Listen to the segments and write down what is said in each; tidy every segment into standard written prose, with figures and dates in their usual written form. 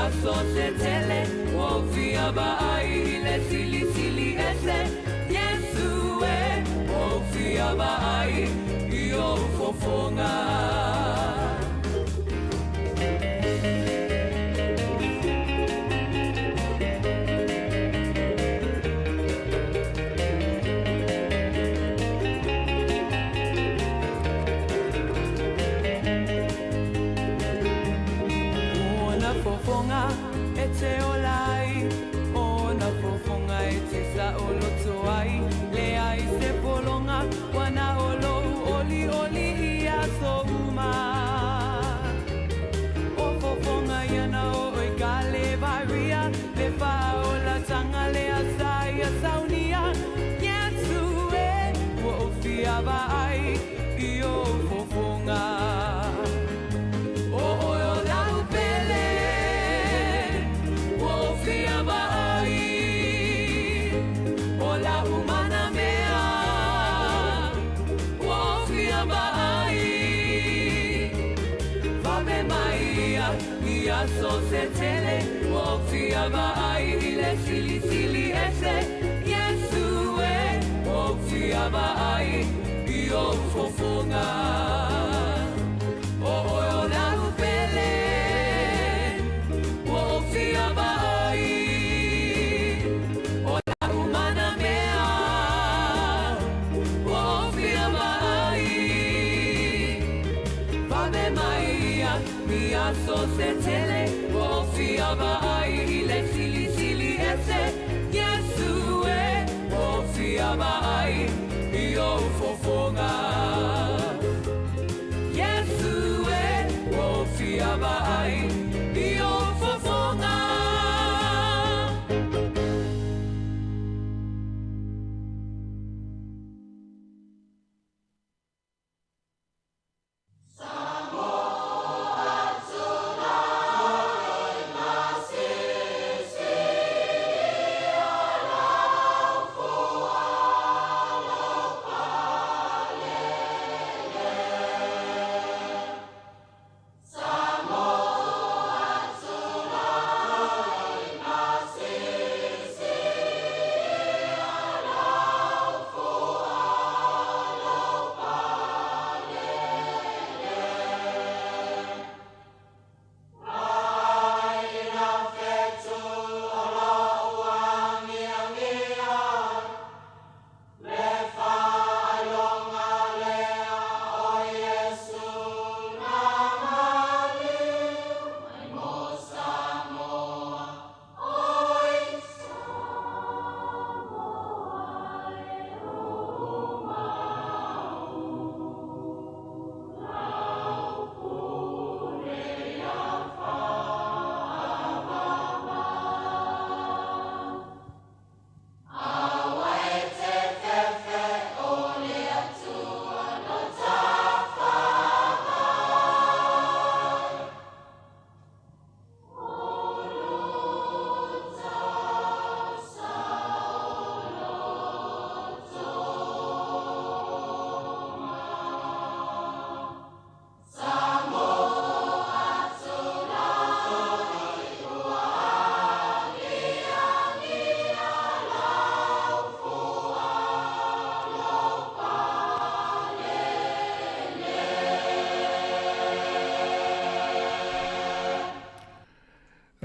aso se tele, ua ou fia vaai i le Silisili Ese. Iesu e, ua ou fia vaai i ou fofoga. Ona fofoga e te ola ai, Ona fofoga e te saoloto ai, Leai se pologa ua na o lou olioli i aso uma. O fofoga ia na o oe Kalevaria, Le faaolatanga lea sa ia saunia, Iesu e, ua ou fia vaai i ou fofoga. O oe o lau pele, ua ou fia vaai, O lau manamea, ua ou fia vaai. Vave mai ia i aso se tele, ua ou fia vaai i le Silisili Ese. Iesu e, ua ou fia vaai i ou fofoga. O oe o lau pele, ua ou fia vaai, O lau manamea, ua ou fia vaai. Vave mai ia i aso se tele, ua ou fia vaai i le Silisili Ese. Iesu e, ua ou fia vaai i ou fofoga. Iesu e, ua ou fia vaai i ou fofoga.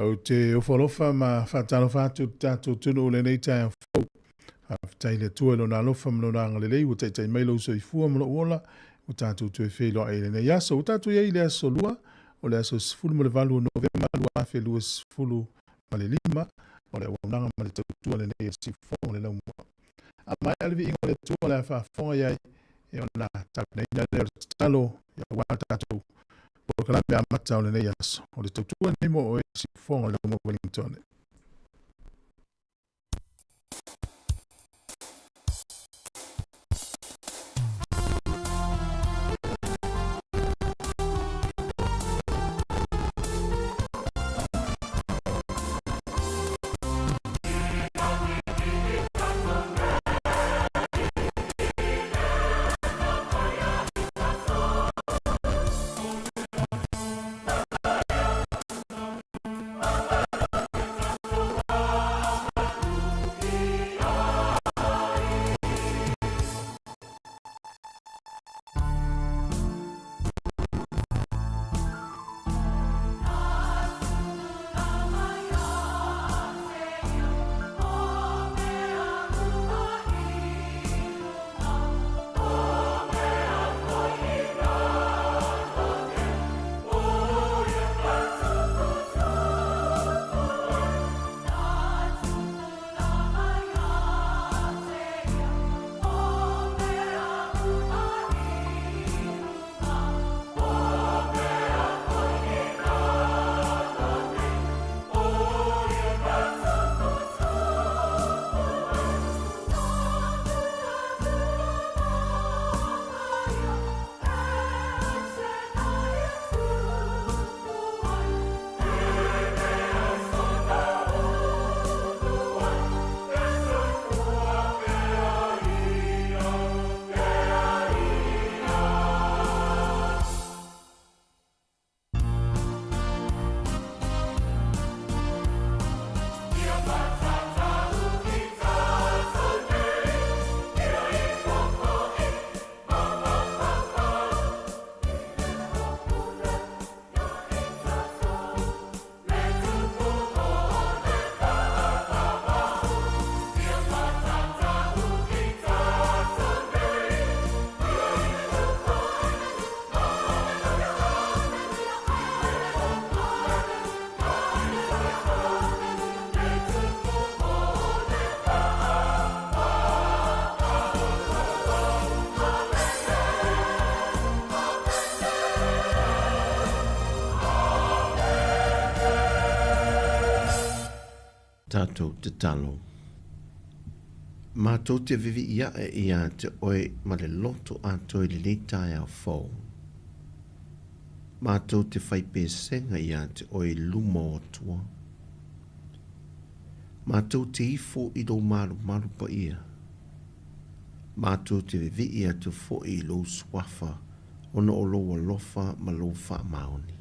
Ou te ofo alofa ma faatalofa atu i le tatou atunuu i lenei taeao fou. Faafetai i le Atua i Lona alofa ma Lona agalelei ua taitai mai lou soifua ma lou ola ua tatou toe feiloai i lenei aso. Ua tatou i ai i le aso Lua, o le aso 18 o Novema 2025, o le auaunaga ma le tautua lenei a le Siufofoga o le Laumua. A maea le viiga o le Atua o le a faafofoga i ai e ona tapenaina lea o le tatalo aua le tatou polokalame amata o lenei aso. O le tautua lenei mo oe Siufofoga o le Laumua Wellington. Tatou tatalo. Matou te vivii ae iā te Oe ma le loto atoa i lenei taeao fou. Matou te fai pesega iā te Oe i luma o Atua. Matou te ifo i Lou malumalu paia. Matou te vivii atu foi i Lou Suafa ona o Lou alofa ma Lou faamaoni.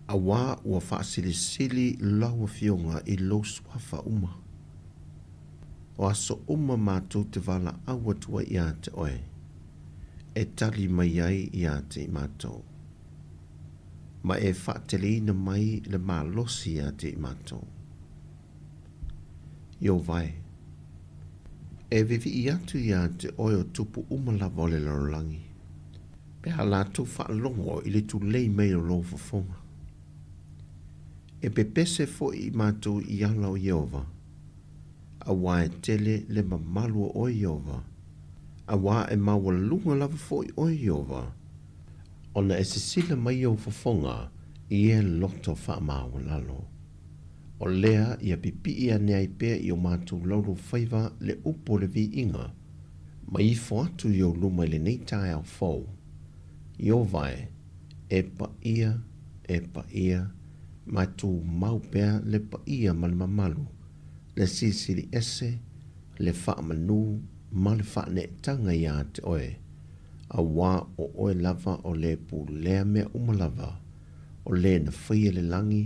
Auā ua faasilisili lau Afioga i lou suafa uma. O aso uma matou te valaau atu ai iā te Oe, e tali mai ai iā te i matou. Ma e faateleina mai le malosi iā te i matou. Ieova e, e vivii atu iā te Oe o tupu uma lava o le lalolagi. Pe a latou faalogo i le tulei mai o lou fofoga. E pepese foi i matou i ala o Ieova, auā e tele le mamalu o oe Ieova, auā e maualuga lava foi oe Ieova, ona e sisila mai ou fofoga i e loto faamaualalo. O lea ia pipii ane ai pea i o matou laulaufaiva le upu o le viiga, Ma ifo atu i ou luma i lenei taeao fou, Ieova e, e paia, e paia, ma e tumau pea le paia ma le mamalu, le silisili ese, le faamanu ma le faaneetaga iā te Oe, auā o Oe lava o le pulea mea uma lava, o le na faia le lagi,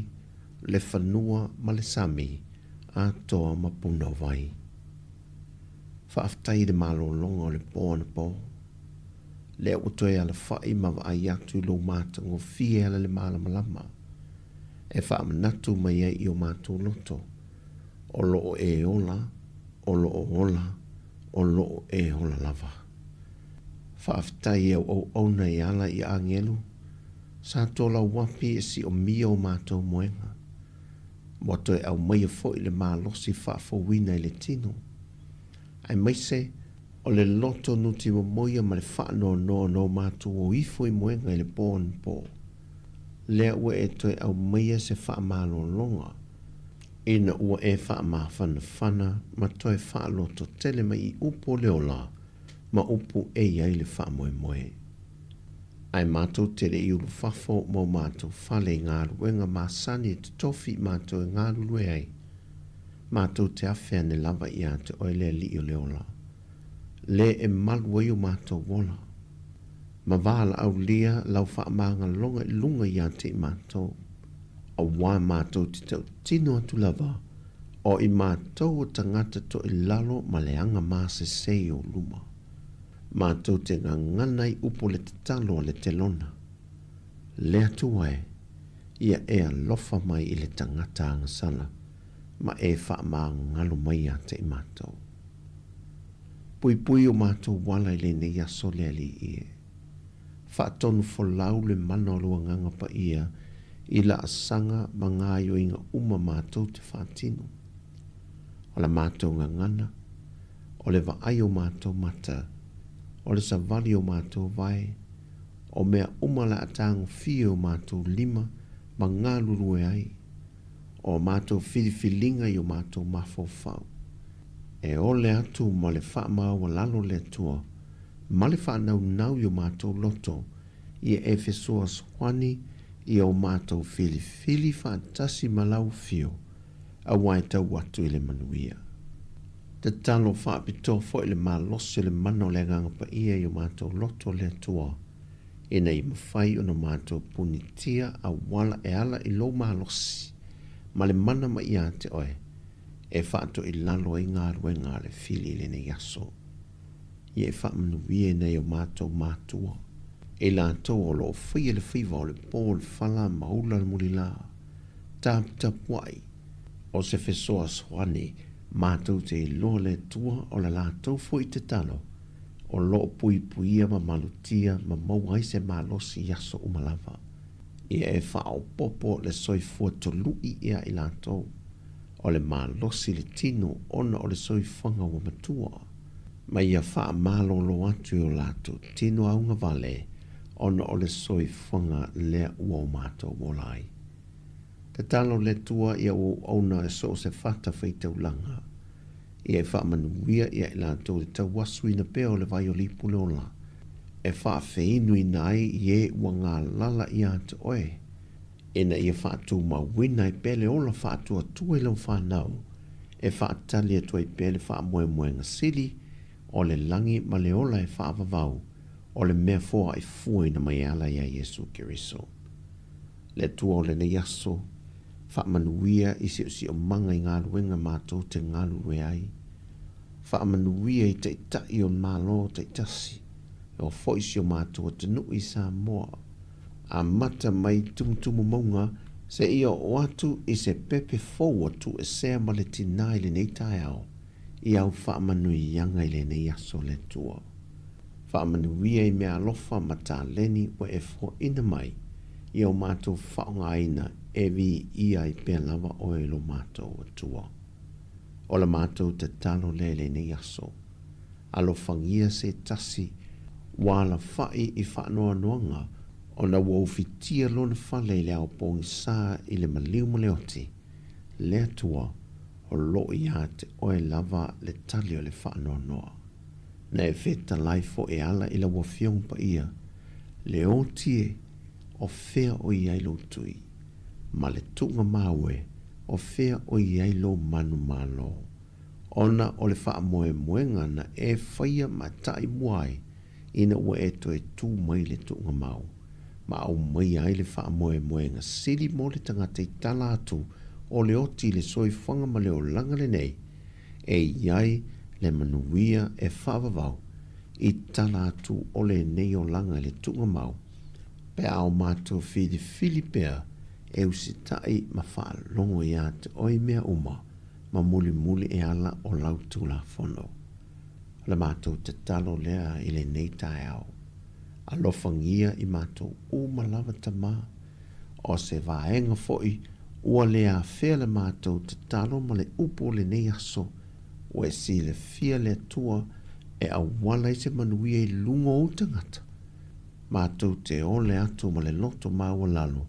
le fanua ma le sami, atoa ma punouai. Faafetai i le malologa o le po anapo. Lea ua toe alafai ma vaai atu i lou matagofie e ala i le malamalama e faamanatu mai ai i o matou loto, o lo o e ola, o lo o ola, o lo o e ola lava. Faafetai i au auauna e ala i agelu, sa tolauapi e siomia o matou moega. Ua toe aumaia foi le malosi faafouina i le tino, aemaise o le loto nutimomoia ma le faanoanoa ona o matou o ifo i moega i le po anapo. Lea ua e toe aumaia se faamalologa, ina ua e faamafanafana ma toe faalototele mai i upu o le ola ma upu e i ai le faamoemoe. Ae matou te le i ulufafo ma o matou fale i galuega masani e totofi i matou e galulue ai, matou te afe ane lava ia te Oe le Alii o le ola, le e malu ai o matou ola. Ma valaaulia lau faamagaloga i luga ia te i matou, auā matou te tautino atu lava o i matou o tagata toilalo ma leaga masese i ou luma. Matou te gagana i upu le tatalo a le telona. Le Atua e, ia e alofa mai i le tagata agasala, ma e faamagalo mai ia te i matou. Puipui o matou ala i lenei aso le Alii e. Faatonu folau le mana o lou Agaga Paia i laasaga ma gaoioiga uma matou te faatino. O la matou gagana, o le vaai o matou mata, o le savali o matou vae, o mea uma le a tagofia e o matou lima ma galulue ai, o a matou filifiliga i o matou mafaufau. E ole atu ma le faamaualalo le Atua ma le faanaunau i o matou loto, ia e fesoasoani i o matou filifili faatasi ma lau afio, auā e tau atu i le manuia. Tatalo faapitoa foi le malosi o le mana o le Agaga Paia i o matou loto le Atua, ina ia mafai ona matou punitia auala e ala i lou malosi ma le mana mai ia te oe, e faatoilalo ai galuega a le fili i lenei aso. Ia e faamanuia i nai o matou matua, i latou o lo o faia le faiva o le po o le fala ma ula le mulilā, taputapuai, o se fesoasoani matou te iloa le Atua o le latou foi tatalo o lo o puipuia ma malutia ma maua ai se malosi i aso uma lava. Ia e faaopoopo le soifua toluʻi ia i latou, o le malosi le tino ona o le soifuaga ua matua, ma ia faamalolo atu i o latou tino augavale ona o le soifuaga lea ua o matou ola ai. Tatalo le Atua i au auauna e so o se fata faitaulaga, ia e faamanuia ia i latou i le tauasuina pea o le vai o le ipu le ola, e faafeinuina ai i e ua galala ia te oe, ina ia faatumauina ai pea le ola faatuatua i lau fanau, e faatali atu ai pea le faamoemoega sili o le lagi ma le ola e faavavau o le mea foaifuaina mai e ala iā Iesu Keriso. Le Atua o lenei aso, faamanuia i siosiomaga i galuega matou te galulue ai. Faamanuia i Taitai o Malo taitasi, e oo foi si o matou atunuu i Samoa. Amata mai tumutumu mauga seia oo atu i se pepe fou ua tuuesea ma le tinā i lenei taeao, i au faamanuiaga i lenei aso le Atua. Faamanuia i meaalofa ma taleni ua e foaina mai i o matou faaaogaina e viia ai pea lava oe lo matou Atua. O la matou tatalo lea i lenei aso. Alofagia se tasi ua alafai i faanoanoaga ona ua ufitia lona fale i le ao pogisa i le maliu ma le oti, le Atua o lo o ia te oe lava le tali o le faanoanoa. Na e fetalai foi e ala i lau Afioga Paia, le oti e, o fea o i ai lou tui? Ma le tuugamau e, o fea o i ai lou manumalo? Ona o le faamoemoega na e faia ma taʻi mua ai ina ua e toe tū mai i le tuugamau, ma aumaia ai le faamoemoega sili mo le tagata i tala atu o le oti i le soifuaga ma le olaga lenei, e i ai le manuia e faavavau i tala atu o lenei olaga i le tuugamau, pe a o matou filifili pea e usitai ma faalogo iā te oe i mea uma ma mulimuli e ala o lau Tulafono. O le matou tatalo lea i lenei taeao. Alofagia i matou uma lava Tama, o se vaega foi ua le afea le matou tatalo ma le upu o lenei aso, ua e silafia le Atua e auala ai se manuia i luga o ou tagata. Matou te ole atu ma le loto maualalo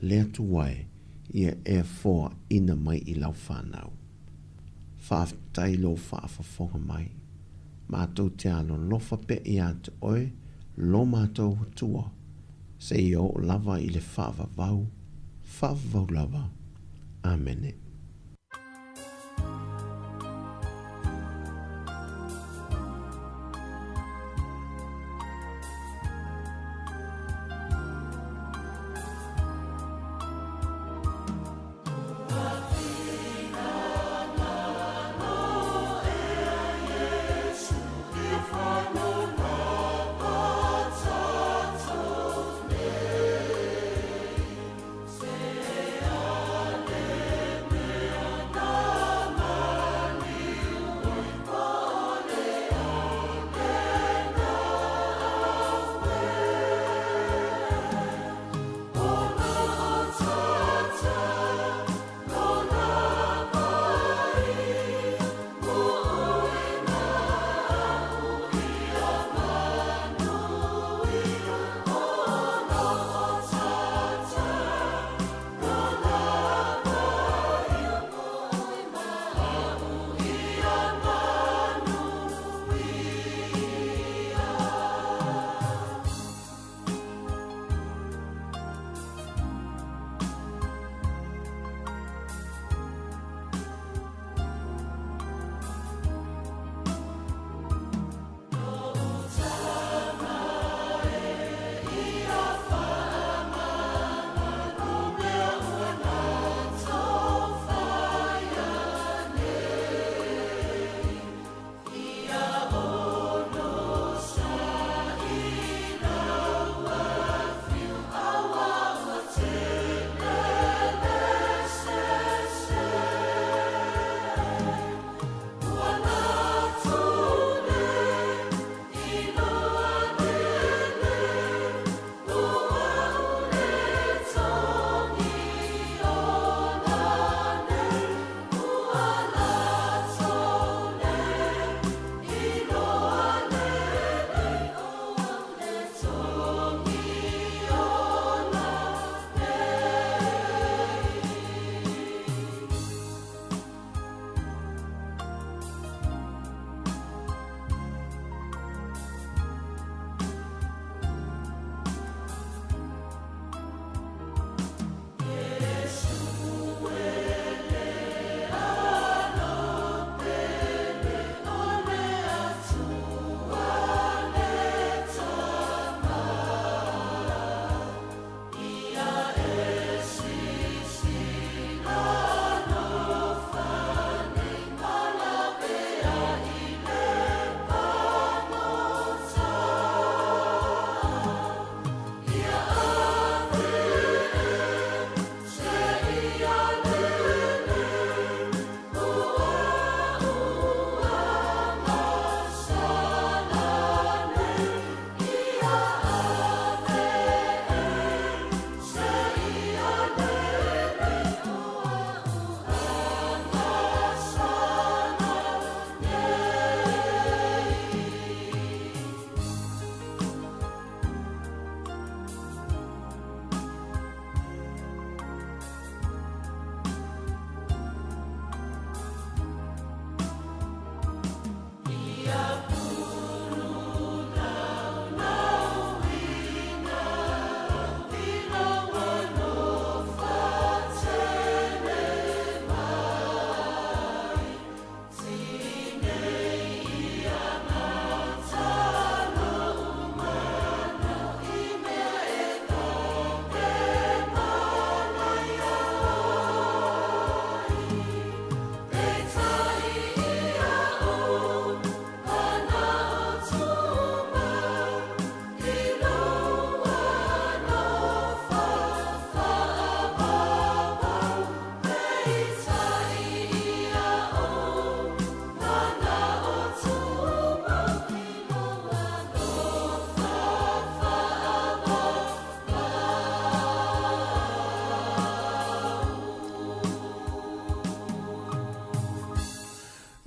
le Atua e, ia e foaina mai i lau fanau. Faafetai lou faafofoga mai. Matou te alolofa pea ia te oe lo matou Atua, seia oo lava i le faavavau, faavavau lava. Amene.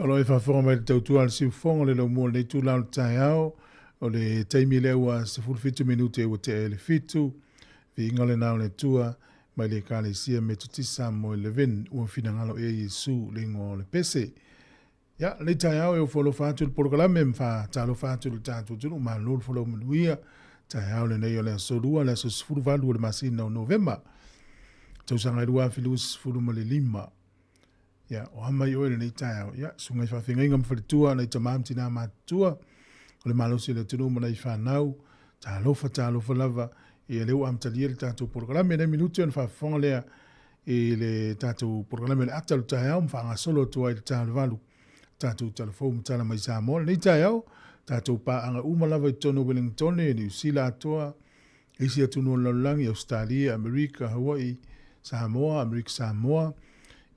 O lo o e faafofoga mai i le tautua a le siufofoga o le laumua o lenei itula o le taeao, o le taimi lea ua 17 minute ua tea ai le fitu, viiga lena o le Atua mai le Ekalesia Metotisi Samoa i Levin, ua finagalo ea Iesu le igoa o le pese. Ia, lenei taeao e ofo alofa atu i le polokalame ma faatalofa atu i le tatou atunuu, malo le folau manuia, taeao lenei o le aso Lua, le aso 18 o le masina o Novema, tausaga e 2025. Ia, o a mai oe lenei taeao? Ia, susuga i faafeagaiga ma faletua, nai tama ma tina matutua, o le malosi o le atunuu ma nai fanau, talofa, talofa lava, ia lea ua amatalia le tatou polokalame, nai minute ona faafofoga lea i le tatou polokalame o le ata o le taeao ma faagasolo atu ai i le ta o le valu, tatou talafou ma tala mai Samoa. Lenei taeao, tatou paaga uma lava i totonu o Welingtone, Niu Sila atoa, isi atunuu o le lalolagi, Ausetalia, Amerika, Hawaii, Samoa, Amerika Samoa,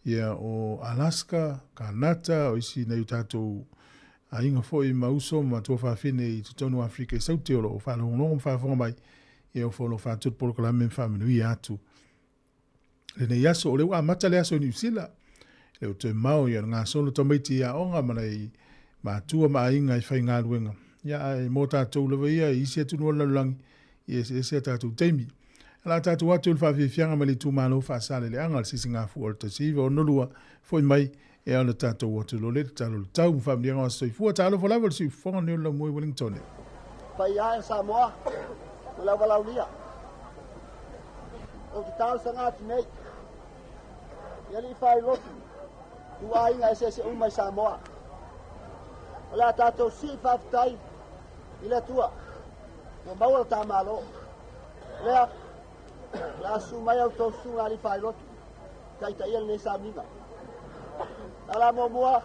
ia o Alaska, Kanata, o isi nai o tatou aiga foi ma uso ma tuafafine i totonu o Afrika i Saute o lo o faalogologo ma faafofoga mai, ia o folofa atu le polokalame ma faamanuia atu. Lenei aso, o lea ua amata le aso i Niu Sila, e le o toe mao ia le gasolo tamaiti i aoga ma nai matua ma aiga i faigaluega. Ia, ae mo tatou lava ia i isi atunuu o le lalolagi, ia eseese a tatou taimi. O le a tatou atu i le faafiafiaga mai le itumalo Faasaleleaga le Sisigafua o le 1962, foi mai e ao le tatou atu loa le tatalo le tau ma faamanuiaga o aso soifua. Talofa lava le siufofoga nei o le laumua i Wellington. Paia e Samoa ma le auvalaulia. Ou te talosaga atu nei i alii failotu i aiga eseese uma i Samoa. O le a tatou sii faafetai i le Atua ua maua le ta Malo. Lea, o le a susu mai a outou susuga alii failotu taitaia lenei sauniga. A la muamua,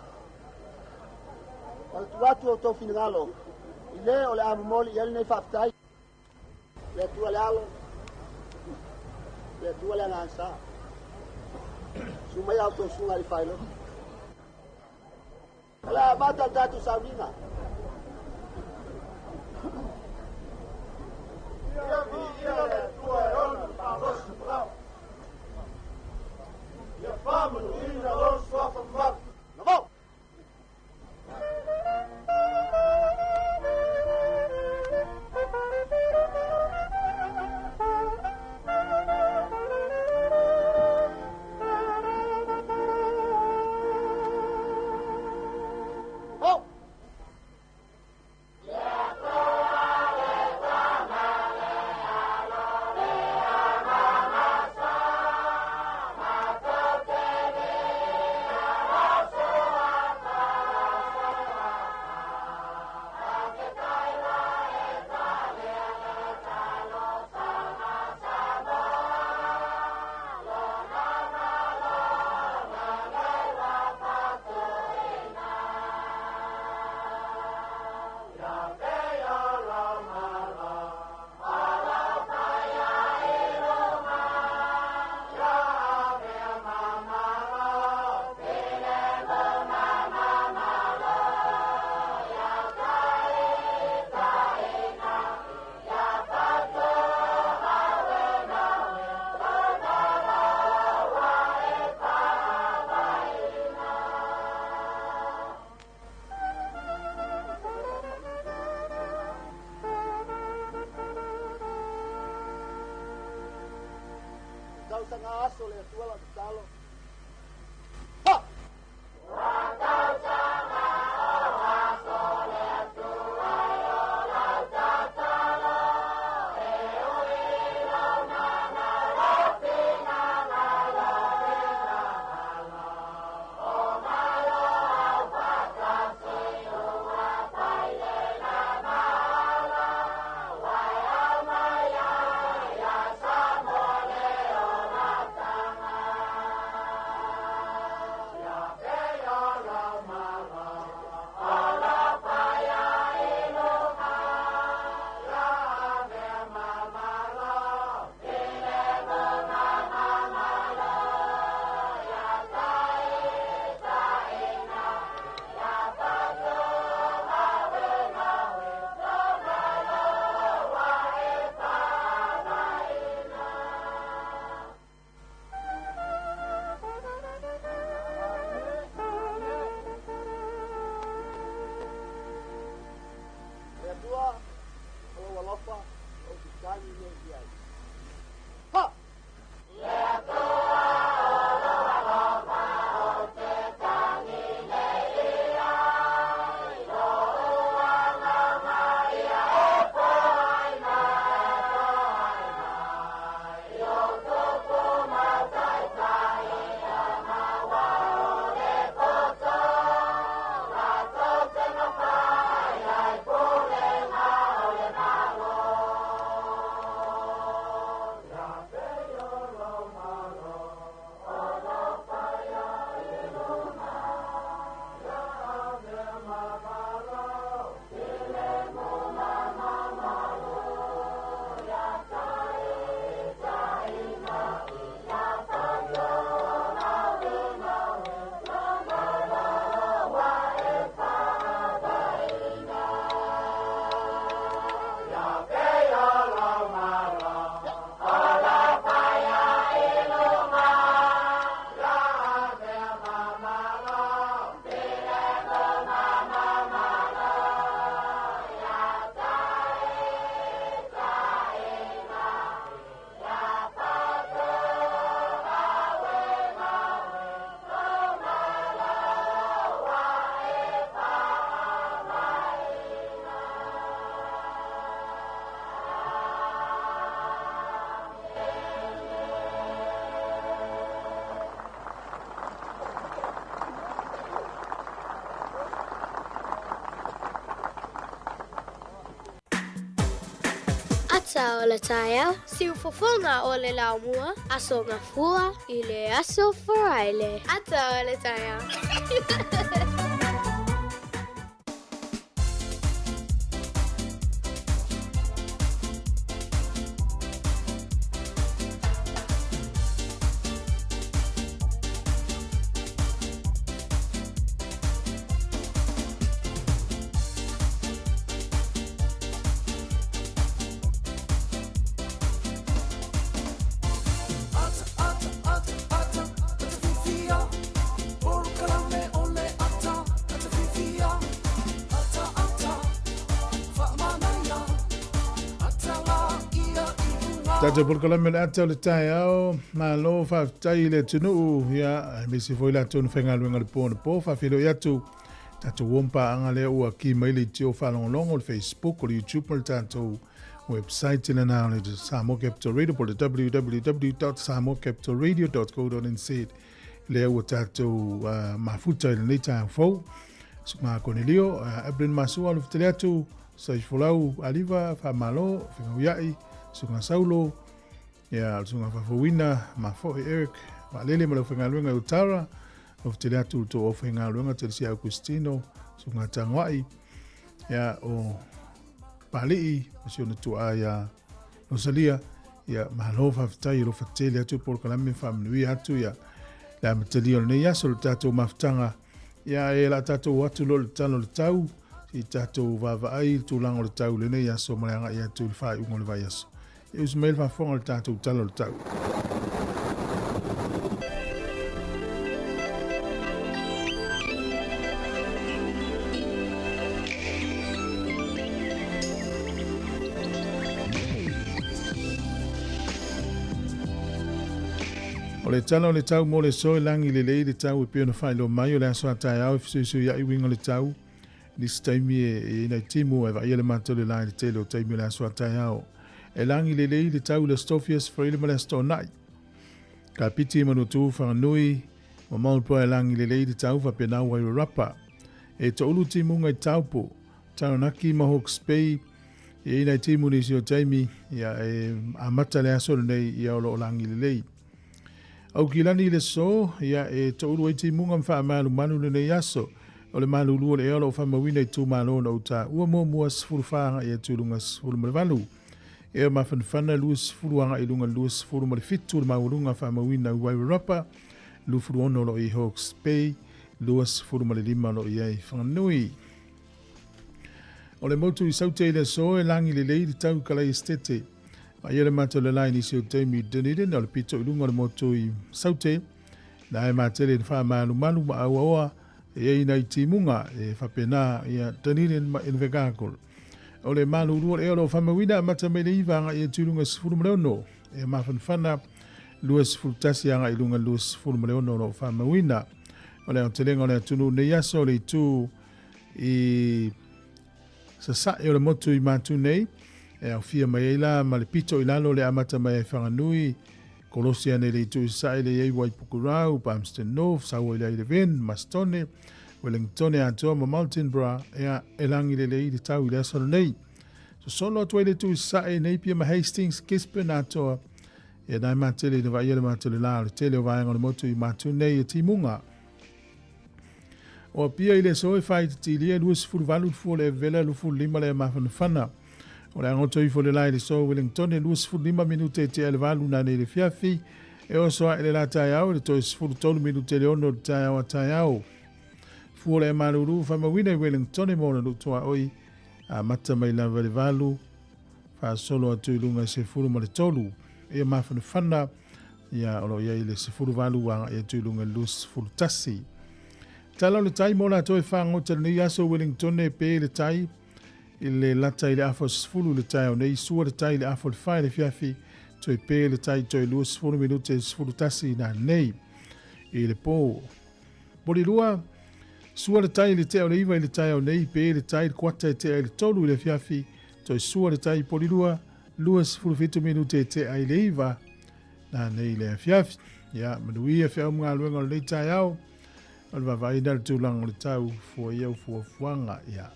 o le tuu atu o outou finagalo i le o le a momoli i ai lenei faafetai. Le Atua le Alo, le Atua le Agaga Sa. Susu mai a outou susuga alii failotu. O le a amata le tatou sauniga. Ia viia le Atua e ona le malosi folau. Ia faamanuina lona suafa mamalu. Navao! Tausaga aso le Atua lau tatalo. Ha! Ata o le taeao, siufofoga o le laumua, Aso Gafua i le Aso Faraile. Ata o le taeao. Tatou polokalame o le ata o le taeao, malo faafetai i le atunuu, ia, aemaise foi latou na faigaluega i le po anapo, faafeiloai atu tatou uo ma paaga lea ua ki mai le itio faalogologo, le Facebook, o le YouTube ma le tatou website lena o le Samoa Capital Radio po o le www.samoacapitalradio.co.nz lea ua tatou mafuta i lenei taeao fou. Susuga Konelio, Evelyn Masua, alofa tele atu, Saifolau Aliva, faamalo, Fegauiai, Susuga Saulo, ia, le Susuga Faafouina, Mafoe Eric, Vaalele ma le aufaigaluega i Otara, alofa tele atu i le tou aufaigaluega, Telesia Augustino, Susuga Tagoai, ia, o Palii, ma si ona tuaa ia Rosalia, ia, malo faafetai, alofa tele atu polokalame, faamanuia atu, ia, le amatalia o lenei aso, le tatou mafutaga, ia, e la tatou atu loa le tala o le tau, i tatou vaavaai i le tulaga o le tau i lenei aso ma le agai atu i le faaiuga o le vaiaso. E usu mai le faafofoga i le tatou Tala o le Tau. O le tala o le tau mo le aso e lagi lelei le tau e pei ona faailoa mai o le aso a taeao e fesuisuiai uiga o le tau. Nisi taimi e i ai nai timu e vaaia le matou le la i le tele o taimi o le aso a taeao. E lagi lelei le tau i le Aso Tofi, Aso Faraile ma le Aso Toonai. Kapiti, Manutu, Whanganui, ma Marlborough e lagi lelei le tau faapena Wairarapa. E toulu timuga i Taupo, Taranaki ma Hawke's Bay. E i ai nai timu nisi o taimi, ia e amata le aso lenei ia o lo o lagi lelei. Aukilani i le aso, ia e toulu ai timuga ma faamalumalu lenei aso. O le malulu o le ea o lo o faamauina i itumalo na ou taua muamua 14 agai atu i luga 18. Ea mafanafana 20 agai i luga 27 le maualuga faamauina i Wairarapa, 26 o lo o i Hawke's Bay, 25 o lo o i ai Whanganui. O le motu i Saute i le aso e lagi lelei le tau i Kalai Esitete. Aia le matou lala i nisi o taimi i Dunedin o le pito i luga o le motu i Saute. Na e matele na faamalumalu ma auaoa e i ai nai timuga e faapena ia Dunedin ma Invercargill. O le malulu o le ea o lo o faamauina amata mai le 9 agai atu i luga 16 e mafanafana 21 agai i luga 26 o lo o faamauina. O le aotelega o le atunuu nei aso o le itu i Sasae o le motu i Matu nei, e aofia mai ai la ma le pito i lalo le amata mai ai Whanganui, kolosi ane le itu i Sasae le i ai Waipukurau, Palmerston North, Saua i le Levin, Mastone, Wellingtone atoa ma Martinborough, ea e lagi lelei le tau i le aso lenei. Sosolo atu ai le itu i Sasae, Napier ma Hastings, Gisborne atoa, ea nai matele ina vaaia le matou le la o le tele o vaega o le motu i Matu nei e timuga. O Apia i le aso e faaititilia e 28 le fua o le Evela 25 le mafanafana. O le agoto ifo le la i le aso Wellingtone 25 minute e tea le valu nanei le fiafi. E oso ae le la taeao i le toe 13 minute le ono le taeao a taeao. Fua o le malulu faamauina i Wellingtone mo ona tuaoi amata mai lava le valu faasolo atu i luga i se 13. Ia mafanafana Ia, o lo o i ai le 18 agai atu i luga i le 21. Tala o le tai mo latou e fagota i lenei aso Wellingtone pe le tai i le lata i le afa o 10 i le taeao nei, sua le tai i le afa o le 4 i le afiafi, toe pe le tai toe 20 minute 11 nanei i le po. Porirua, sua le tai i le tea o le 9 i le taeao nei, pe le tai i le kuata e tea i le 3 i le afiafi, toe sua le tai i Porirua, 27 minute e tea i le 9 nanei i le afiafi. Ia, manuia feau ma galuega o lenei taeao, o le vaavaai le tulaga o le tau, fua ia fuafuaga, ia,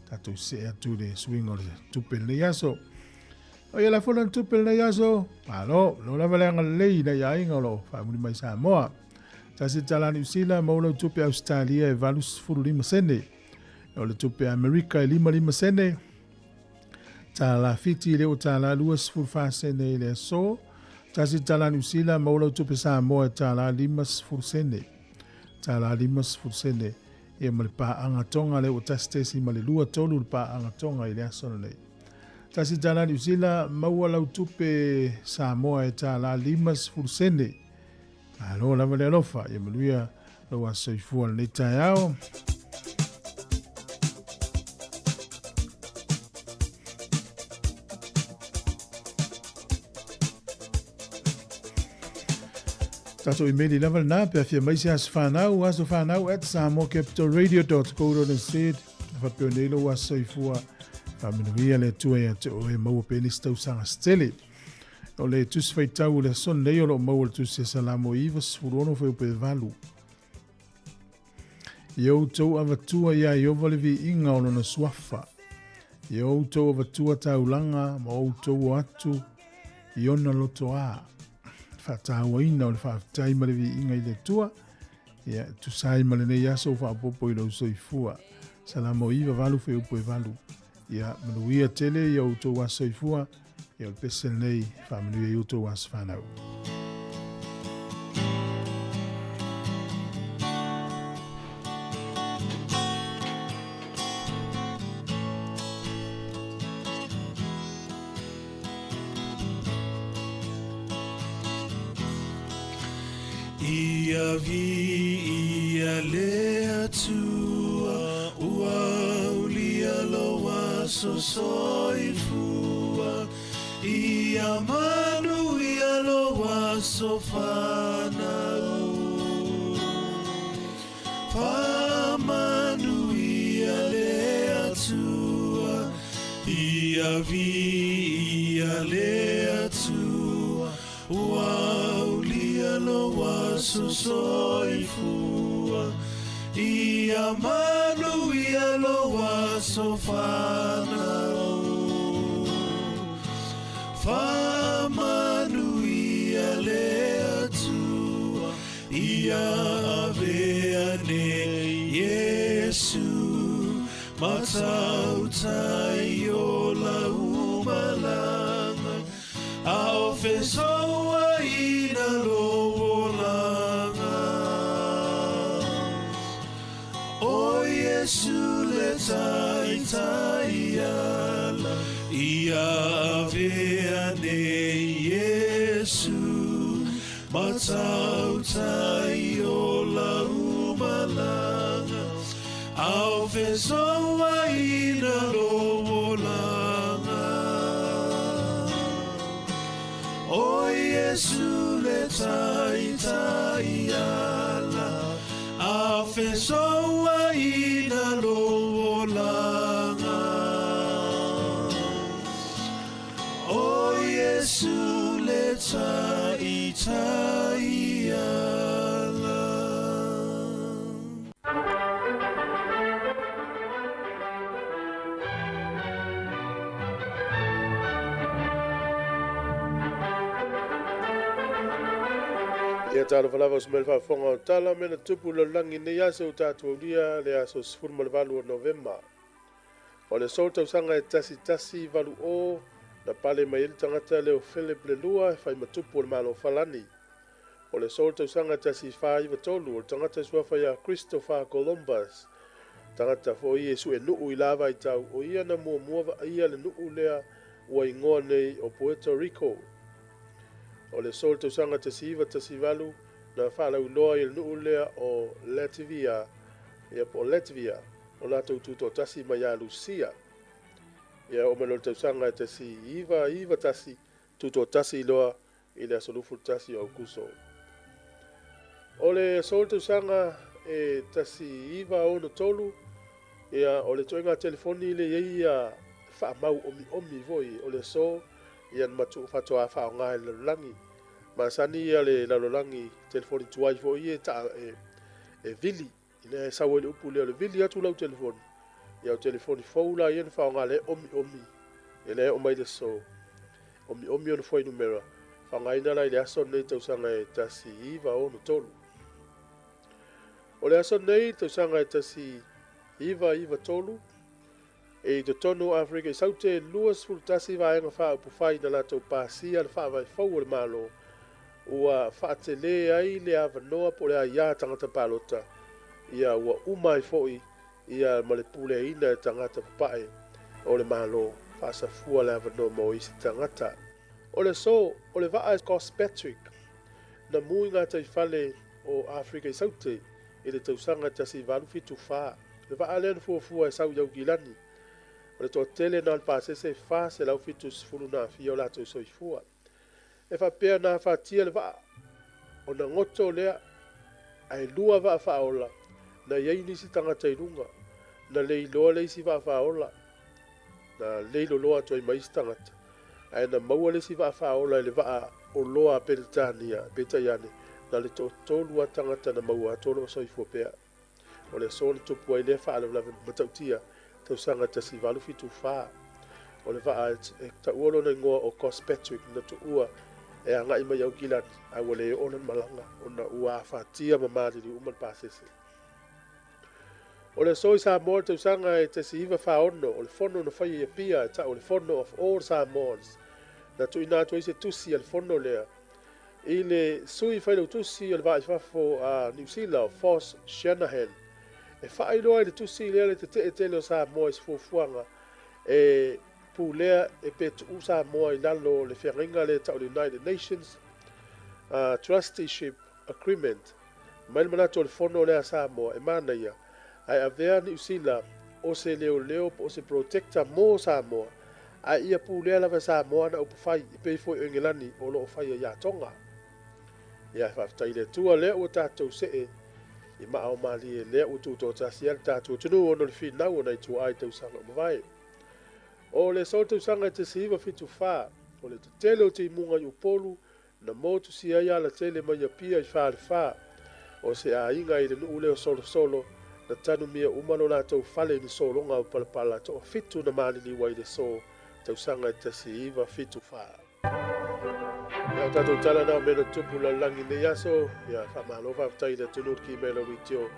tatou see atu i le suiga o le tupe lenei aso. O ia lafo lana tupe lenei aso. Malo, lo lava le agalelei i nai aiga o lo o faamuli mai Samoa. Tasi tala Niu Sila, maua lau tupe Ausetalia e 85 sene. O le tupe Amerika e 55 sene. Tala Fiti le o tala 24 sene i le aso. Tasi tala Niu Sila, maua lau tupe Samoa e tala 50 sene. Tala 50 sene. Ia ma le paaga Tonga lea ua 1.23 le paaga Tonga i le aso lenei. Tasi tala Niu Sila, maua lau tupe Samoa e tala 50 sene. Malo lava le alofa, ia manuia lou aso soifua lenei taeao. Tatou imeli lava lena pe afia mai se aso whanau, aso whanau at samoacapitalradio.co.nz. Na whapeo nei lou aso soifua, whaamanuia le Atua ia te oe maua pea nisi tausaga se tele. O le tusi faitau o le aso nei o lo o maua le tusi a Salamo 96 fuaiupu e 8. Ia outou avatua iā Ieova le viiga o lona suafa. Ia outou avatua taulaga ma outou o atu i ona lotoā. Faatauaina o le faafetai ma le viiga i le Atua, ia tusa ai ma lenei aso ua faaopoopo i lou soifua. Salamo 9 8 fuaiupu e 8. Ia manuia tele i outou aso soifua, ia o le pese lenei faamanuia i outou aso fanau. Ia viia le Atua, ua aulia lou aso soifua. Ia manuia lou aso fanau. Faamanuia le Atua, ia viia le Atua, Ua aulia lou aso soifua, Ia manuia lou aso fanau. Faamanuia le Atua, Ia avea nei Iesu, Matautai o lau malaga, A o fesouaina lou olaga. O Iesu le taitai ala, Ia avea nei Iesu, Matautai o lau malaga, A o fesouaina lou olaga. O Iesu le taitai ala, A o fesouaina lou olaga. O Iesu le taitai ala. Ia talofa lava o se mea le faafofoga o tala mea na tupu i le lalolagi nei aso ua tatou aulia le aso 18 o Novema. O le aso tausaga e 1180 na pale mai ai le tagata lea o Philip le Lua e fai ma tupu o le Malo o Falani. O le aso tausaga e 1493 o le tagata e suafa ia Christopher Columbus, tagata foi e suenuu i la vaitau, o ia na muamua vaaia le nuu lea ua igoa nei o Puerto Rico. O le aso tausaga 1918 na faalauiloa ai le nuu lea o Latvia, ia po o Latvia, o latou tutoatasi mai ia Lusia. Ia oo mai loa le tausaga e 1991, tutoatasi loa i le aso 21 o Aukuso. O le aso o le tausaga e 1963, ia, o le ituaiga telefoni lea e i ai ia faamau omiomi foi o le aso, ia na matua faatoa faaaoga e le lalolagi. Masani ia le lalolagi telefoni tuai foi ia e, ta, e, e vili. Lea e sau ai le upu lea o le vili atu lau telefoni. Ia o telefoni fou la ia na faaaoga lea e omiomi, ia lea e oo mai le aso. Omiomi ona fuainumera, faaaogaina la i le aso lenei tausaga e 1963. O le aso lenei i le tausaga e 1993, i totonu o Aferika i Saute e 21 vaega faaupufai na latou pasia le faavae fou o le Malo ua faatele ai le avanoa po o le aia a tagata palota, ia ua uma ai foi ia ma le puleaina e tagata papae o le Malo faasafua le avanoa mo isi tagata. O le aso o le vaa Gospatrick na mu i gataifale o Aferika i Saute i le tausaga 1874. Le vaa lea na fuafua e sau i Aukilani. O le toatele na o le pasese e 470 na aafia o latou soifua. E faapea na afatia le vaa, ona goto lea, ae lua vaa faaola, na i ai nisi tagata i luga, na le iloa le isi vaa faaola, na leiloloa atu ai ma isi tagata, ae na maua le isi vaa faaola e le vaa oloa a Peretania, peitai ane, na le toatolu lava tagata na maua atu o lo o soifua pea. O le aso na tupu ai lea faalavelave matautia, tausaga 1874. O le vaa e taua lona igoa o Gospatrick na tuua e agai mai Aukilani, ae ua le oo lana malaga ona ua afatia ma maliliu uma le pasese. O le aso i Samoa i le tausaga e 1946, o le fono na faia i Apia e tau o le Fono of All Samoans, na tuuina atu ai se tusi a le fono lea i le sui failautusi o le Vaa i Fafo a Niu Sila o Foss Shanahan e faailoa ai le tusi lea le tetee tele o Samoa i se fuafuaga e pulea e pe tuu Samoa i lalo o le feagaiga lea e tau o le United Nations Trusteeship Agreement. Mai le manatu o le fono lea a Samoa e manaia ae avea Niu Sila o se leoleo po o se protector mo Samoa ae ia pulea lava e Samoa ana upufai e pei foi o Engelani o lo o faia ia Tonga. Ia faafetai i le Atua lea ua tatou see i maa o malie lea ua tutoatasi ai le tatou atunuu ona o le finau o nai tuaa i tausaga ua mavae. O le aso tausaga e 1974, o le tetele o timuga i Upolu Na motusia ai alatele mai Apia i Falefa, o se aiga i le nuu lea o Solosolo, na tanumia uma lo latou fale i ni sologa o palapala toafitu na maliliu ai i le aso tausaga e 1974. Ia, o tatou tala na o mea na tutupu i le lalolagi i lenei aso. Ia, faamalo faafetai i le atunuu i le kimela o Luitio.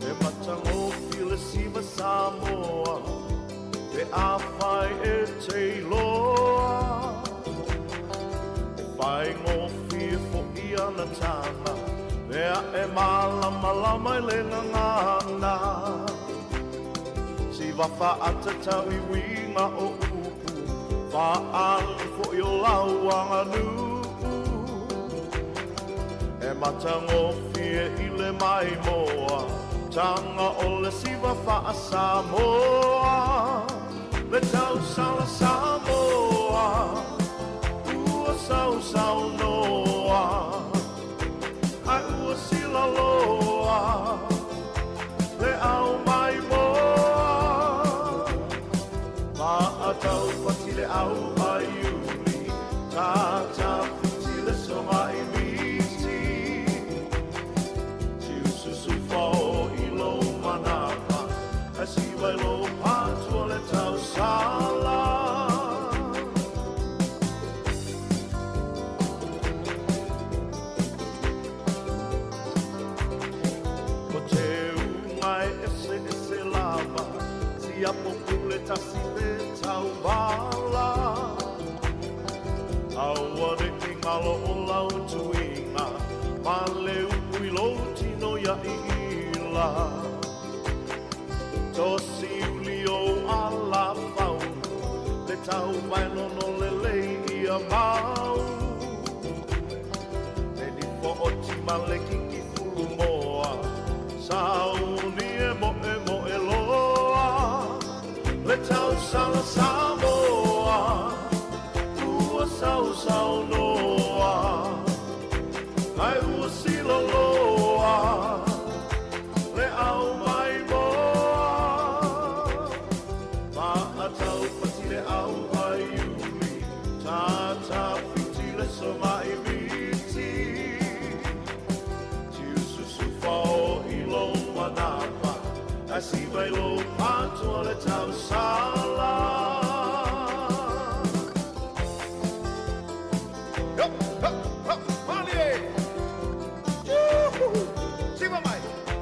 E matagofie le siva Samoa pe afai e te iloa E faigofie foi ana tala Mea e malamalama i le gagana Siva faatatau i uiga o upu Faaali foi o lau aganuu E matagofie i le maimoa Taga o le siva faa-Samoa Le tausala Samoa Ua sausaunoa Ae ua silaloa Le au maimoa Maataupati le au a Iuli Tatafiti le soga i miti Tiususu fao i lou manava Ae siva i lou patu o le tausala. Ko te unga e eseese lava, Tiapo pule tasi te tauvala. Aua ne i ngalo o lau tuiga, Ma le upu i lou tino ia iila. Tosi uli ou ala faunu, Le tau vaelono lelei ia mau. Le nifo o tima le kiki fulumoa, Sauni e moemoe loa, Le tausala Samoa, Ua sausaunoa, Ae ua siloloa, Le au mai. siva i lou patoa le tausala. Yo, ho, ho, malie! Yuhu! Siva mai!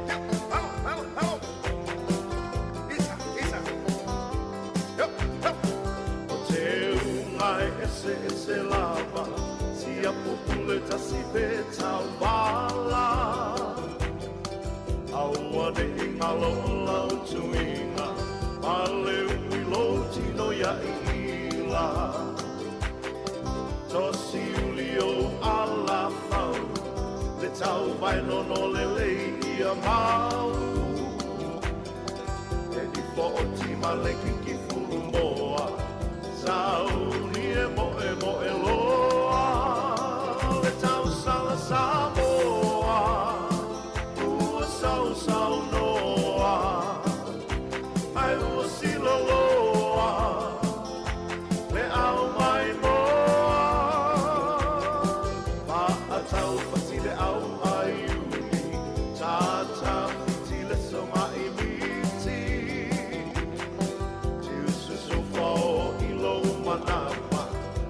Yo, alo, alo, alo! Isa, isa! Yo, ho! O te unga e ese ese lava, Siapo pule tasi pe tauvala. Aua ne i ngalo o lau tuiga, Ma le ui lou tino ia i ila. Tosi uli o ala fau, Le tau vai nono lelei ia mau. E ifo o tima le kiki fulu moa, Sauni e moe moe loa, Le tau sala Samoa, Ua sau sau noa, Ai ua sila loa, Le au mai moa. Faatau fati le au ai uli, Tata fiti le songa i miti. Tiususu fao i lou manava,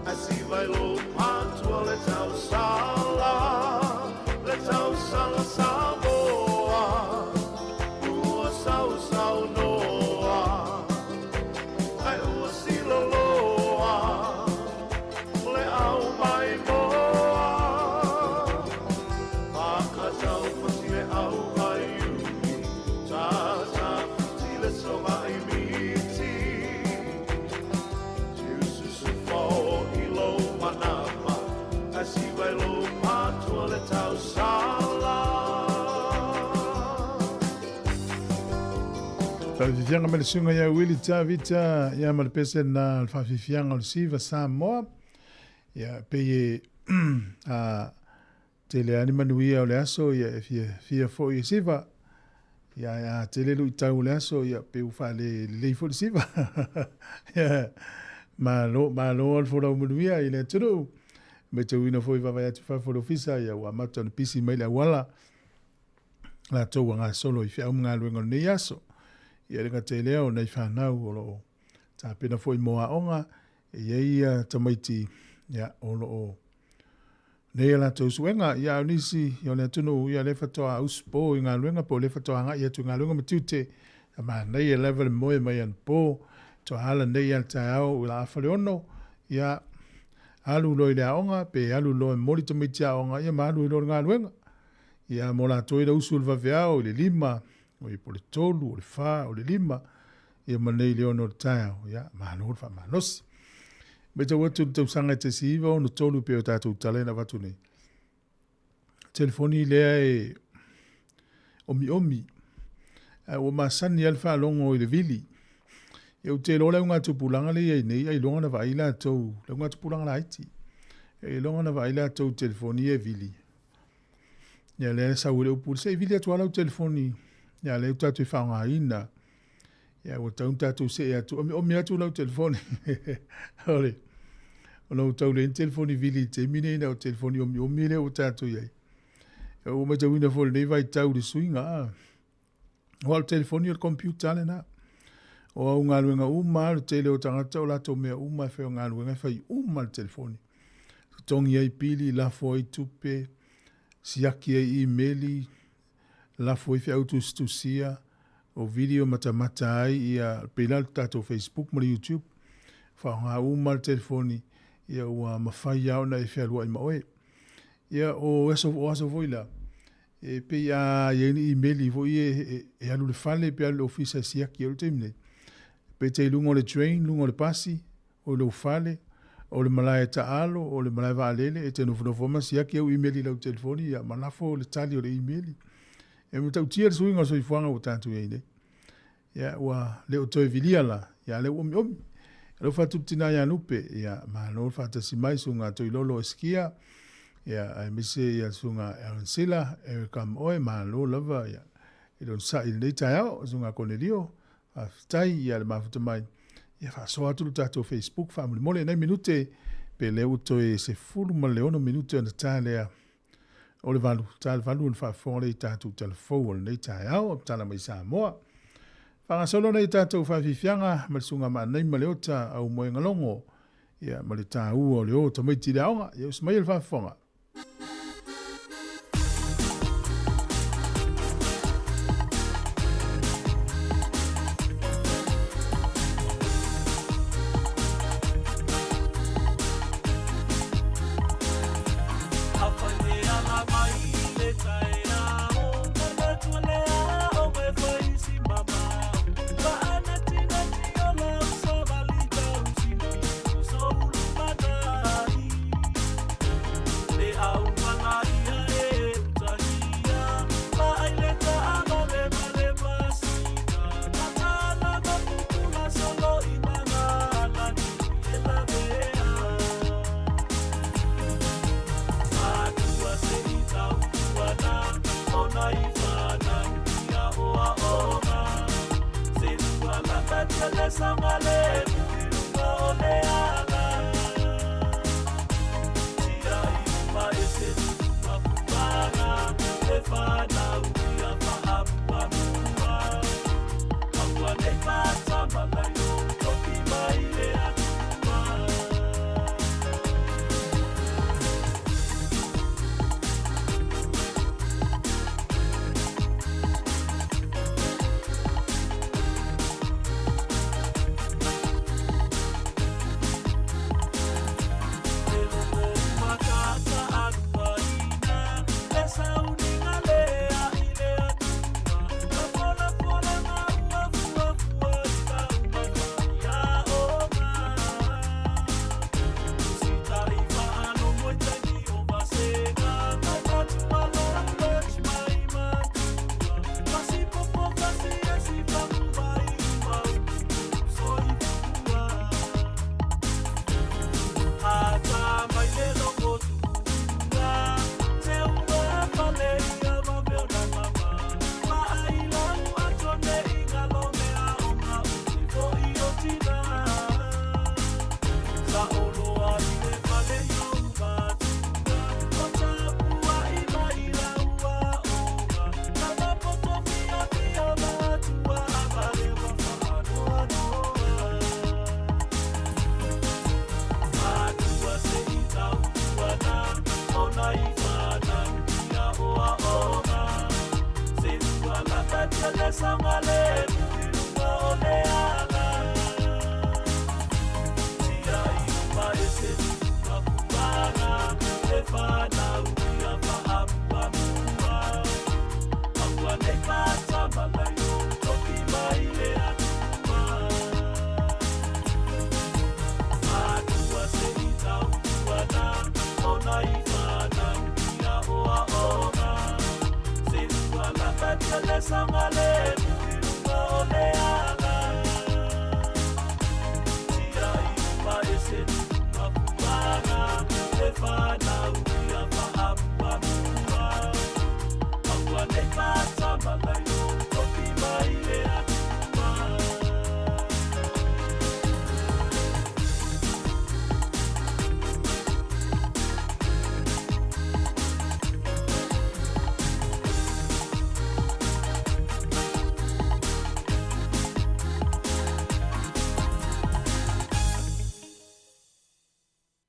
Ae siva i lou patua le tausala, Le tausala Samoa, Ua sau noa, Ai ua sila loa, Le au mai moa. Faatau fati le au ai uli, Tata fiti le songa i miti. Tiususu fao i lou manava, Ae siva i lou patua le tausala. Faafiafiaga mai le susuga ia Willie Tavita ia ma le pese lena o le faafiafiaga o le Siva Samoa. Ia pei e a tele lava ni manuia o le aso ia e fiafia foi e siva. Ia a tele luitau o le aso ia pei ua faalelelei foi le siva. Ia malo malo le folau manuia i le atunuu. Matauina foi vaavaai atu i fafo o le ofisa ia ua amata ona pisi mai le auala latou ua gasolo i feau ma galuega o lenei aso. Ia le gata i lea o nai fanau o lo o tapena foi mo aoga, e i ai ia tamaiti ia, o lo o nei a latou suega, ia a o nisi o le atunuu, ia lea faatoa usu po i galuega po o lea faatoa agai atu i galuega ma tiute, a manaia lava le moe mai anapo, toa ala nei lava i le taeao i le afa le 6, ia alu loa i le aoga, pe alu loa e momoli tamaiti aoga, ia ma alu ai loa i le galuega. Ia mo latou e le usu i le vaveao i le 5, oi po o le 3, o le 4, o le 5, ia ma nei i le 6 o le taeao, ia malo le faamalosi. Matau atu i le tausaga e 1963 pei o tatou tala ina avatu nei. Telefoni lea e omiomi, ae ua masani lava le faalogo i le vili. Ia ou te iloa le augatupulaga lea e i ai nei, ailoga na vaai latou, le augatupulaga laiti, ailoga na vaai latou i telefoni ia e vili. Ia lea e sau ai le upu, se i vili atu lava lau telefoni, ia lea ua tatou faaaogaina. Ia ua tatau ona tatou see atu, omiomi atu lau telefoni. O le, ona ua tau leai ni telefoni vili i le taimi nei, na o telefoni omiomi lea ua tatou i ai. Ia ua matauina foi i lenei vaitau i le suiga, a. Aua o le telefoni o le computer lena. O au galuega uma, le tele o tagata o latou mea uma e fai o galuega e fai uma le telefoni. Totogi ai pili, lafo ai tupe, siaki ai imeli, lafo ai feau tusitusia, o video matamata ai ia, pei la le tatou Facebook ma le YouTube. Faaaoga uma le telefoni, ia ua mafai lava ona e fealuai ma oe. Ia o aso, o aso foi la, E pei a i ai ni imeli foi e, e alu i le fale pe alu i le ofisa e siaki ai o le taimi nei. Pe te i luga o le train, luga o le pasi, o i lou fale, o le malae taalo, o le malae vaalele, e te nofonofo ma siaki au imeli i lau telefoni, ia, ma lafo le tali o le imeli. E matautia le suiga o le soifuaga ua tatou i ai nei. Ia, ua le o toe vilia la, ia lea ua omiomi. Alofa atu le tina ia Lupe, ia, malo le faatasi mai, susuga Toilolo Esikia, ia, aemaise ia susuga Aaron Sila, Eric Amoe, malo lava, ia, i le onosai i lenei taeao, susuga Konelio, faafetai, ia, le mafuta mai, ia, faasoa atu le tatou Facebook, faamolemole, nai minute, pe lea ua toe 16 minute ona ta lea, o le 8, ta le 8 ona faafofoga lea i tatou tala fou o lenei taeao, tala mai Samoa. Faagasolo nei tatou faafiafiaga ma le susuga Maanai ma Leota Aumoegalogo, ia, ma le taua o le o tamaiti i le aoga. Ia usi mai le faafofoga.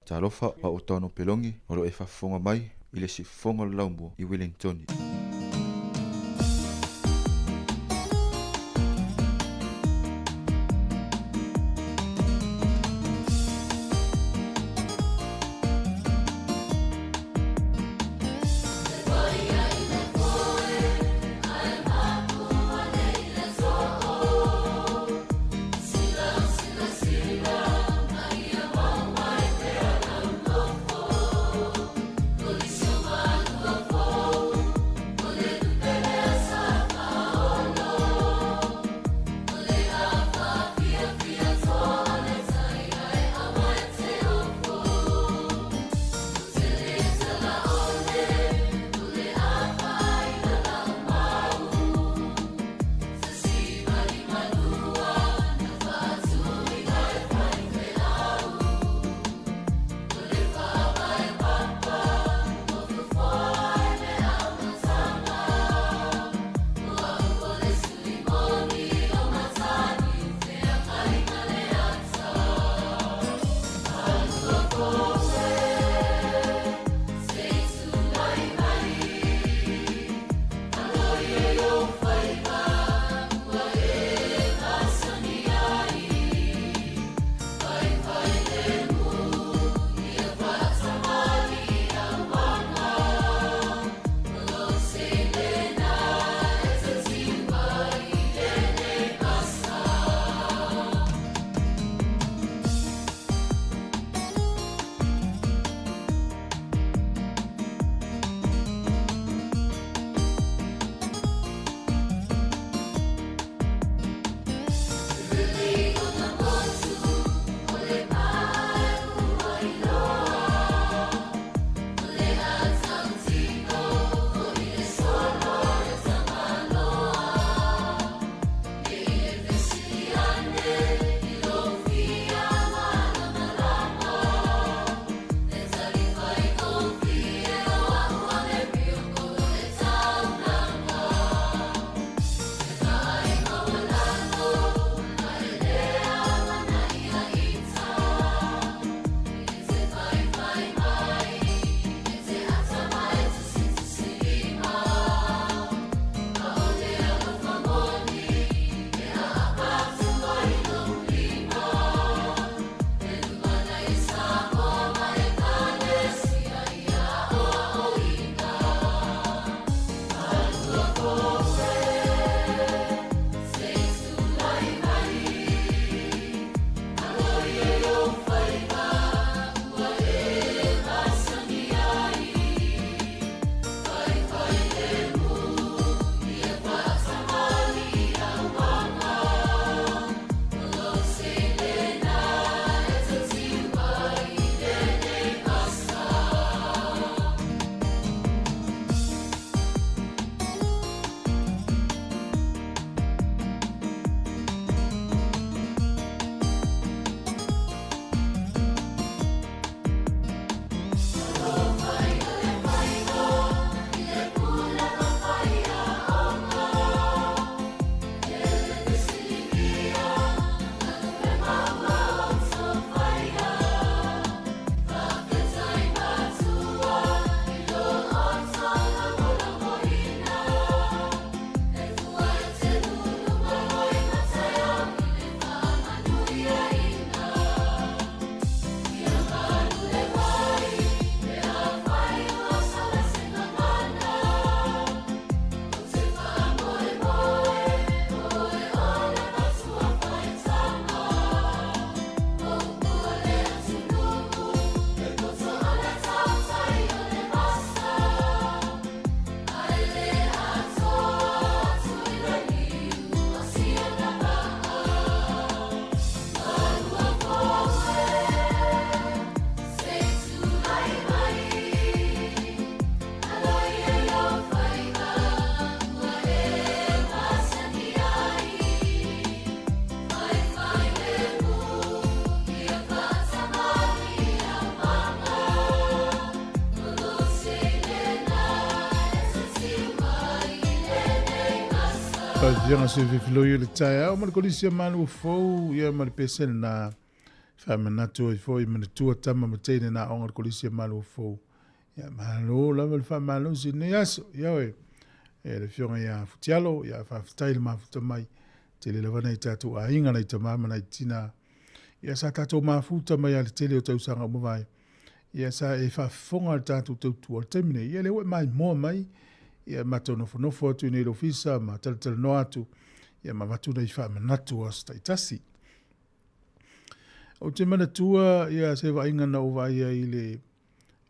Talofa o au Tano Pelongi o lo o e faafofoga mai i le siufofoga o le Laumua i Wellingtoni. Faaviaga se fefiloi o le taeao ma le kolisi o Malu Fou, ia ma le pese lena faamanatu ai foi manatua tama ma teine na aoga le kolisi o Malu Fou. Ia malo lava le faamalosi i lenei aso. Ia oe, e le afioga ia Futialo, ia faafetai le mafuta mai. Tele lava nai tatou aiga, nai tama ma nai tina. Ia sa tatou mafuta mai a le tele o tausaga ua mavae. Ia sa e faafofoga le tatou tautua o le taimi nei. Ia lea ua e maimoa mai, ia matou nofonofo atu i nei i le ofisa ma talatalanoa atu, ia ma avatu nai faamanatu o aso taitasi. Ou te manatua ia se vaaiga na ou vaai ai i le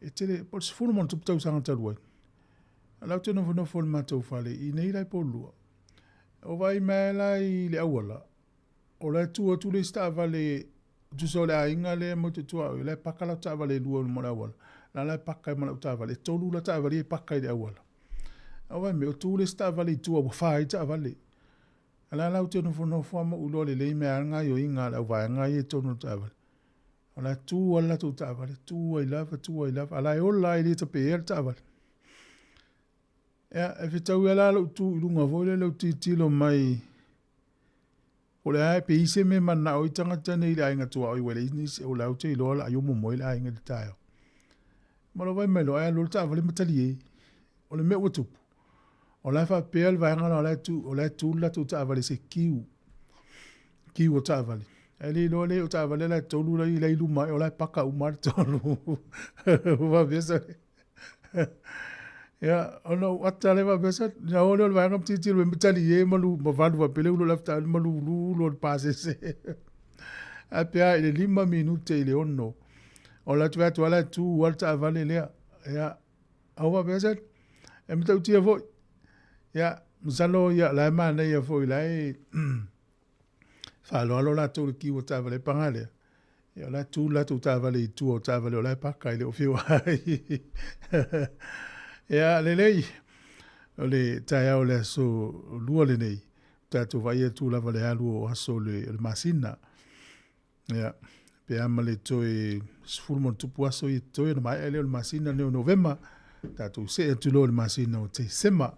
e tele po o le 10 ma ona tupu tausaga talu ai. O la ou te nofonofo i le matou fale i nei la i Poulua. O vaai mai la i le auala, o la e tu atu le isi taavale tusa o le aiga lea matou te tuaoi, o la e paka lau taavale e lua i luma o le auala. La la e paka ai ma lau taavale, e tolu la taavale e paka i le auala. A vaai mai, o tu le isi taavale i tua ua fa ai taavale. A la la ou te nofonofo lava ma ou iloa lelei mea a le gaoioiga a le auvaega ia i totonu o le taavale. O la e tu lava le latou taavale, tu ai lava, tu ai lava, a o la e ola lava e le tapeea le taavale. Ia, e fetaui lava la lou tu i luga foi lele ou tilotilo mai po o le a, pe i ai se mea e mananao ai tagata nei i le aiga tuaoi ua leai nisi, o la ou te iloa o le a momoe le aiga i le taeao. Ma lou vaai mai loa, ae alu loa le taavale ma talie. O le mea ua tupu, o la e faapea le vaega la o la e tu, o la e tu le latou taavale i se kiu, kiu o taavale. Ae le iloa le o taavale la e tolu la i luma ae o la e paka uma lava le tolu. Ua faapea sole. Ia, ona ou ata lea faapea sole, ona o lea o le vaega ma tilotilo mai ma talie ma lu, ma valu faapea le ulu o le afitauli ma lulu loa i le pasese. Ae pe a i le 5 minute i le 6, o le atu atu lava la e tu lava le taavale lea. Ia, Au faapea se, e matautia foi. Ia, masalo ia, la e manaia foi, la e faaaloalo latou i le kiu o taavale, paga lea, ia o la e tu le latou taavale i tua o taavale o la e paka e le o fiu ai. Ia, lelei, o le taeao o le aso lua lenei, tatou vaai atu lava le alu o aso o le masina. Ia, pe a ma le toe 10+ aso ia totoe ona maea lea o le masina lenei o Novema, tatou see atu loa i le masina o Tesema.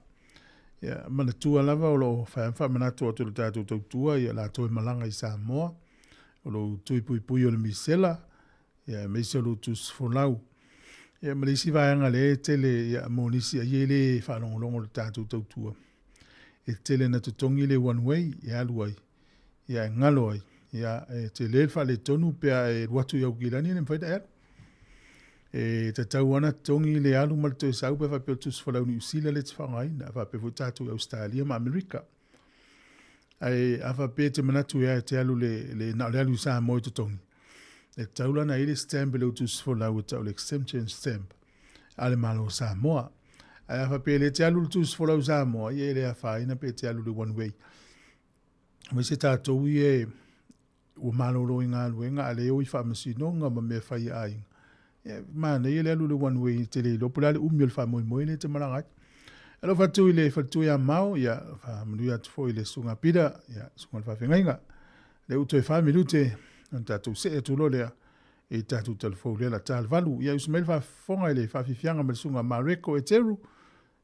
Ia, manatua lava o lo o fai lava ma faamanatu atu e le tatou tautua ia latou e malaga i Samoa, o lo o tui puipui o le misela, ia aemaise o lo o tusi folau. Ia ma le isi vaega lea e tele ia mo nisi ai e le faalogologo i le tatou tautua. E tele na totogi le one way e alu ai, ia e galo ai, ia e tele le faaletonu pe a e alu atu i Aukilani e le mafai ona e alu. E tatau lava ona totogi le alu ma le toe sau pe a faapea o le tusi folau Niu Sila lea e te faaaogaina, a faapea foi tatou i Ausetalia ma Amerika. Ae a faapea e te manatu e te alu le, le, na o le alu i Samoa e totogi, E tatau la ona i ai le stamp i lou tusi folau e tau o le exemption stamp a le Malo o Samoa. Ae a faapea e le te alu le tusi folau i Samoa, ia e le afaina pe te alu i le one way. Aemaise tatou ia e ua malolo i galuega a le o i faamasinoga ma mea fai a aiga. Ia, manaia le alu i le one way e te le iloa po o le a le umi o le faamoemoe lea e te malaga ai. Alofa atu i le faletua ia Mao, ia, faamanuia atu foi i le Susuga Pita, ia, Susuga i le Faafeagaiga. Lea ua toe 4 minute ona tatou see atu loa lea i tatou talafou lea la ta le 8. Ia usu mai le faafofoga i le faafiafiaga ma le Susuga Mareko Eteru,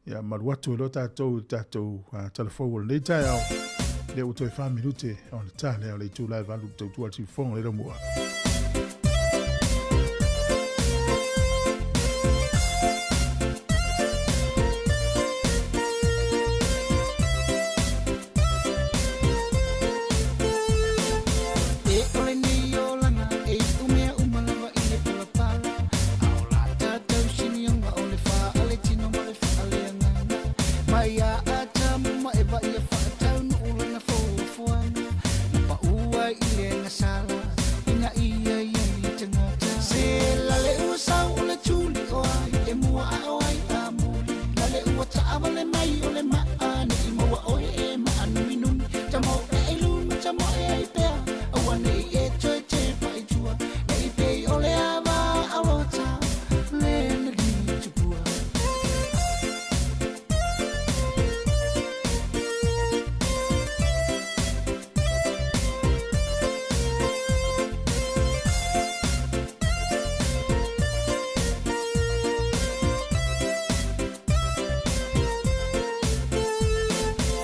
ia malu atu ai loa tatou i le tatou talafou o lenei taeao. Lea ua toe 4 minute ona ta lea o le itula e 8 i le tautua a le siufofoga le laumua. E o lenei olaga e iu mea uma lava i le palapala, A o la tatou simioga o le faale-tino ma le faale-agaga, Mai ia Atamu ma Eva ia faataunuu lana fuafuaga, Na pau ai i le agasala ina ia i ai le tagata. Se lale ua sau o le tuli o ai e mua a o ai a muli, Lale ua taavale mai o le maa ne i maua oe e maanuminumi, Tamoe i luma tamoe ai pea aua ne i e toe tepa i tua, Ne i pei o le ava a Lota le na litupua.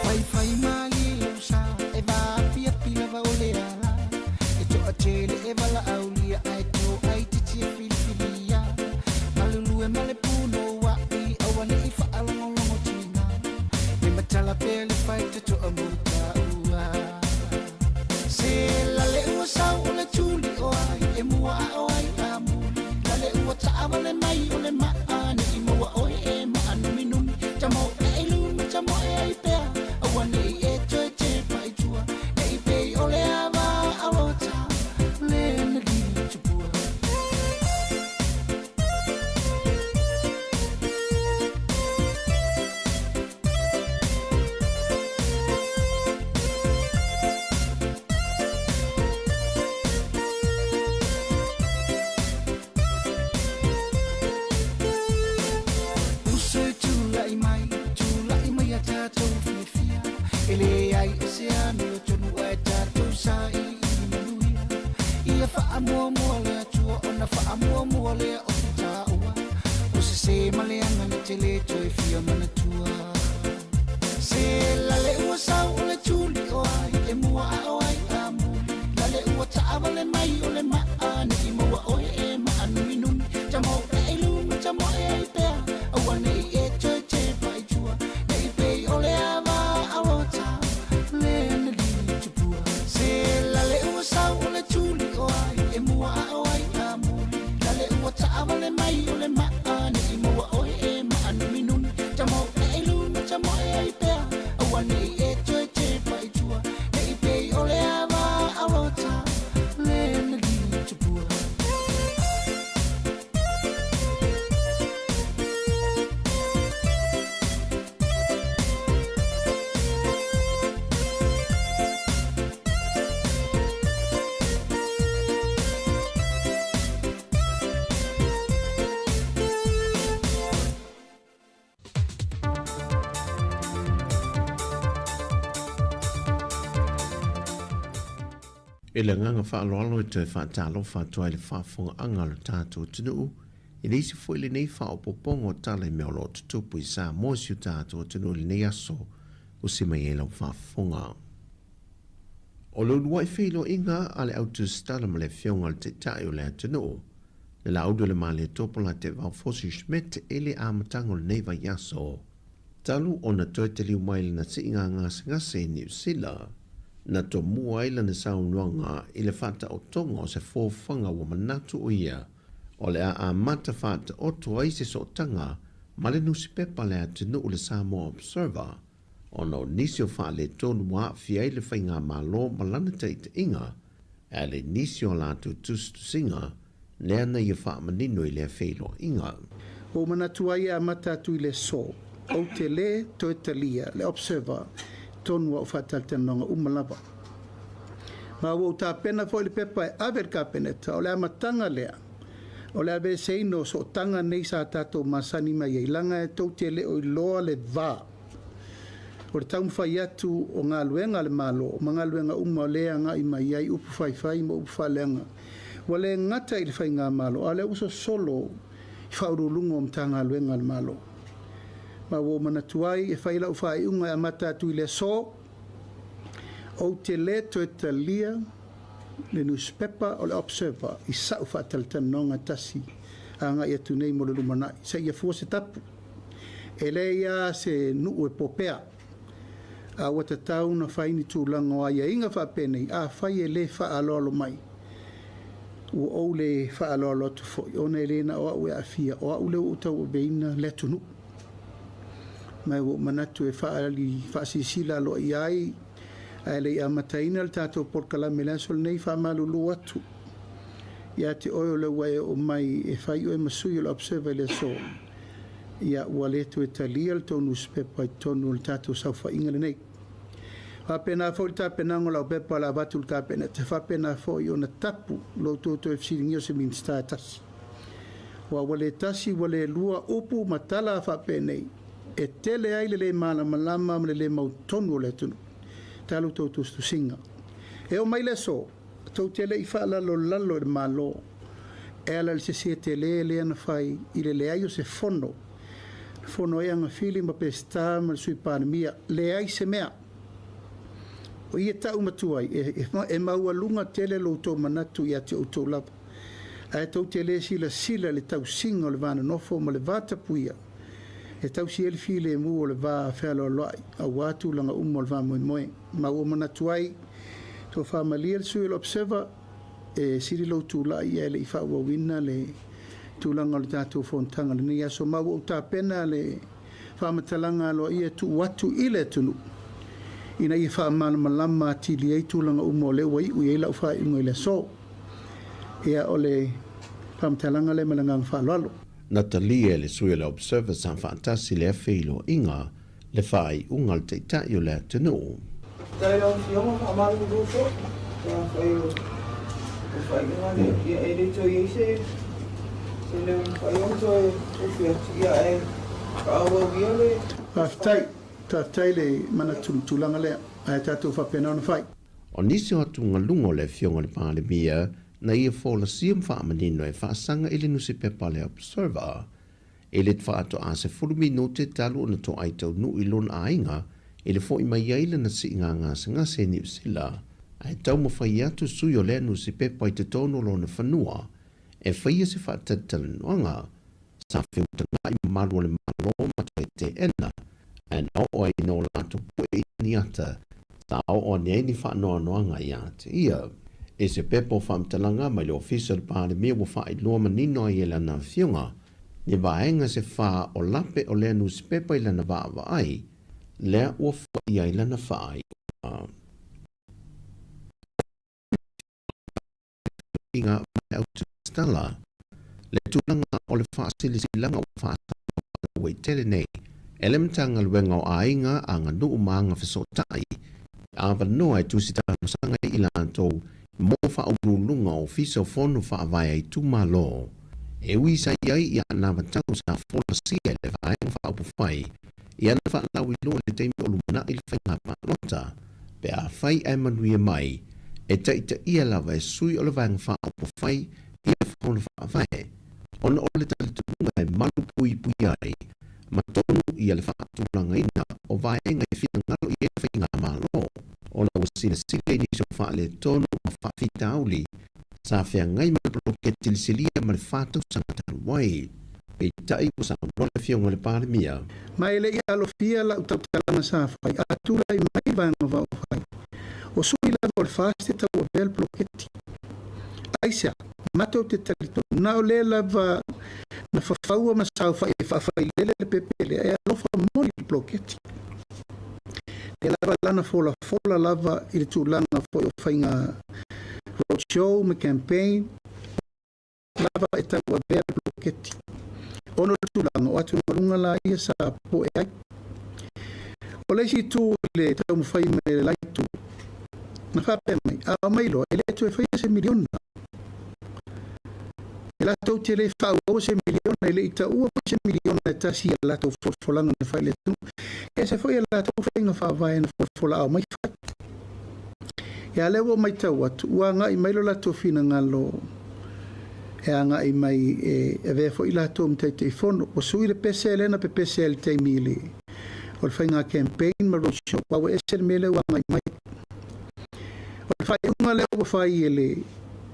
Faifai malie lou sa e vaapiapi lava o le ala, E toatele e valaaulia ae toai titi e filifilia, Malulu e ma le punouai aua ne i faalogologo tina, E matala pea le faitotoa mo taua. Se lale ua sau o le tuli o ai e mua a o ai a muli, Lale ua taavale mai o le maa ne i maua oe e maanuminumi, Tamoe i luma tamoe ai pea aua ne i e toe tepa i tua, Ne i pei o le ava a Lota le na litupua. Uso e tulai mai, tulai mai ia tatou fiafia, E leai o se amiotonu ae tatou sailiili manuia. Ia faamuamua le Atua ona faamuamua lea o te taua, O sese ma leaga na te le toe fia manatua. Se lale ua sau o le tuli o ai e mua a o ai a muli, Lale ua taavale mai o le maa ne i maua oe e maanuminumi, Tamoe i luma tamoe ai pea aua ne i e toe tepa i tua, Ne i pei o le ava a Lota le na litupua. Se lale ua sau o le tuli o ai e mua a o ai a muli, Lale ua taavale mai o le maa ne i maua oe e maanuminumi, Tamoe i luma tamoe ai pea aua ne i e toe tepa i tua, Ne i pei o le ava a Lota le na litupua. I le agaga faaaloalo e toe faatalofa atu ai le faafofogaaga a lo tatou atunuu i le isi foi lenei faaopoopoga o tala i mea o lo o tutupu i Samoa i si o tatou atunuu i lenei aso usi mai ai lau faafofoga. O le uluai feiloaiga a le au tusitala ma le Afioga i le Taitai o le atunuu, le Laulu le Malietoa Polataivao Fosi Schmidt i le amataga o lenei vaiaso, talu ona toe taliu mai lana siiga gasegase i Niu Sila, na tomua ai lana saunoaga i le faataotoga o se fofoga ua manatu o ia o le a amata faataoto ai se sootaga ma le nusipepa a le atunuu le Samoa Observer, ona o nisi o faaletonu ua aafia ai le faigamalo ma lana taitaiga. E ala i nisi o a latou tusitusiga, lea na ia faamanino i lea feiloaiga. Ua ou manatu ai e amata atu i le aso, ou te lē toe talia le Observer tonu a ou faatalatalanoaga uma lava. Ma ua ou tapena foi le pepa e ave i le Kapeneta, o le amataga lea o le aveeseina o sootaga nei sa tatou masani mai ai, leaga e tou te le o iloa le va o le taumafai atu o galuega a le Malo ma galuega uma o lea e agai mai ai upu faifai ma upu faaleaga. Ua le gata i le Faigamalo, a o lea ua sosolo i Faauluuluga o Matagaluega a le Malo. Ma ua ou manatu ai e fai lau faaiuga e amata atu i le aso, ou te le toe talia le nusipepa o le Observer i sa'u faatalatalanoaga tasi agai atu nei mo le lumanai, seia fua se tapu. E leai lava se nuu e popea, a ua tatau ona fai ni tulaga o aiaiga faapenei, afai e le faaaloalo mai, ua ou le faaaloalo atu foi, ona e le na o au e aafia, o au lea ua ou tauaveina le atunuu. Ma ua ou manatu e faaali faasilasila aloaia ai, ae le i amataina le tatou polokalame i le aso lenei, faamalulu atu ia te oe o lea ua e oo mai e fai oe ma sui o le Observer i le aso, ia ua le toe talia le tou nusipepa i totonu o le tatou saofaiga lenei. Faapena foi le tapenaga o lau pepa o le a avatu i le Kapeneta, e faapena foi ona tapu lo outou toe fesiligia o se Minisita e tasi. Aua ua le tasi ua le lua upu ma tala faapenei e tele ai le le malamalama ma le le mautonu o le atunuu. Talu tou tusitusiga. E oo mai le aso, tou te le i faalalolalo i le Malo e ala i le sese tele lea na fai i le leai o se fono, na fono ai Agafili ma Peseta ma le Sui Palemia, leai se mea. O i e tau matua ai, e, e maualuga tele lo outou manatu ia te outou lava, ae tou te le silasila i le tausiga o le va nonofo ma le va tapuia, e tausi ai le filemu o le va fealoaloai aua tulaga uma o le faamoemoe. Ma ua manatu ai, tofa malie le sui o le Observer, e sili lou tulai ae le i faaauauina le tulaga o le tatou fonotaga i lenei aso. Ma ua ou tapena le faamatalaga aloaia e tuu atu i le atunuu ina ia faamalamalama atili ai tulaga uma o lea ua iu i ai lau faaiuga i le aso. Ia, o le faamatalaga lea ma le agaga faaaloalo. Na talia e le sui o le Observer sa faatasi lea feiloaiga le faaiuga a le Taitai o le atunuu. Faafetai lau Afioga, faamalulu foi pe afai o le faaiuga lea, ia e le toe i ai se se leo e mafai ona toe ofi atu, ia ae faaauau ia le. Faafetai, faafetai le manatu i le tulaga lea, ae tatou faapena ona fai. O nisi o atugaluga o le Afioga i le Palemia na ia folasia ma faamanino e faasaga i le nusipepa a le Observer, E le faatoa 10 minute talu ona toai taunuu i lona aiga i le fo'i mai ai lana siiga gasegase i Niu Sila, ae taumafai atu sui o lea nusipepa i totonu o lona fanua e faia se faatalitalanoaga. Sa feutaga'i mamalu o le Malo ma toe teena, ae na oo ai nō latou po'e i ni ata sa oo ane ai ni faanoanoaga iā te ia. I se pepa o faamatalaga mai le Ofisa o le Palemia ua faailoa manino ai e lana afioga Ni vaega se fa o lape o lea nusipepa i lana vaavaai, lea ua fo'i ai lana faaiuga. Ma le autusitala, le tulaga o le faasilasilaga ua faasala faalauaitele nei e le Matagaluega o Aiga, Aganuu ma Agafesootai, avanoa e tusi talosaga ai i latou mo faauluuluga o Ofisa o Fono Faavae a Itumalo. E ui sa i ai i anavatau sa folasia e le Vaega Faaupufai i ana faalauiloa i le taimi o lumanai le faiga palota, pe afai ae manuia mai, e taitaia lava e sui o le Vaega Faaupufai i le Fono Faavae, ona o le talitonuga e malupuipuia ai ma tonu ia le faatulagaina o vaega e finagalo i ai le faigamalo, ona ua silasila i nisi o faaletonu ma faafitauli sa feagai ma le poloketi lisilia ma le 4 tausaga talu ai. Peitai ua saunoa le Afioga i le Palemia. Ma e le i alofia lau tautalaga sa fai, a tulai mai le Vaega Faaupufai, o sui lava o le FAST e tauavea le poloketi. Aisea? Matou te talitonu, na o lea lava na fafaua ma saofai e faafailele le pepe lea e alofa moni i le poloketi. Lea lava lana folafola lava i le tulaga foi o faiga Road show ma campaign lava e tauavea le poloketi. Ona o le tulaga o atugaluga la ia sa popoe ai. O le isi itu i le taumafai mai a le la itu, na faapea mai, a omai loa, e le toe faia se miliona. E latou te le faaauaua se miliona, e le i taua foi se miliona e tasi i a latou folafolaga na fai i le atunuu. E ese foi a latou faiga faavae na folafola a omai fai. Ia lea ua ou matau atu, ua agai mai lo latou finagalo e agai mai e avea foi latou ma Taitaifono. Ua sui le pese lea na pepese ai i le taimi i le o le faiga campaign ma road show, aua ua ese le mea lea ua agai mai. O le faaiuga lea ua fai e le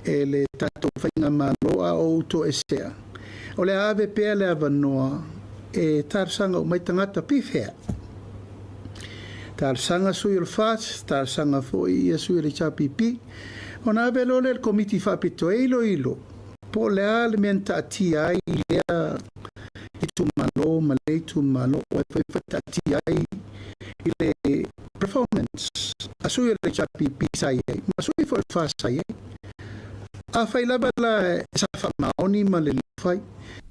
e le tatou faigamalo a o ou toesea, o le a ave pea le avanoa e talosaga uma ai tagata pi fea. Talosaga sui o le FAST, talosaga foi ia sui o le HRPP, ona ave loa lea i le Komiti Faapitoa e iloilo po o le a le mea na taatia ai i lea itumalo ma lea itumalo, o ai foi e taatia ai i le performance a sui o le HRPP sa i ai ma sui foi o le FAST sa i ai. Afai lava la sa faamaoni ma le fai.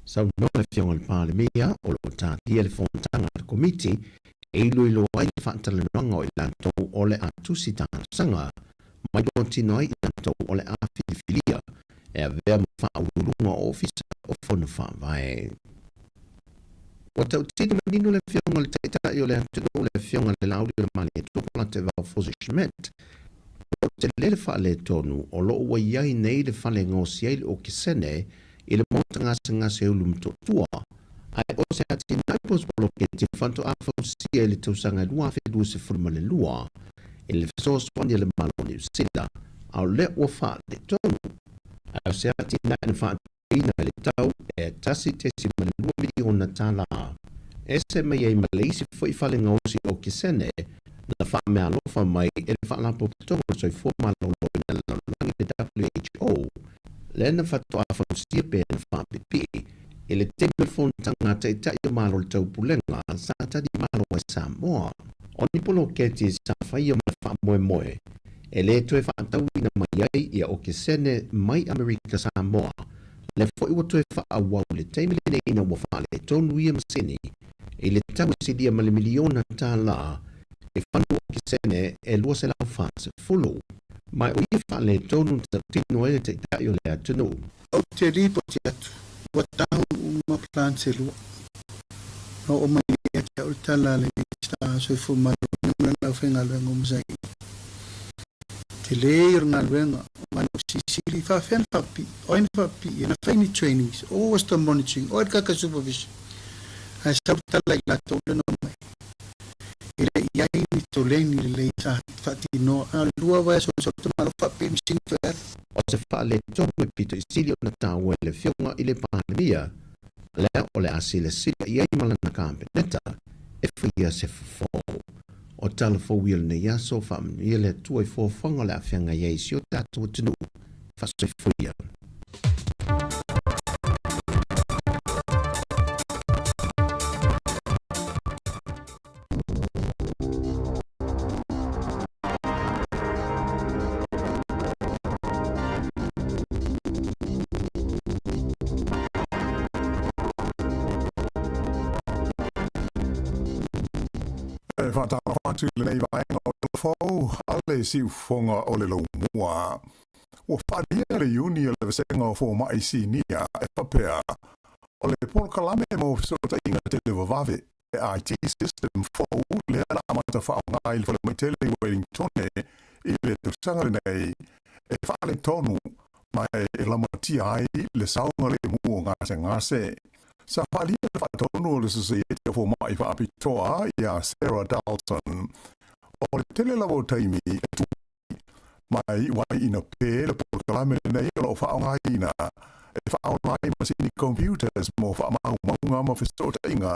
Saunoa le Afioga i le Palemia o lo o taatia le fonotaga a le Komiti e iloilo ai le faatalanoaga o i latou o le a tusi talosaga mai totino ai i latou o le a filifilia e avea ma faauluuluga o Ofisa o Fono Faavae. Ua tautino manino le Afioga i le Taitai o le atunuu, le Afioga i le Laaulialemalietoa Polatevao Fose Schmidt, ua tele le faaletonu o lo o ua i ai nei le fale e gaosi ai le okesene i le maota gasegase e Ulumotootua, ae o se atinae po o se poloketi faatoa fausia i le tausaga 2022 i le fesoasoani a le Malo o Niu Sila, a o lea ua faaletonu. Ae o se atinae na faatupeina i le tau e $1.2 miliona tala. Ese mai ai ma le isi foi fale gaosi okesene na faameaalofa mai e le Faalapotopotoga o le Soifua Maloloina a le Lalolagi, le WHO, lea na faatoa fausia pe na faapipii i le taimi o le Fonotaga a Taitai o Malo o le Taupulega sa tali malo ai Samoa. O ni poloketi sa faia ma le faamoemoe e le toe faatauina mai ai ia okesene mai Amerika Samoa, lea foi ua toe faaauau i le taimi lenei ina ua faaletonu ia masini i le tau e silia ma le miliona tala e fanu okesene e 240. Ma o ia faaletonu na tautino ai le Taitai o le atunuu. Ou te lipoti atu, ua down uma plants e lua. Na oo mai ia te au le tala a le Minista a Soifua Maloloina ma lana aufaigaluega uma sa i ai. Tele ia o le galuega, aua na ou silisili, faafefea na faapipii, o ai na faapipii ai, na fai ni trainings, or was the monitoring, o ai le kaka supervision? Ae sau le tala i latou lea na omai, e le i ai ni toleni lelei sa faatinoa, na o le lua vaiaso na sau le tamaloa faapipii masini toe alu. O se faaletonu e pito i sili ona taua e le Afioga i le Palemia, lea o le a silasila i ai ma lana Kapeneta e faia se fofo. O tala fou ia o lenei aso, faamanuia le Atua i fuafuaga o le a feagai ai i si o tatou atunuu. Faasoifua ia. E faatalofa atu i lenei vaega o le Fou a le Siufofoga o le Laumua. Ua faaalia le Iuni o le Vasega o Fomai Sinia e faapea, o le polokalame mo fesootaiga televavave, le IT system fou lea na amata faaaoga i le falemai tele i Wellingtone i le tausaga lenei, e faaletonu ma e lamatia ai le saogalemu o gasegase. Sa faaalia le faatonu o le Sosaiete o Fomai Faapitoa iā Sarah Dalton, o le tele lava o taimi e tu mai ai ina pē le polokalame lenei o lo o faaaogaina e faaola ai masini computers mo faamaumauga ma fesootaiga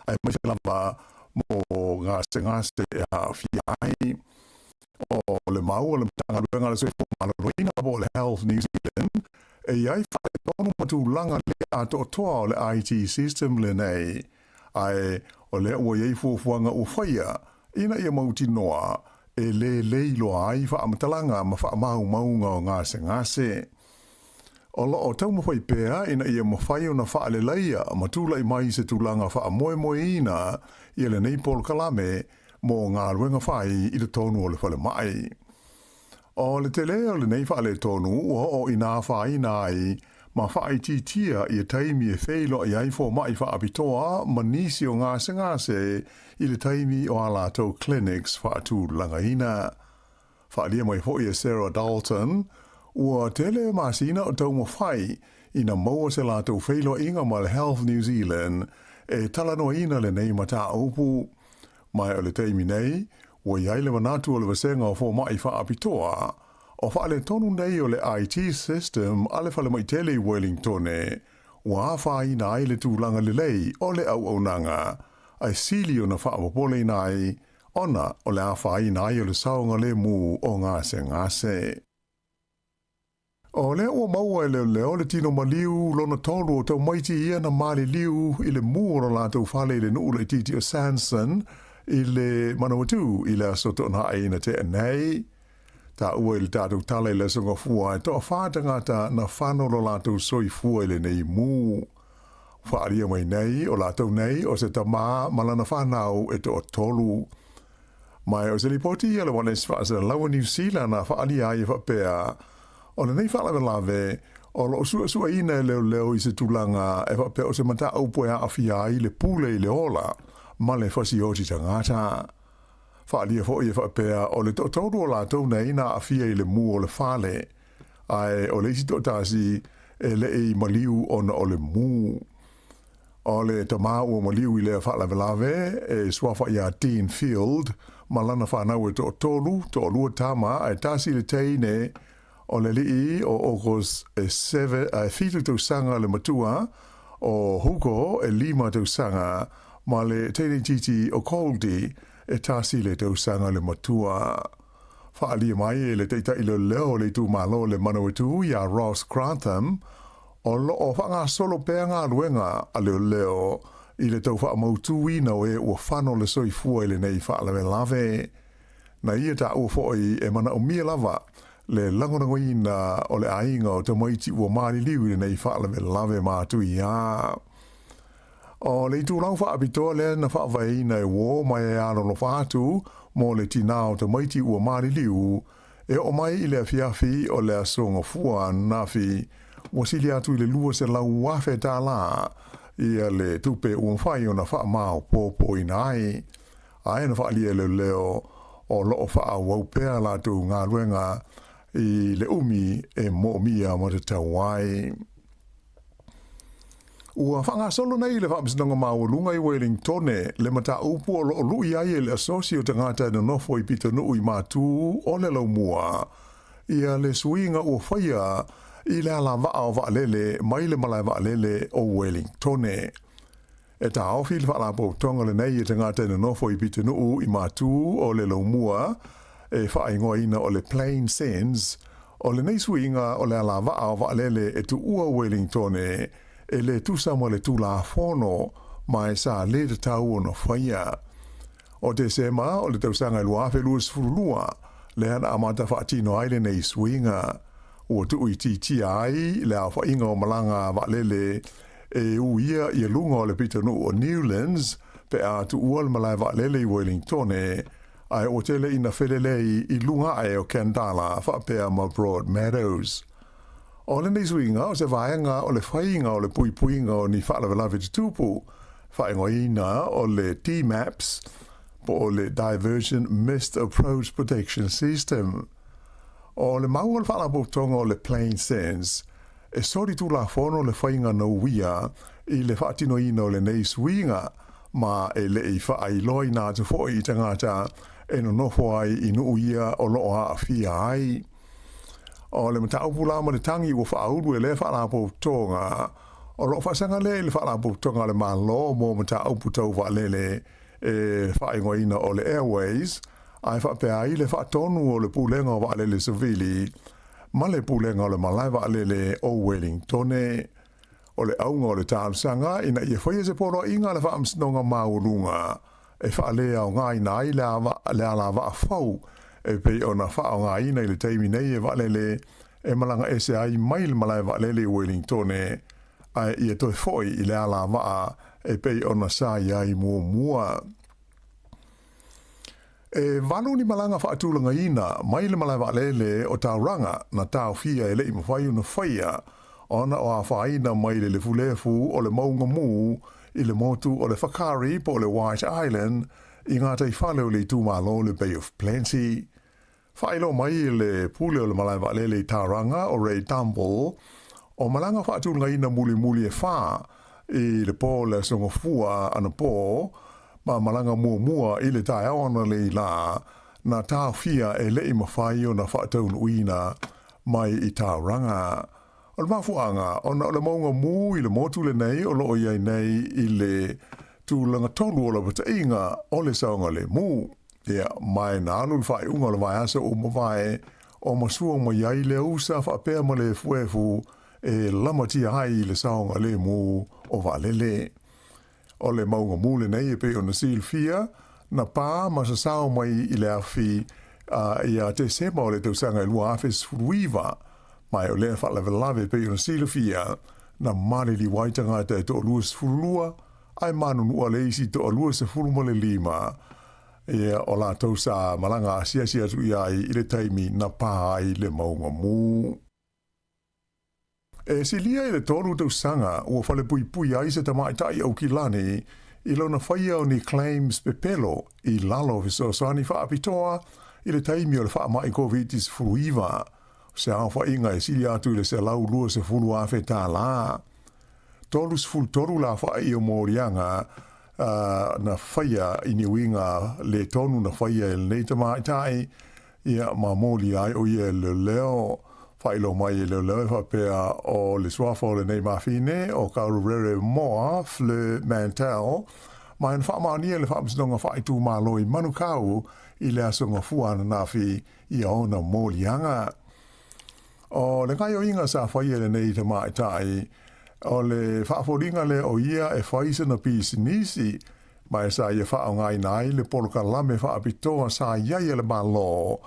aemaise lava mo gasegase e aafia ai. O le mau a le Matagaluega a le Soifua Maloloina po o le Health New Zealand, e i ai faaletonu ma tulaga le atoatoa o le IT system lenei, ae o lea ua i ai fuafuaga ua faia ina ia mautinoa. e lē leiloa ai faamatalaga ma faamaumauga o gasegase. O lo o taumafai pea ina ia mafai ona faaleleia ma tulai mai se tulaga faamoemoeina ia lenei polokalame mo galuega fai i totonu o le falemai. O le tele o lenei faaletonu ua oo ina afaina ai ma faaitiitia ia taimi e feiloai ai fomai faapitoa ma nisi o gasegase i le taimi o a latou clinics faatulagaina. Faaalia mai foi e Sarah Dalton, ua tele masina o taumafai ina maua se latou feiloaiga ma le Health New Zealand e talanoaina lenei mataupu. Ma o le taimi nei, ua i ai le manatu o le Vasega o Fomai Faapitoa, o faaletonu nei o le IT system a le falemai tele i Wellingtone, ua afaina ai le tulaga lelei o le auaunaga, ae sili ona faapopoleina ai ona o le afaina ai o le saogalemu o gasegase. O lea ua maua e leoleo le tino maliu lona tolu o tamaiti ia na maliliu i le mu o lo latou fale i le nuu laitiiti o Sanson i le Manawatu i le aso Toonai na tea nei. Taua i le tatou tala i le aso Gafua e toafa tagata na fano lo latou soifua i lenei mu. Faaalia mai nei o latou nei o se tamā ma lana fanau e toatolu. Ma o se lipoti ia le Wireless Faasalalaua Niu Sila na faaalia ai e faapea, o lenei faalavelave o lo o suesueina e leoleo i se tulaga e faapea o se mataupu e aafia ai le pule i le ola ma le fasioti tagata. Faaalia foi e faapea o le toatolu o latou nei na aafia i le mu o le fale, ae o le isi toatasi e le i maliu ona o le mu. O le tamā ua maliu i lea faalavelave e suafa iā Dean Field ma lana fanau e toatolu, toalua tama ae tasi le teine, o le alii o August e 7 tausaga le matua, o Hugo e 5 tausaga, ma le teine itiiti o Goldie e tasi le tausaga le matua. Faaalia mai e le taitai leoleo o le itumalo le Manawatu iā Ross Grantham, O lo o faagasolo pea galuega a leoleo i le tau faamautuina o e ua fano le soifua i lenei faalavelave. Na ia taua foi e manaomia lava le lagolagoina o le aiga o tamaiti ua maliliu i lenei faalavelave matuia. O le itulau faapitoa lea na faavaeina e uō mai e alolofa atu mo le tinā o tamaiti ua maliliu E oo mai i le afiafi o le aso Gafua ananafi, ua sili atu i le $200,000 tālā ia le tupe ua mafai ona faamaopoopoina ai. Ae na faaalia e leoleo o lo o faaauau pea latou galuega i le umi e moomia ma tatau ai. Ua faagasolo nei le Faamasinoga Maualuga i Welingtone le mataupu o lo o lui ai e le Asosi o Tagata e Nonofo i Pitonuu i Matū o le Laumua ia le suiga ua faia i le alavaa o vaalele mai le malae vaalele o Welingtone. E taofi le faalapotopotoga lenei e tagata e nonofo i pitonuu i Matū o le Laumua e faaigoaina o le Plane Sense. O lenei suiga o le alavaa o vaalele e tuua Welingtone e le tusa ma le Tulafono ma e sa le tatau ona faia. O Tesema o le tausaga e 2022 lea na amata faatino ai lenei suiga. Ua tuuitiitia ai le aofaiga o malaga vaalele e uia i luga o le pitonuu o Newlands pe a tuua le malae vaalele i Wellingtone, ae ua tele ina felelei i luga ae o Khandallah faapea ma Broadmeadows. O lenei suiga o se vaega o le faiga o le puipuiga o ni faalavelave tutupu, faaigoaina o le DMAPS, po o le Diversion Missed Approach Protection System. O le mau o le faalapotopotoga o le Plane Sense, e soli tulafono le faiga nouia i le faatinoina o lenei suiga, ma e le i faailoaina atu foi i tagata e nonofo ai i nuu ia o lo o aafia ai. O le mataupu la ma le tagi ua faaulu e lea faalapotopotoga, o lo o faasaga lea i le faalapotopotoga a le Malo mo mataupu tau vaalele e faaigoaina o le Airways, ae faapea ai le faatonu o le Pulega o Vaalele Savili ma le Pulega o le Malae Vaalele o Welingtone. O le auga o le talosaga ina ia faia se poloaiga a le Faamasinoga Maualuga e faaleaogaina ai le alavaa fou e pei ona faaaogaina i le taimi nei e vaalele e malaga ese ai mai le malae vaalele i Wellingtone ae ia toe foi i le alavaa e pei ona sa i ai muamua. E valu ni malaga faatulagaina mai le malae vaalele o Tauranga na taofia e le i mafai ona faia ona o afaina mai le lefulefu o le mauga mū i le motu o le Whakaari po o le White Island i gataifale o le itumalo o le Bay of Plenty. Faailoa mai le pule o le malae vaalele i Tauranga o Ray Dumble, o malaga faatulagaina mulimuli e whā i le pō o le Aso Gafua anapō, ma malaga muamua i le taeao analeila na taofia e le i mafai ona faataunuuina mai i Tauranga. O le mafuaaga, ona o le mauga mū i le motu lenei o lo o i ai nei i le tulaga tolu o lapataiga o le saogalemu. Ia, ma e na alu le faaiuga o le vaiaso ua mavae o masua mai ai le usa faapea ma le efuefu e lamatia ai i le saogalemu o vaalele. O le mauga mū lenei e pei ona silafia, na pā ma sasao mai i le afi ia Tesema o le tausaga e 2019, ma e o lea faalavelave e pei ona silafia, na maliliu ai tagata e toa-22, ae manunua le isi toa-25, ia, o latou sa malaga asiasi atu i ai i le taimi na pā ai le mauga mū. E silia i le tolu tausaga ua falepuipui ai se tamaitai Aukilani i lona faia o ni claims pepelo i lalo o fesoasoani faapitoa i le taimi o le faamai Koviti-19, o se aofaiga e silia atu i le $120,000 tālā. 33 la whaai o mōrianga na faia i ni uiga le tonu na faia e lenei tamaitai, ia ma mōli ai o ia e leoleo. Whailo mai e leoleo e whapea o le suafa o lenei mafine o Kaururere Moa Fleur Mantel, ma ina whaamaonia le whaamasinoga whaitūmālo i Manukau i le aso Gafua ananafi i ona mōlianga. O le gaoioiga sa faia e lenei tamaitai, o le faafoliga lea o ia e fai sana pisinisi, ma e sa ia faaaogaina ai le polokalame faapitoa sa i ai a le Malo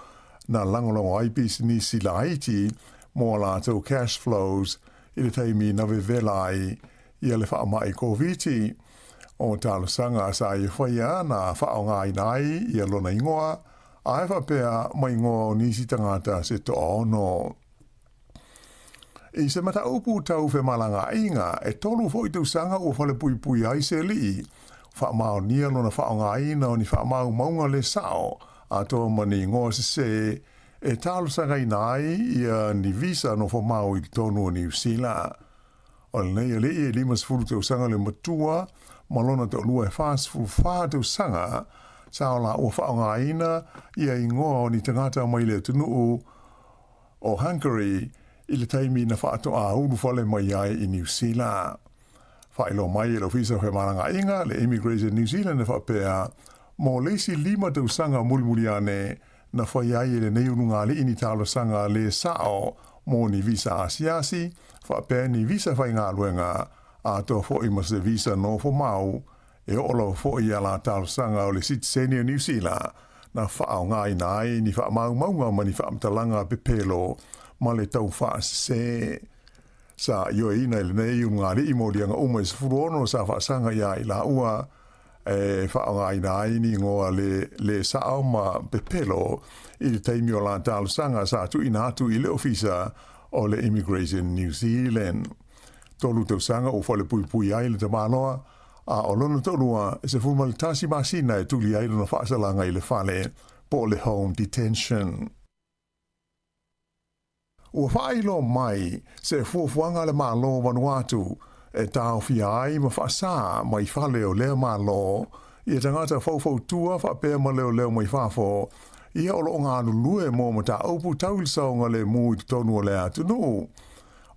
na lagolago ai pisinisi laiti mo a latou cash flows i le taimi na vevela ai ia le faamai Koviti. O talosaga sa ia faia na faaaogaina ai ia lona ingoa, Ae faapea ma ingoa o nisi tagata se toaono. I se mataupu tau femalagaaiga, e tolu foi tausaga ua falepuipui ai se alii, faamaonia lona faaaogaina o ni faamaumauga le sao atoa ma ni ingoa sesē e talosagaina ai ia ni visa nofomau i totonu o Niu Sila. O lenei alii e 50 tausaga le matua ma lona toalua e 44 tausaga, sa o laua faaaogaina ia ingoa o ni tagata mai le atunuu o Hungary i le taimi na faatoa ulufale mai ai i Niu Sila. Faailoa mai e le Ofisa o Femalagaaiga, le Immigration New Zealand e faapea, mo le isi lima tausaga mulimuli ane, na fai ai e lenei ulugalii ni talosaga le sao mo ni visa asiasi, faapea ni visa faigaluega, atoa foi ma se visa nofo mau, e oo lava foi i a la talosaga o le sitiseni o Niu Sila, na faaaogaina ai ni faamaumauga ma ni faamatalaga pepelo ma le taufaasese. Sa ioeina e lenei ulugalii moliaga uma e 16 sa faasaga iā i laua, e faaaogaina ai ni ingoa le le sao ma pepelo i le taimi o la talosaga sa tuuina atu i le Ofisa o le Immigration New Zealand. Tolu tausaga ua falepuipui ai le tamaloa, a o lona toalua e 11 masina e tuli ai lona faasalaga i le fale po o le home detention. Ua faailoa mai se fuafuaga a le Malo o Vanuatu e taofia ai ma faasā mai fale o lea Malo ia tagata faufautua faapea ma leoleo mai fafo ia o lo o galulue mo mataupu tau i le saogalemu i totonu o lea atunuu.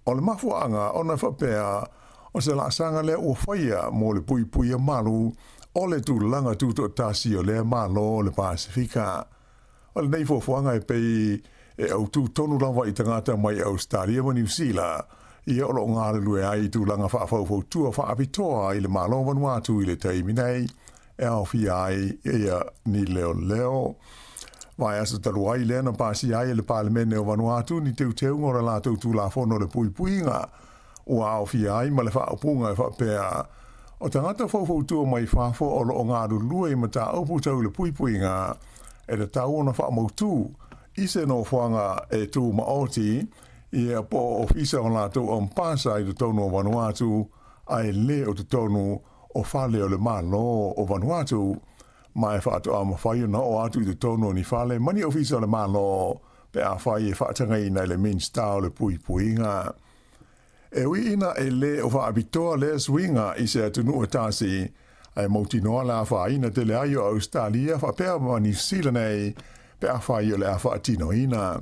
O le mafuaaga ona e faapea o se laasaga lea ua faia mo le puipuia malu o le tulaga tutoatasi o lea Malo o le Pasefika. O lenei fuafuaga e pei e autū tonu lava i tagata mai Ausetalia ma Niu Sila, ia o lo o galulue ai i tulaga faafaufautua faapitoa i le Malo o Vanuatu i le taimi nei, e aofia ai ia ni leoleo. Vaiaso talu ai lea na pasia ai e le Palemene o Vanuatu ni teuteuga o le latou Tulafono o le Puipuiga ua aofia ai ma le faaupuga e faapea, O tagata faufautua mai fafo o lo o galulue i mataupu tau i le puipuiga, e tatau ona faamautu i se nofoaga e tumaoti ia po o ofisa o latou ampasa i totonu o Vanuatu ae le o totonu o fale o le Malo o Vanuatu, ma e faatoa mafai ona oo atu i totonu o ni fale ma ni ofisa o le Malo pe afai e faatagaina e le Minisita o le Puipuiga. E ui ina e le o faapitoa lea suiga i se atunuu e tasi, ae mautinoa le afaina tele ai o Ausetalia faapea ma Niu Sila nei pe afai o le a faatinoina.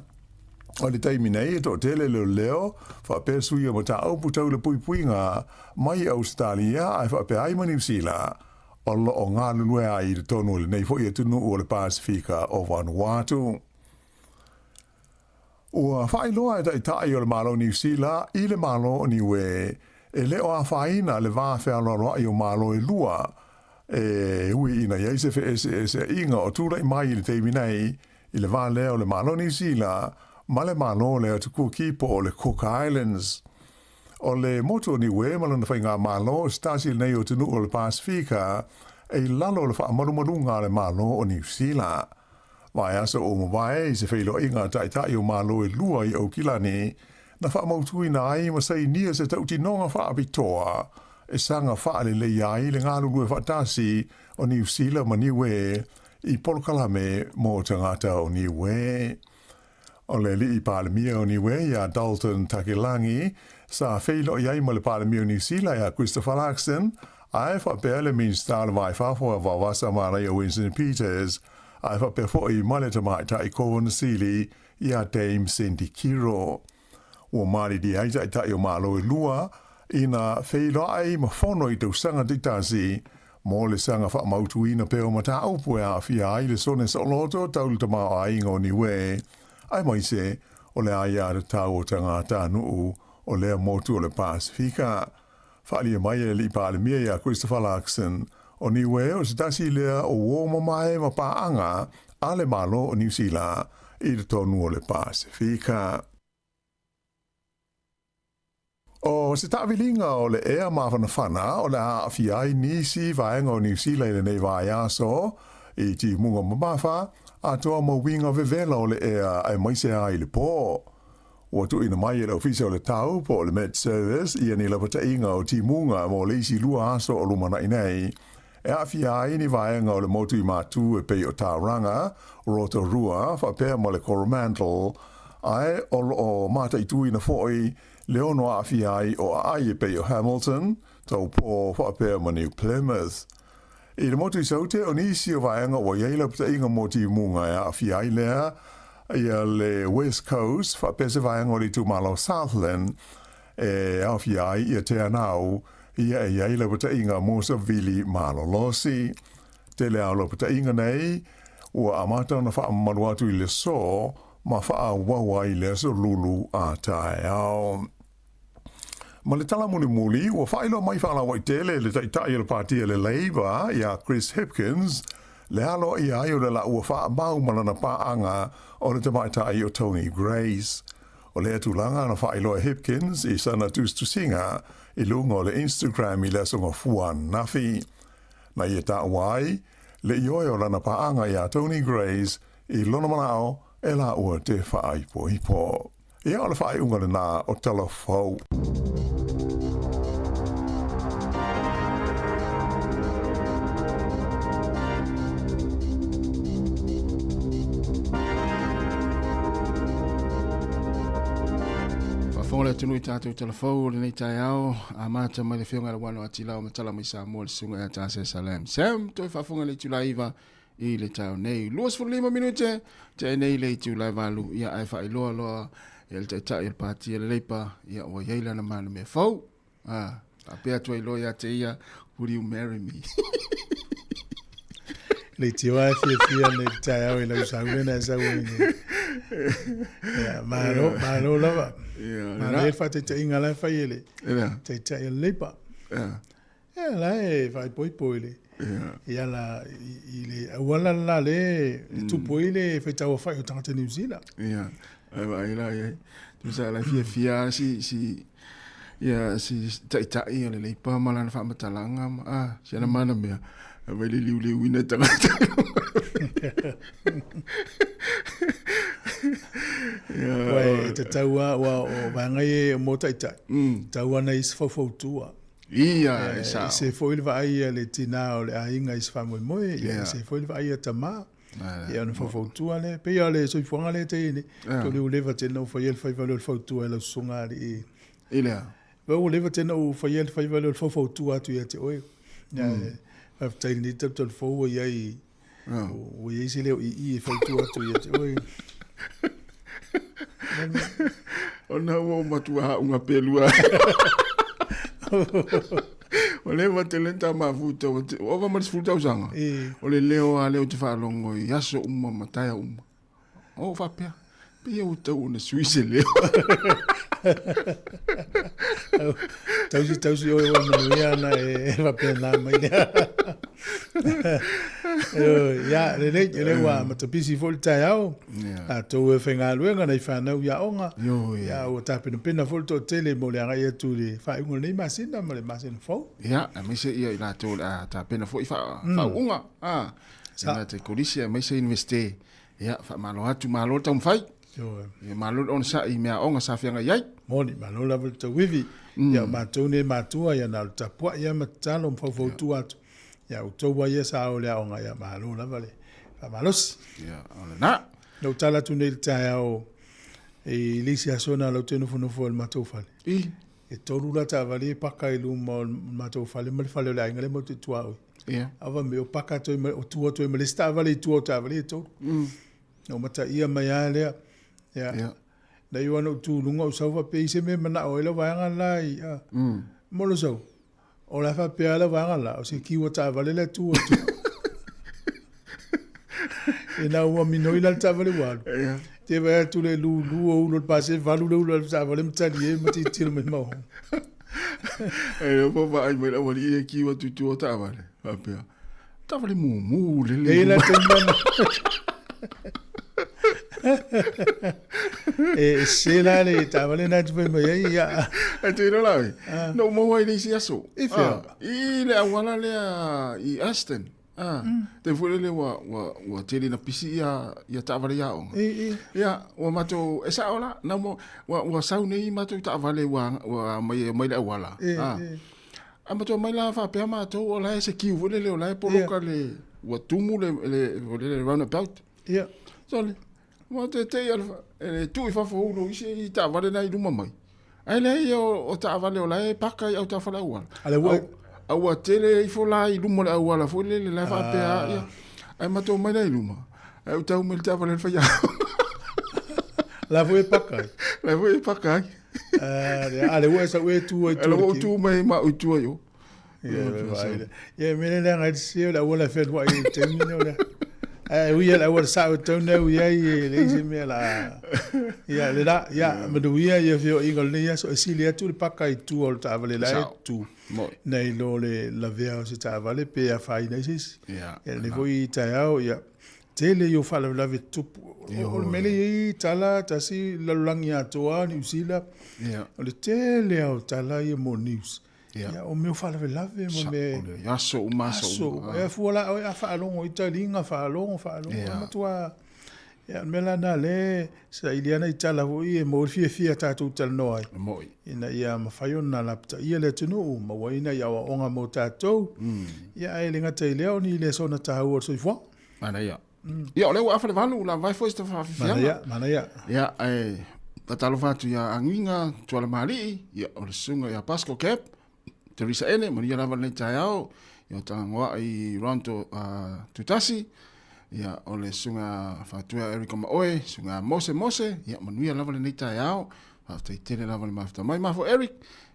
O le taimi nei e toatele leoleo faapea sui o mataupu tau le puipuiga mai Ausetalia ae faapea ai ma Niu Sila o lo o galulue ai i totonu o lenei foi atunuu o le Pasefika o Vanuatu. Ua faailoa e Taitai o le Malo o Niu Sila i le Malo o Niue e le o afaina le va fealoaloaʻi o Malo e lua e ui ina i ai se feeseeseaiga o tulai mai i le taimi nei i le va lea o le Malo o Niu Sila ma le Malo o le Atu Kuki po o le Cook Islands. O le motu o Niue ma lona faigamalo o se tasi lenei o atunuu o le Pasefika e i lalo o le faamalumaluga a le Malo o Niu Sila. Vaiaso ua mavae i se feiloaiga a Taitai o Malo e lua i Aukilani, na faamautuina ai ma sainia se tautinoga faapitoa e saga faaleleia ai le galulue faatasi o Niu Sila ma Niue i polokalame mo tagata o Niue. O le Alii Palemia o Niue iā Dalton Tagelagi sa feiloai ai ma le Palemia o Niu Sila iā Christopher Luxon, ae faapea le Minisita o le Va i Fafo a Vaovasa Manaia Winston Peters, ae faapea foi ma le Tamaitai Kovana Sili iā Dame Cindy Kiro. Ua malilie ai taitai o Malo e lua ina feiloai ma fono i tausaga taitasi mo le saga faamautuina pea o mataupu e aafia ai le sone saoloto tau le tamaoaiga o Niue, aemaise o le aiatatau o tagatanuu o lea motu o le Pasefika. Faaalia mai e le Alii Palemia iā Christopher Luxon, o Niue o se tasi lea o uo mamae ma paaga a le Malo o Niu Sila i totonu o le Pasefika. O se taaviliga o le ea mafanafana o le a aafia ai nisi vaega o Niu Sila i lenei vaiaso i timuga mamafa, atoa ma uiga vevela o le ea aemaise ai i le po. Ua tuuina mai e le Ofisa o le Tau po o le Met Service ia ni lapataiga o timuga mo le isi lua aso o lumanai nei, e aafia ai ni vaega o le motu i Matū e pei o Tauranga, Rotorua faapea ma le Coromandel, ae o lo o mataituina foi le ono aafia ai o aai e pei o Hamilton, Taupō faapea ma New Plymouth. I le motu i Saute, o nisi o vaega ua i ai lapataiga mo timuga e aafia ai lea ia le West Coast faapea se vaega o le itumalo Southland e aofia ai ia Te Anau, ia e i ai lapataiga mo savili malolosi. Tele a o lapataiga nei ua amata ona faamamalu atu i le aso ma faaauau ai le aso lulu a taeao. Ma le tala mulimuli, ua faailoa mai faalauaitele le Taitai o le Pāti a le Labour iā Chris Hipkins le aloaia ai o le laua faamau ma lana paaga o le tamaitai o Tony Grace. O lea tulaga na faailoa e Hipkins i sana tusitusiga i luga o le Instagram i le Aso Gafua ananafi. Na ia taua ai le ioe o lana paaga iā Tony Grace i lona manao e laua te faaipoipo. Ia, o le faaiuga lenā o Tala Fou. Faafofoga le atunuu i tatou tala fou o lenei taeao, amata mai le Afioga i le Uano Atilao ma tala mai Samoa le Susuga ia Tase Salem. Sam, toe faafofoga i le itula 9 i le taeao nei. 25 minute, tea nei le itula e 8, ia ae faailoa loa ia le taitai o le pāti a le Leipa, ia ua i ai lana mana mea fou. Ah, faapea atu ai loa ia te ia, would you marry me? Le tio ai fiafia nei le taeao i lau saule na e sau ai nei. Ia, malo, malo lava. Malo le faataitaiga la e fai e le taitai o le Leipa. Ia, la e faaipoipo i le. i ala i le auala la le e tupu ai le faitauafa'i o tagata Niu Sila. Ia, e vaai la i ai. Tusa la fiafia si si ia si ta'ita'i o le Leipa ma lana faamatalaga ma a si ana mana mea e vai le liuliuina tagata. Ia, e te tau a ua o vaega ia mo ta'ita'i, tau ana i se faufautua. Ia, e sao. E ese foi le vaai a le tinā o le aiga i se faamoemoe, ia ese foi le vaai a tamā. Ia ona faufautua lea. Pei lava o le soifuaga lea e te i ai nei, tau le ua leva tele ona ou faia le faiva lea o le fautua i lau susuga alii. I le a? Ua leva tele ona ou faia le faiva lea o le faufautua atu ia te oe. Ia, faafetai i lenei tautau fou ua i ai, ua i ai se leo ii e fautua atu ia te oe. Ona ua ou matua haʻuga pelua. Ua leva tele ta mafuta, ua ova ma le 10 tausaga. O le leo lava lea ou te faalogo i aso uma ma taea uma. O faapea, pei ua tau ona sui se leo. Tausi tausi oe ua manuia ana e faapena mai lea. Ia, lelei, o lea ua matapisi foi le taeao. Tatou e faigaluega nai fanau i aoga. Ia, ua tapenapena foi le toatele mo le agai atu i le faaiuga o lenei masina ma le masina fou. Ia, aemaise ia i latou o le a tapena foi faauuga. Sa. E kolisi aemaise Universite. Ia, faamalo atu, malo le taumafai. Ia, malo le onosai i meaaoga sa feagai ai. Moni, malo lava le tauivi. Ia, o matou nei matua, ia na o le tapuai lava ma tatalo ma faufautua atu. Ia, outou lava ia sa o i le aoga, ia malo lava le faamalosi. Ia, o lena. Na ou tala atu nei i le taeao i le isi aso na o lea ou te nofonofo i le matou fale. I. E tolu la taavale e paka i luma o le matou fale ma le fale o le aiga lea matou te tuaoi. Ia. Ava me o paka atu ai ma, o tua atu ai ma le isi taavale i tua o taavale e tolu. Na ou mataia mai lava lea. Ia. Ia. Na iu lava ona ou tu i luga ou sau faapea i se mea e manao ai lau vaega la i, a. Mo lou sau, o la e faapea lava lau vaega la, o se kiu a taavale la e tu atu. Ina ua minoi la le taavale ua alu. Ia. Te vaai atu le lulu o ulo o le pase, valu le ulo o le taavale ma talie ma tilotilo mai ma oho. E le po vaai mai le aualii e kiu atu i tua o taavale. Faapea, taavale mumu lele. E i la taimi lana. E se la le taavale na te fai mai ai, ia. E te ilo la oe, na ou maua ai le isi aso. I fea? I le auala lea i Aston. Ah, te foi lele ua, ua, ua tele na pisi ia, ia taavale i aoga. I, i. Ia, ua matou, e sao la, na mo, ua, ua sau nei matou taavale ua, ua mai, mai le auala. I, ah. i. A matou mai la faapea matou, o la e se kiu foi lele, o la e poloka le, ua tumu le, le, le, le roundabout. Ia. Sole, ua te te i le tuu i fafo ulo isi i taavale na i luma mai. Ae leai o, o taavale o la e paka i autafa o le auala. A le ua- A ua tele ifo la i luma o le auala foi lele la e faapea ah. Ia. Ae matou mai la i luma. Ae ou tau mai le taavale le faiaoga. La foi e paka ai. La foi e paka ai. A le ua e sau e tu ai tua. Le ua tu mai ma ui tua i o. Ia, vai le. Ia, me le leaga i le sese o le auala e fealuai i le taimi nei o lea. Ae ui le auala sao e tau nei ui ai e leai se mea la. Ia, le la, ia, manuia ia feoaiga o lenei aso e sili atu le paka i tua o le taavale la e tu. Nai lo le lavea o se taavale pe afaina ai se isi. Ia, Ia, lenei foi taeao, ia, tele ia o faalavelave tutupu. O le mea lea e i ai tala tasi lalolagi atoa Niu Sila. Ia. O le tele lava o tala ia mo news. Ia. Ia, o mea o faalavelave ma mea... O le aso uma, aso uma. Aso. E fua la oe a faalogo i taliga, faalogo, faalogo. Ia. Matua... Ia, o le mea la lena lea e saili ana i tala foi e maua le fiafia tatou talanoa ai. Moi. Ina ia mafai ona lapataia le atunuu, maua ai nai aoaoga mo tatou. Ia, ae le gata i lea, o ni lesona taua o le soifuaga. Manaia. Ia, o lea ua afa le valu, ua lava ai foi se faafiafiaga. Manaia, manaia. Ia, ae faatalofa atu ia Agiga Tualamalii, ia, o le susuga ia Pascal Cap, Teresa Ene, manuia lava lenei taeao, ia o Tagoai i Ron to, Tutasi, ia, o le susuga Faatuea Eric Maoe, susuga Mose Mose, ia, manuia lava lenei taeao, faafetai tele lava le mafuta mai. Mafo Eric,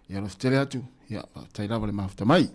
ia, alofa tele atu, ia, faafetai lava le mafuta mai.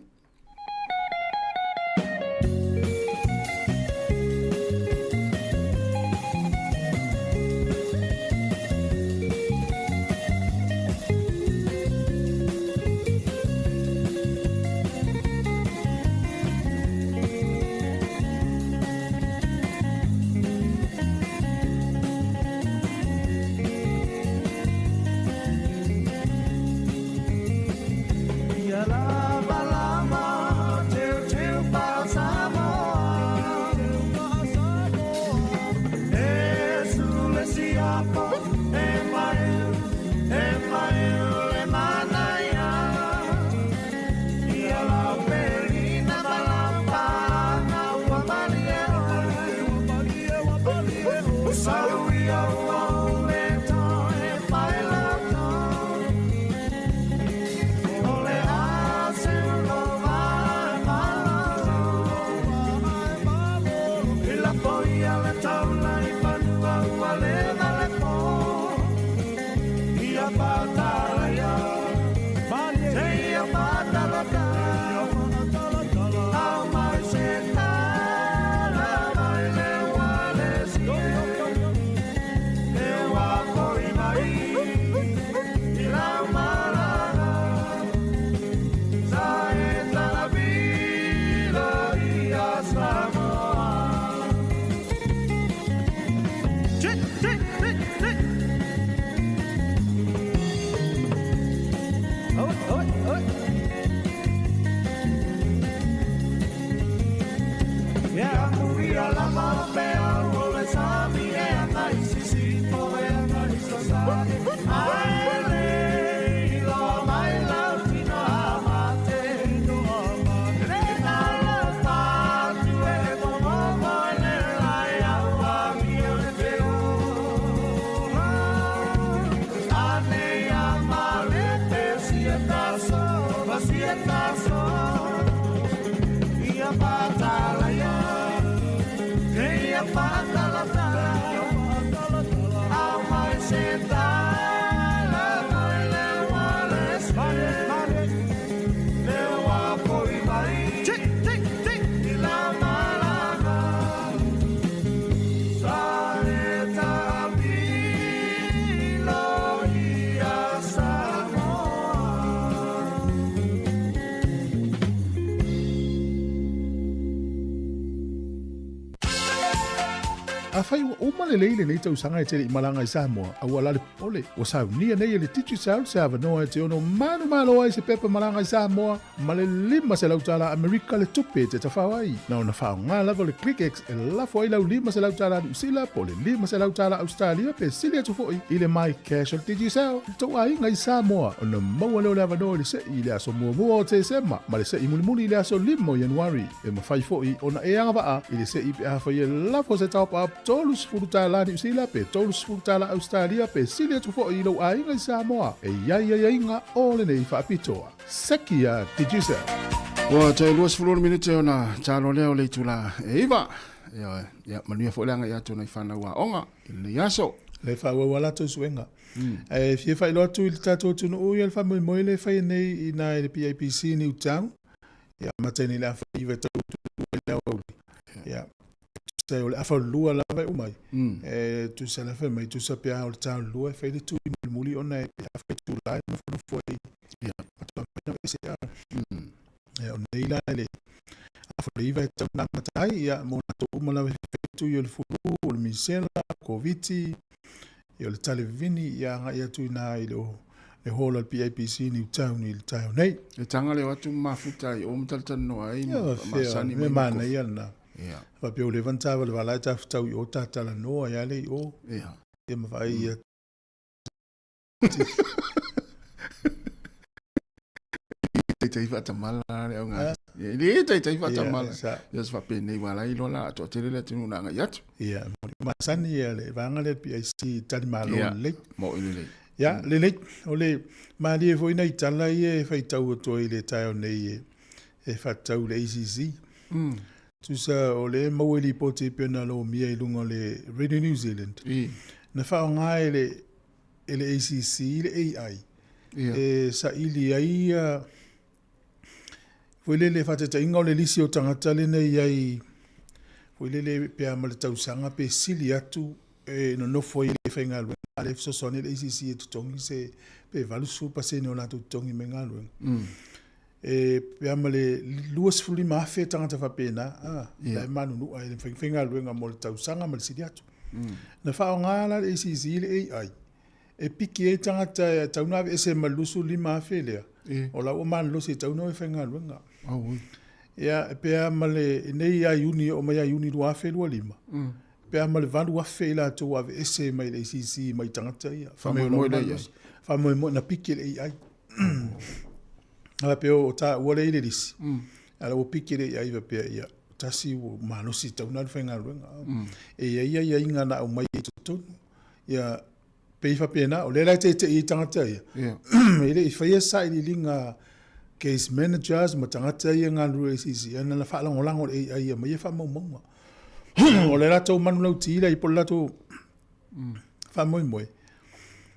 Afai ua uma lelei lenei tausaga e te le i malaga i Samoa, aua la le popole, ua saunia nei e le Digicel se avanoa e te ono manumalo ai se pepa malaga i Samoa ma le $500 Amerika le tupe e te tafao ai. Na ona faaaoga lava le ClickX e lafo ai lau $500 Niu Sila po o le $500 Ausetalia pe sili atu foi i le MyCash o le Digicel i le tou aiga i Samoa ona maua lea o le avanoa i le se'i i le aso muamua o Tesema ma le se'i mulimuli i le aso 5 o Ianuari. E mafai foi ona e agavaa i le se'i pe afai e lafo se top-up $30 Niu Sila pe $30 Ausetalia pe sili atu foi i lou aiga i Samoa. E i ai aiaiga o lenei faapitoa. Seki a Digicel. Ua toe 26 minute ona talo lea o le itula e 9. Ioe, ia manuia foi le agai atu o nai fanau aoga i lenei aso. Le faaauau a latou suega. Ae fia faailoa atu i le tatou atunuu ia le faamoemoe lea e faia nei i ina i le PIPC i Newtown. Ia amata nei i le afa 9 e tau atu i le aoauli. Ia tusa o le afa lua lava e uma ai. E tusa la fai mai tusa pe a o le ta lua e fai le tui mulimuli ona e pe a fai tula e nofonofo ai. Ia matua mai na ese a. Ia o nei la le afa le iva e tau na amata ai ia mo latou uma lava e fai tui o le fulu, o le misela, koviti, ia o le talevini ia agai atu i na i le le hall o le PIPC Newtown i le taeao nei. E taga leo atu mafuta i o matalatalanoa ai ma masani mai. Manaia lena. Ia. Faapea ua leva ona tavalevala ai tafutau i o tatalanoa ai lea i o. Ia. Ia ma vaai ia. Taitai faatamala le auga. Ia le taitai faatamala. Ia se faapenei ua ala ai loa la atoa tele le atunuu na agai atu. Ia, masani ia le vaega lea PIC tali malo lelei. Mo'i lelei. Ia, lelei. O le malie foi nai tala ia e faitau atu ai i le taeao nei e faatatau i le ACC. Tusa o lea e maua i lipoti e pei ona lomia i luga o le Radio New Zealand. Na faaaoga e le e le ACC le AI e saili ai ia foi lele faataitaiga o le lisi o tagata lenei i ai foi lele pe a ma le tausaga pe sili atu e nonofo ai le faigaluega a le fesoasoani le ACC e totogi se pe 80% o latou totogi mai galuega. E pe a ma le 25,000 tagata faapena, a, yeah. la e manunua e le faigaluega mo le tausaga ma le sili atu. Na faaaoga la le ACC i le AI e piki ai tagata e tatau ona aveese ma le 25,000 lea, o la ua malolosi e tatau ona o e faigaluega. Ia, e pe a ma le, nei ia Iuni, e oo mai ia Iuni 2025, pe a ma le 8,000 i latou ua aveese mai le ACC mai tagata ia. Faamoemoe le AI. Faamoemoe, na piki e le AI. A faapea o taua lea i le lisi, a la ua piki le AI faapea, ia, tasi ua malosi e tatau ona alu faigaluega. E i ai aiaiga na aumai i totonu. Ia, pei faapena, o lea la e teitei ai tagata ia, e le i faia se sailiiliga case managers ma tagata ia e galulue i ACC, ae na ona faalagolago e le AI e aumai faamaumauga. O le latou manulauti lea po o le latou faamoemoe,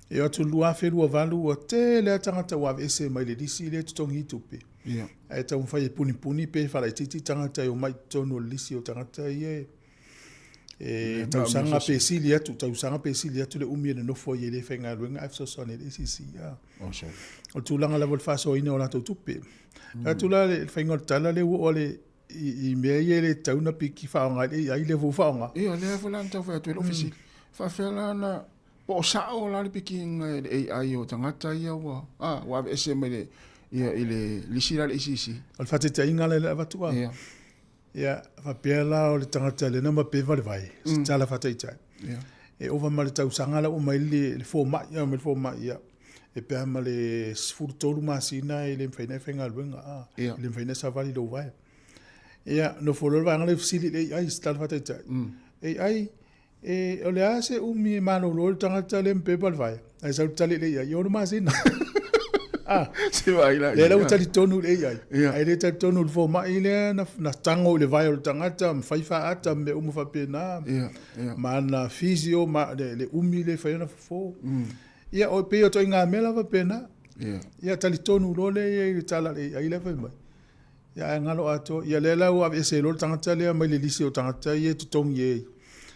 e o atu i le 2028 ua tele lava tagata ua aveese mai le lisi lea e totogi ai tupe. Ae taumafai e punipuni pe faalaitiiti tagata e omai i totonu o le lisi o tagata ia e e tausaga pe sili atu, tausaga pe sili atu le umi e nonofo ai e le faigaluega ae fesoasoani i le ACC. O le tulaga lava o le faasoaina o latou tupe. Atu la le faiga o le tala lea ua oo le i mea ia e le tatau ona piki faaaoga i le AI lea foi ua faaaoga. Ia, lea foi la na tau fai atu ai lou fesili. Faafefea la ona Po o sa'o la le pikiina e le AI o tagata ia ua, a, ua aveese mai le, ia, i le lisi la a le ACC. O le faataitaiga la lea e avatu a. Ia. Ia, faapea la o le tagata lea na mapeva le vae, se tala faataitai. Ia. E ova ma le tausaga la ua mai le, le fomai, ia, mai le fomai, ia, e pe a ma le 13 masina e le mafai ona e faigaluega, a, Ia. e le mafai ona e savali lou vae. Ia, nofo loa le vaega lea fesili i le AI, se tala faataitai. AI, E, o le a se umi e malolo ai le tagata lea ma pepa le vae, ae sau le tali i le AI, e ono masina. Ah, Se vaai la lea la ua ia. talitonu i le AI, Ia. ae le talitonu i le fomai lea na, na tago i le vae o le tagata, ma fai faaata ma mea uma faapena, Ia, ia. ma ana physio, ma le, le umi lea e fai ona fofo. Ia, o, pei o ituaiga mea la faapena. Ia. Ia, talitonu loa lea i ai i le tala a le AI la e fai mai. Ia ae galo atoa. Ia lea la ua aveese ai loa le tagata lea mai le lisi o tagata ia e totogi ai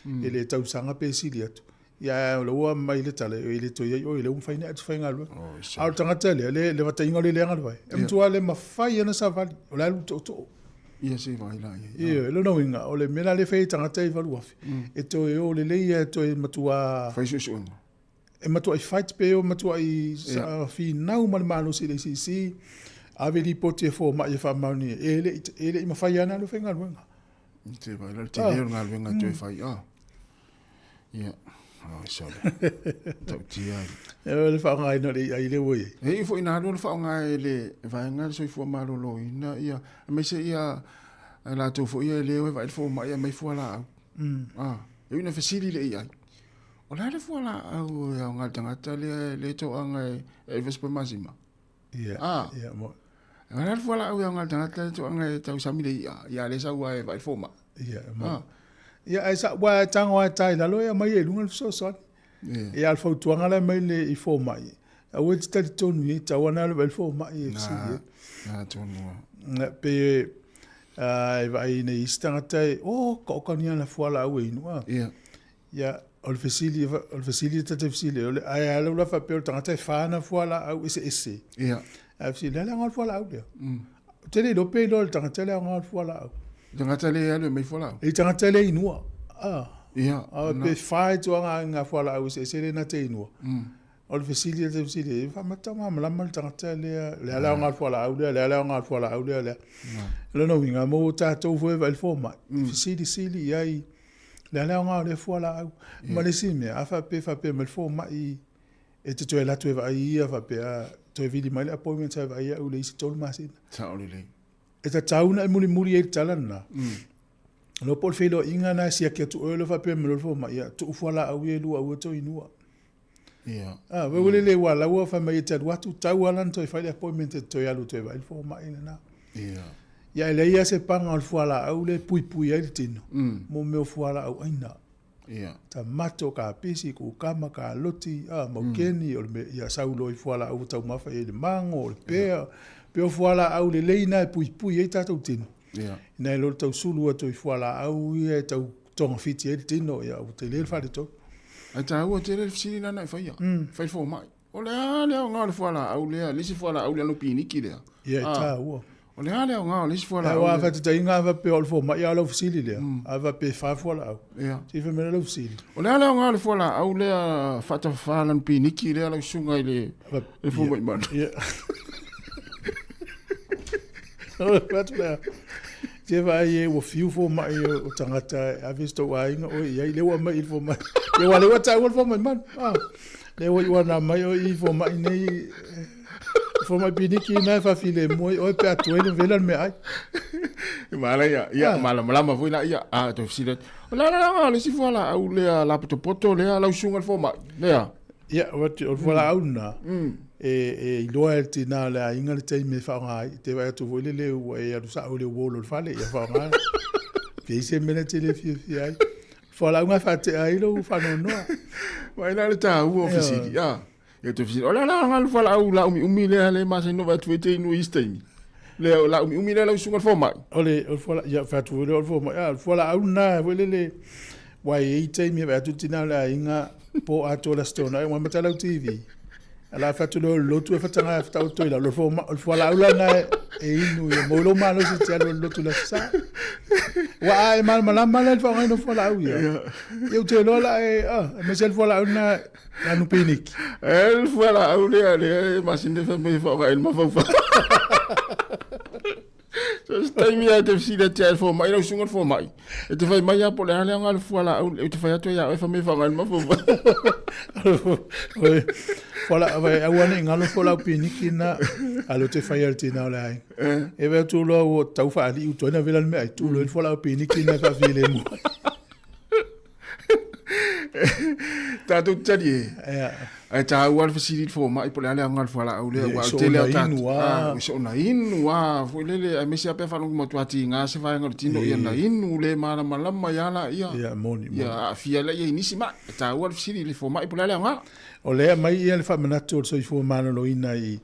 i le tausaga pe sili atu. Ia ae o lea ua mai le tala e le toe i ai oe, lea ua mafai ona e atu faigaluega. A o le tagata lea, le, le vataina o le leaga le vae, e matua le mafai ona savali, o la e alu tootoo. Ia se vaai la i ai. Ioe, lona uiga, o le mea la lea e fai ai tagata ia i 8,000, e toe o lelei lava, e toe matua... Fai suesuega. E matuai fight pe o matuai finau ma le malosi i le ACC, ave lipoti e fomai e faamaonia, e le, e le i mafai lava ona alu e faigaluega. Te vai la le tele o le galuega e toe fai, ah. Ia, oh, sorry. Tautia ai. E o le faaaogaina o le AI lea ua i ai. E iu foi ina alu le faaaoga e le vaega le soifua maloloina, ia, aemaise ia latou foi ia e le o e vaai le fomai e aumai fualaau. Ah, e ui ina fesili le AI. O le a le fualaau e aoga i le tagata lea e le toaga e Elvis pe masima? Ia, Ah. ia, mo. O le a le fualaau e aoga i le tagata lea toaga e tausami le i'a, ia le sau lava e vaai le fomai. Ia, mo. Ah. Ia, ae sa, ua e tago lava e ta i lalo e aumai e luga le fesoasoani. Ia. Ia, a o le fautuaga la e aumai le, i fomai, aua e te talitonu i ai, tau lava ona alu e vaai le fomai e fesili ai. Na, tonu lava. Na, pe, e vaai nei isi tagata e, oh, okaoka ni ana fualaau e inu, ah. Ia. Ia, o le fesili, o le fesili ta te fesili, o le, ae a lau la faapea o le tagata e fa ana fualaau eseese. Ia. Ae fesili, le a le aoga o le fualaau lea? Ou te le iloa pe iloa e le tagata le aoga o le fualaau. Le tagata lea e alu e aumai fualaau? I tagata lea inua. Ah. Ia. A pe fa e tuaga ngā fualaau eseese lea na te inua. O le fesili e te fesili, e faamata malamalama le tagata lea, le a le aoga o le fualaau lea, le a le aoga o le fualaau lea, lea. Lona uiga, mo tatou foi e vaai le fomai, fesilisili i ai, le a le aoga o lea fualaau. Ma le isi mea, a faapea faapea mai le fomai, e te toe alu atu e vaai ia faapea, toe vili mai le appointment e vaai au i le isi 3 masina. Sao lelei. E tatau ona e mulimuli ai le tala lena. Loa po o le feiloaiga lena e siaki atu oe loa faapea mai loa le fomai, ia tuu fualaau ia e lua aua e toe inua. Ia. Ah, wai ua le ua laua fai mai e te alu atu, tau ala na toe fai le appointment e te toe alu toe vaai le fomai lena. Ia. Ia e leai lava se paga o le fualaau lea e puipui ai le tino, mo mea o fualaau aina. Ia. Tamato, kapisi, kukama, kaloti, ah, maukeni, o le mea, ia sau loa i fualaau ua taumafa i ai le mago, o le pea, pea o fualaau lelei na e puipui ai tatou tino. Ia. Ina i lo le tausulu atu i fualaau ia e tau togafiti ai le tino, ia ua tele le faaletonu. Ae taua tele le fesili lena e faia, fai le fomai. O le a le aoga o le fualaau lea, le isi fualaau lea no piniki lea? Ia, e taua. O le a le aoga o le isi fualaau lea? Aua a lea? faataitaiga a faapea o le fomai a o lau fesili lea, a faapea e fa fualaau, Ia. se i fai mai loa lau fesili. O le a le aoga o le fualaau lea faatafafa lanu piniki lea lau susuga i le le fomai manu? Ia. Atu lea. Te vaai e ua fiu fomai o tagata e ave si tou aiga oe i ai, lea ua aumai i le fomai. Ia aua lea ua taua le fomai manu. Ah, lea ua iu ana mai oe i fomai nei, fomai piniki na e faafilemu ai oe pe a tuai le vela le meaai. Manaia, ia, malamalama foi la, ia, a, toe fesili atu. O le a le aoga o le isi fualaau lea lapotopoto lea lau susuga i le fomai, lea? Ia, o le fualaau lena, e iloa e le tina o le aiga le taimi e faaaoga ai. Te vaai atu foi lele ua e alu sao i le wall o le fale, ia faaaoga. Pe i ai se mea na te le fiafia ai. Fualaau na e faatea ai lou faanoanoa. Vaai la le taua o fesili, a. Ia toe fesili, o le a la le fualaau laumiumi lea le masani ona vaai atu e te inu i isi taimi? Lea laumiumi lea lau susuga i le fomai. O le fualaau, ia fai atu foi lea o le fomai, a o le fualaau lena foi lele, aua e i ai taimi e vaai atu le tina o le aiga po atoa le Aso Toonai, ua amata lau TV. Ala fatu lo lotu e fatanga fatau toi la lo fo o le fualaau lana e inu ia mo lo malosi te alu lotu le sa. Ua a e malamalama la le faaaogaina o fualaau ia. Ia ou te iloa la e ah aemaise le fualaau na anu piniki. E le fualaau lea lea e masina fai mai faaaoga i le mafaufau. So se taimi lava e te fesili atu ai i le fomai, lau susuga i le fomai, e te fai mai lava po o le a le aoga o le fualaau ou te fai atu ai ia oe fai mai e faaaoga i le mafaufau. Fualaau, aua ne i galo fualaau piniki na, a lea ou te fai lava i le tina o le aiga. E vaai atu loa ua tau faalii utu ai na vela le meaai, tuu loa i le fualaau piniki na e faafilemu ai. Tatou te tali e. Ae taua le fesili i le fomai po o le a le aoga o le fualaau lea aua o le tele o tatou ah e soona inu a foi lele aemaise lava pe a faalogo matua tiga se vaega o le tino ia na inu le malamalama ai lava laia. Ia moni moni. Ia aafia ai laia i nisi mai. E taua le fesili i le fomai po o le a le aoga. O lea aumai ia le faamanatu o le soifua maloloina i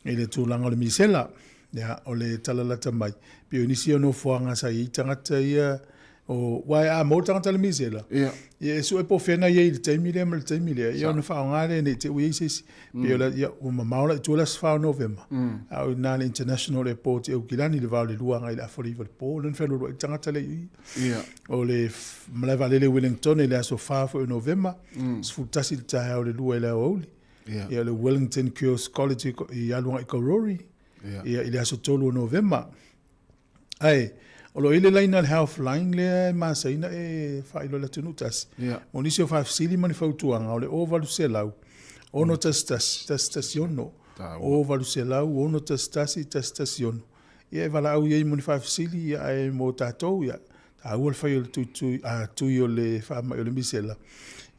i le tulaga o le misela. Ia o le tala lata mai pei o nisi o nofoaga sa i ai tagata ia O, aua a maua le tagata i le misela, Ia. ia e sue po o fea na i ai i le taimi lea ma le taimi lea, ia ona faaaoga lea ne i te i ua i ai se isi. Pei o le, ia, ua mamao la i tua le aso 4 o Novema, a o i ina le International Airport i Aukilani i le va o le 2 agai i le afa o le 9 i le po, lea na fealualuai le tagata lea i i. Ia. O le malae vaalele i Wellington i le aso 4 foi o Novema, 11 i le taeao i le 2 i le aoauli. Ia. Ia o le Wellington Girls College i alu agai i Karori, Ia. ia, i le aso 3 o Novema. Ae, o lo o i ai le laina a le Healthline lea e masaina e faailoa i le atunuu tasi. Yeah. Mo nisi o faafesili ma ni fautuaga, o le 0800 611 116, 0800 611 116. Ia e valaau i ai mo ni faafesili, ia ae mo tatou, ia, taua le fai o le tuitui, a, tui o le faamai o le misela,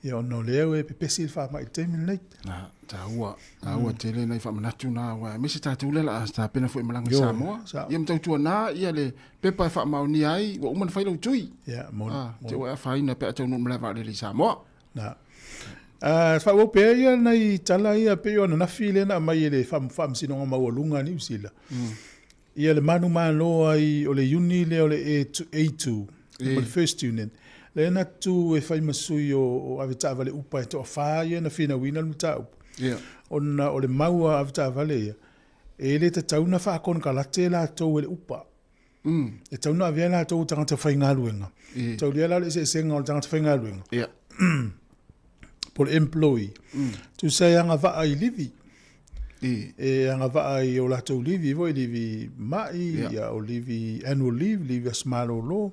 ia ona o lea e pepesi le faamai i le taimi lenei. Na, taua, taua tele nai faamanatu na, aua aemaise tatou lea o le a tapena foi e malaga i Samoa. Ia ma tautuana ia le pepa e faamaonia ai ua uma ona fai lau tui. Ia, moni. Ah, te ua e afaina pe a taunuu i le malae vaalele i Samoa. Na. Ah, faaauau pea ia nai tala ia pei o ananafi lea na aumai e le Faamasinoga Maualuga a Niu Sila. Ia le manumalo ai o le iuni lea o le A2, ma le First Union, lea na tu e fai ma sui o avetaavale upa e toafa ia na finauina le mataupu. Ona o le mau a avetaavale ia, e le tatau na faakonekarate latou e le upa. E tatau na avea latou o tagata faigaluega. Taulia la le eseesega o le tagata faigaluega. Po o le employee. Tusa e agavaa i livi. E agavaa i o latou livi foi, livi mai, ia, o livi annual leave, livi aso malolo,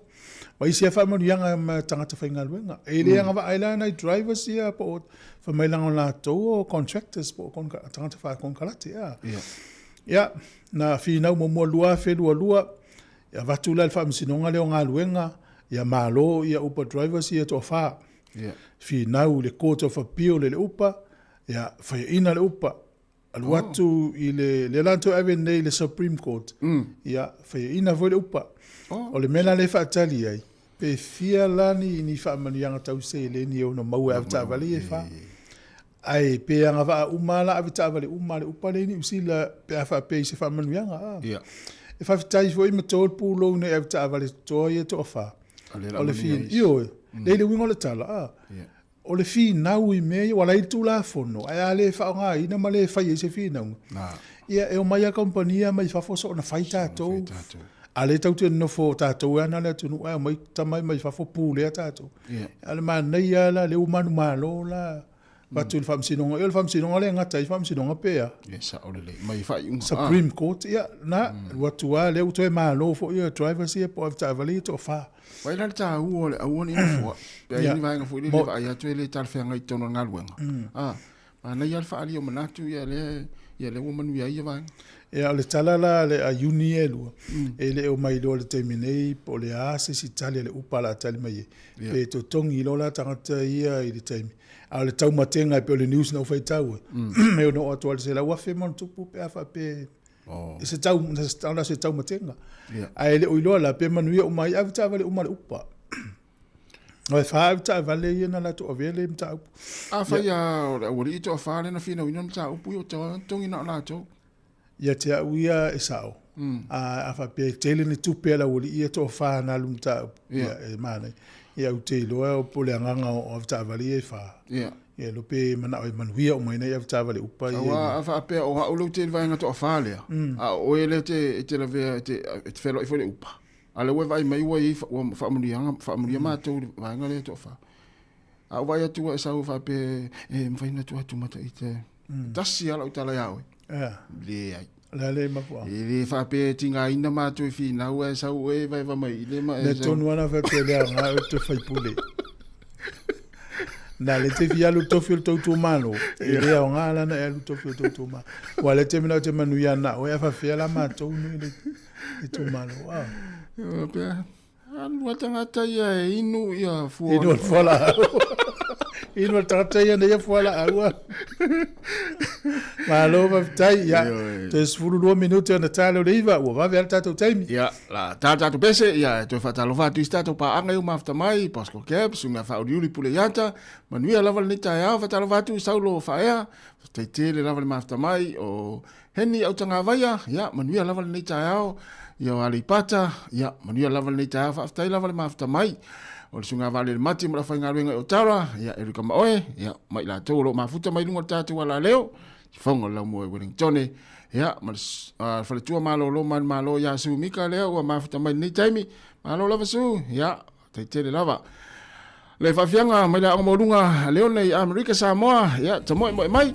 ma isi lava faamanuiaga ma tagata faigaluega. E le agavaa ai la nai drivers ia po o fai mai leaga o latou o contractors po o tagata faakonekarate. Ia, na finau muamua 2022, e avatu la i le Faamasinoga lea o Galuega, ia malo ia Uber drivers ia e toafa. Finau i le Court of Appeal e le Uber, Ia, faiaina le upa, alu atu i le, lea la na toe ave nei i le Supreme Court, ia, faiaina foi le upa. O le mea la lea e faatali ai, pe fia la ni, ni faamanuiaga tau seleni e ono maua e avetaavale ia e fa. Ae pe agavaa uma la avetaavale uma a le upa lea i Niu Sila pe a faapea i se faamanuiaga. A. E faafetai foi ma to le pulou nei avetaavale totoa ia e toafa. O le fi, ioe, lea i le uiga o le tala, a. O le finau i mea ia, ua la i le Tulafono, ae a le faaaogaina ma le fai ai se finauga, ia e omai lava kamupani ia mai fafo soona fai tatou. A lea tatou te nonofo o tatou e ana le atunuu ae omai tama ia mai fafo pulea tatou. A o le manaia lava la, lea ua manumalo la, avatu i le Faamasinoga. Ia o le Faamasinoga lea e gata ai Faamasinoga pe a? Ia, sao lelei. Mai faaiuga. Supreme Court, ia, na, alu atu lava, lea ua toe malo foi ia drivers ia po o avetaavale ia e toafa. Vaai la le taua o le aua ne i nofoa, pe a i ai ni vaega foi lele e vaai atu e le talafeagai i totonu o le galuega. A, manaia lava le faaalia o manatu ia lea, ia lea ua manuia ai ia vaega. Ia, o le tala la a le a Iuni ia e lua, e le o mailoa i le taimi nei po o le a se isi tali a le upa o le a tali mai ai, pe totogi loa la tagata ia i le taimi. A o le taumatega e pei o le news na ou faitau ai, e ono oo atu lava i le $100,000+ pe a faapea E se tau, na se taumatega. Yeah. Ae le o iloa la, pe manuia uma ai, avetaavale uma le upa. O e fa avetaavale ia na latou avea le mataupu. Afai lava o le aualii toafa lea na finauina le mataupu, ia ua togi na o latou. Ia te au ia e sao. A, a faapea e tele ni tupe a le aualii ia toafa na alu mataupu. Yeah. Ia, e manaia. Ia ou te iloa po o le agaga o avetaavale ia e fa. Yeah. Ia iloa pe manao e manuia uma ai nai avetaavale upa ia. Aua a faapea o au lea ou te i le vaega toafa lea, a o oe lea e te lavea e te feloai foi i le upa, a o lea ua e vaai mai ua i ai ua faamanuiaga, faamanuia matou i le vaega lea e toafa. A ou vaai atu ua e sau faapea e mafai ona tuu atu ma ita e tasi lava lau tala ia oe. Leai. O le a le mafuaaga? E le faapea e tigaina matou e finau ae sau oe e vaeva mai i le ma e sau. Mea tonu lava na faapea e le aoga oe te faipule. Na le te fia alu tofi o le tou itumalo, e le aoga la na e alu tofi o le tou itumalo. Ua le te manao te manuia na oe a faafefea la matou nei le itumalo. Ah. Faapea, Alu a tagata ia e inu ia fua. Inu fualaau. Inu a tagata ia nei fualaau. Malo faafetai. Ia, toe 12 minute ona ta lea o le 9, ua vave lava le tatou taimi. Ia, la ta tatou pese, ia e toe faatalofa atu i si tatou paaga i o mafuta mai, Bosco Cab, Susuga Faauliuli Pule Iata, manuia lava lenei taeao, faatalofa atu i Saulo Faaea, faafetai tele lava le mafuta mai, o Heni Autagavaia, ia, manuia lava lenei taeao, ia o Aleipata, ia, manuia lava lenei taeao, faafetai lava le mafuta mai. O le susuga Vaalele Mati ma le aufaigaluega i Otara, ia, Erika Maoe, ia, ma i latou o lo o mafuta mai luga o le tatou alaleo, Sifoga o le Laumua i Wellingtone, ia, ma le uh, faletua malolo ma le malo ia Su Mika lea ua mafuta mai lenei taimi. Malo lava Su, ia, faafetai tele lava. Le faafiaga mai le aoga maualuga a Leone i Amerika Samoa, ia, tamoemoe mai.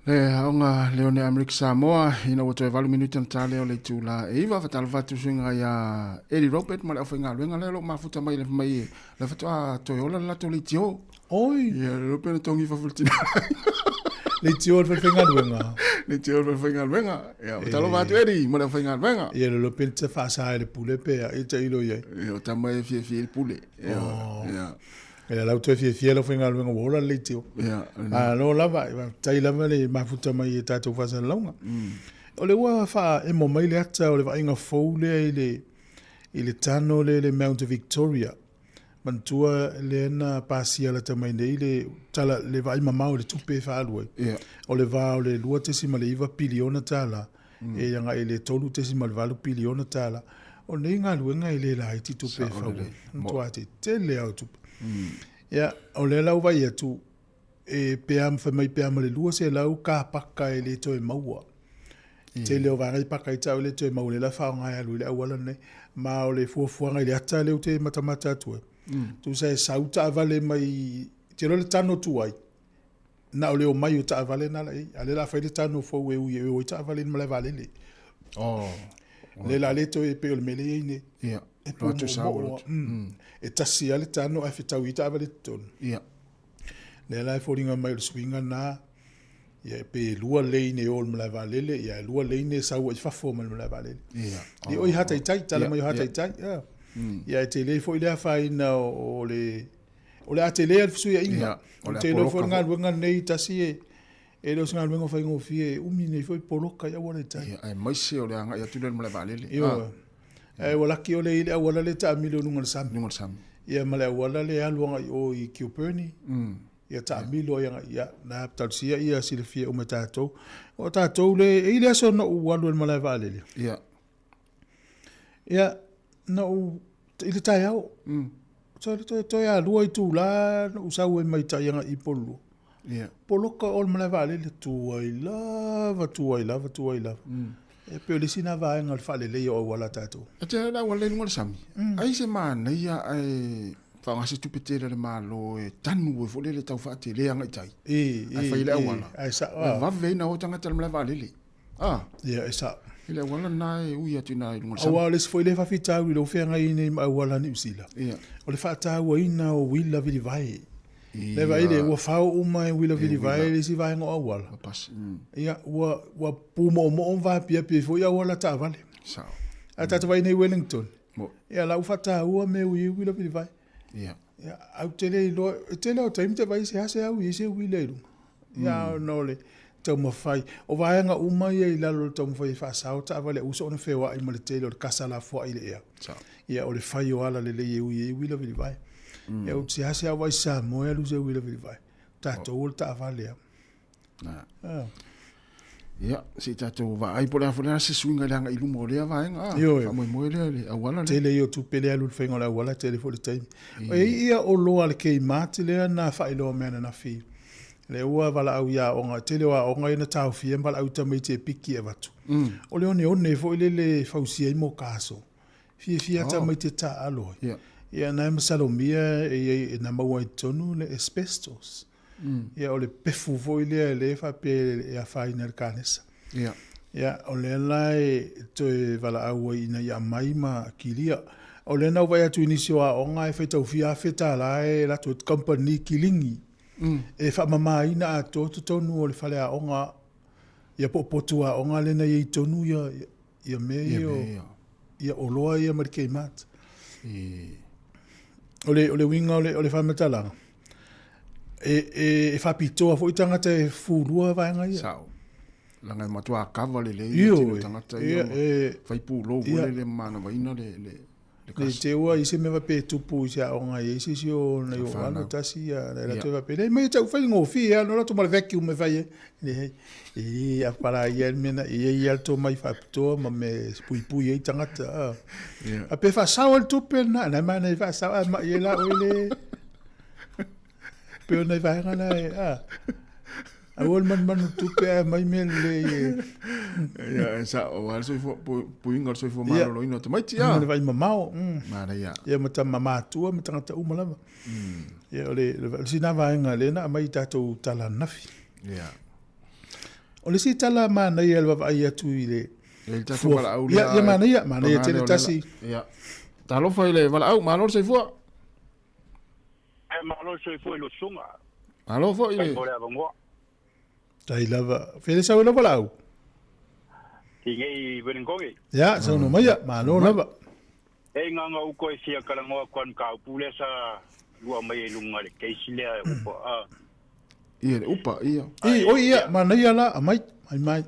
Le aoga Leone Amerika Samoa ina ua toe 8 minute ona ta lea o le itula e 9 faatalofa atu suiga ia Eddie Robert ma le aufaigaluega lea o lo o mafuta mai le mai le faatoa toe ola le latou leitio. Oi! Ia, le lope na togi fafo le tina. Leitio o le falefaigaluega. Leitio o le falefaigaluega. Ia, faatalofa atu Eddie ma le aufaigaluega. Ia, le lope na te faasae le pule pe a, e tailo i ai. Ia, o tama e fiafia i le pule. Ia, oh. Ia. Ia lau toe fiafia lau faigaluega ua ola le leitio. Ia. Malo lava, faafetai lava le mafuta mai i tatou faasalalauga. O le ua faaemo mai le ata o le vaaiga fou lea i le i le tano lea i le Mount Victoria. Manatua lea na pasia lata mai nei le tala le vaai mamao i le tupe e faaalu ai. Ia. O le va o le $2.9 piliona tala e agai i le $3.8 piliona tala. O nei galuega e le laiti tupe e fau ai. Matua tetele lava o tupe. Ia, o lea la ua vaai atu, e pe a fai mai pe a ma le 200 car paka e le toe maua. Tele o vaega i paka i tau e le toe maua, lea la faaaoga e alu i le auala lenei. Ma o le fuafuaga i le ata lea ou te matamata atu ai, tusa e sau taavale mai, te iloa le tano tuai, na o le omai o taavale na la i ai, a o lea o le a fai le tano fou e ui e o ai taavale i le malae vaalele. Oh. Lea la le toe pei o le mea lea e i ai nei. Ia. E pumoomoo. E tasi lava le tano ae fetaui ai taavale i totonu. Ia. Lea la e foliga mai o le suiga lena, ia pe lua lane e o i le malae vaalele, ia e lua lane e sau ai i fafo mai le malae vaalele. Ia. Ia o i Hataitai, tala mai o Hataitai. Ia. Ia e tele foi le afaina o le O le a tele le fesuiaiga. Ou te iloa foi o le galuega lenei tasi e e le o se galuega faigofie, e umi nei foi poloka i auala i tai. Ia, aemaise o le agai atu lea i le malae vaalele. Ioe. Ae ua laki ʻole i le auala lea e taamilo i luga o le sami. Luga o le sami. Ia ma le auala lea e alu agai i o i Kilbirnie. Ia taamilo ai agai ia, na talosia ia silafia uma e tatou. O tatou le, e i ai le aso na ou alu ai i le malae vaalele. Ia. Ia, na ou, i le taeao, mm. toe, toe, toe alua itulā na ou sau ai mai tai agai i Upolu. Yeah. Poloka o le malae vaalele, tuai lava, tuai lava, tuai lava. Mm. E pei o le isi na vaega o le faaleleia o auala a tatou. E te le auala i luga o le sami. Mm. Ai se manaia ae faaaoga se tupe tele a le Malo e tanu ai foi lele tau faatele agai tai. E, e, ae fai le auala. Ae sao. E vave ai na o tagata i le malae vaalele. Ah. Ia, e sao. I le auala lena e ui atu i ina i luga o le sami. Aua o le isi foi lea faafitauli lea ua feagai ai nei ma auala a Niu Sila, Ia. o le faatauaina o uila vilivae. Ia. Lea vaai lea, ua fao uma e uila E vilivae uila. le isi vaega o auala. Ma pasi. Ia, ua, ua pumoomoo ma vaapiapi ai foi auala taavale. Sao. Ae tatou vaai nei i Wellington, Mo. ia, la ua faataua mea ui ai uila vilivae. Ia. Ia, ae ou te le iloa, e tele o taimi te vaai seasea ui ai se uila i luga. Ia, ona o le taumafai. O vaega uma ia i lalo o le taumafai e faasao taavale a uso ona feoai ma le tele o le kasa lafoai i le ea. Ia, o le fai o ala lelei e ui ai uila vilivae. Ia, ou te seasea vaai i Samoa e alu se uila vilivae. Tatou o le taavale lava. Ah. Ia, se i tatou vaai po o le a foi le a se suiga i le agai i luma o lea vaega. Ah, Ioe. faamoemoe lea i le auala lea. Tele ia o tupe lea alu i le faiga o le auala, tele foi le taimi. E i ai ia oloa a le Kmart lea na faailoa mai ananafi, lea ua valaau i aoga, tele o aoga ia na taofia ma valaau i tamaiti e piki e avatu. O le oneone foi lele e fausia ai mokaso. Fiafia tamaiti e taaalo ai. Ia. Ia na e masalomia e i ai na maua ai i totonu le asbestos. Ia o le pefu foi lea lea e faapea e afaina i le kanesa. Ia. Ia, o lea la e toe valaau ai ina ia aumai ma kilia. O lea na ou vaai atu i nisi o aoga e faitau fia $1,000 e latou kamupani kiligi e faamamaina atoa totonu o le faleaoga ia po o potu aoga lea na i ai tonu ia ia mea ia o ia oloa ia mai le Kmart. O le, o le uiga o le, o le faamatalaga, e, e, e faapitoa foi tagata e fufulua vaega ia. Sao. Leaga e matua kava lelei Ioe. le tele o tagata ia Ia, ma e, fai pulou foi ia. lele ma manavaina le, le, le Ne i kasi. te ua i se mea faapea e tupu i se aoga e i ai se isi o nai A ou alo whanau. tasi ia, na Ia. latou faapea, Leai mai e tau faigofie lava, na o latou ma le vacuum e fai ai. Leai, e a pala ia le mea na, e i ai lava le tomai faapitoa ma mea e puipui ai tagata. A. Ia. A pe faasao ai le tupe lena, na e manaia e faasao, ae mai ai la oe le... Pei o nai vaega na e, a. Aua le manumanu tupe ae aumai mea lelei e... Ia, e sao, aua le soifua, puiga o le soifua Ia. maloloina o tamaiti, Ma a. le vaimamao. Manaia. Ia ma tama matua ma tagata uma lava. Ia, o le, o le sina vaega lea na aumai i tatou tala ananafi. Ia. O le isi tala manaia i le vaavaai atu i le... E le tatou valaau Ia, lea. ia manaia, manaia Pagale tele o le tasi. la- Ia. Talofa i le valaau, malo le soifua. E malo le soifua i lou susuga. Malo foi Faafetai le. mo le avanoa. Tai lava. Fea le sau e lau valaau? Tinei Wellington. Ia, saunoa maia, malo lava. E nganga uko e fia kalanoa koa mataupu lea sa lua mai ai luga i le case lea e upa a. Ia le upa, ia. I, oi ia, manaia la, aumai, mai mai.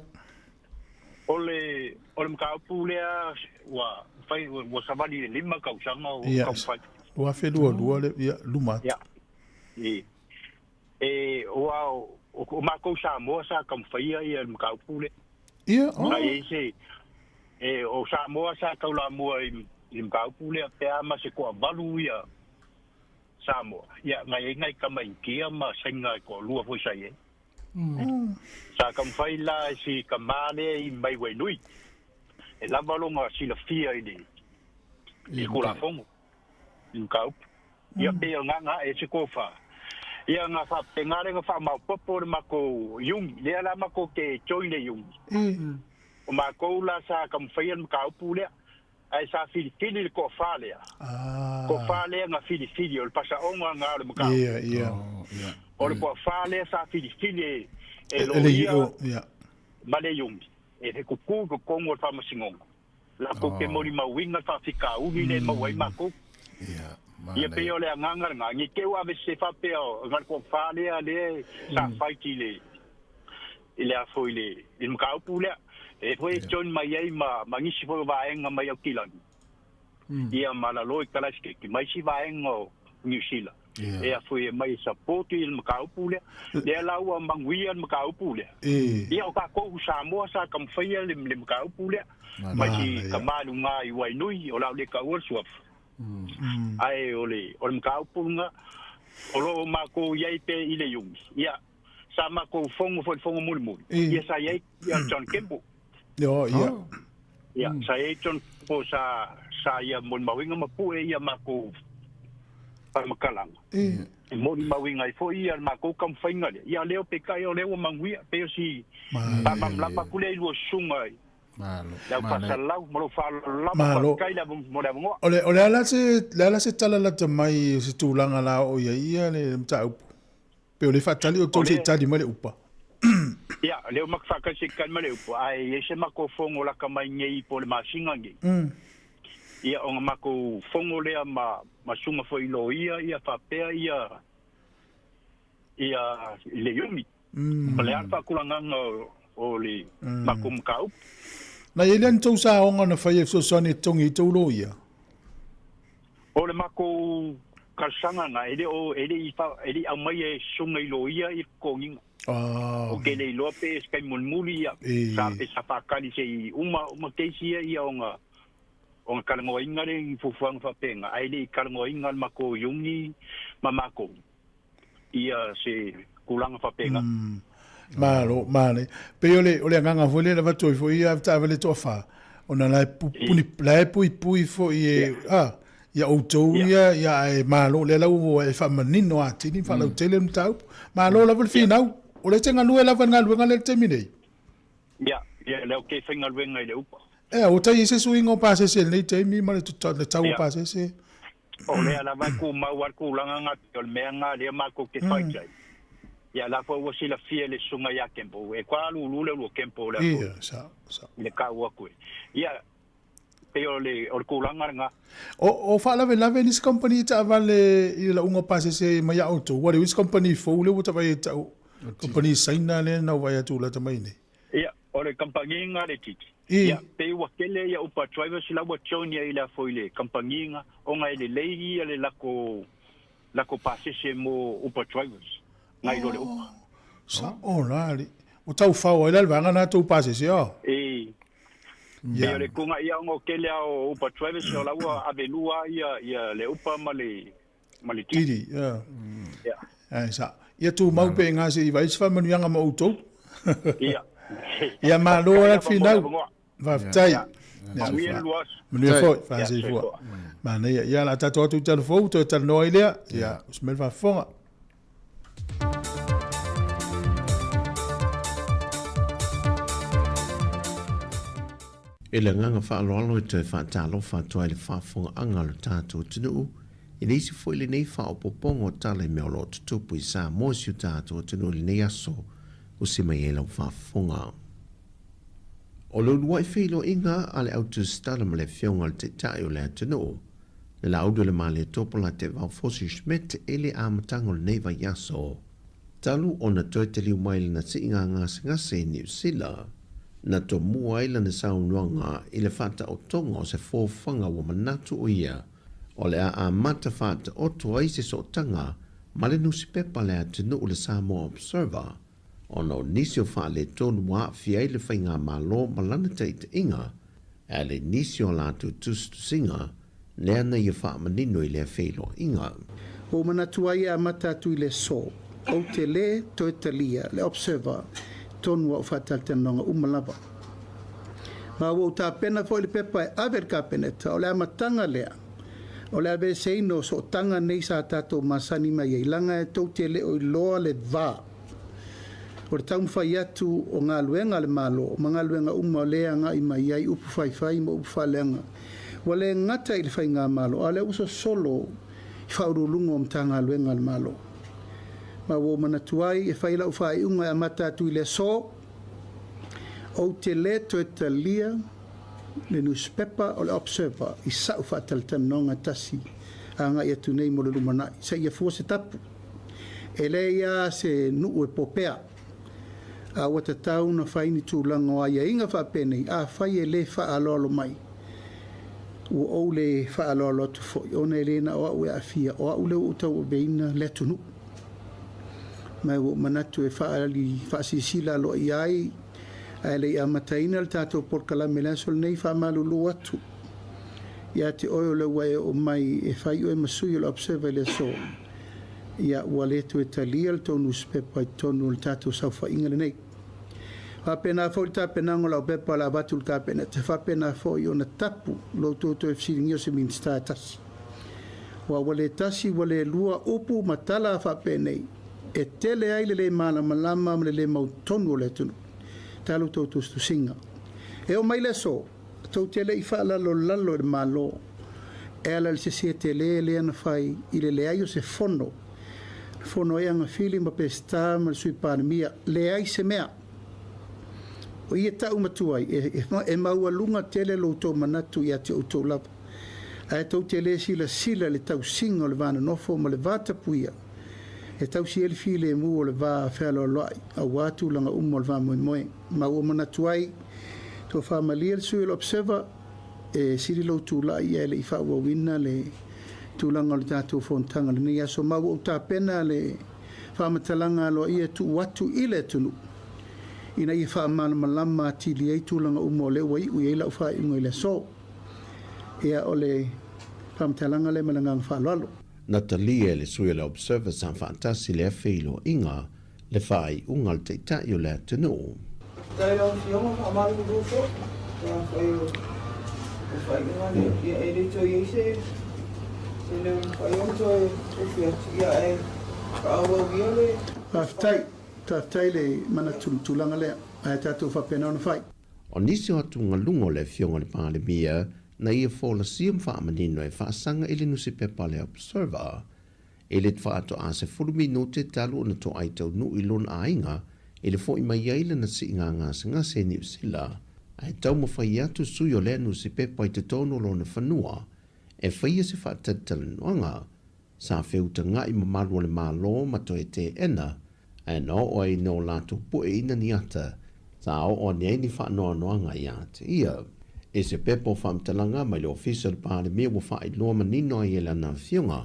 O le, o le mataupu lea ua fai, ua savali i le 5 tausaga o Ia, taumafai. 2022 le, ia, luma atu. Ia. I, e, ua, o, o makou Samoa sa taumafaia ia le mataupu lea. Ia, oh. Sa i ai se, e, o Samoa sa taulamua i, i le mataupu lea pe a ma se toavalu ia Samoa. Ia, na i ai nai tama Initia ma Saina e toalua foi sa i ai. Sa taumafai la e si tama lea i mai Wainui, e lava lona silafia i le i le Tulafono, i le mataupu. Ia pei o lena na ae se tofa. Ia na faapena lea na faamaopoopo le matou Iuni, lea la matou te join le Iuni. O matou la sa taumafaia le mataupu lea, ae sa filifili le toafa lea. Toafa lea na filifili, o le pasaoga lena o le mataupu. Ia, ia. O le toafa lea sa filifili e loia ma le Iuni, e tutu i totonu o le faamasinoga. Latou te molimauina le faafitauli lea e maua ai matou. Ia pei o le agaga lena, ne i te i ua aveese faapea na o le toafa lea lea sa fight i le i le a foi i le i le mataupu lea. E foi e join mai ai ma ma nisi foi o vaega mai Aukilani. Ia ma lalo i Kalasikeke ma isi vaega o Niu Sila. E a foi e mai e support i le mataupu lea. Lea la ua manuia le mataupu lea. Ia o tatou Samoa sa taumafai le le mataupu lea. Mai si tama i luga i Wainui o le a ou le taua le suafa. Ae o le o le mataupu lena o lo o matou i ai pea i le Iuni. Ia sa matou fono foi i le fono mulimuli. Ia sa i ai ia John Kemble. Io, ia. Ia, sa i ai John Kemble sa sa ia molimauina ma pue ia matou faamatalaga. E molimauina ai foi ia le matou taumafaiga lea. Ia lea o peitai o lea ua manuia, pei o si faamalamalama atu lea i lua susuga i le au faasalalau ma lou faaaloalo lava. Malo. Faafetai le mo le avanoa. O le, o le a la se, le a la se tala lata mai o se tulaga la oo i ai ia le mataupu? Pe o le faatali outou se i tali mai le upa. Ia, lea ua matou faatali se i tali mai le upu, ae i ai se matou fono lata mai nei po o le masina nei. Ia, ona matou fono lea ma, ma susuga foi i loia ia faapea ia, ia i le Iuni. O le a le faatulagaga o le matou mataupu. Na i ai lea ni tou saoga na fai e fesoasoani e totogi ai tou loia? O le matou talosaga lena, e le o, e le i, e le i aumaia e susuga i loia ia totogiga. Ou te le iloa pe se taimi mulimuli ia, sa, pe sa faatali se i uma, uma case ia, ia ona, ona talanoaina lea i fuafuaga faapena, ae le i talanoaina le matou Iuni ma matou ia se tulaga faapena. Malo, male. Pei o le, o le agaga foi lea na avatu ai foi ia taavale toafa, ona la e pupuni, la e puipui foi e, a, ia outou ia, ia ae malo, lea la ua e faamanino atili ma faalautele le mataupu. Malo lava le finau. O lea e te galue lava i le galuega lea i le taimi nei? Ia, ia, lea ou te faigaluega i le upa. Ea, ua tai ai se suiga o pasese i lenei taimi ma le, le tau o pasese? O lea lava e tumau lava le tulaga na pei o le mea na lea matou te fight ai. Ia la foi ua silafia e le susuga ia Kempo, e toa lulu le ulua Kempo lea foi. Ia, sa, sa. I le tau atu e. Ia, pei o le, o le tulaga lena. O, o faalavelave nisi company taavale i le lauga o pasese mai ia outou, ua leai se company fou lea ua ta vaai ai tau, company Saina lea na ou vaai atu lata mai nei. Ia, o le kamupani le Titi. Ia, pei ua tele ia upa drivers la ua join ia i le foi le kamupani ona e lelei ia le lako lako pasese mo upa drivers nai lo le upa. Sa o la li. O tau fao ai la le vaega na tou pasese o. E. Ia. le kunga ia ona o tele a o upa drivers o la ua avelua ia ia le upa ma le ma le Titi. Titi, ia. Ia. Ai sa. Ia tumau pe ngā se i vai se whamanuianga mo outou. Ia. Ia malo ala finau. Faafetai. Manuia le lua aso. Manuia foi, faasei fua. Manaia. Ia la tatou atu i tala fou, toe talanoa ai lea. Ia, usi mai le faafofoga. I le agaga faaaloalo e toe faatalofa atu ai i le faafofogaaga a lo tatou atunuu, e le isi foi lenei faaopoopoga o tala i mea o lo o tutupu i Samoa si o tatou atunuu i lenei aso usi mai ai lau faafofoga. O le uluai feiloaiga a le Au Tusitala ma le Afioga i le Taitai o le atunuu, Le Laauli o le Malietoa Polataivao Fosi Schmidt i le amataga o lenei vaiaso. Talu ona toe taliu mai lana siiga gasegase i Niu Sila, na tomua ai lana saunoaga i le faataotoga o se fofoga ua manatu o ia o le a amata faataoto ai se sootaga ma le nusipepa a le atunuu le Samoa Observer ona o nisi o faaletonu ua aafia ai le faigamalo ma lana taitaiga e ala i nisi o a latou tusitusiga lea na ia faamanino i lea feiloaiga. Ua ou manatu ai e amata atu i le aso, ou te lē toe talia le Observer tonu a ou faatalatalanoaga uma lava. Ma ua ou tapena foi le pepa e ave i le Kapeneta, o le amataga lea o le aveeseina o sootaga nei sa tatou masani mai ai, laga e tou te le o iloa le va o le taumafai atu o galuega a le Malo ma galuega uma o lea e agai mai ai upu faifai ma upu faaleaga. Ua le gata i le Faigamalo, a o lea ua sosolo i Faauluuluga o Matagaluega a le Malo. Ma ua ou manatu ai e fai lau faaiuga e amata atu i le aso, ou te le toe talia le nusipepa o le Observer i sa'u faatalatalanoaga tasi agai atu nei mo le lumanai, seia fua se tapu. E leai lava se nuu e popea, a ua tatau ona fai ni tulaga o aiaiga faapenei, afai e le faaaloalo mai, ua ou le faaaloalo atu foi, ona e le na o au e aafia, o au lea ua ou tauaveina le atunuu. Ma ua ou manatu e faaali faasilasila aloaia ai, ae le i amataina le tatou polokalame i le aso lenei, faamalulu atu ia te oe o lea ua e oo mai e fai oe ma sui o le Observer i le aso, ia ua le toe talia le tou nusipepa i totonu o le tatou saofaiga lenei. Faapena foi le tapenaga o lau pepa o le a avatu i le Kapeneta, faapena foi ona tapu lo outou toe fesiligia o se Minisita e tasi. Aua ua le tasi ua le lua upu ma tala faapenei e tele ai le lē malamalama ma le lē mautonu o le atunuu. Talo tou tusitusiga. E oo mai le aso, tou te le i faalalolalo i le Malo e ala i le sese tele lea na fai i le leai o se fono, na fono ai Agafili ma Peseta ma le Sui Palemia, leai se mea. O ia ta'u matua ai, e maualuga tele lo outou manatu ia te outou lava, ae tou te le silasila i le tausiga o le va nonofo ma le va tapuia e tausi ai le filemu o le va fealoaloai aua tulaga uma o le faamoemoe. Ma ua manatu ai, tofa malie le sui o le Observer, e sili lou tulai ae le i faaauauina le tulaga o le tatou fonotaga i lenei aso. Ma ua ou tapena le faamatalaga aloaia e tuu atu i le atunuu ina ia faamalamalama atili ai tulaga uma o lea ua iu i ai lau faaiuga i le aso. Ia, o le faamatalaga lea ma le agaga faaaloalo. Na talia e le sui o le Observer sa faatasi lea feiloaiga le faaiuga a le Taitai o le atunuu. Faafetai lau Afioga, faamalulu foi pe afai o le faaiuga lea, ia e le toe i ai se se leo e mafai ona toe ofi atu, ia ae faaauau ia le. Faafetai, faafetai le manatu i le tulaga lea, ae tatou faapena ona fai. O nisi o atugaluga o le Afioga i le Palemia na ia folasia ma faamanino e faasaga i le nusipepa a le Observer, I le faatoa 10 minute talu ona toai taunuu i lona aiga i le fo'i mai ai lana siiga gasegase i Niu Sila, ae taumafai atu sui o lea nusipepa i totonu o lona fanua e faia se faatalitalanoaga. Sa feutaga'i mamalu o le Malo ma toe teena, ae na oo ai ina o latou pueina ni ata, sa oo ane ai ni faanoanoaga ia te ia. I se pepa o faamatalaga mai le Ofisa o le Palemia ua faailoa manino ai e lana afioga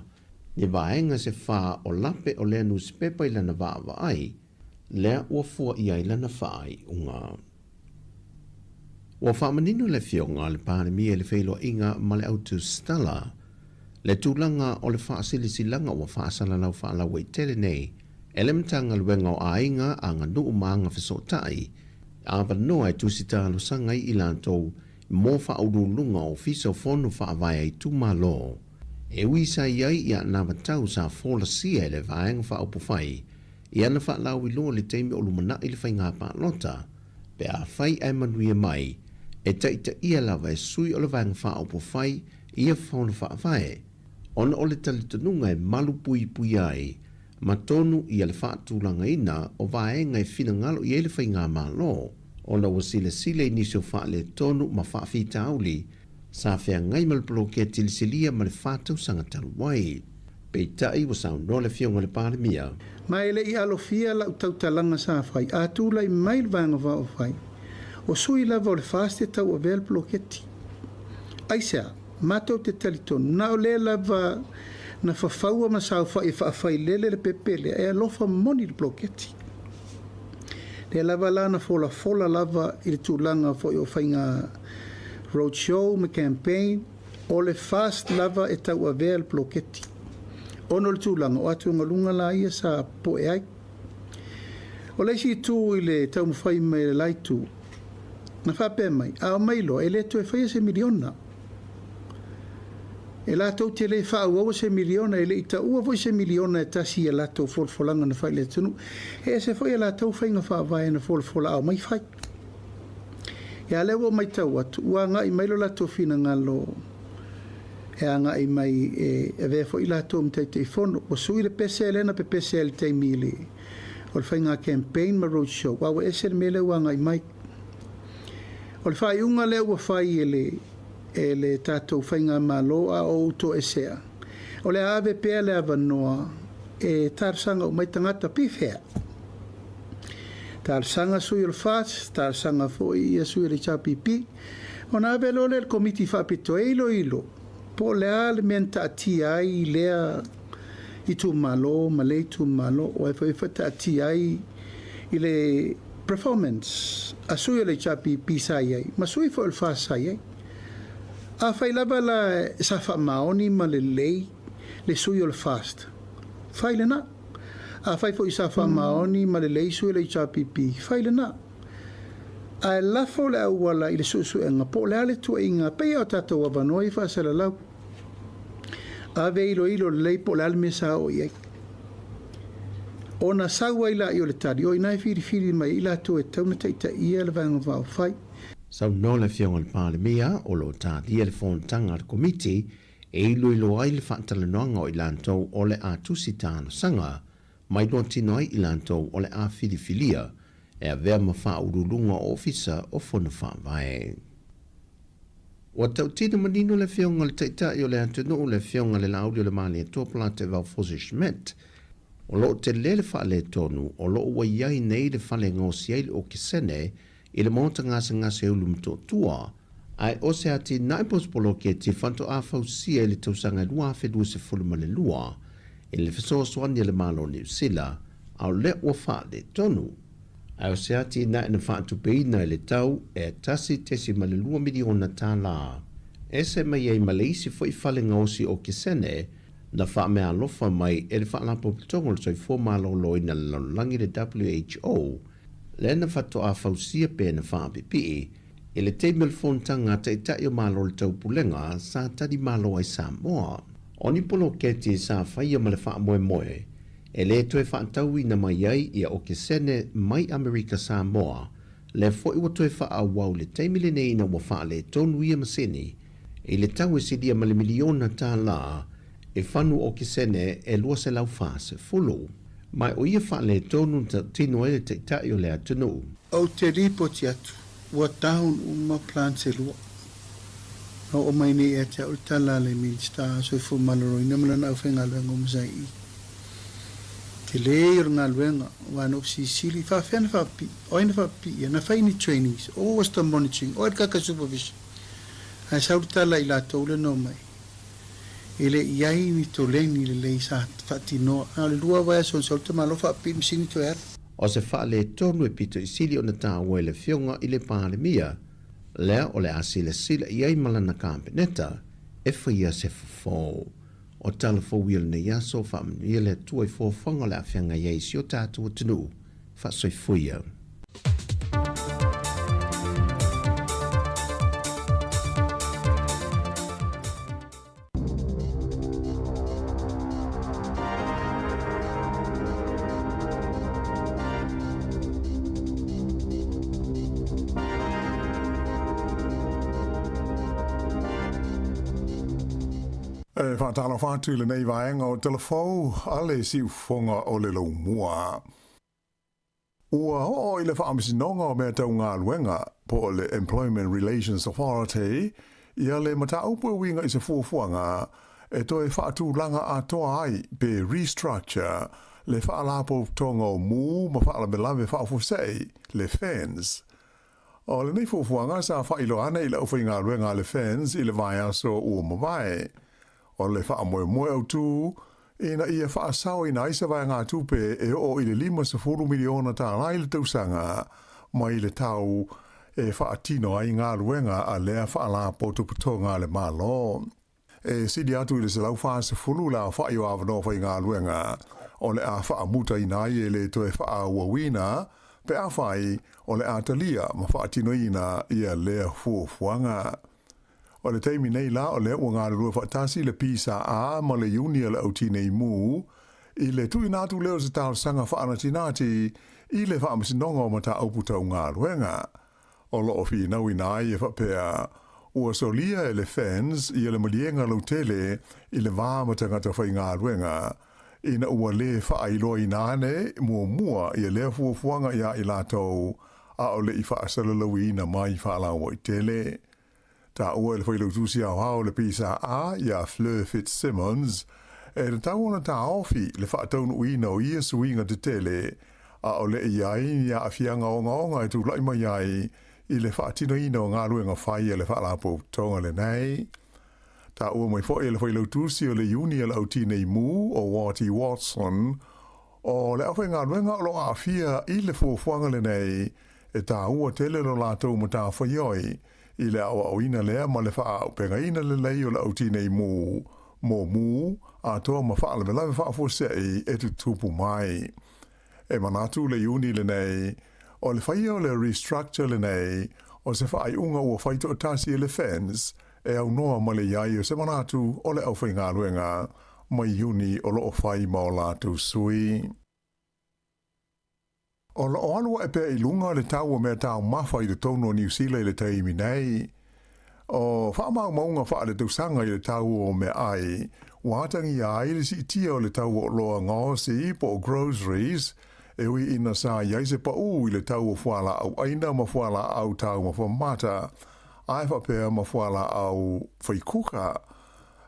ni vaega se fa o lape o lea nusipepa i lana vaavaai, lea ua fua i ai lana faaiuga. Ua faamanino le Afioga a le Palemia i le feiloaiga ma le au tusitala le tulaga o le faasilasilaga ua faasalalau faalauaitele nei e le Matagaluega o Aiga, Aganuu ma Agafesootai, avanoa e tusi talosaga ai i latou mo faauluuluga o Ofisa o Fono Faavae a Itumalo. E ui sa i ai i anavatau sa folasia e le Vaega Faaupufai i ana faalauiloa i le taimi o lumanai le faiga palota, pe afai ae manuia mai, e taitaia lava e sui o le Vaega Faaupufai ia Fono Faavae, ona o le talitonuga e malu puipuia ai ma tonu ia le faatulagaina o vaega e finagalo i ai le Faigamalo, ona ua silasila i nisi o faaletonu ma faafitauli. Sa feagai ma le poloketi i le silia ma le fa tausaga talu ai. Peitai ua saunoa le Afioga i le Palemia. Ma e le i alofia lau tautalaga sa fai, a tulai mai le Vaega Faaupufai, o sui lava o le FAST e tauavea le poloketi. Aisea? Matou te talitonu, na o lea lava na fafaua ma saofai e faafailele le pepe lea e alofa moni i le poloketi. Lea lava la na folafola lava i le tulaga foi o faiga road show ma campaign, o le FAST lava e tauavea le poloketi ona o le tulaga o atugaluga la ia sa poe ai. O le isi itu i le taumafai mai a le la itu, na faapea mai, a omai loa e le toe faia se miliona. E latou te le faaauaua se miliona, e le i taua foi se miliona e tasi i a latou folafolaga na fai i le atunuu. E ese foi a latou faiga faavae na folafola a omai fai. Ia lea ua ou matau atu, ua agai mai lo latou finagalo e agai mai e avea foi latou ma Taitaifono. Ua sui le pese lea na pepese ai i le taimi o le faiga campaign ma road show, a ua ese le mea lea ua agai mai. O le faaiuga lea ua fai e le e le tatou faigamalo a o ou toesea, o le a ave pea le avanoa e talosaga uma ai tagata pi fea. Talosaga sui o le FAST, talosaga foi ia sui o le HRPP, ona ave loa lea i le Komiti Faapitoa e iloilo po o le a le mea na taatia ai i lea itumalo ma lea itumalo, o ai foi e taatia ai i le performance a sui o le HRPP sa i ai ma sui foi o le FAST sa i ai. Afai lava la sa faamaoni ma lelei le sui o le FAST, fai lena. Afai foi sa faamaoni ma lelei sui o le HRPP, fai lena. Ae lafo le auala i le suesuega po o le a le tuuaiga pei a o tatou avanoa i faasalalau. Ave iloilo lelei po o le a le mea sa oo i ai. Ona sau ai laia o le tali, o i ina e filifili mai ai i latou e tatau ona taitaia le Vaega Faaupufai. Saunoa le Afioga i le Palemia o lo o talia le fonotaga a le Komiti e iloilo ai le faatalanoaga o i latou o le a tusi talosaga ma iloa tino ai i latou o le a filifilia e avea ma faauluuluga o Ofisa o Fono Faavae. Ua tautino manino le Afioga i le Taitai o le atunuu, le Afioga i le Laauli o le Malietoa Polataivao Fosi Schmidt, o lo o tele le faaletonu o lo o ua i ai nei le fale e gaosi ai le okesene i le maota gasegase e Ulumotootua, ae o se atinae po o se poloketi faatoa fausia i le tausaga e 2022 i le fesoasoani a le Malo o Niu Sila, a o lea ua faaletonu. Ae o se atinae na faatupeina i le tau e $1.2 miliona tālā. Ese mai ai ma le isi foi fale gaosi okesene na faameaalofa mai e le Faalapotopotoga o le Soifua Maloloina i le Lalolagi le WHO, lea na faatoa fausia pe na faapipii i le taimi o le fonotaga a Taitai o Malo o le Taupulega sa tali malo ai Samoa. O ni poloketi sa faia ma le faamoemoe e le toe faatauina mai ai ia okesene mai Amerika Samoa, lea foi ua toe faaauau i le taimi lenei ina ua faaletonu ia masini i le tau e silia ma le miliona tālā e fanu okesene e 240. Ma o ia faaletonu na tautino ai le Taitai o le atunuu. Ou te ripoti atu, ua down uma plants e lua. Na oo mai nei ia te au le tala a le Minista a Soifua Maloloina ma lana aufaigaluega uma sa i i. Tele ia o le galuega, aua na ou silisili, faafefea na faapipii, o ai na faapipii ia, na fai ni trainings, or was the monitoring, o ai le kaka supervision. Ae sau le tala i latou lea na omai. E le i ai ni toleni lelei sa faatinoa. Na o le lua vaiaso na sau le tamaloa faapipii le masini toe alu. O se faaletonu e pito i sili ona taua i le Afioga i le Palemia, lea o le a silasila i ai ma lana Kapeneta e faia se fofo. O tala fou ia o lenei aso, faamanuia le Atua i fuafuaga o le a feagai ai i si o tatou atunuu. Faasoifua ia. E faatalofa atu i lenei vaega o Telefou a le Siufofoga o le Laumua. Ua oo i le Faamasinoga o Mea Tau Galuega, po o le Employment Relations Authority, Ia le mataupu e uiga i se fuafuaga e toe faatulaga atoa ai pe restructure le Faalapotopotoga o Mū ma Faalavelave Faafuasei, le FENS. O lenei fuafuaga sa faailoa ane i le aufaigaluega a le FENS i le vaiaso ua mavae. O le faamoemoe autu ina ia faasaoina ai se vaegatupe e oo i le $50 miliona i le tausaga mai le tau e faatino ai galuega a lea Faalapotopotoga a le Malo. E sili atu i le 140 le aofa'i o avanoa faigaluega o le a faamutaina ai e le toe faaauauina pe afai o le a talia ma faatinoina ia lea fuafuaga. O le taimi nei la o lea ua galulue faatasi le PSA ma le Iuni a le Au Tinei Mu i le tuuina atu lea o se talosaga faanatinati i le Faamasinoga o Mataupu Tau Galuega. O lo o finauina ai e faapea, ua solia e le FENS ia le maliega lautele i le va ma tagata faigaluega, ina ua lē faailoaina ane muamua ia lea fuafuaga iā i latou a o le i faasalalauina mai faalauaitele. Taua e le Failautusi Aoao o le PSA iā Fleur Fitzsimmons, e tatau ona taofi le faataunuuina o ia suiga tetele a o le i ai ni aafiaga ogaoga e tulai mai ai i le faatinoina o galuega fai a le Faalapotopotoga lenei. Taua mai foi e le Failautusi o le Iuni a le Au Tinei Mu o Wattie Watson, o le aufaigaluega o lo o aafia i le fuafuaga lenei e taua tele lo latou matafaioi i le aoaoina lea ma le faaaupegaina lelei o le au tinei mu mo mū atoa ma faalavelave faafuasei e tutupu mai. E manatu le Iuni lenei, o le faia o le restructure lenei o se faaiuga ua fai toatasi e le FENS e aunoa ma le i ai o se manatu o le aufaigaluega mai Iuni o lo o fai ma o latou sui. O lo o alu ae pea i luga le tau o meataumafa i totonu o Niu Sila i le taimi nei. O faamaumauga faaletausaga i le tau o meaai, ua atagia ai le siitia o le tau o oloa gaosi po o groceries, e ui ina sa i ai se paū i le tau o fualaau ʻaina ma fualaau taumafa mata, ae faapea ma fualaau faikuka.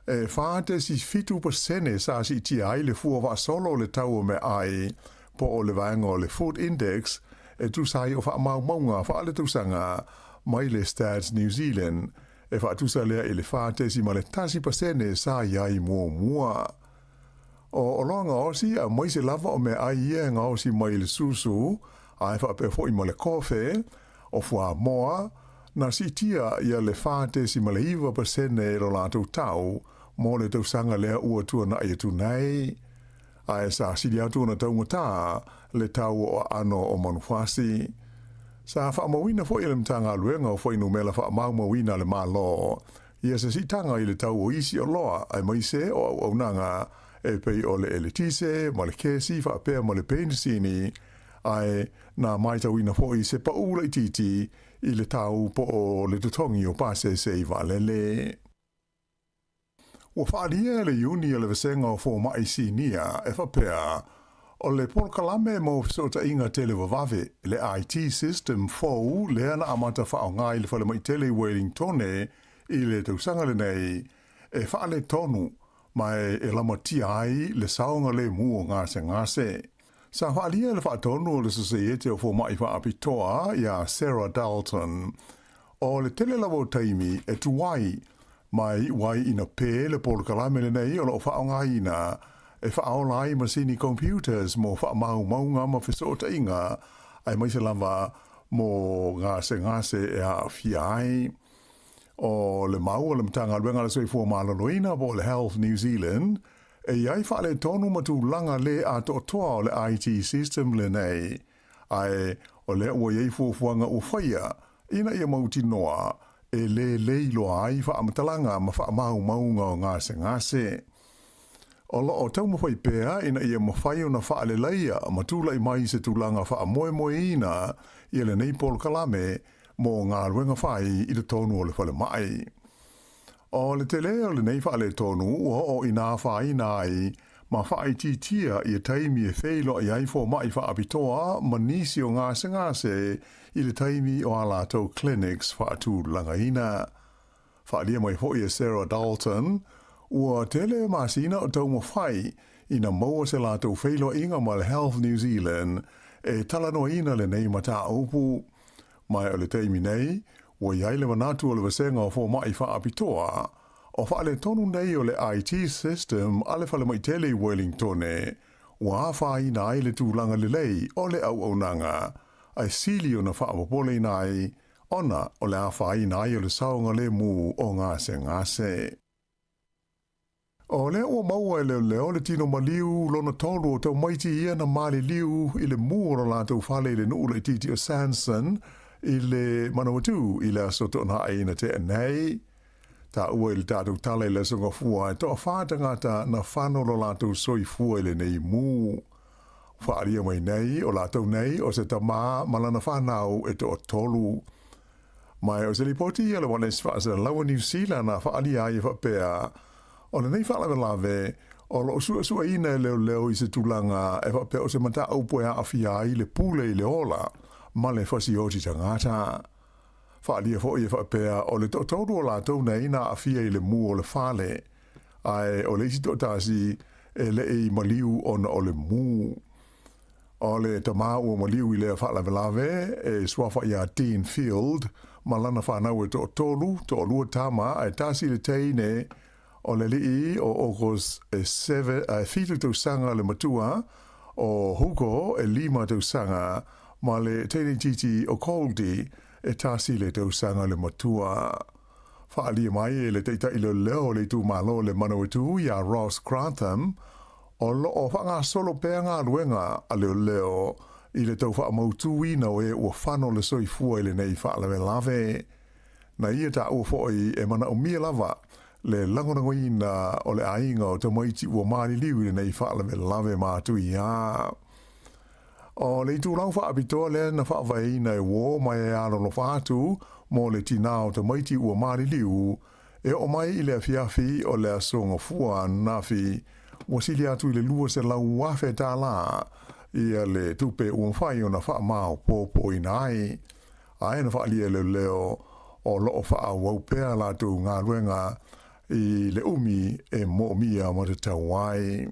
E 4.7% sa siitia ai le fua faasolo o le tau o meaai, po o le vaega o le Food Index, e tusa ai o faamaumauga faaletausaga mai le Stats New Zealand, e faatusa lea i le 4.1% sa i ai muamua. O oloa gaosi aemaise lava o meaai ia e gaosi mai i le susu, ae faapea foi ma le kofe, o fuamoa, na siitia ia le 4.9% lo latou tau mo le tausaga lea ua tuanai atu nei. Ae sa sili atu ona taugata le tau o aano o manufasi. Sa faamauina foi e le Matagaluega o Fuainumela Faamaumauina a le Malo ia se siitaga i le tau o isi oloa aemaise o auaunaga e pei o le eletise ma le kesi faapea ma le penisini, ae na matauina foi se paū laitiiti i le tau po o le totogi o pasese i vaalele. Ua faaalia e le Iuni o le Vasega o Fomai Sinia e faapea, o le polokalame mo fesootaiga televavave, le IT system fou lea na amata faaaoga i le falemai tele i Wellingtone i le tausaga lenei, e faaletonu ma e lamatia ai le saogalemu o gasegase. Sa faaalia e le faatonu o le Sosaiete o Fomai Faapitoa iā Sarah Dalton, o le tele lava o taimi e tuai ma e iu ai ina pē le polokalame lenei o lo o faaaogaina e faaola ai masini computers mo faamaumauga ma fesootaiga aemaise lava mo gasegase e aafia ai. O le mau a le Matagaluega a le Soifua Maloloina po o le Health New Zealand, e i ai faaletonu ma tulaga lē atoatoa o le IT system lenei, ae o lea ua i ai fuafuaga ua faia ina ia mautinoa e lelei loa ai faamatalaga ma faamaumauga o gasegase. O lo o taumafai pea ina ia mafai ona faaleleia ma tulai mai se tulaga faamoemoeina ia lenei polokalame mo galuega fai i totonu o le falemai. O le tele o lenei faaletonu ua oo ina afaina ai ma faaitiitia ia taimi e feiloai ai fomai faapitoa ma nisi o gasegase i le taimi o a latou clinics faatulagaina. Faaalia mai foi e Sarah Dalton, ua tele masina o taumafai ina maua se latou feiloaiga ma le Health New Zealand e talanoaina lenei mataupu. Ma o le taimi nei, ua i ai le manatu o le Vasega o Fomai Faapitoa, o faaletonu nei o le IT system a le falemai tele i Wellingtone, ua afaina ai le tulaga lelei o le auaunaga, ae sili ona faapopoleina ai ona o le afaina ai o le saogalemu o gasegase. O lea ua maua e leoleo le tino maliu lona tolu o tamaiti ia na maliliu i le mu o lo latou fale i le nuu laitiiti o Sanson i le Manawatu i le aso Toonai na tea nei. Taua i le tatou tala i le aso Gafua e toafa tagata na fano lo latou soifua i lenei mu. Faaalia mai nei o latou nei o se tama ma lana fanau e toatolu. Ma o se lipoti ia le One Faasalalaua Niu Sila na faaalia ai e faapea, o lenei faalavelave o loo suesueina e leoleo i se tulaga e faapea o se mataupu e aafia ai le pule i le ola ma le fasioti tagata. Faaalia foi e faapea o le toatolu o latou nei na aafia i le mu o le fale, ae o le isi toatasi e le'i maliu ona o le mu. O le tama ua maliu i lea faalavelave e suafa iā Dean Field ma lana fanau e toatolu, toalua tama ae tasi le teine, o le alii o August e 7 tausaga le matua, o Hugo e 5 tausaga, ma le teine itiiti o Goldie e tasi le tausaga le matua. Faaalia mai e le taitai leoleo o le itumalo o le Manawatu iā Ross Grantham, o lo o faagasolo pea galuega a leoleo i le tau faamautuina o e ua fano le soifua i lenei faalavelave. Na ia taua foi e manaomia lava le lagolagoina o le aiga o tamaiti ua maliliu i lenei faalavelave matuia. O le itulau faapitoa lea na faavaeina e uō mai e alolofa atu mo le tinā o tamaiti ua maliliu e oo mai i le afiafi o le aso Gafua ananafi, ua sili atu i le $200,000 tālā ia le tupe ua mafai ona faamaopoopoina ai. Ae na faaalia e leoleo o lo o faaauau pea latou galuega i le umi e moomia ma tatau ai.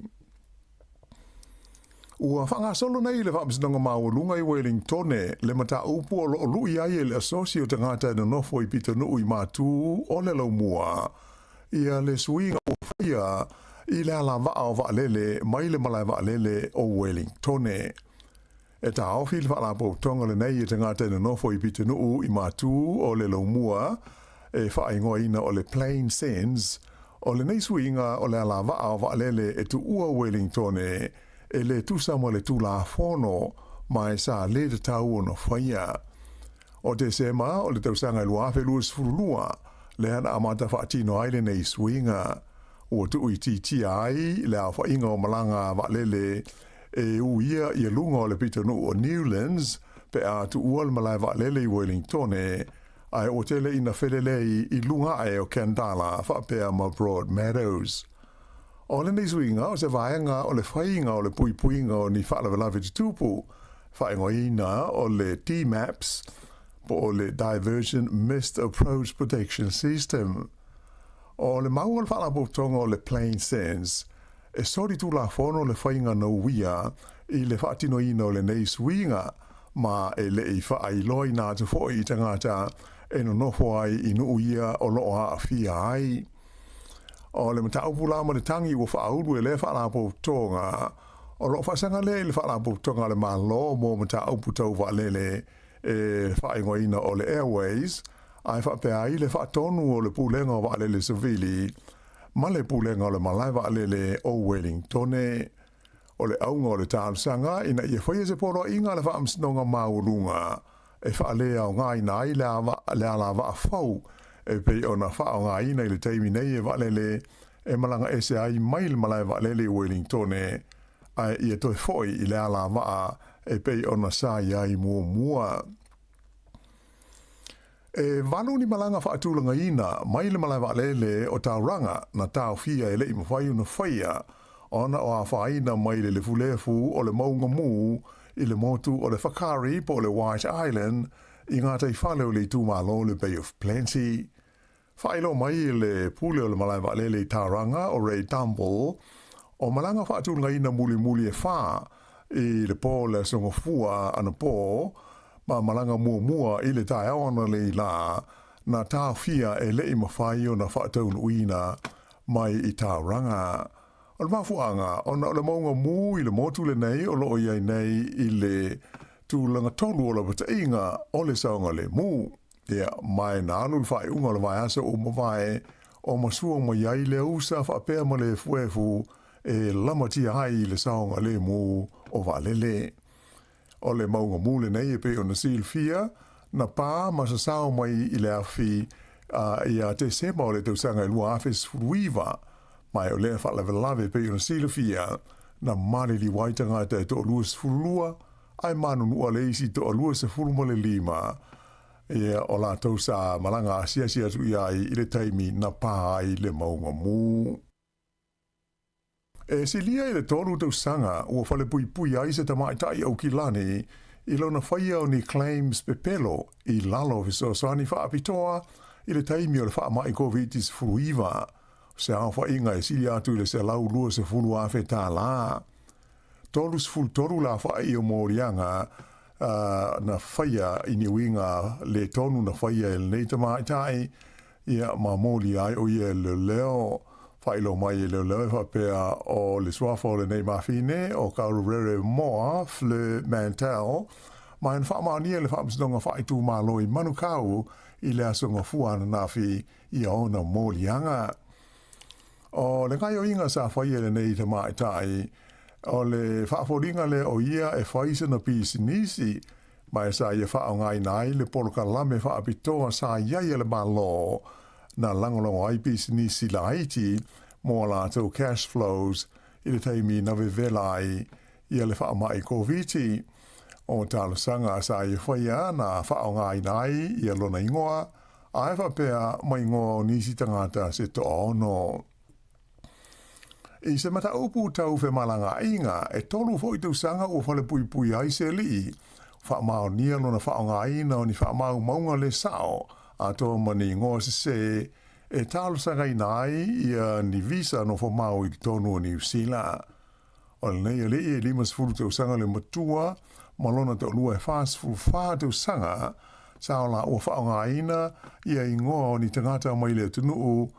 Ua faagasolo nei le Faamasinoga Maualuga i Welingtone le mataupu o lo o lui ai e le Asosi o Tagata e Nonofo i Pitonuu i Matū o le Laumua ia le suiga ua faia i le alavaa o vaalele mai le malae vaalele o Welingtone. E taofi le faalapotopotoga lenei e tagata e nonofo i pitonuu i Matū o le Laumua e faaigoaina o le Plane Sense, o lenei suiga o le alavaa o vaalele e tuua Welingtone e le tusa ma le Tulafono ma e sa le tatau ona faia. O Tesema o le tausaga e 2022 lea na amata faatino ai lenei suiga. Ua tuuitiitia ai le aofaiga o malaga vaalele e uia ia luga o le pitonuu o Newlands pe a tuua le malae vaalele i Wellingtone, ae ua tele ina felelei i luga ae o Khandallah faapea ma Broadmeadows. O lenei suiga o se vaega o le faiga o le puipuiga o ni faalavelave tutupu, faaigoaina o le DMAPS, po o le Diversion Missed Approach Protection System. O le mau o le Faalapotopotoga o le Plain Sense, e soli tulafono le faiga nouia i le faatinoina o lenei suiga ma e le i faailoaina atu foi i tagata e nonofo ai i nuu ia o lo o aafia ai. O le mataupu la ma le tagi ua faaulu e lea faalapotopotoga, o lo o faasaga lea i le Faalapotopotoga a le Malo mo mataupu tau vaalele e faaigoaina o le Airways, ae faapea ai le faatonu o le Pulega o Vaalele Savili ma le Pulega o le Malae Vaalele o Welingtone. O le auga o le talosaga ina ia faia se poloaiga a le Faamasinoga Maualuga e faaleaogaina ai le alavaa fou e pei ona faaaogaina i le taimi nei e vaalele e malaga ese ai mai le malae vaalele i Welingtone ae ia toe foi i le alavaa e pei ona sa i ai muamua. E valu ni malaga faatulagaina mai le malae vaalele o Tauranga na taofia e le i mafai ona faia ona o afaina mai le lefulefu o le mauga mu i le motu o le Whakaari po o le White Island i gataifale o le itumalo o le Bay of Plenty. Faailoa mai e le Pule o le Malae Vaalele i Tauranga, o Ray Dumble, o malaga faatulagaina mulimuli e fā i le pō o le Aso Gafua anapō ma malaga muamua i le taeao analeila lā na taofia e leʻi mafai ona faataunuuina mai i Tauranga. O le mafuaaga ona o le mauga mū i le motu lenei o loo i ai nei i le tulaga tolu o lapataiga o le saogalemu. Ia, ma e na alu le faaiuga o le vaiaso ua mavae o masua mai ai le usa faapea ma le efuefu e lamatia ai i le saogalemu o vaalele. O le mauga mū lenei e pei ona silafia, na pā ma sasao mai i le afi ia Tesema o le tausaga e 2019, ma e o lea faalavelave e pei ona silafia, na maliliu ai tagata e toa-22 ae manunua le isi toa-25, ia, o latou sa malaga asiasi atu i ai i le taimi na pā ai le mauga mū. E silia i le tolu tausaga ua falepuipui ai se tamaitai Aukilani i lona faia o ni claims pepelo i lalo o fesoasoani faapitoa i le taimi o le faamai Koviti-19, o se aofaiga e silia atu i le $120,000 tālā. 33 la whaai o mōrianga na faia i ni uiga le tonu na faia e lenei tamaitai, ia ma moli ai o ia e leoleo. Whailo mai e leoleo e whapea o le suafa o lenei mafine o Kaururere Moa Fleur Mantel, ma e na whaamaonia le whaamasinoga whaaitumālo i Manukau i le aso gafua ananafi ia ona moliaga. O le gaoioiga sa faia e lenei tamaitai, o le faafoliga lea o ia e fai sana pisinisi, ma e sa ia faaaogaina ai le polokalame faapitoa sa i ai e le Malo na lagolago ai pisinisi laiti mo a latou cash flows i le taimi na vevela ai ia le faamai Koviti. O talosaga sa ia faia na faaaogaina ai ia lona igoa, Ae faapea ma igoa o nisi tagata se toaono. I se mataupu tau femalagaaiga, e tolu foi tausaga ua falepuipui ai se alii, faamaonia lona faaaogaina o ni faamaumauga le sao atoa ma ni igoa sesē e talosagaina ai ia ni visa nofomau i totonu o Niu Sila. O lenei alii e 50 tausaga le matua ma lona toalua e 44 tausaga, sa o laua faaaogaina ia igoa o ni tagata mai le atunuu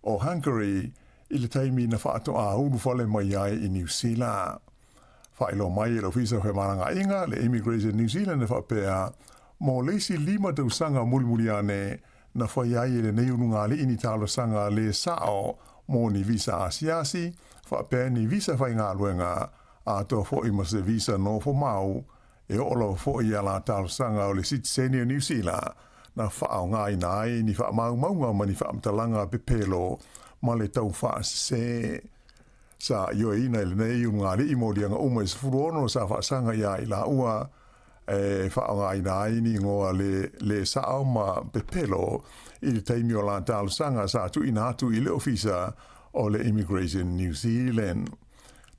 o Hungary i le taimi na faatoa ulufale mai ai i Niu Sila. Faailoa mai e le Ofisa o Femalagaaiga, le Immigration New Zealand e faapea, mo le isi lima tausaga mulimuli ane, na fai ai e lenei ulugalii ni talosaga le sao mo ni visa asiasi, faapea ni visa faigaluega, atoa foi ma se visa nofomau, e oo lava foi i a la talosaga o le sitiseni o Niu Sila, na faaaogaina ai ni faamaumauga ma ni faamatalaga pepelo ma le taufaasese. Sa ioeina e lenei ulugalii moliaga uma e 16 sa faasaga iā i laua, e faaaogaina ai ni igoa le le sao ma pepelo i le taimi o la talosaga sa tuuina atu i le Ofisa o le Immigration New Zealand.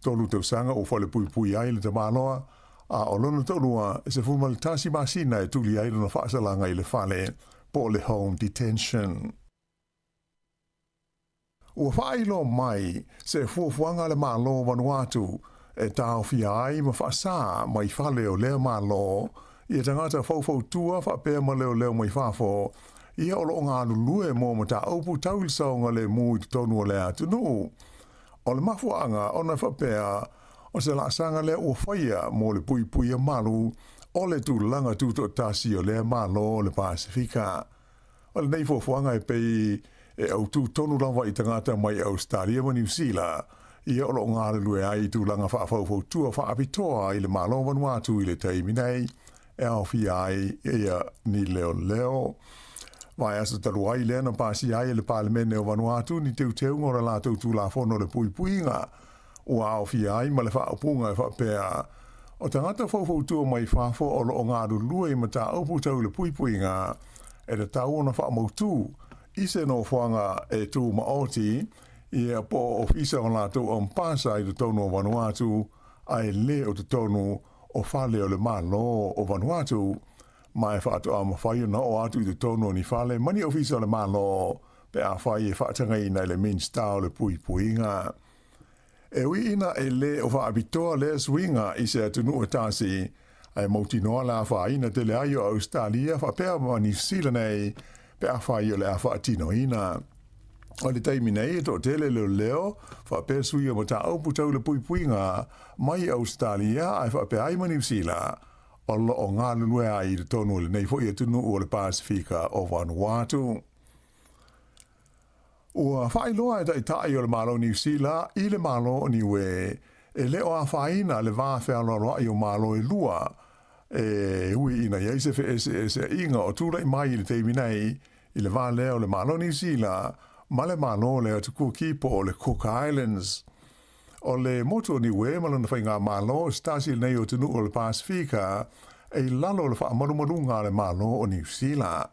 Tolu tausaga ua falepuipui ai le tamaloa, a o lona toalua e 11 masina e tuli ai lona faasalaga i le fale po o le home detention. Ua faailoa mai se fuafuaga a le Malo o Vanuatu e taofia ai ma faasā mai fale o lea Malo ia tagata faufautua faapea ma leoleo mai fafo ia o lo o galulue mo mataupu tau i le saogalemu i totonu o lea atunuu. O le mafuaaga ona e faapea o se laasaga lea ua faia mo le puipuia malu o le tulaga tutoatasi o lea Malo o le Pasefika. O lenei fuafuaga e pei e autū tonu lava i tagata mai Ausetalia ma Niu Sila, ia o lo o galulue ai i tulaga faafaufautua faapitoa i le Malo o Vanuatu i le taimi nei, e aofia ai ia ni leoleo. Vaiaso talu ai lea na pasia ai e le Palemene o Vanuatu ni teuteuga o le latou Tulafono o le Puipuiga, ua aofia ai ma le faaupuga e faapea, O tagata faufautua mai fafo o lo o galulue i mataupu tau i le puipuiga, e tatau ona faamautū i se nofoaga e tūmaoti ia po o ofisa o latou ampasa i totonu o Vanuatu ae le o totonu o fale o le Malo o Vanuatu. Ma e faatoa mafai ona oo atu i totonu o ni fale ma ni ofisa o le Malo pe afai e faatagaina e le Minisita o le Puipuiga. E ui ina e lē o faapitoa lea suiga i se atunuu e tasi, ae mautinoa le afaina tele ai o Ausetalia faapea ma Niu Sila nei pe afai o le a faatinoina. O le taimi nei e toatele leoleo faapea sui o mataupu tau le puipuiga mai Ausetalia ae faapea ai ma Niu Sila o lo o galulue ai i totonu o lenei foi atunuu o le Pasefika o Vanuatu. Ua faailoa e Taitai o le Malo o Niu Sila i le Malo o Niue e le o afaina le va fealoaloa'i o Malo e lua e ui ina i ai se fe'ese'esea'iga o tula'i mai i le taimi nei i le va lea o le Malo o Niu Sila ma le Malo o le Atu Kuki po o le Cook Islands. O le motu o Niue ma lona faigamalo o se tasi lenei o atunuu o le Pasefika e i lalo o le faamalumaluga a le Malo o Niu Sila.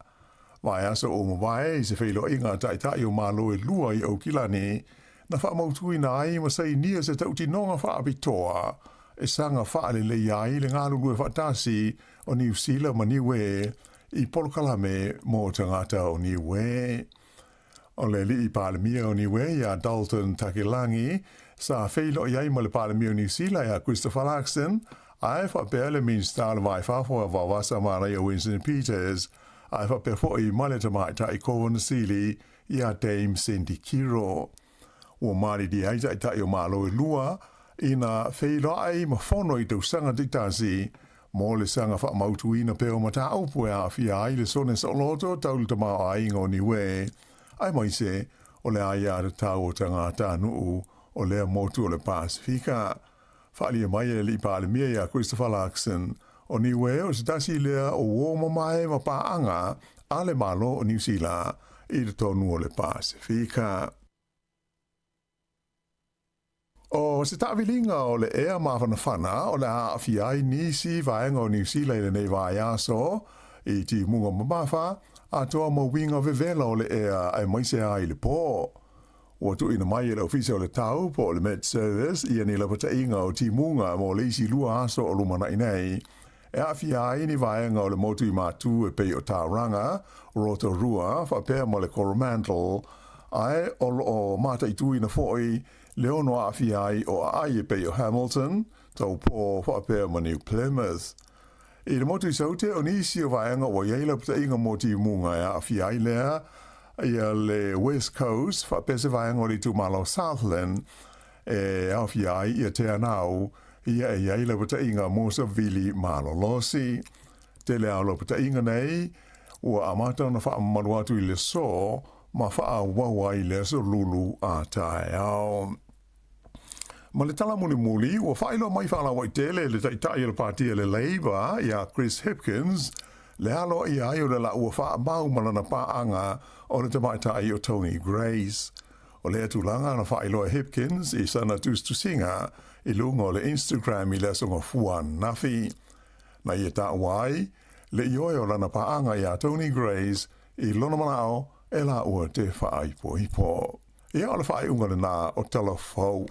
Vaiaso ua mavae i se feiloaiga a taitai o Malo e lua i Aukilani, na faamautuina ai ma sainia se tautinoga faapitoa e saga faaleleia ai le galulue faatasi o Niu Sila ma Niue i polokalame mo tagata o Niue. O le Alii Palemia o Niue iā Dalton Takilangi sa feiloai ai ma le Palemia o Niu Sila iā Christopher Luxon, ae faapea le Minisita o le Va i Fafo a Vaovasa Manaia Winston Peters, ae faapea foi ma le Tamaitai Kowanasili iā Dame Cindy Kiro. Ua malilie ai taitai o Malo e lua ina feiloai ma fono i tausaga taitasi mo le saga faamautuina pea o mataupu e aafia ai le sone saoloto tau le tamaoaiga o Niue, aemaise o le aiatatau o tagatanuu o lea motu o le Pasefika. Faaalia mai e le Alii Palemia ia Christopher Luxon, o Niue o se tasi lea o uo mamae ma paaga a le Malo o Niu Sila i totonu o le Pasefika. O se taaviliga o le ea mafanafana o le a aafia ai nisi vaega o Niu Sila i lenei vaiaso i timuga mamafa atoa ma uiga vevela o le ea aemaise ai le po. Ua tuuina mai e le Ofisa o le Tau po o le Met Service ia ni lapataiga o timuga mo le isi lua aso o lumana'i nei e aafia ai ni vaega o le motu i Matu e pei o Tauranga, Rotorua faapea ma le Coromandel, ae o lo o mataituina foi le ono aafia ai o aai e pei o Hamilton, Taupō faapea ma New Plymouth. I le motu i Saute, o nisi o vaega ua i ai lapataiga mo timuga e aafia ai lea ia le West Coast faapea se vaega o le itumalo Southland e aofia ai ia Te Anau, ia e i ai lapataiga mo savili malolosi. Tele a o lapataiga nei ua amata ona faamamalu atu i le aso ma faaauau ai le aso lulu a taeao. Ma le tala mulimuli, ua faailoa mai faalauaitele e le Taitai o le Pāti a le Labour iā Chris Hipkins le aloaia ai o le laua faamau ma lana paaga o le tamaitai o Tony Grace. O lea tulaga na faailoa e Hipkins i sana tusitusiga i luga o le Instagram i le aso Gafua ananafi. Na ia taua ai le ioe o lana paaga iā Tony Grace i lona manao e laua te faaipoipo. Ia, o le faaiuga lena o Tala Fou.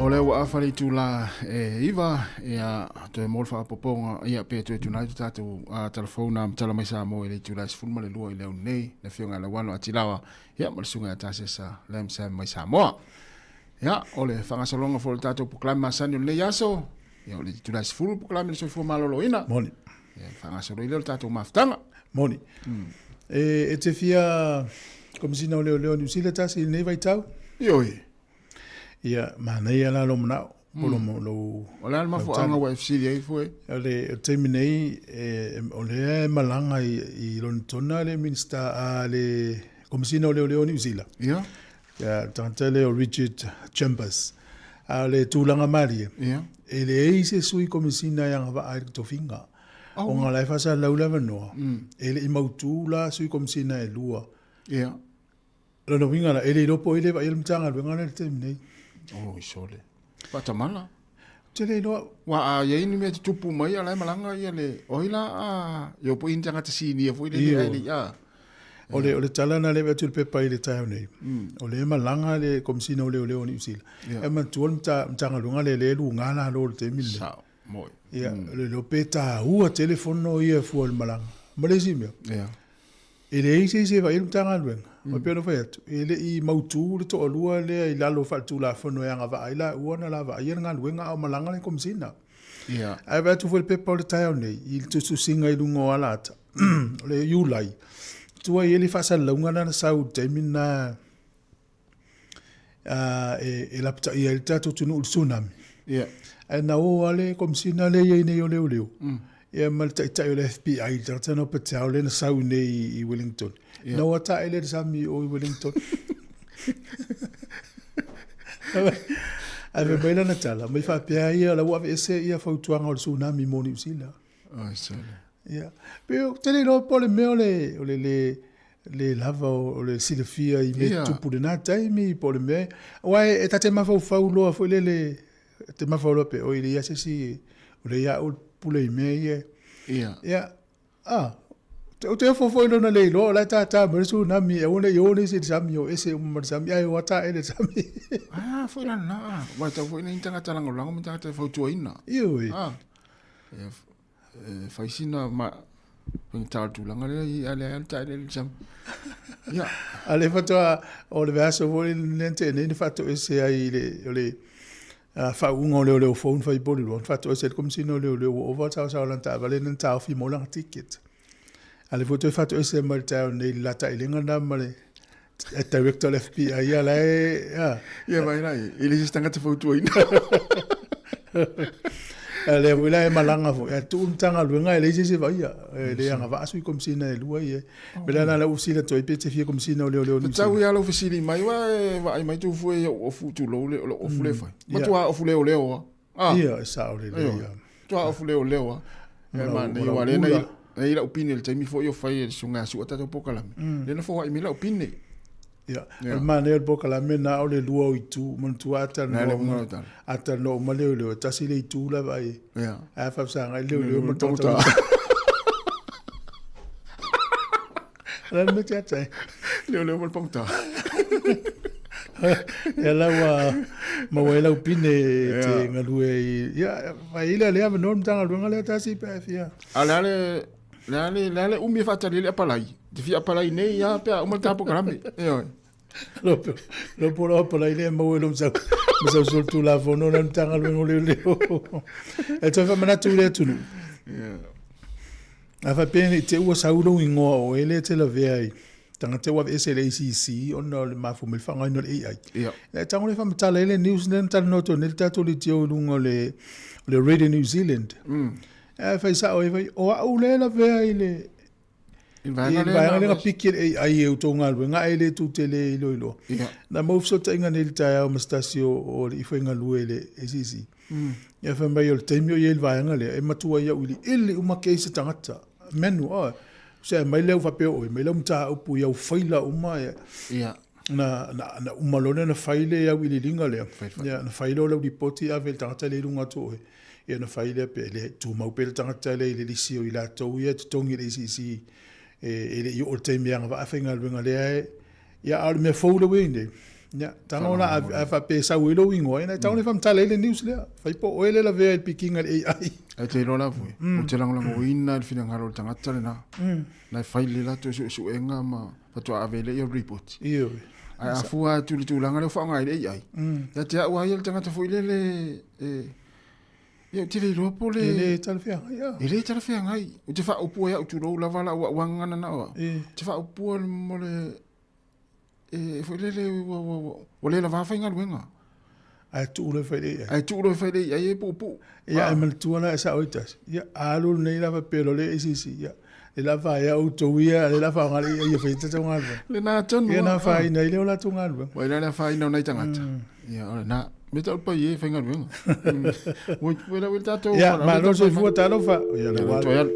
O lea ua afa le itula e iva, ia, toe mo le faaopoopoga, ia, pe toe tuuina atu tatou talafou na matala mai Samoa i le itula e 12 i le au nei, le Afioga ia Lauano Atilawa, ia, ma le Susuga ia Tasesa Lam Sam mai Samoa. Ia, o le faagasologa foi o le tatou polokalame masani o lenei aso, ia, o le itula e 10 polokalame o le soifua maloloina. Moni. Ia, faagasolo ai lea o le tatou mafutaga. Moni. E te fia Komesina o Leoleo o Niu Sila tasi i lenei vaitau? Ioe. Ia, manaia la lou manao, po o lou... O le a le mafuaaga ua e fesili ai foi? O le taimi nei, o lea e malaga i Lonitona le Minisita a le Komesina o Leoleo o Niu Sila. Ia. Ia, le tagata lea o Richard Chambers. A o le tulaga malie, Ia. e leai se sui komesina e agavaa ai le tofiga. Oh. Ona la e faasalalau le avanoa, e le i mautu la sui komesina e lua. Ia. Lona uiga la, e le iloa po o ai le vaaia le Matagaluega lea i le taimi nei. Oi sole. Faatamala. Ou te le iloa. Ua a i ai ni mea tutupu mai a la e malaga ia le, o ai la a, ia po i ni tagata sinia foi lele ae le i a. O le, o le tala na le atu le pepa i le taeao nei. O le malaga le Komesina o Leoleo o Niu Sila. E manatua le Matagaluega lea lea e luga lalo i le taimi lenei. Sao, moi. Ia, le iloa pe taua tele fono ia fua i le malaga. Ma le isi mea, e leai se isi e vaai i le Matagaluega. E pei ona fai atu, e le i mautu le toalua lea i lalo o faaletulafono e agavaa ai laua ona la vaaia le galuega a o malaga le Komesina. Ae vaai atu foi i le pepa o le taeao nei i le tusitusiga i luga o alaata, o le Iulai, tua i ai le faasalalauga lea na sau i le taimi lena e lapataia ai le tatou atunuu i le tsunami. Ae na o lava le Komesina lea e i ai nei o Leoleo, ia ma le taitai o le FBI, le tagata lena o Patel lea na sau i nei i Wellington. Na o ata ae lea i le sami i o i Wellington. Ae fai mai lana tala, mai faapea ia, la ua aveese ia fautuaga o le tsunami mo Niu Sila. Ai, sole. Ia. Pe ou te le iloa po o le mea o le, o le le, le lava o le silafia i mea tutupu i lena taimi, po o le mea, aua e ta te mafaufau loa foi lele, e te mafaufau loa pe, oi e leai lava se isi, o lea ia au e pule i mea ia. Ia. Ia, ah, ou te ofo foi i lona le iloa, o la e tātā mai le tsunami, e aua ne i o nisi i le sami, o ese uma ma le sami, ae o ata ae le sami. Ah, foi la lena, ah. Aua e tatau foi nei tagata lagolago ma tagata e fautuaina. Ioe. Ah. E fai sina ma faigata o le tulaga lea i a leai le taele le sami. Ia. A le faatoa o le vaiaso foi lea na tea nei na faatoese ai i le o le faauuga o leoleo fou na fai i Porirua, na faatoese ai le Komesina o Leoleo ua ova le saosaoa o lana taavale lea na taofi mo lana ticket. A lea foi toe faatoese mai le taeao nei i le la taelega lena ma le director o le FBI, ia la e... Ia vai la, e le se tagata fautuaina. A lea foi la e malaga foi, a tuu le Matagaluega e leai se isi e vaaia, e le agavaa sui Komesina e lua ia. Me le ana lau fesili atu ai pe te fia Komesina o Leoleo o Niu Sila. Tau ia lau fesili mai, ua e vaai mai tou fue i au ofu tulou le, o lau ofu le fai. Matua ofu leoleo a. Ia, e sao lelei ia. Matua ofu leoleo a. E manaia, aua lea na i ai lau pine i le taimi foi o fai e le susuga ia Sua tatou polokalame. Lea na foai mai lau pine. Ia, o le manaia o le polokalame na o le lua o itu, manatua a talanoa a talanoa uma leoleo, e tasi le itu la vaai ai. Ia. Ae a faafesagai leoleo ma le tagata. O le a le mea te ata ai? Leoleo ma le pagota. Ia la ua maua ai lau pine e te galue i... Ia, fai ai lea lea avanoa le Matagaluega lea tasi pe a e fia. A o le a le, le a le, le a le umi e faatali ai le apalai? Te fia apalai nei lava pe a uma le ta polokalame. Ioe. Lo po lo apalai lea e maua i lou sau, ma sau solitulafono la le Matagaluega o Leoleo. E toe faamanatu i le atunuu. A faapea nei te ua sau lou igoa o oe lea e te lavea i tagata ua aveese i le ACC ona o le mafua mai le faaaogaina o le AI. Ia. E tago le faamatala ai le news lea na talanoa atu ai nei le tatou leitio i luga o le, o le Radio New Zealand. Ae fai sao ai fai, o au lea e lavea i le, I le vaega lea na, na piki e le AI e outou galuega ae le tou te le iloiloa. Ia. Na maua fesootaiga nei i le taeao ma se tasi o, o alii faigalue i le ACC. Ia fai mai o le taimi o i ai i le vaega lea, e matua i auiliili uma case a tagata. Menu, oh, se aumai lea ua faapea oe, aumai lau mataupu i au faila uma. Ia. Ia. Na, na, na uma loa lea ona fai le auiliiliga lea. Ia, na fai loa lau lipoti ave i le tagata lea i luga atu o oe. Ia ona fai lea pe le tumau pea le tagata lea i le lisi o i latou ia e totogi i le ACC e le i oo le taimi e agavaa faigaluega lea e ia a o le mea fou lea ua i ai nei. Ia, tago la a faapea e sau ai lou igoa, ia na e tago le faamatala ai le news lea. Fai po o oe lea e lavea i le pikiga i le AI. Ae te iloa la foi, ou te lagolagoina le finagalo o le tagata lena. Na e fai le latou suesuega ma faatoa ave lea i report. Ioe. Ae a fua atu i le tulaga lea ua faaaoga ai le AI, ia te au lava ia le tagata foi lele e Ia, ou te le iloa po o le... E le talafeagai, ia. E le talafeagai. Ou te faaupua ia au tulou lava lau auauna na o au. Ou te faaupua mo le... E foi lele ua, ua, ua, ua le lavā faigaluega. Ae tuu loa e fai le AI. Ae tuu loa e fai le AI e puupuu. Ia, ae manatua la e sao ai tasi. Ia, a alu lenei la faapea loa le ACC, ia, le la faia outou ia, le la faaaoga le AI e fai ai tatou galuega. Lena tonu. Ia, na afaina ai lea o latou galuega. Ua iloa le afaina o nai tagata. Ia, o lena. Me tau pai e faigaluega. Ua ua lau tatou. Ia, malo soifua talofa. Ia le ua.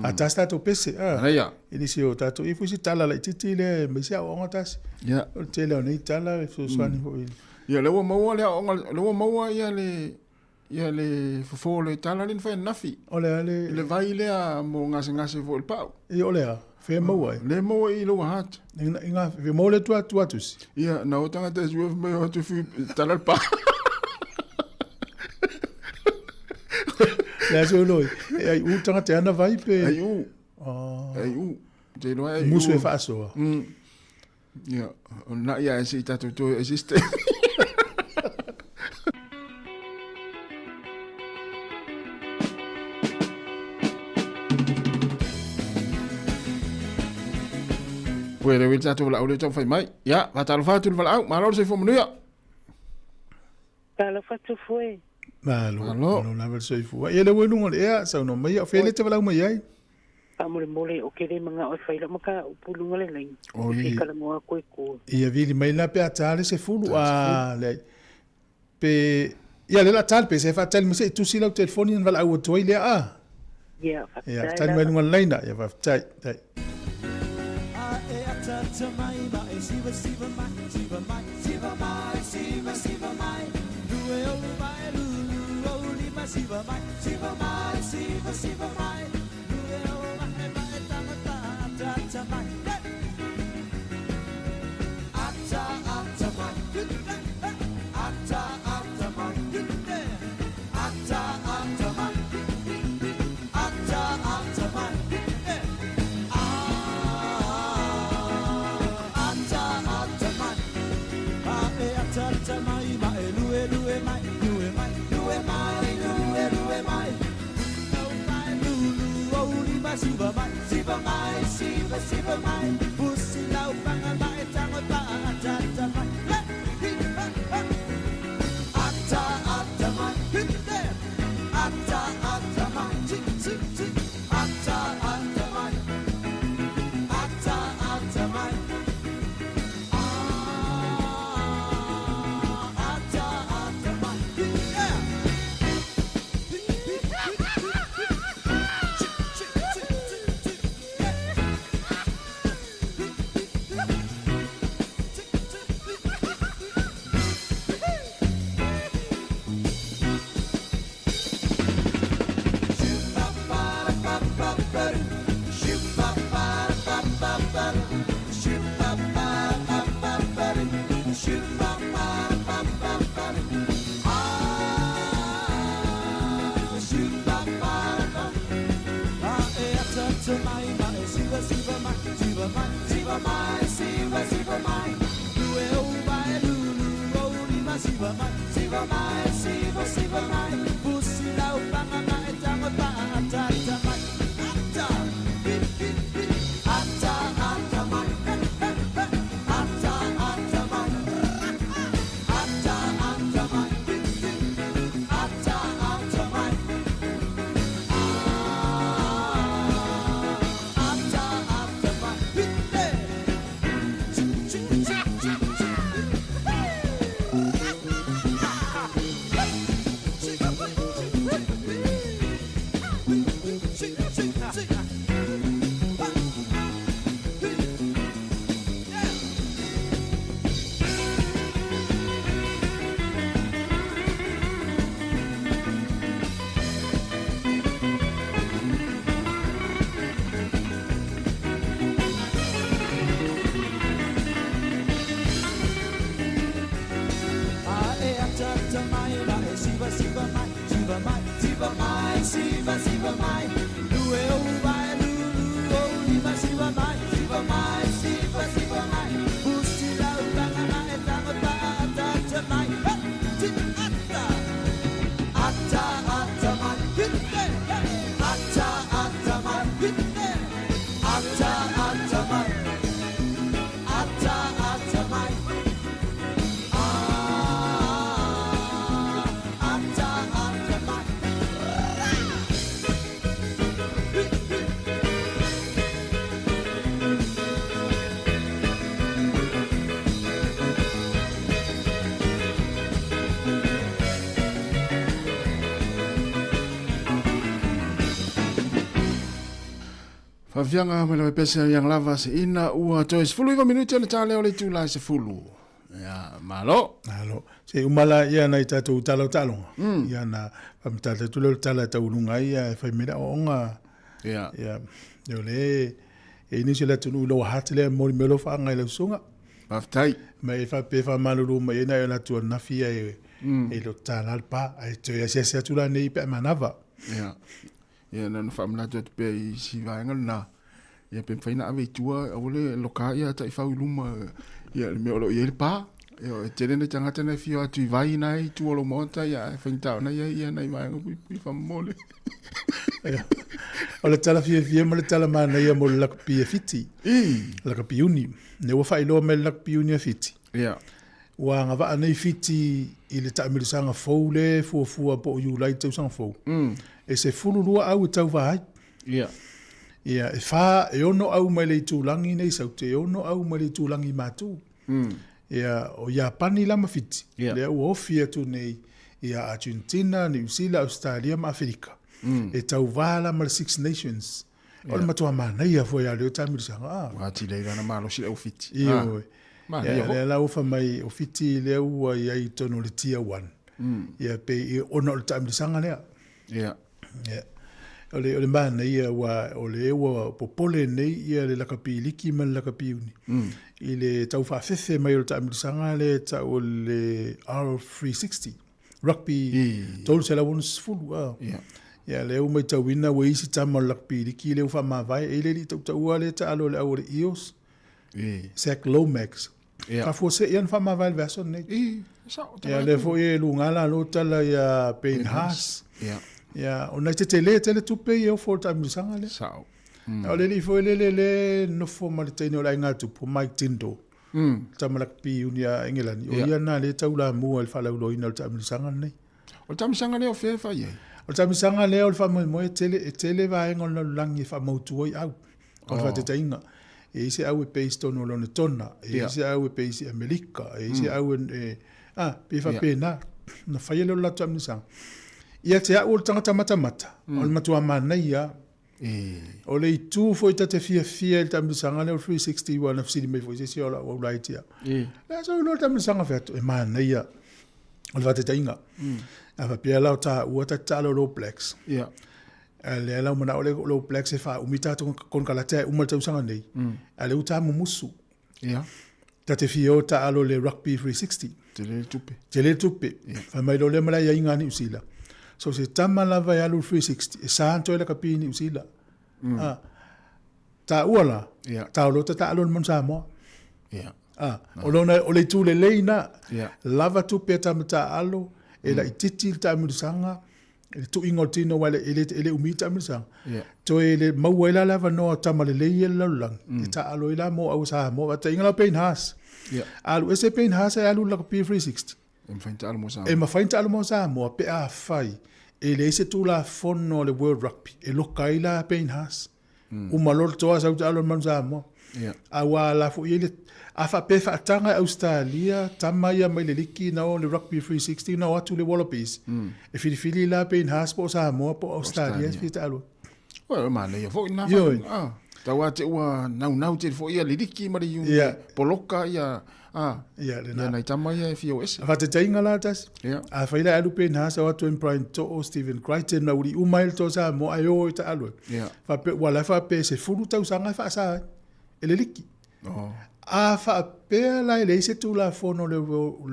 A tasi tatou pese. Ah. Ia. I nisi o tatou i fusi tala laitiiti lea e mai se aoaoga tasi. Ia. O le tele o nei tala e fesoasoani foi. Ia, lea ua maua le aoaoga, lea ua maua ia le ia le fofo o le tala lea na fai ananafi. O le a le Le vai lea mo gasegase foi i le pau. Ia o le a? Fea maua ai? Le maua i lou hat. I ngā, fe maua le tua tua tusi. Ia, na o tangata e sue mai o atu fi tala le pa. Le aso loi. E ai u tangata ana vai pe. Ai u. Oh. Ai u. Te iloa ai u. Musu e faasoa. Ia, o na ia e si tatou toe existe. Pue le wili tatou lau le tau fai mai. Ia, whatalofa atu le walaau, malo le soifua manuia. Talofa atu foe. Malo, malo lava le soifua. Ia le ua i luga o le ea, saunoa mai, o fea le te valaau mai ai? Faamolemole o ke le mangao e fai lau mataupu i luga le laina. Oi. E fia talanoa atu ai tua. Ia vili mai la pe a ta le sefulu a leai. Pe ia le la ta le pe se faatali mai se i tusi lau telefoni na valaau atu ai lea a. Ia, faafetai Ia, tali mai luga le laina. Ia, faafetai. Tai. Faafiaga mai lau pese yang lava se ina ua toe 19 minute ona ta lea o le itula e 10. Ia, malo. Malo. Se uma la ia nai tatou tala o taaloga. Ia na faamatala atu lea o le tala e tauuluga ai ia e fai mai le aoaoga. Ia. Ia, o le E i nisi o le atunuu i Lower Hutt lea e momoli mai alofaaga i lau susuga. Faafetai. Ma e faapea e faamalulu mai ai nai o latou ananafi ae e le o tatala le pa, ae toe asiasi atu la nei pe a manava. Ia, ia na ona faamanatu atu pea i si vaega lena, ia pe mafai ona ave i tua, aua le loka ia taifau i luma ia le mea o lo o i ai le pa. Ia, e tele nai tagata na e fia o atu i vai na e i tua o lou maota, ia ae faigata ona i ai ia nai vaega puipui faamolemole. O le tala fiafia ma le tala manaia mo le lakapi a Fiti. Lakapi uni. Lea ua faailoa mai le lakapi uni a Fiti. Ia. Ua agavaa nei Fiti i le taamilosaga fou lea e fuafua po o Iulai tausaga fou. E 12 au e tauva ai. Ia. Ia, e fa, e ono au mai le itulagi nei Saute, e ono au mai le itulagi Matu. Ia, o Iapani la ma Fiti, lea ua ofi atu nei ia Argentina, Niu Sila, Ausetalia ma Aferika. E tauva la ma le Six Nations. O le matua manaia foi a leo taamilosaga. Ah. Ua atili ai la ona malosi le au Fiti. Ioe. Ia, lea la ua fai mai o Fiti lea ua i ai i totonu o le Tier 1. Ia, pei ona o le taamilosaga lea. Ia. Ia. O le, o le manaia ua, o le ua popole nei ia le lakapi liki ma le lakapi uni. I le tau faafefe mai o le taamilosaga lea e tau o le R360, rugby 360. Ah. Ia. Ia, lea ua matauina ua isi tama o le lakapi liki lea ua faamavae, e le i tautaua lea taalo i le au o le Eels. Zac Lomax. Ia. Faafuasei lava na faamavae i le vaiaso lenei. I, sao, Ia, lea foi e luga lalo tala ia Payne Haas. Ia. Ia, ona e tetele tele tupe ia ofo o le taamilosaga lea. Sao. O le alii foi lele le nofo ma le teine o le aiga tupu, Mike Tindall. Tama lakapi uni a Engelani. O ia na le taulamua i le faalauiloaina o le taamilosaga lenei. O le taamilosaga lea o fea e fai ai? O le taamilosaga lea o le faamoemoe e tele, e tele vaega o le lalolagi e faamautu ai au. O le faataitaiga, e i ai se au e base tonu o Lonetona, e i ai se au e base i Amerika, e i ai se au e, a, pei e faapena, ona faia lea o le latou taamilosaga. Ia te au o le tagata matamata, o le matua manaia lava. O le itu foi ta te fiafia i le taamilosaga lea o le 360 aua na fesili mai foi se isi o lau au laiti au. Le sau loa le taamilosaga fai atu, e manaia o le faataitaiga. A faapea la o taua ta te taalo i le All Blacks. A lea la ua manao le All Blacks e faaumi tatou konekarate ae uma le tausaga nei, a lea ua ta mumusu. Ta te fia o taalo i le Rugby 360. Tele le tupe. Tele le tupe. Fai mai loa lea ma le aiaiga a Niu Sila. So se tama lava e alu i le 360, e sa ona toe lakapi i Niu Sila. A, taua la, tau loa ta taalo i le Manu Samoa. A, o lona, o le itu lelei na, lava tupe a tama taalo, e laitiiti le taamilosaga, i le tuiga o le tino aua e le, e le umi taamilosaga. Yeah. Toe le maua ai la le avanoa o tama lelei ia i le lalolagi, mm. e taalo ai la mo au Samoa. Faataitaiga la Payne Haas. Yeah. Alu ese Payne Haas e alu i le lakapi 360. E mafai ona taalo mo Samoa. E mafai ona taalo mo Samoa pe afai e leai se tulafono a le World Rugby e loka ai la Payne Haas. Uma loa le toa sau taalo i le Manu Samoa. Yeah. Aua la foi i ai le a faapea e faataga e Ausetalia tama ia mai le liki na o le Rugby 360 na o atu le Wallabies. E filifili la Payne Haas po o Samoa po o Ausetalia e fia taalo. Oi, o manaia foi na Ioe. Ah, tau a te ua naunau tele foi ia le liki ma le iuni Yeah. poloka ia ah, Ia, lena. ia nai tama ia e fia o ese. A faataitaiga la tasi. Yeah. Afai la e alu Payne Haas o atu ai ma Brian To'o, Stephen Crichton ma uli uma ai le toa Samoa ae o e taalo ai. Yeah. Faapea, ua la e faapea e 10 tausaga e faasa ai e le liki. Oh. A faapea la e leai se tulafono le,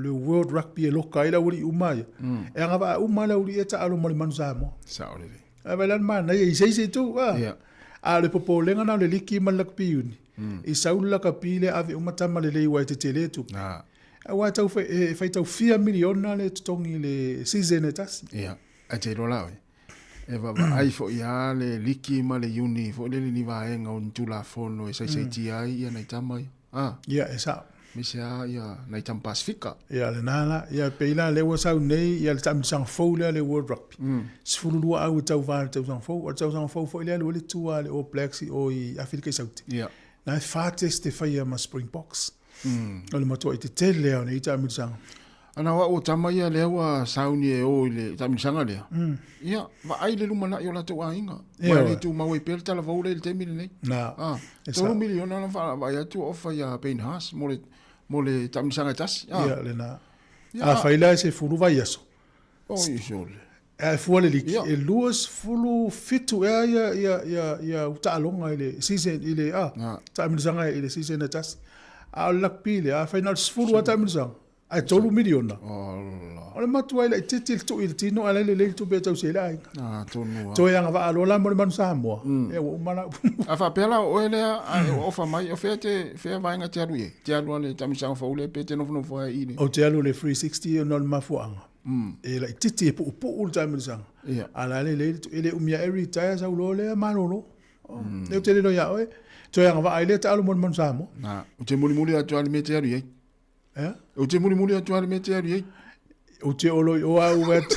le World Rugby e loka ai le aualii uma ia, e agavaa uma le aualii e taalo ma le Manu Samoa. Sao lelei. A vaai la le manaia i se isi itu, a. Yeah. A o le popolega na o le liki ma le lakapi uni. I sau le lakapi lea ave uma tama lelei aua e tetele tupe. Ah. Aua e tau e faitau fia miliona le totogi i le season e tasi. Ia, ae te iloa la oe, e vaavaai foi lava le liki ma le iuni foi lele ni vaega o ni Tulafono e saisaitia ai ia nai tama ia. Ah. Ia, e sao. Aemaise lava ia nai tama Pasifika. Ia, lena la. Ia, pei la lea ua sau nei ia le taamilosaga fou lea le World Rugby. 12 au e tauva i le tausaga fou. O le tausaga fou foi lea e alu ai le tua a le All Blacks i o i Aferika i Saute. Ia. Na e fa test e faia ma Springboks. O le matuai tetele lava o nei taamilosaga. Ana o au o tama ia lea ua sauni e o i le taamilosaga lea, ia, vaai le lumanai o latou aiga. Ua le tumau ai pea le talavou lea i le taimi lenei. Na. Ah, 3 miliona na vaai atu o ofa ia Payne Haas mo le, mo le taamilosaga e tasi. Ah. Ia, lena. Afai la e 10 vaiaso. Oi, sole. E fua le liki, e 27 ea ia, ia, ia, ia taaloga i le season, i le, a, taamilosaga i le season e tasi. A o le lakpi lea, afai na o le 10 lava taamilosaga, ae 3 miliona. O le matua i laitiiti le tui i le tino ae la e lelei le tupe e tausi ai le aiga. Ah, tonu lava. Toe agavaa loa la mo le Manu Samoa, ia ua uma la upu. A faapea la o oe lea ae ua ofa mai, o fea te, fea vaega e te alu i ai? Te alu lava i le taamilosaga fou lea pe te nofonofo lava i le. Ou te alu i le 360 ona o le mafuaaga. E laitiiti e puupuu le taamilosaga. A o la e lelei le tui. E le umi ae retire sau loa lea malolo. Lea ou te le iloa ia oe. Toe agavaa ai lea taalo mo le Manu Samoa. Na, ou te mulimuli atu lava i le mea e te alu i ai. Eh? Ou te mulimuli atu lava i le mea e te alu i ai. Ou te olo i o au wet.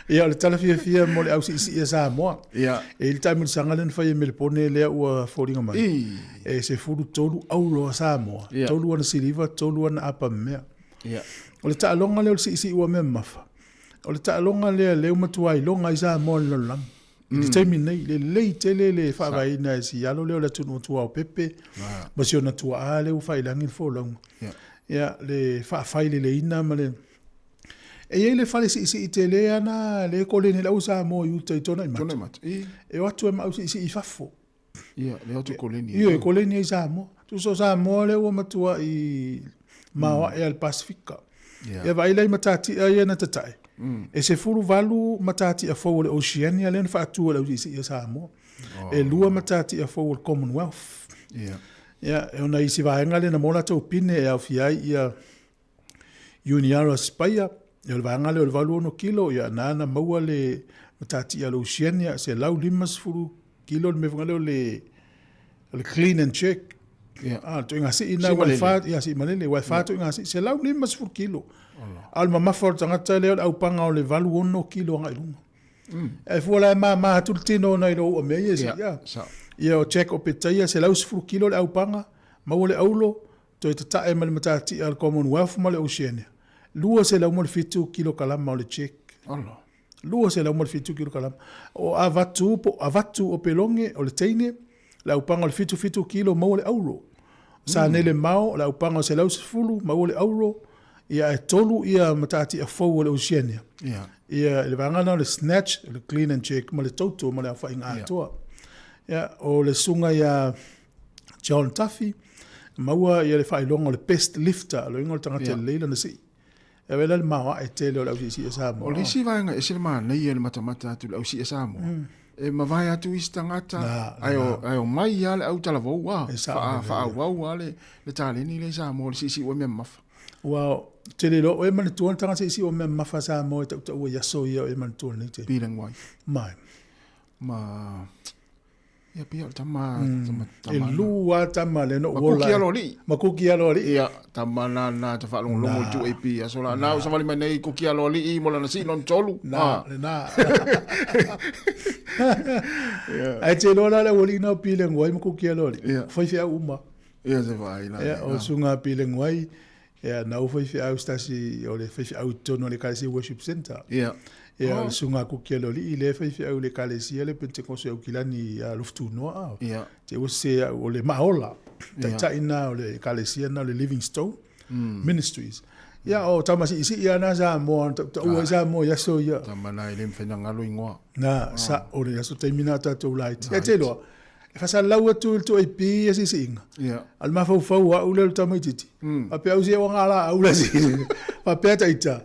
Ia, o le tala fiafia mo le ausiisii a Samoa. Ia. E i le taamilosaga lea na fai e Melepone lea ua foliga mai. I. E 13 auro a Samoa. Ia. Tolu ana siliva, tolu ana apa mea. Ia. O le taaloga lea o le siisii ua mea mamafa. O le taaloga lea lea ua matua iloga ai Samoa i le lalolagi. I le taimi lenei, lelei tele le faavaeina e si alo lea o le atunuu tuaopepe ma si ona tuaa lea ua faiilagi le folauga. Ia, le faafaileleina ma le... E i ai le fale siisii tele lava na lea e koleni ai le au Samoa i uta i Tuanaimato. E o atu e ma au siisii i fafo. Ia, le o atu e koleni ai. Ioe, e koleni ai Samoa. Tusa o Samoa lea ua matuai maoae a le Pasefika. Ia vaai la i matatia ia na tatae. E 18 matatia fou o le Oceania lea na faatu e le ausiisii a Samoa. E lua matatia fou o le Commonwealth. Ia, e ona isi vaega lea na maua latou pine e aofia ai ia Iuniarra Spaia, ia o le vaega lea o le 86 kilo, ia na na maua le matatia o le Oceania, 150 kilo le mea foi lea o le, o le clean and jerk. Yeah. Ah, le ituaiga sii na, ua e fa, ia sii malele, ua e fa ituaiga sii, 150 kilo. A o le mamafa o le tagata lea o le aupaga o le 86 kilo agai i luga. Ae fua la e mama atu le tino ona i lou uamea ia e sii, Yeah, ah. Ia o Jack Opetaia, 110 kilo le aupaga, maua le aulo, Toe tatae ma le matatia a le Commonwealth ma le Oceania, 207 kilokalama o le check. Ala. 207 kilokalama. O Avatu po o Avatu o Peloge o le teine, le aupaga o le 77 kilo maua le auro. Sanele Mao, le aupaga o 110 maua le auro. Ia ae tolu ia matatia fou o le Oceania. Ia. Ia i le vaega lena o le snatch, o le clean and jerk ma le total ma le aofaiga atoa. Ia o le susuga ia John Duffy, maua ia le faailoga o le best lifter, o le uiga o le tagata e lelei lana sii. E avea la le maoae tele o le ausiisii a Samoa. O le isi vaega e ese le manaia i le matamata atu i le ausi'i a Samoa, e mavae atu isi tagata, ae omai lava le au talavou a, faaauau lava le taleni lea i Samoa, le siisii ua mea mamafa. Ua tele loa oe manatua le tagata siisii ua mea mamafa a Samoa e tautaua i aso ia o e manatua lenei taimi. Pilanguai. Mai. Ma Ia pia o le tama, tama, tama. E lua tama le no uola. Ma kuki alo alii. Ma kuki alo alii. Ia, tama na na te whaalongolongo i tu AP. Aso la, na usawali mai nei kuki alo alii mo lana sii lona tolu. Na, le na. Ae te loa la le aualii na o Pilenguai ma kuki alo alii. Ia. Faifeau uma. Ia se vaai la. Ia, o sunga Pilenguai, Ia, na ou faifeau se tasi o le faifeau i totonu o le Ekalesia Worship Centre. Ia. Ia, o le susuga a Kuki Aloalii lea e faifeau i le Ekalesia le Pentekoso i Aukilani ia Alofutunoa. Ia. Te ua sese au o le Maaola, taitai na o le Ekalesia na o le Living Stone Ministries. Ia, o tama siisii lava na Samoa, na tautaua ai Samoa i aso ia. Tama na e le mawhai na ngalo ingoa. Na, sa, o le aso taimi na tatou laiti. Ia, te iloa, E faasalalau atu i le 2AP ia siisiiga. Ia. A o le mafaufau o au lea o le tamaitiiti. Faapea au se ua galaau la sii. Faapea ita,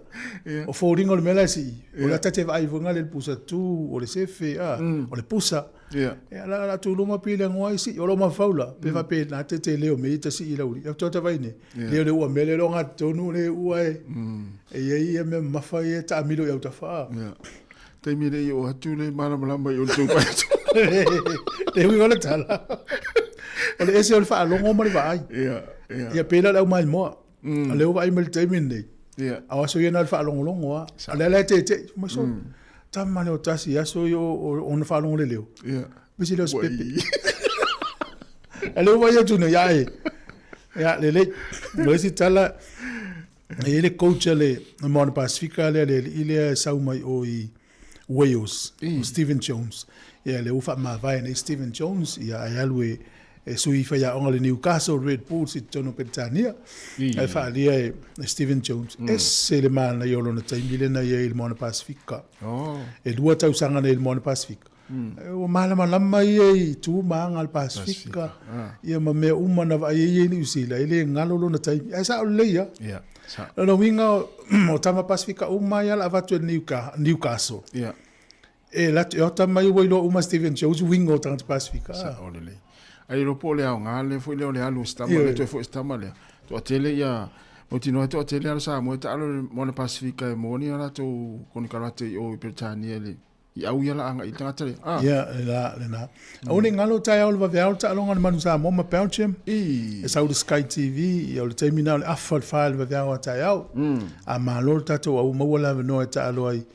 o foliga o le mea la e sii, o le ta te vaai foi le pusa tu, o le sefe, a, o le pusa. Ia. Ia la la tu luma pili ngoa i sii, o lo mafaufau la, pe faapea na te te leo me ita sii lau li. Au ta vai ne, leo le ua mele lo ngatonu le ua e. E ia ia mea mamafa ia taamilo i autafa. Ia. Taimi le i o atu le malamalama i o le tou pai atu. Le uiga o le tala. O le ese o le faalogo ma le vaai. Ia, ia. Ia pei la le au maimoa. O lea ua vaai mai le taimi lenei. Ia. A o aso ia na o le faalogologo lava. O lea la e teetee. Fai mai sole. Tama lea o tasi aso ia o ona faalogo le leo. Ia. Pese lea o se pepe. A lea ua vaai atu nei, ia e. Ia, lelei. O le isi tala, E i ai le coach a le Moana Pasifika lea, le alii lea e sau mai o i Wales, o Stephen Jones. Ia, lea ua faamavae nei Stephen Jones, ia, ae alu e, e sui faiaoga le Newcastle Red Bulls i totonu o Peretania, ae faaalia e Stephen Jones. Ese le manaia o lona taimi lea na i ai i le Moana Pasifika. E 2 tausaga na i le Moana Pasifika. Ua malamalama ia i tu ma aga o le Pasifika, ia ma mea uma na vaai ai ia i Niu Sila, e le galo lona taimi. Ae sao lelei lava. O lona uiga o tama Pasifika uma ia o le a avatu e le Newcastle. E latou, e ota mai ua iloa uma Stephen Jones uiga o tagata Pasifika. Sao lelei. Ai iloa po o le aoga lea foi lea o le alu o si tama lea, toe foi si tama lea. Toatele ia, mautinoa e toatele alo Samoa e taalo i le Moana Pasifika e maua ni a latou konekarate i o i Peretania i le i au ia la agai i le tagata lea. Ah. Ia, lena, lena. Aua ne i galo taeao le vaveao le taaloga a le Manu Samoa ma Belgium. E sau i le Sky TV, ia o le taimi lena o le afa o le fa i le vaveao a taeao. A malo le tatou au maua le avanoa e taalo ai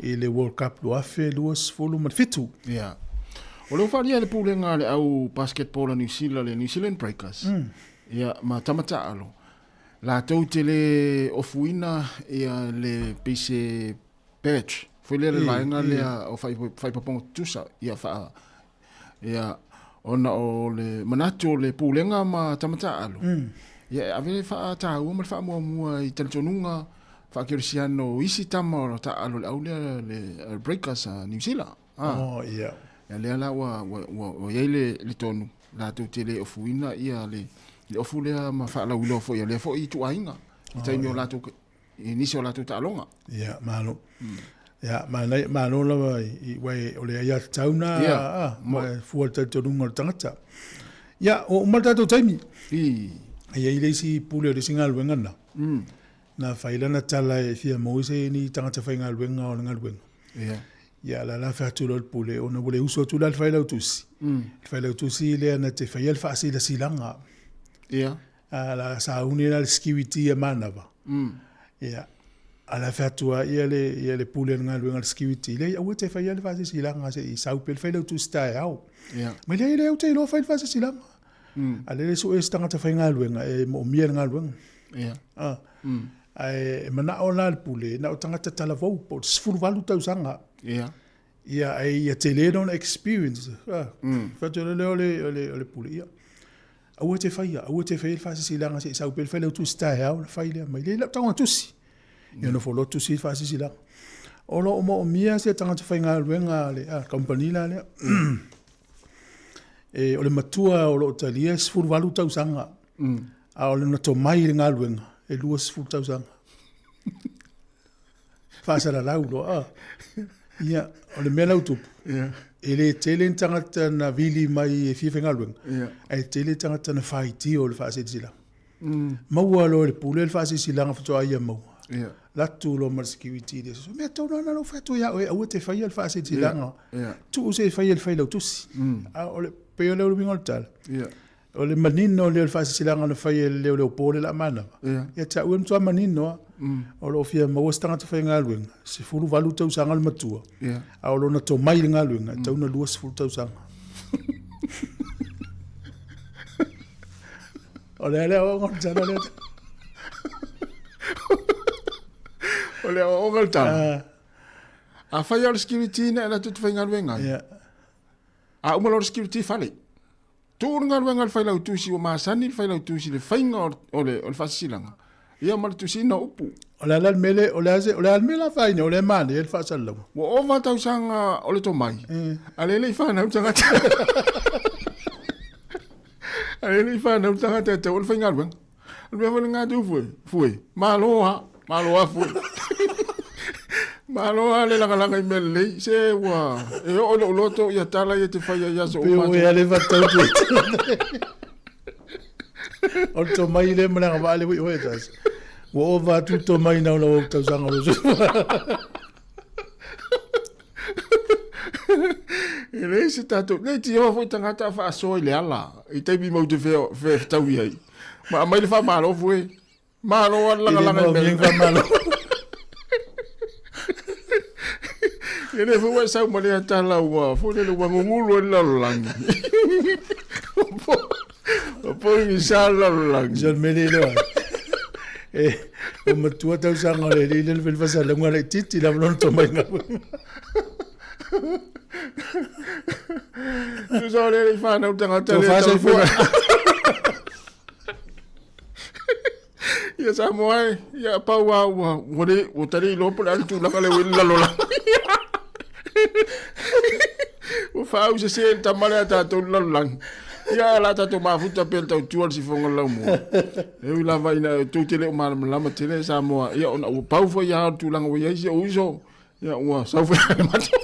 i le World Cup 2027. Ia. O lea ua faaalia e le pulega a le au basketball a New Zealand, le New Zealand Breakers, ia, ma tama taalo, latou te le ofuina ia le pei se badge, foi lea le vaega lea o faaipopoga tutusa, ia faa, ia, ona o le manatu o le pulega ma tama taaalo, ia e ave le faataua ma le faamuamua i talitonuga faakerisiano o isi tama o taaalo le au lea le Breakers a New Zealand. Ah. Oh, yeah. Ia lea la ua, ua, ua, ua i ai le, le tonu, latou te le ofuina ia le, le ofu lea ma faalauiloa foi o lea foi ituaiga i taimi o latou i nisi o latou taaloga. Ia, malo. Ia, manaia, malo lava i, i, uae o le aiatatau na, Ia, a, ma e fua le talitonuga o le tagata. Ia, ua uma le tatou taimi. I. E i ai le isi pule o le isi galuega na. Na fai lana tala e fia maua se ni tagata faigaluega o le galuega. Ia. Ia, la la fai atu loa le pule, ona ua le uso atu la le failautusi. Le failautusi lea na te faia le faasilasilaga. Ia. A la sauni la le security ia manava. Ia, a la fai atu lava ia le, ia le pule o le galuega le security, leai, aua te faia le faasilasilaga se i sau pea le failautusi taeao. Ia. Ma leai, leai, ou te iloa fai le faasilasilaga. A lea le sue se tagata faigaluega e moomia le galuega. Ia. Ah. Ae e manao la le pule, na o tagata talavou, po o le 18 tausaga. Ia. Ia, ae ia tele lona experience. Ah. Fai atu lea o le, o le, o le pule, ia. Aua te faia, aua te faia le faasilasilaga se i sau pea le failautusi taeao ona fai lea mai. Leai lau tago tusi. Ia nofo loa tusi le faasilasilaga. O lo o moomia se tagata faigaluega a le kamupani la lea. E, o le matua o lo o talia e 18 tausaga. A o lona tomai i le galuega e 20 tausaga. Faasalalau loa. Ah. Ia, o le mea la ua tupu, e le tele ni tagata na vili mai e fia faigaluega, ae tele tagata na faitio i le faasilasilaga. Maua loa e le pule le faasilasilaga faatoa ia maua. Latu loa ma le security le aso, mea tonu lava na ou fai atu ia oe, aua te faia le faasilasilaga. Tuu se i faia e le failautusi. A o le, pei o le uiga o le tala. O le manino lea o le faasilasilaga na fai e le leoleo po le la manava. Ia te au e matua manino lava. O lo o fia maua se tagata faigaluega, 18 tausaga le matua, a o lona tomai i le galuega, e tatau ona 20 tausaga. O le a le aoaoga o le tala lea? O le aoaoga o le tala? Afai lava o le security na e latou te faigaluega ai, a uma loa le security fale. Tuu le galuega a le Failautusi ua masani le Failautusi i le faiga o le faasilasilaga, ia ma le tusiina o upu. O le a la le mea le, o le a se, o le a le mea la faina, o lea e manaia le faasalalauga. Ua ova tausaga o le tomai, a lea e le i fanau le tagata. A lea e le i fanau le tagata e tatau ona faigaluega. O le mea foi lena atu fue, fue, malo lava, malo lava fue. Malo lava le lagalaga i mea lelei, se ua, e oo i lou loto ia tala ia te faia i aso uma. Pe ua le fatau tu. O le tomai le ma le agavaa le ui oe tasi. Ua ova atu le tomai nau lau au tausaga o le E leai se tatou, nei tioa foi tagata a faasoa i le ala, i taimi mau te fetaui ai. Ma aumai le faamalo fue. Malo a le lagalaga i mea. Faamalo. E le foi ua e sau ma lea tala ua foi lele ua gugulu ai le lalolagi. Ua pogisa le lalolagi. Se o le mea lea iloa ai. E, ua matua tausaga o le alii lea na fai le faasalalauga laitiiti lava lona tomai galuega. Tusa o le le whanau tangata le Tofa soifua. Ia Samoa e, ia pau a ua, ua le, ua tali iloa po le a le tulaga lea ua i le lalolagi. Ua faausese le tama lea a tatou i le lalolagi. Ia ae o le a tatou mafuta pea i le tautua le sifoga o le laumua. E ui lava ina tou te le o malamalama tele Samoa, ia ona ua pau foi lava o le tulaga ua i ai si ou uso, ia ua sau foi le matou.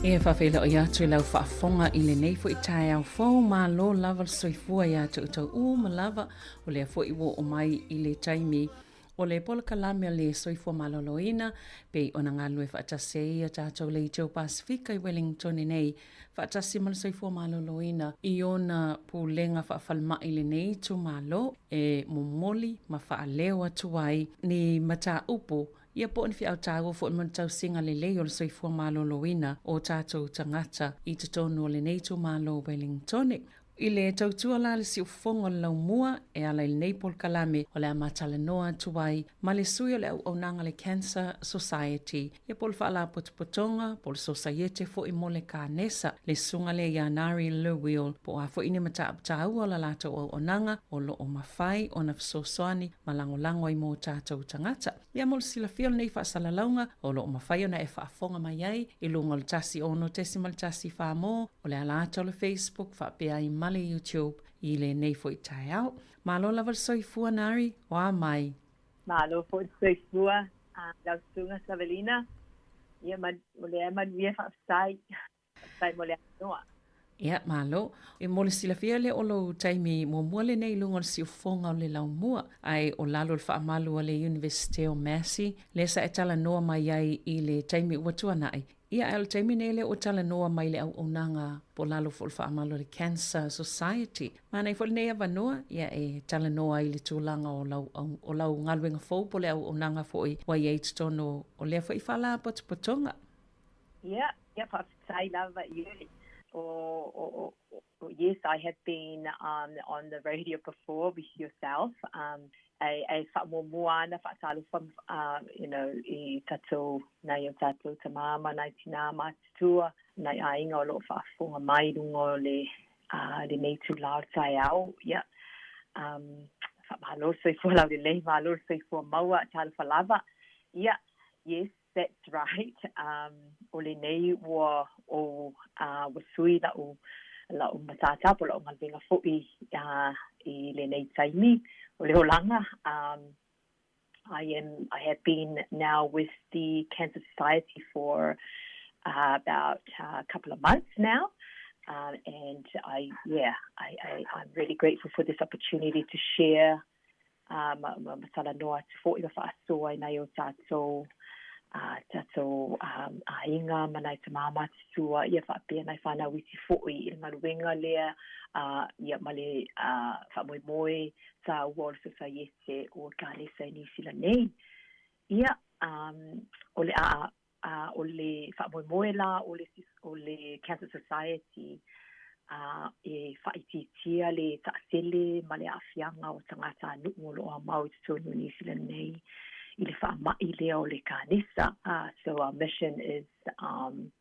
E faafeiloai atu i lau faafofoga i lenei foi taeao fou, malo lava le soifua iā te outou uma lava, o lea foi ua oo mai i le taimi o le polokalame o le soifua maloloina, pei ona galulue faatasi ai ia tatou Leitio Pasefika i Wellington nei, faatasi ma le soifua maloloina i ona pulega faafalemai i lenei itumalo, e momoli ma faaleo atu ai ni mataupu ia po o ni feau taua foi mo le tausiga lelei o le soifua maloloina o tatou tagata i totonu o lenei itumalo o Wellingtone. I le tautua la le siufofoga o le laumua e ala i lenei polokalame o le a ma talanoa atu ai ma le sui o le auaunaga a le Cancer Society, ia po o le Faalapotopotoga po o le Sosaiete foi mo le Kanesa, le susuga lea ia Nari Lerwill, po o a foi ni mataupu taua o la latou auaunaga o lo o mafai ona fesoasoani ma lagolago ai mo tatou tagata. Ia mo le silafia o lenei faasalalauga, o lo o mafai ona e faafofoga mai ai i luga o le 106.1 mo o le ala ata o le Facebook faapea ai ma le YouTube i lenei foi taeao. Malo lava le soifua Nari, o a mai? Malo foi le soifua lau susuga Savelina. Ia ma, o lea e manuia faafetai. Faafetai mo le avanoa. Ia, malo. E mo le silafia lea o lou taimi muamua lenei i luga o le siufofoga o le laumua, ae o lalo o le faamalu a le Iunivesite o Massey, lea sa e talanoa mai ai i le taimi ua tuanai. Ia, ae o le taimi nei lea ua talanoa mai le auaunaga po o lalo foi o le faamalu a le Cancer Society. Manaia foi lenei avanoa, ia, e talanoa ai i le tulaga o lau, o lau galuega fou po o le auaunaga foi ua i ai i totonu o lea foi faalapotopotoga. Ia, ia faafetai lava i o, o, o, yes, I have been um, on the radio before with yourself. Um, e, e whaamuamua ana, whaatalofa, uh, you know, i tatou, nai o tatou tamā ma nai tinā mātutua, nai aiga o lo o faafofoga mai i luga o le, uh, lenei itulā o le taeao. Ia, um, faamalo le soifua laulelei, malo le soifua maua, talofa lava. Ia, yes, That's right. Um, o lenei ua o uh, ua sui la'u la'u matata po o la'u galuega fo'i uh, i lenei taimi o le olaga. Um, I am I have been now with the Cancer Society for uh, about uh, a couple of months now. Um, and I, yeah, I, I, I'm really grateful for this opportunity to share ā, ma, ma, ma talanoa atu fo'i ma fa'asoa i nai o tatou, ā, tatou, ā, aiga ma nai tamā matutua, ia fa'apea nai fanau iti fo'i i le galuega lea, ā, ia ma le, ā, fa'amoemoe tāua o le Sosaiete o Ekalesa i Niu Sila nei. Ia, ā, o le a, a o le faamoemoe la o le, o le Cancer Society a e faaitiitia le taatele ma le aafiaga o tagatanuu o lo o aumau i totonu o Niu Sila nei i le faamai lea o le kanesa. Uh, so our mission is um,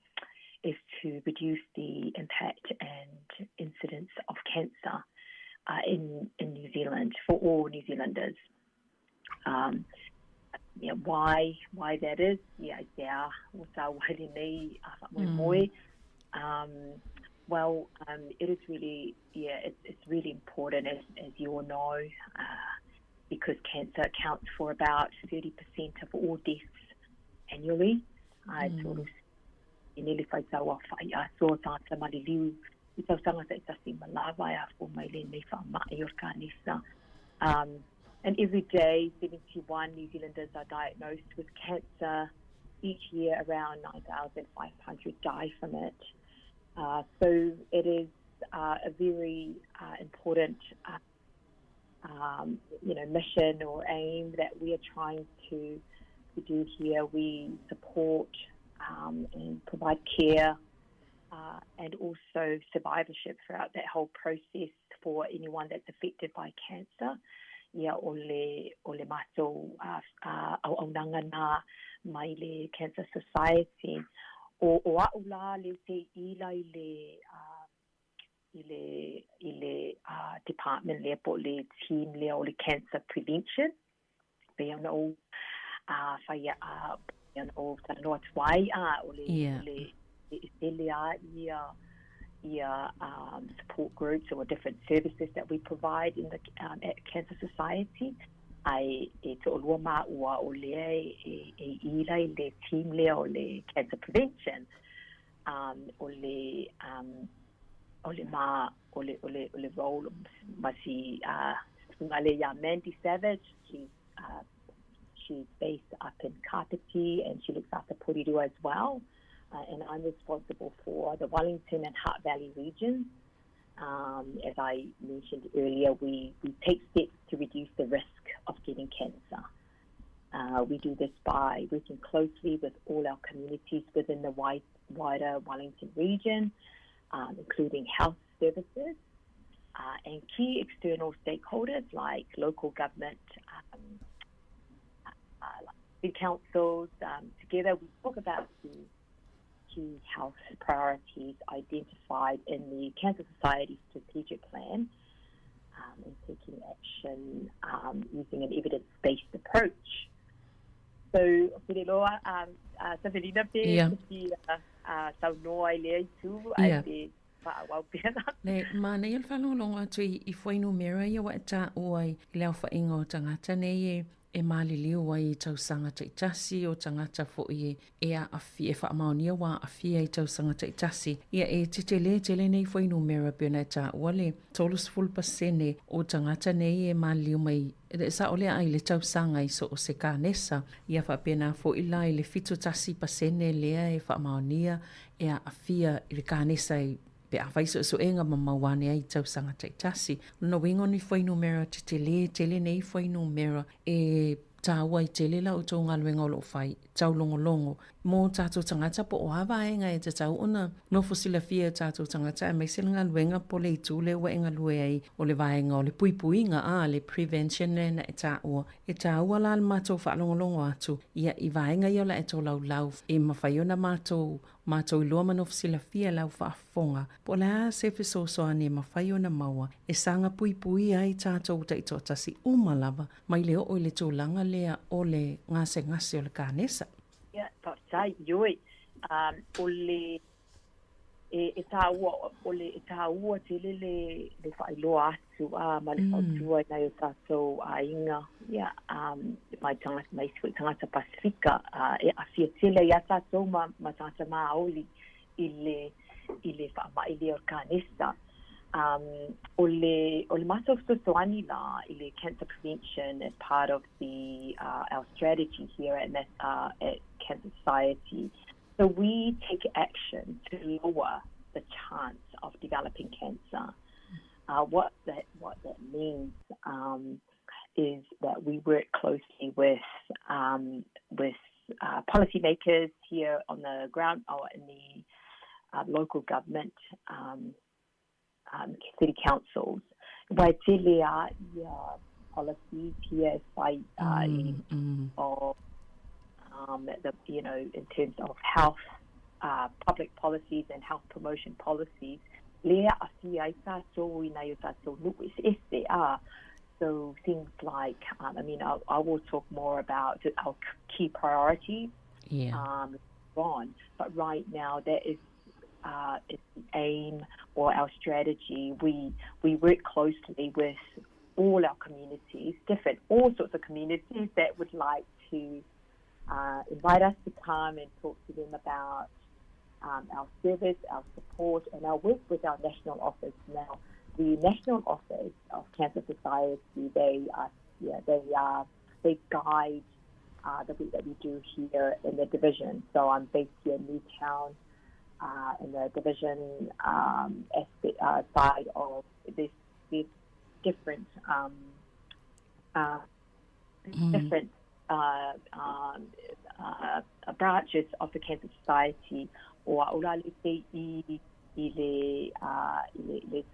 is to reduce the impact and incidence of cancer uh, in, in New Zealand for all New Zealanders. Um, yeah, why, why that is, yeah, i te a, o tā waele nei a whamoemoe. Um, well, um, it is really, yeah, it's, it's really important, as, as you all know, uh, because cancer accounts for about 30% of all deaths annually. Uh, mm. Sort of, e nele whai tau a whai a so tāta mariliu i tausaga taitasi ma lava e afua mai lenei faamai o le kanesa. Um, and every day, 71 New Zealanders are diagnosed with cancer. Each year, around 9,500 die from it. Uh, so it is uh, a very uh, important uh, um, you know, mission or aim that we are trying to, to do here. We support um, and provide care uh, and also survivorship throughout that whole process for anyone that's affected by cancer. Ia o le, o le matou uh, uh, auaunaga na mai le Cancer Society. O, o a'u la le te ila i le uh, i le i le uh, department lea po o le team lea o le cancer prevention. Pei ona ou uh, fai uh, pei ona ou talanoa atu ai uh, o le, yeah. o le e tele a ia ia um, support groups or different services that we provide in the um, at Cancer Society ai e to'alua maua o lea e, e, e ila i le team lea o le cancer prevention. Um, o le, um, o le ma, o le, o le, o le role ma si uh, susuga lea ia Mandy Savage. She's, uh, she's based up in Kapiti and she looks after Porirua as well. Uh, and I'm responsible for the Wellington and Hutt Valley regions. Um, as I mentioned earlier, we, we take steps to reduce the risk of getting cancer. Uh, we do this by working closely with all our communities within the wide, wider Wellington region, um, including health services uh, and key external stakeholders like local government, um, uh, like councils. Um, together, we talk about the key health priorities identified in the Cancer Society Strategic Plan um, and taking action um, using an evidence-based approach. So, ou te le iloa, um, uh, Savelina pe yeah. te uh, uh, saunoa i lea itu, ai yeah. pe faaauau pea la. Le manaia le faalogologo atu i, i fuainumera ia ua e taua i le aofaiga o tagata nei e e maliliu ai i tausaga taitasi, o tagata foi e e aafia, e faamaonia ua aafia i tausaga taitasi. Ia e tetele tele nei fuainumera pei ona e taua le 30% o tagata nei e maliliu mai e sao lea i le tausaga i so o se kanesa. Ia faapena foi la i le 71% lea e faamaonia e aafia i le kanesa i pe afai suesuega ma mau ane ai i tausaga taitasi. O lona uiga o ni fuainumera tetele tele nei fuainumera e tāua ai tele la outou galuega o lo o fai, taulogologo mo tatou tagata po o a vaega e tatau ona nofo silafia e tatou tagata aemaise le galuega po o le itu lea ua e galue ai o le vaega o le puipuiga a le prevention lea na e taua. E tāua la le matou faalogologo atu ia i vaega ia o le a e tolaulau e mafai ona matou Matou iloa ma nofo silafia lau faafofoga, po o le a se fesoasoani e mafai ona maua e saga puipuia ai tatou taitoatasi uma lava mai le oo i le tulaga lea o le gasegase o le kanesa. Ia, faafetai, ioe. O le, e, e tāua, o le, e tāua tele le, le faailoa atu, ā, ma le fautua i nai o tātou aiga, ia, ā, mai tagata, mai isi foi tagata Pasifika, ā, e aafia tele ai a tātou ma, ma tagata Māori i le, i le faamai lea o le kanesa. Um, o le, o le matou fesoasoani la i le cancer prevention as part of the, uh, our strategy here at, uh, at Cancer Society. So we take action to lower the chance of developing cancer. Uh, what that what that means um, is that we work closely with um, with uh, policymakers here on the ground or in the uh, local government um, um, city councils. Wai tele a ia policies here whai uh, mm. of um, the, you know, in terms of health, uh, public policies and health promotion policies, lea aafia ai tātou i nai o tātou nu'u eseese, ā, so things like, um, I mean, I, I will talk more about our key priorities yeah. um, on, but right now that is uh, is the aim or our strategy. We we work closely with all our communities, different all sorts of communities that would like to uh, invite us to come and talk to them about um, our service, our support, and our work with our national office. Now, the National Office of Cancer Society, they are, yeah, they are, they guide uh, the work that we do here in the division. So I'm based here in Newtown, uh, in the division um, aspect, uh, side of this, this different um, uh, mm. different uh, um, uh, branches of the Cancer Society o a ula le te i i le uh, i le, le,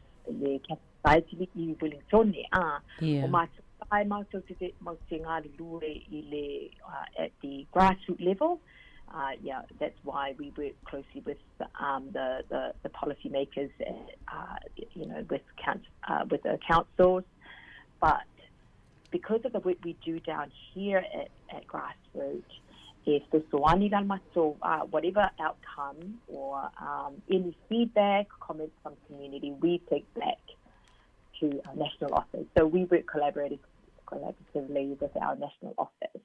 le Cancer Society i Wellington a yeah. o mātou ai mātou te te mau te ngalulue i le uh, at the grassroots level uh, yeah, that's why we work closely with um, the, the, the policymakers, uh, you know, with, council, uh, with the councils. But because of the work we do down here at, at grassroots, if the soani matou, uh, whatever outcome or um, any feedback, comments from community, we take back to our national office. So we work collaboratively with our national office.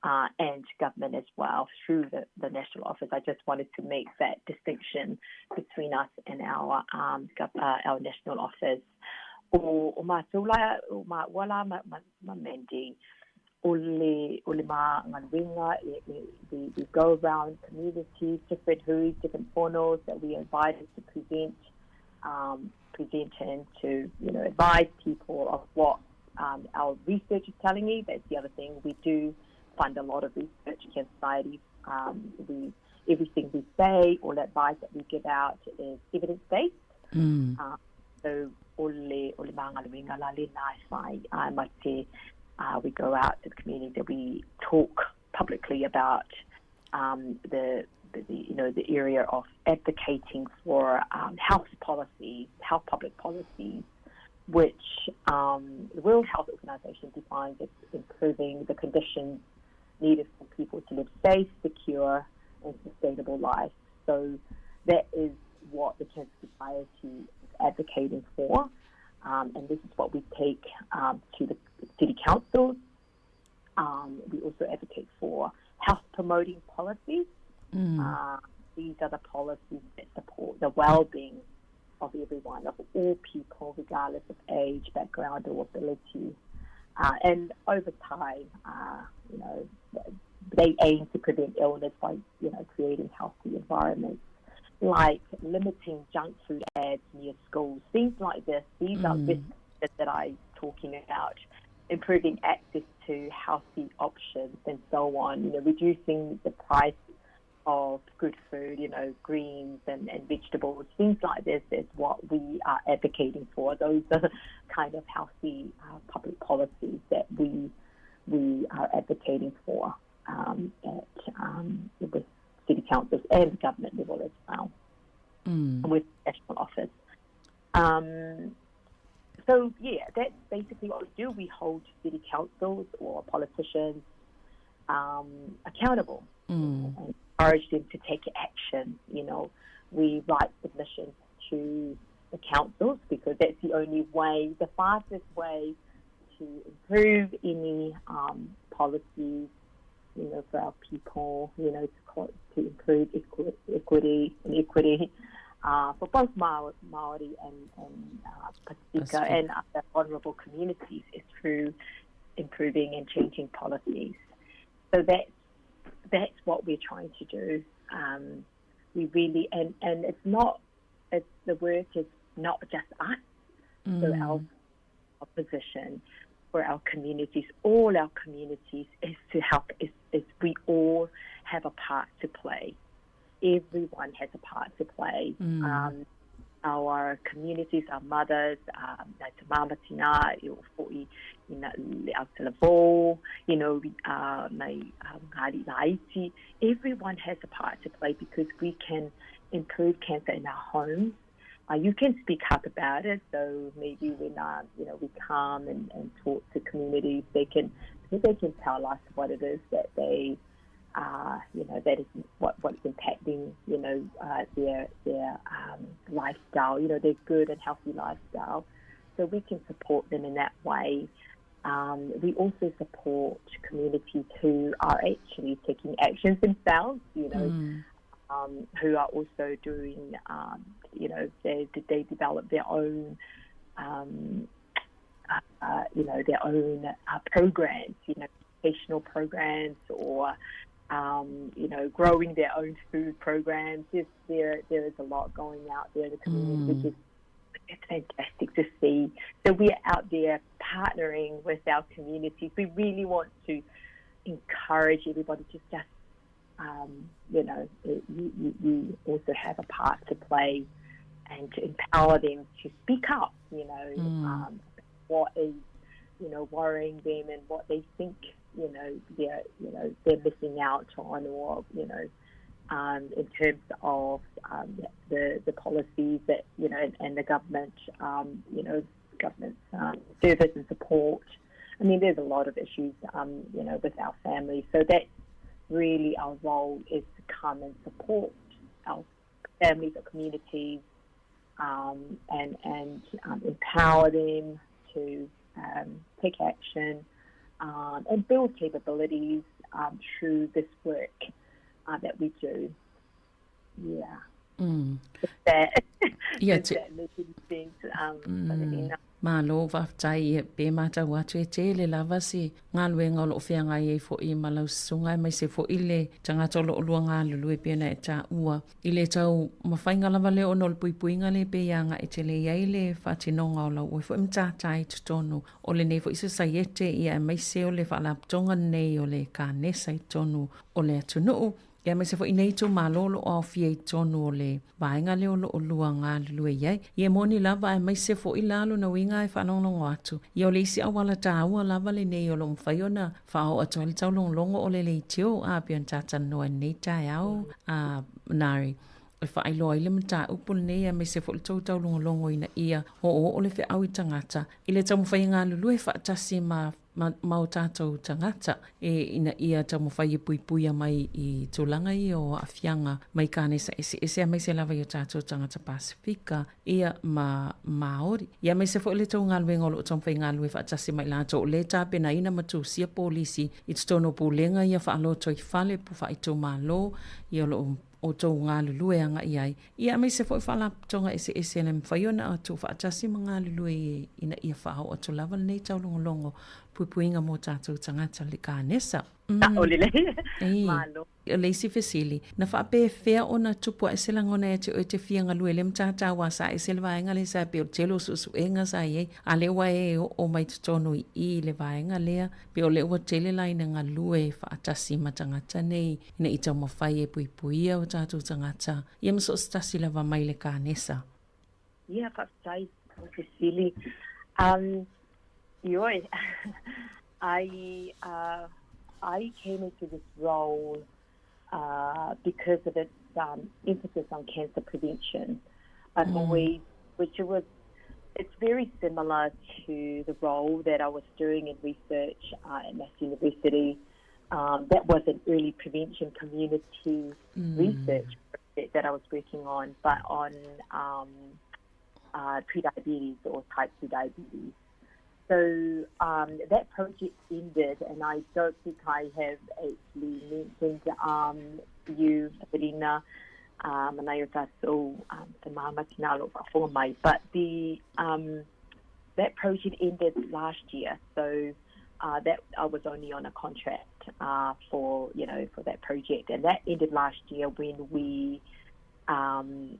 uh, and government as well through the, the national office. I just wanted to make that distinction between us and our um, uh, our national office. O, o mātou la, o māua la ma, ma, ma Mandy, o le, o le mā galuega, we, we go around communities, different hui, different fonos that we are invited to present, um, present and to, you know, advise people of what um, our research is telling you. That's the other thing. We do fund a lot of research. Cancer Society, um, we, everything we say, all advice that we give out is evidence-based. Uh, so o le, o le māgaluega la le nā e whai, uh, ma te, uh, we go out to the community that we talk publicly about um, the, the, you know, the area of advocating for um, health policies, health public policies, which um, the World Health Organization defines as improving the conditions needed for people to live safe, secure, and sustainable lives. So that is what the Cancer Society is advocating for. Um, and this is what we take um, to the city councils. Um, we also advocate for health promoting policies. Uh, these are the policies that support the well-being of everyone, of all people, regardless of age, background, or ability. Uh, and over time, uh, you know, they aim to prevent illness by, you know, creating healthy environments, like limiting junk food ads near schools, things like this. These are risks that I'm talking about. Improving access to healthy options and so on, you know, reducing the price of good food, you know, greens and, and vegetables, things like this is what we are advocating for. Those are kind of healthy uh, public policies that we we are advocating for um, at um, with city councils and government level as well, with national office. Um, so yeah, that's basically what we do. We hold city councils or politicians um, accountable and encourage them to take action. You know, we write submissions to the councils because that's the only way, the fastest way to improve any um, policies, you know, for our people, you know, to, to improve equity and equity uh, for both Maori and, and uh, Pasifika and other vulnerable communities is through improving and changing policies. So that's that's what we're trying to do. Um, we really and, and it's not it's the work is not just us. So our, our position for our communities, all our communities, is to help. Is, is we all have a part to play. Everyone has a part to play. Um, our communities, our mothers, um, nai te māma tina, i o fo'i i na le au you know, uh, mai um, ngāri laiti. Everyone has a part to play because we can improve cancer in our homes. Uh, you can speak up about it. So maybe when uh, you know we come and, and talk to communities, they can they can tell us what it is that they uh, you know that is what what's impacting you know uh, their their um, lifestyle, you know their good and healthy lifestyle. So we can support them in that way. Um, we also support communities who are actually taking actions themselves, you know, um, who are also doing, um, you know, they, they develop their own, um, uh, you know, their own uh, programs, you know, educational programs or, um, you know, growing their own food programs. There's, there, there is a lot going out there in the community, which is it's fantastic to see. So we're out there partnering with our communities. We really want to encourage everybody to just, um, you know, you, you, you also have a part to play and to empower them to speak up, you know, um, what is, you know, worrying them and what they think, you know, they're, you know, they're missing out on or, you know, um, in terms of um, the, the policies that, you know, and, and the government, um, you know, government's um, service and support. I mean, there's a lot of issues, um, you know, with our families. So that's really our role is to come and support our families, our communities, um, and, and um, empower them to um, take action um, and build capabilities. through this work uh, that we do. Yeah. If that, Ia, if te- that makes any sense, um, Malo, faafetai, ia, pe matau atu e tele lava se galuega o loo feagai ai foi ma lau susuga aemaise foi le tagata o loo lua galulue pei ona e taua i le taumafaiga lava lea ona o le puipuiga lea pei e agai tele i ai le faatinoga o lau oe foi matata i totonu o lenei foi sosaiete ia aemaise o le faalapotopotoga lenei o le kanesa i totonu o le atunuu Ia aemaise foi nei itumalo o lo o aofia i totonu o le vaega lea o lo o lua galulue i ai. Ia e moni lava aemaise foi la lona uiga e faalogologo atu, ia o le isi auala taua lava lenei o lo o mafai ona faaoo atu ai le taulogologo o le leitio a pei ona talatalanoa i lenei taeao a Nari e faailoa ai le mataupu lenei aemaise foi le tou taulogologo ina ia oooo le feau i tagata i le taumafai e galulue faatasi ma ma, ma o tātou tagata e, ina ia taumafai e puipuia mai i tulaga ia o aafiaga mai kanesa eseese aemaise lava i o tātou tagata Pasifika ia ma Māori. Ia aemaise foi le tou galuega o lo o taumafai e galulue faatasi ma i latou o lea e tapenaina ma tusia polisi i totonu o pulega ia faalotoifale po faaitumalo ia o lo o outou galulue agai ai, ia aemaise foi faalapotopotoga eseese e le mafai ona tuufaatasi ma galulue ina ia faaoo atu lava lenei taulogologo puipuiga mo tatou tagata le kanesa. Sao lelei. Malo. O le isi fesili, na faapefea ona tupu ae se lagona ia te oe te fia galue i le matata aua sa ese le vaega lea sa pei o le tele o suesuega sa i ai, a lea ua e oo mai totonu i i i le vaega lea, pei o lea ua tele la ina galue faatasi ma tagata nei ina ia taumafai e puipuia o tatou tagata, ia ma so o se tasi lava mai le kanesa. Ia, faafetai mo le fesili. Ioe, I, uh, I came into this role uh, because of its um, emphasis on cancer prevention. I've always, which it was, it's very similar to the role that I was doing in research uh, at Mass University. Um, that was an early prevention community research project that I was working on, but on um, uh, prediabetes or type 2 diabetes. So um, that project ended, and I don't think I have actually mentioned um, you, Sabrina, um, and I so um, the mama for my, but the um, that project ended last year, so uh, that I was only on a contract uh, for you know for that project, and that ended last year when we um,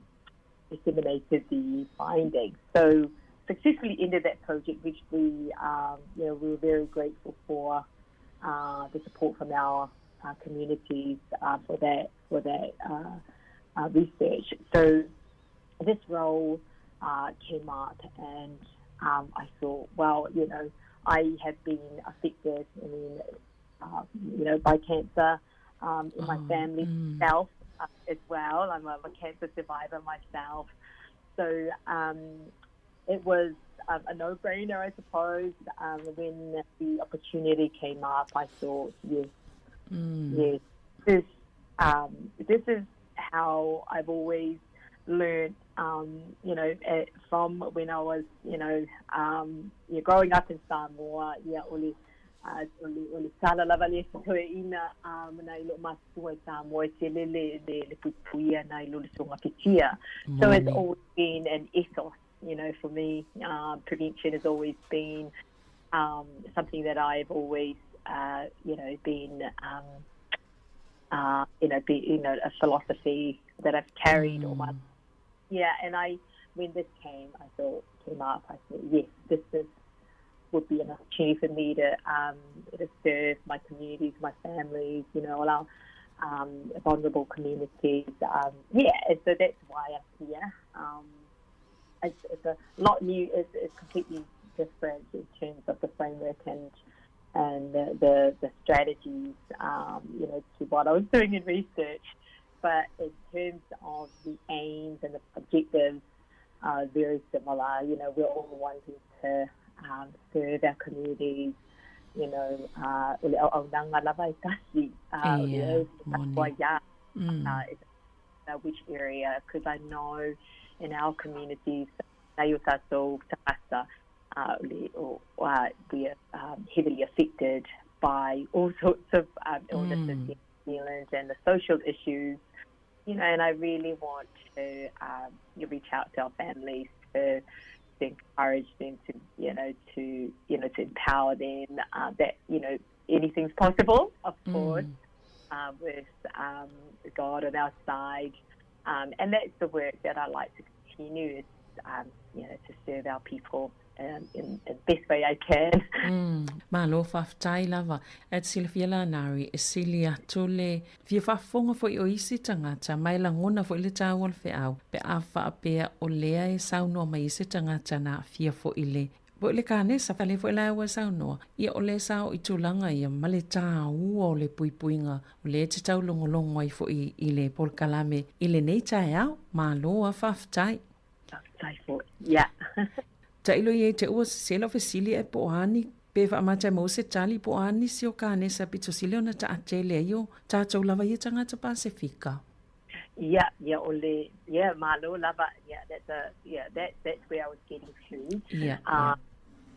disseminated the findings. So successfully ended that project, which we um, you know we were very grateful for uh, the support from our uh, communities uh, for that uh, uh, research. So this role uh, came up, and um, I thought, well, you know, I have been affected. I mean, uh, you know, by cancer um, in my family myself uh, as well. I'm a, a cancer survivor myself. So um, it was um, a no-brainer, I suppose. Um, when the opportunity came up, I thought, yes, yes, this um, this is how I've always learned, um, you know, eh, from when I was, you know, um, yeah, growing up in Samoa, yeah, o le, uh, o le, o le tala lava le toeina um, na i lo matua i Samoa e tele le, le, le puipuia na i lo le tongapitia. So it's always been an ethos, you know, for me. Uh, prevention has always been um, something that I've always, uh, you know, been um, uh, you know, be, you know, a philosophy that I've carried all my yeah. And I, when this came, I thought came up, I thought, yes, this is would be an opportunity for me to um, to serve my communities, my families, you know, all our um, vulnerable communities. Um, yeah, and so that's why I'm here. Um, it's, it's a lot new. It's, it's completely different in terms of the framework and and the the, the strategies, um, you know, to what I was doing in research. But in terms of the aims and the objectives, uh, very similar. You know, we're all wanting to um, serve our communities. You know, uh, o le auaunaga lava e tasi, uh, o le moni. ia, uh, which area, because I know in our communities, nai o tātou tagata, uh, o le, o, uh, we are um, heavily affected by all sorts of illnesses in New Zealand and the social issues, you know, and I really want to reach out to our families to, to encourage them to, you know, to, you know, to empower them that, you know, anything's possible, of course, with God on our side. And that's the work that I like to continue is, you know, to serve our people in the best way I can. Malo faafetai lava. Ae te silafia la Nari, e sili atu le fia faafofoga foi o isi tagata ma e lagona foi le taua o le feau pe a faapea o lea e saunoa mai ai se tagata na aafia foi i le po o le kanesa, a lea foi la ua saunoa, ia o lea sa oo i tulaga ia ma le taua o le puipuiga o lea e te taulogologo ai foi i le polokalame i lenei taeao. Malo a faafetai. Faafetai foi. Yeah. Tailo ia i te ua sese lau fesili ae po o a ni pe faamata e maua se tali po o a nisi o kanesa pito sili ona taatele ai o tatou lava ia tagata Pasefika. Yeah, yeah, o le, yeah, malo lava. Yeah, that's a, yeah, that, that's where I was getting to. Yeah, yeah.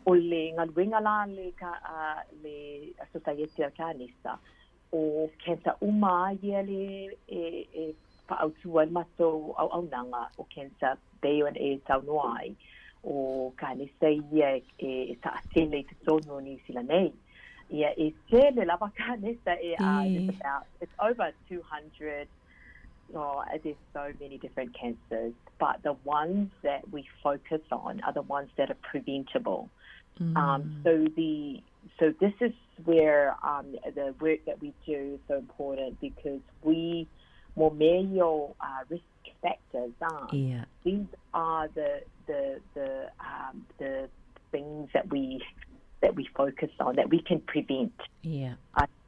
O le galuega la le ka, uh, le Society o Kanesa, o cancer uma a ia le e, e whaautu ai matou auaunaga o cancer pei ona e saunoa ai, o kanesa ia e, e taatele i totonu o Niu Sila nei. Ia, e tele lava kanesa e, there's about, it's over 200, oh, there's so many different cancers, but the ones that we focus on are the ones that are preventable. So the so this is where the work that we do is so important because we mo mea risk factors are. Yeah. These are the the the the things that we that we focus on that we can prevent. Yeah.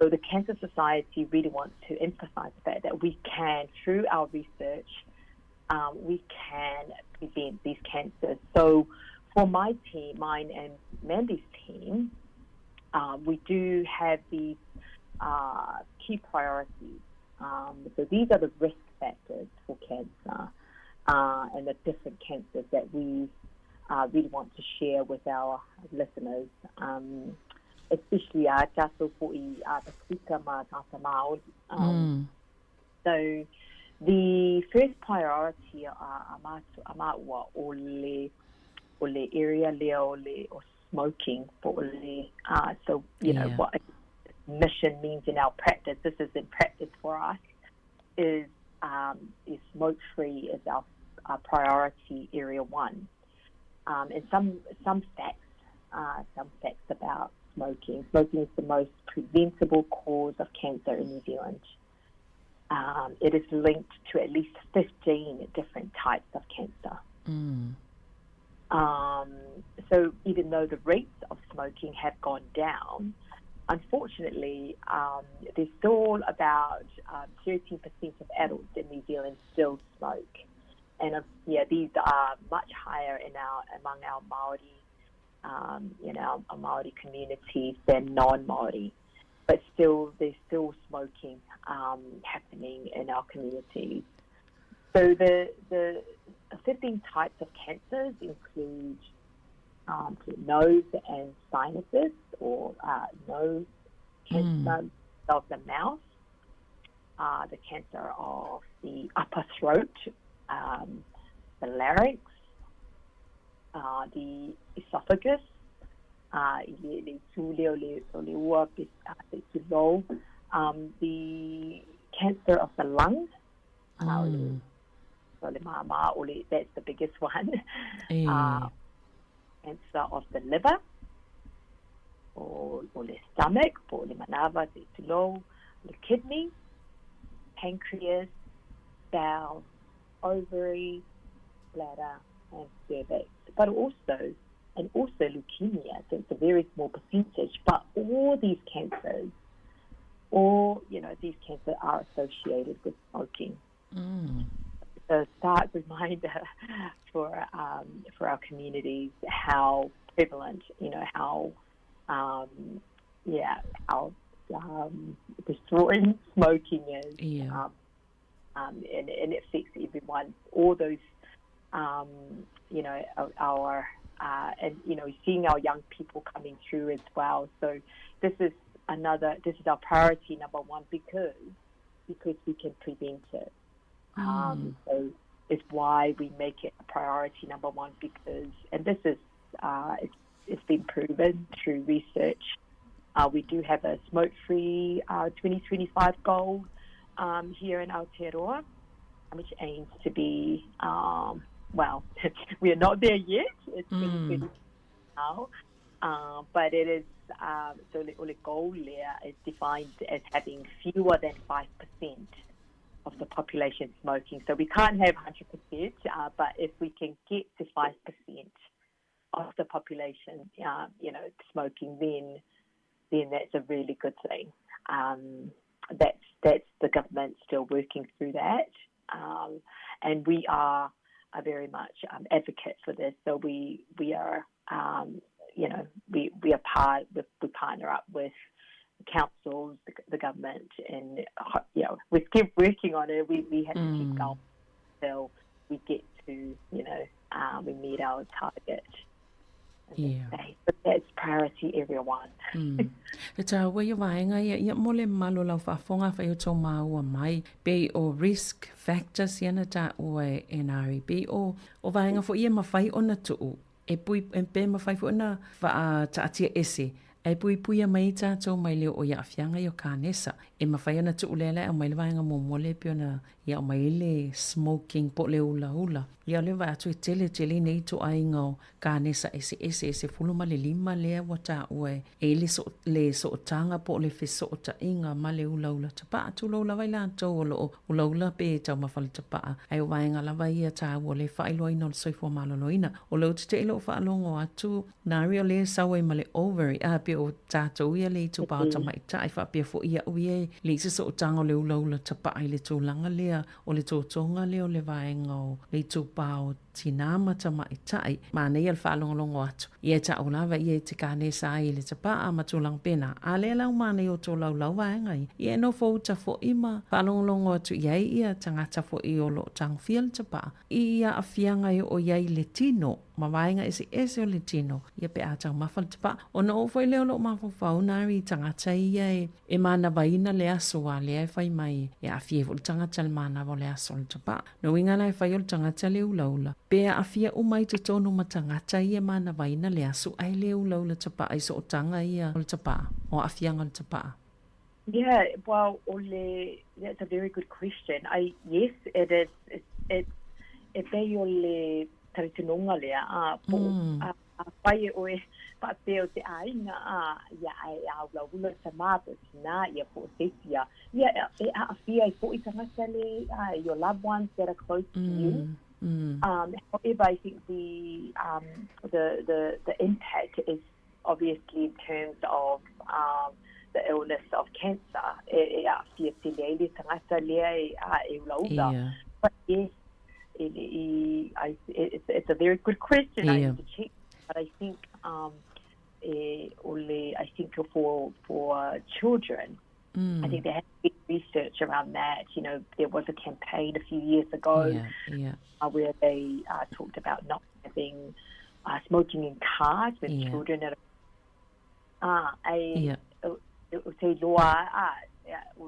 So the Cancer Society really wants to emphasize the fact that we can, through our research, we can prevent these cancers. So for my team, mine and Mandy's team, we do have these key priorities. So these are the risk factors for cancer and the different cancers that we really want to share with our listeners, especially a tātou fo'i a Pasifika ma tāta Māori. So the first priority a, a, a māua o le, o le area lea o le o smoking po o le, so you know what mission means in our practice, this is in practice for us, is is smoke free is our, our priority area one. And some some facts, some facts about smoking. Smoking is the most preventable cause of cancer in New Zealand. It is linked to at least 15 different types of cancer. So even though the rates of smoking have gone down, unfortunately, there's still about 13% of adults in New Zealand still smoke. And yeah, these are much higher in our among our Maori, you know, our Maori communities than non-Maori. But still, there's still smoking happening in our communities. So the the 15 types of cancers include nose and sinuses, or nose cancer of the mouth, the cancer of the upper throat, the larynx, the esophagus, the cancer of the lung, that's the biggest one, cancer of the liver, o, o le stomach, po le manava, te tulo, le kidney, pancreas, bowel, ovary, bladder, and cervix. But also, and also leukemia, so it's a very small percentage, but all these cancers, all, you know, these cancers are associated with smoking. So stark reminder for for our communities how prevalent, you know, how yeah, how destroying smoking is. Yeah. And, and it affects everyone. All those, you know, our and you know, seeing our young people coming through as well. So this is another, this is our priority number one because, because we can prevent it. So it's why we make it a priority number one because, and this is, it's been proven through research. We do have a smoke-free 2025 goal here in Aotearoa, which aims to be, well, we are not there yet. It's 2025 now. But it is, so the goal there is defined as having fewer than 5% of the population smoking. So we can't have 100%, but if we can get to 5% of the population, smoking, then that's a really good thing. That's the government still working through that. And we are a very much advocate for this. So we are, we are part, we partner up with councils, the government, and, we keep working on it. We have to keep going until we get to, we meet our target. Yeah. But that's priority area one. E tāua ia vaega ia, ia mo le mamalu o lau faafofoga afai o tou maua mai, pei o risk factors ia na tāua e NREB, o, o vaega foi ia e mafai ona tuu, e pui, e pe mafai foi ona faataatia ese, ae puipuia mai ai tātou mai le oo i aafiaga ia o kanesa. E mafai ona tuu lea la e aumai le vaega muamua lea e pei ona ia aumai ai le smoking po o le ulaula. Ia o lea vaai atu e tele tele nei ituaiga o kanesa eseese e 15 lea ua taua e i le so, le sootaga po o le fesootaiga ma le ulaula tapaa. Tulou lava i latou o lo o ulaula pe taumafa le tapaa, ae o vaega lava ia taua o le faailoaina o le soifua maloloina. O lea ou te te i lou faalogo atu Nari o lea e sau ai ma le ovary, a pei o tatou ia le itupa o tamaitai faapea foi iaʻu ia e leai se sootaga o le ulaula tapaa i le tulaga lea o le totoga lea o le vaega o le itupa o tinā ma tamaitai. Manaia le faalogologo atu, ia e taʻu lava ia e te kanesa ai i le tapaa ma tulaga pena. A lea la ua manaia o tolaulau vaega ia, ia e nofo uta foi ma faalogologo atu i ai ia tagata foi o loo tagofia le tapaa i aafiaga e oo i ai le tino ma vaega eseese o le tino, ia pe a taumafa le tapaa. Ona oo foi lea o lou mafaufau nari i tagata ia e, e manavaina le aso a lea e fai mai e aafia ai foi le tagata i le manava o le aso o le tapaa. No uiga la e fai o le tagata le ulaula, pe aafia uma ai totonu ma tagata ia e manavaina le aso ae le ulaula tapaa i sootaga ia o le tapaa, o aafiaga o le tapaa. Yeah, well, o le, that's a very good question. I, yes, it is, it's, it's, e pei o le talitonuga lea, a, po, a, afai e ʻoe faapea o se ʻāina, a, ia, ae a ulaula le tamā po o tinā, ia po o se isi, a, ia, e aafia ai foʻi tagata le, a, your loved ones that are close to you. However, I think the, the, the, the impact is obviously in terms of um, the illness of cancer, e, e aafia tele ai le tagata lea e, a, e ulaula. Yeah. But yes, e, e, I, it's, it's a very good question. I need to check. But I think um, e, o le, I think for, for children, I think there has been research around that. You know, there was a campaign a few years ago where they talked about not having smoking in cars with children. At, a, o te loa,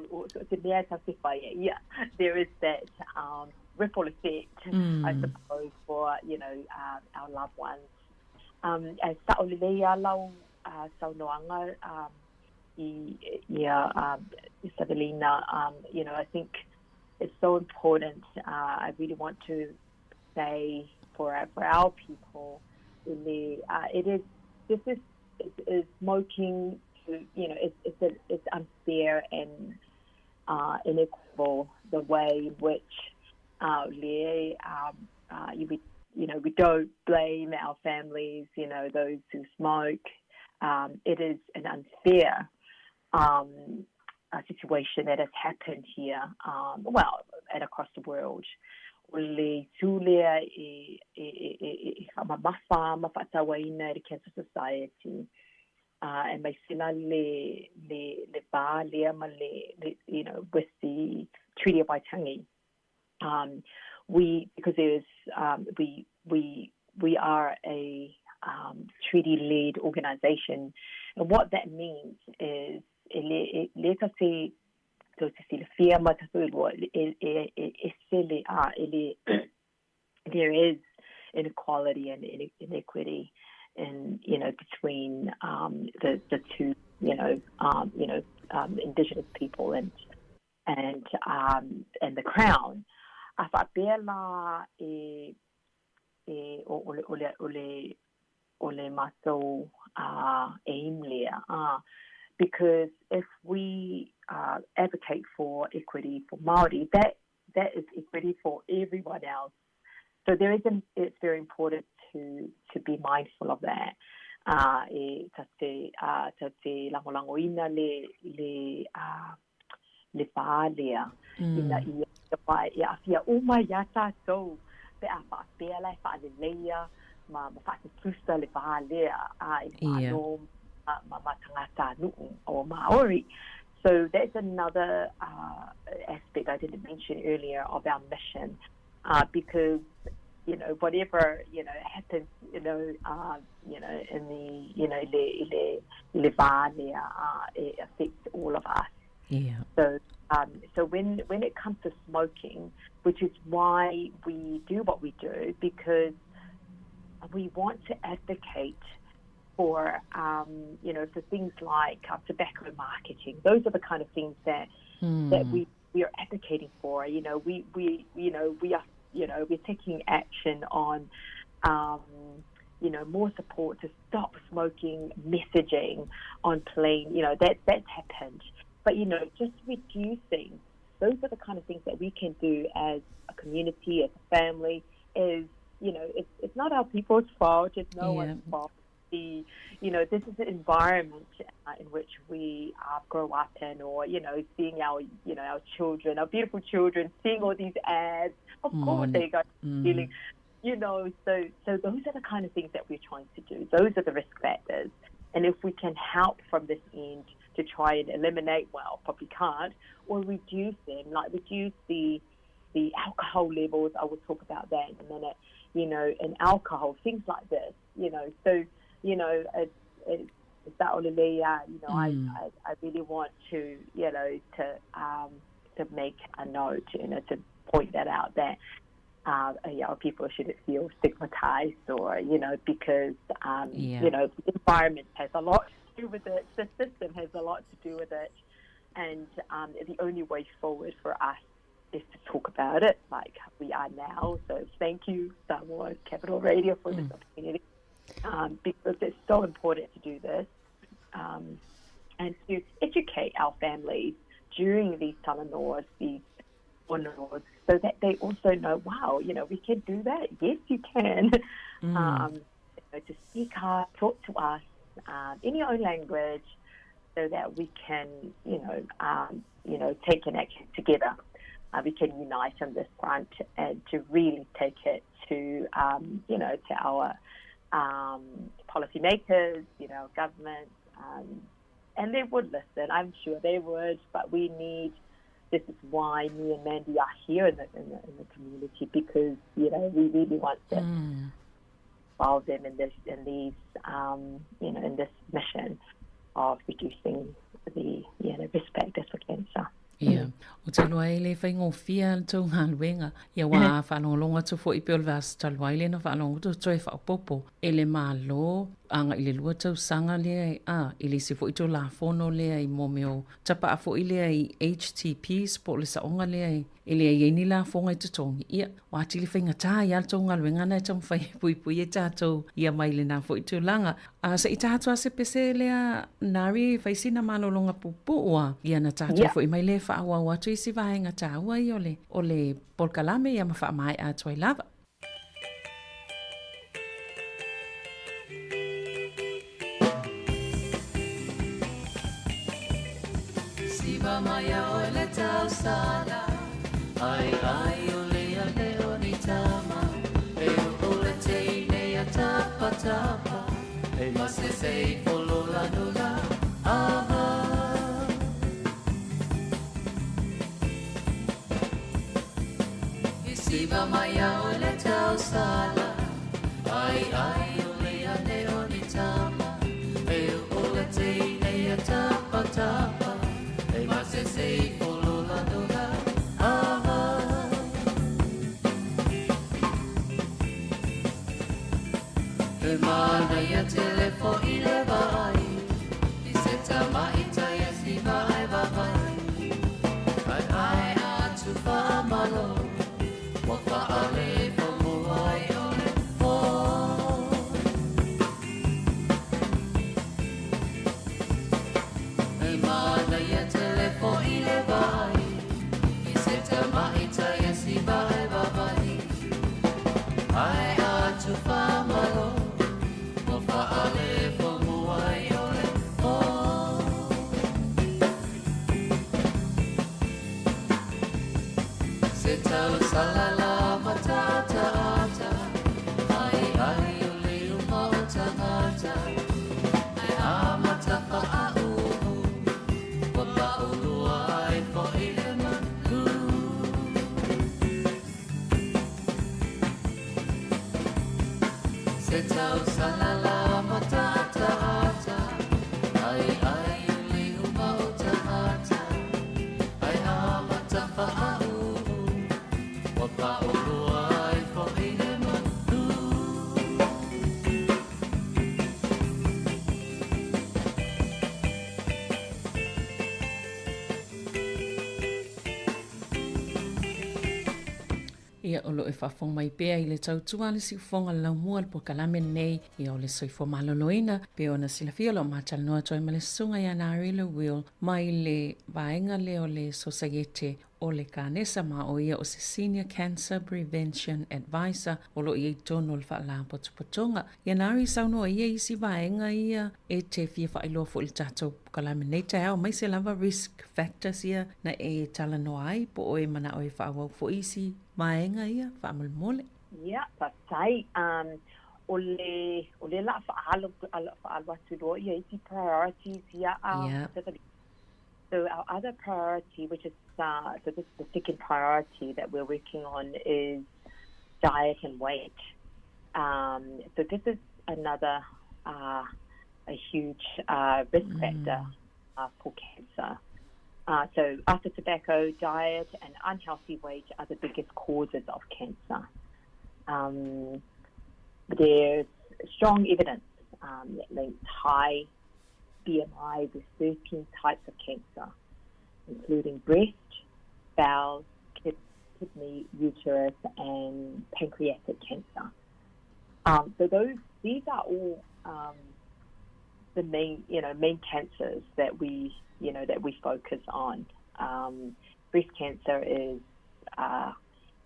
o te mea ta te whai, yeah, there is that ripple effect, I suppose, for, you know, our loved ones. E sa'o lelei a lau saunoaga i ia Savelina, you know, I think it's so important. I really want to say for, for our people, le, it is, this is, is smoking, to, you know, it's, it's, a, it's unfair and inequitable the way in which le, you, you know, we don't blame our families, you know, those who smoke. It is an unfair um, situation that has happened here, um, well, and across the world. O le tū lea e, e, e, e, e whamamafa ma whaatauaina e le Cancer Society. E mai sila le, le, le vā lea ma le, le, you know, with the Treaty of Waitangi. We, because there's, we, we, we are a treaty-led organisation. And what that means is e le e le ta te tou te silafia ma tatou iloa e e e ese le a e le there is inequality and inequity in you know between um the the two you know um you know um indigenous people and and um and the crown. A faapea la e e o o le o le o le o le matou uh aim lea uh because if we uh advocate for equity for Māori that that is equity for everyone else. So there is an, it's very important to to be mindful of that. Uh, e ta te, uh, ta te lagolagoina le, le, uh, le vā lea. Mm. Ina ia wā e aafia uma iā tātou pe a faapea la e faaleleia ma, ma faatutusa le vā lea a i le Malo ma, ma, ma tagatanuu o Māori. So that's another uh, aspect I didn't mention earlier of our mission, uh, because you know whatever you know happens, you know, uh, you know in the you know le le le vā lea, uh, it affects all of us. Yeah. So um, so when when it comes to smoking, which is why we do what we do, because we want to advocate for um, you know for things like uh, tobacco marketing. Those are the kind of things that mm. that we we are advocating for. You know, we we you know we are you know we're taking action on. Um, you know, more support to stop smoking messaging on plane. You know, that that's happened. But you know, just reducing those are the kind of things that we can do as a community, as a family, is you know, it's it's not our people's fault, it's no yeah. one's fault the, you know, this is the environment uh, in which we uh, grow up in, or, you know, seeing our, you know, our children, our beautiful children, seeing all these ads. Of course, they go feeling, you know, so, so those are the kind of things that we're trying to do. Those are the risk factors. And if we can help from this end to try and eliminate, well, probably can't, or reduce them, like reduce the, the alcohol levels. I will talk about that in a minute. You know, and alcohol, things like this. You know, so you know, it's, it's you know, mm. I, I, I really want to, you know, to um, to make a note, you know, to point that out that uh, you know, people shouldn't feel stigmatized or, you know, because, um, yeah. you know, the environment has a lot to do with it, the system has a lot to do with it. And um, the only way forward for us is to talk about it like we are now. So thank you, Samoa Capital Radio, for this mm. opportunity um, because it's so important to do this um, and to educate our families during these talanoas, these honors, so that they also know, wow, you know, we can do that. Yes, you can. Mm. Um, you know, to speak up, talk to us um, in your own language, so that we can, you know, um, you know, take an action together. Uh, we can unite on this front and to really take it to, um, you know, to our um, policymakers, you know, government, um, and they would listen. I'm sure they would, but we need. This is why me and Mandy are here in the in the, in the community because you know we really want to mm. involve them in this in these um, you know in this mission of reducing the you know risk factors for cancer. Ia, ou te iloa e le faigofie a le tou galuega. Ia ua mm. faalogologo atu foi pei o le vaiaso talu ai lea na faalogo atu toe faaopoopo e le Malo agai le lua tausaga lea a i le isi foi Tulafono lea i mō mea o tapaa foi lea i HTPs po o le saoga lea e leai ai ni lafoga i totogi. Ia, ua atili faigata ai lava le tou galuega lena e taumafai e puipui ai tatou ia mai lena foi tulaga. A se i tatou lava se pese lea Nari e fai sina malologa puupuu a, ia na tatou yeah. foi mai lea e faaauau atu isi vaega taua ia o le, o le polokalame ia ma faamaea atu ai lava. Siva mai a oe le tausala Ai ai o le ane o ni tama E o le teine a tapa tapa E masese i folola nula Aha I siva mai a oe le tausala Ai ai o le ane o ni tama E o le teine a tapa tapa E manaia tele fo'i le vaai i se tamaitai e siva ai vavai. Ae ae atu faamalo ua faalefo mua ai o le pō. E manaia tele fo'i le vaai i se tamaitai e siva ai vavai. Ae atu faamalo ua faalefo mua ai o le pō. Se tausala la mataataata ai ai o le uma o tagata ae amata faauu ua paulua ai fo'i le malu. Se tausala la mataataata ai ai o le uma o tagata ae amata faauu ua paulua ai fo'i le malu. Ia, o lo o e faafofoga mai pea i le tautua a le siufofoga o le laumua o le polokalame lenei, ia o le soifua maloloina, pei ona silafia o lo o matalanoa atu ai ma le susuga ia Narilo Will mai le vaega lea o le Sosaiete o le Kanesa ma o ia o se Senior Cancer Prevention Advisor o lo o i ai tonu o le Faalapotopotoga. Ia Nari, saunoa ia i isi vaega ia e te fia faailoa foi i le tatou polokalame nei taeao, aemaise lava risk factors ia na e talanoa ai po o e manao e faaauau foi isi vaega ia faamolemole. Ia, faafetai. Um, o le, o le la faaalu, faaalu atu loa ia isi priorities ia a yeah. So our other priority, which is, so this is the second priority that we're working on, is diet and weight. So this is another a huge risk factor for cancer. So after tobacco, diet and unhealthy weight are the biggest causes of cancer. There's strong evidence that links high BMI with 13 types of cancer, including breast, bowel, kidney, uterus, and pancreatic cancer. So those these are all the main, you know, main cancers that we, you know, that we focus on. Breast cancer is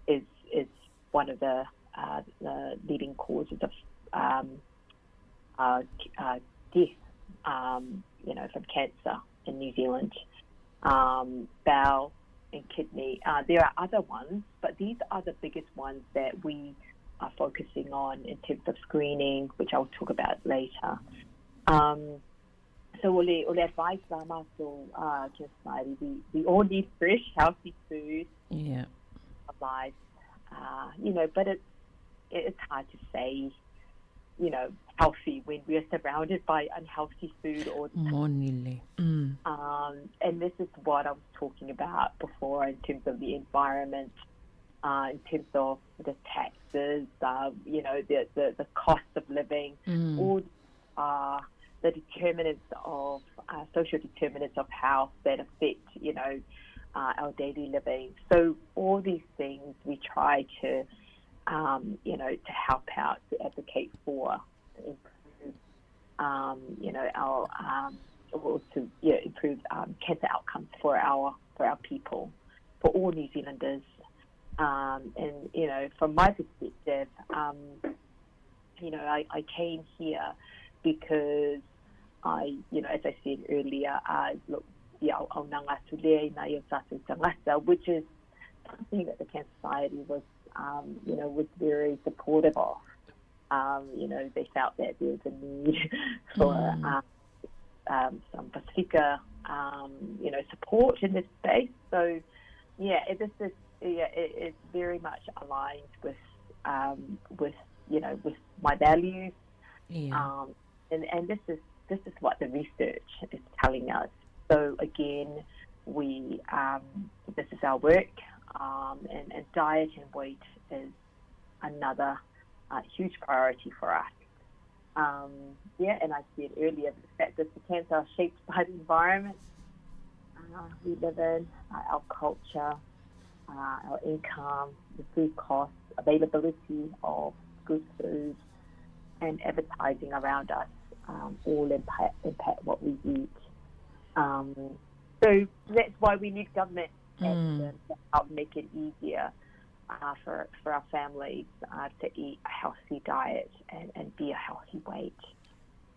is is one of the the leading causes of death, you know, from cancer in New Zealand. Bowel and kidney. There are other ones, but these are the biggest ones that we are focusing on in terms of screening, which I'll talk about later. So o le, o le advice la matou Cancer Society, we all need fresh, healthy food. Yeah. Our lives, you know, but it's, it's hard to say, you know, healthy when we are surrounded by unhealthy food all the time. Moni le. And this is what I was talking about before in terms of the environment, in terms of the taxes, you know, the, the, the cost of living, all the determinants of social determinants of health that affect, you know, our daily living. So all these things we try to, you know, to help out, to advocate for, to improve, you know, our, or to yeah, improve cancer outcomes for our for our people, for all New Zealanders. And, you know, from my perspective, you know, I, I came here because I, you know, as I said earlier, I look, ia auaunaga atu lea i nai o tātou tagata, which is something that the Cancer Society was, you know, was very supportive of. You know, they felt that there was a need for some Pasifika, you know, support in this space. So, yeah, it, this is, yeah, it, it's very much aligned with, with, you know, with my values. Yeah. And this is this is what the research is telling us. So again, we this is our work, and, and diet and weight is another huge priority for us. Yeah, and I said earlier the fact that the cancer are shaped by the environment we live in, our culture, our income, the food costs, availability of good food, and advertising around us all impact, impact what we eat. So that's why we need government action to help make it easier for, for our families to eat a healthy diet and, and be a healthy weight.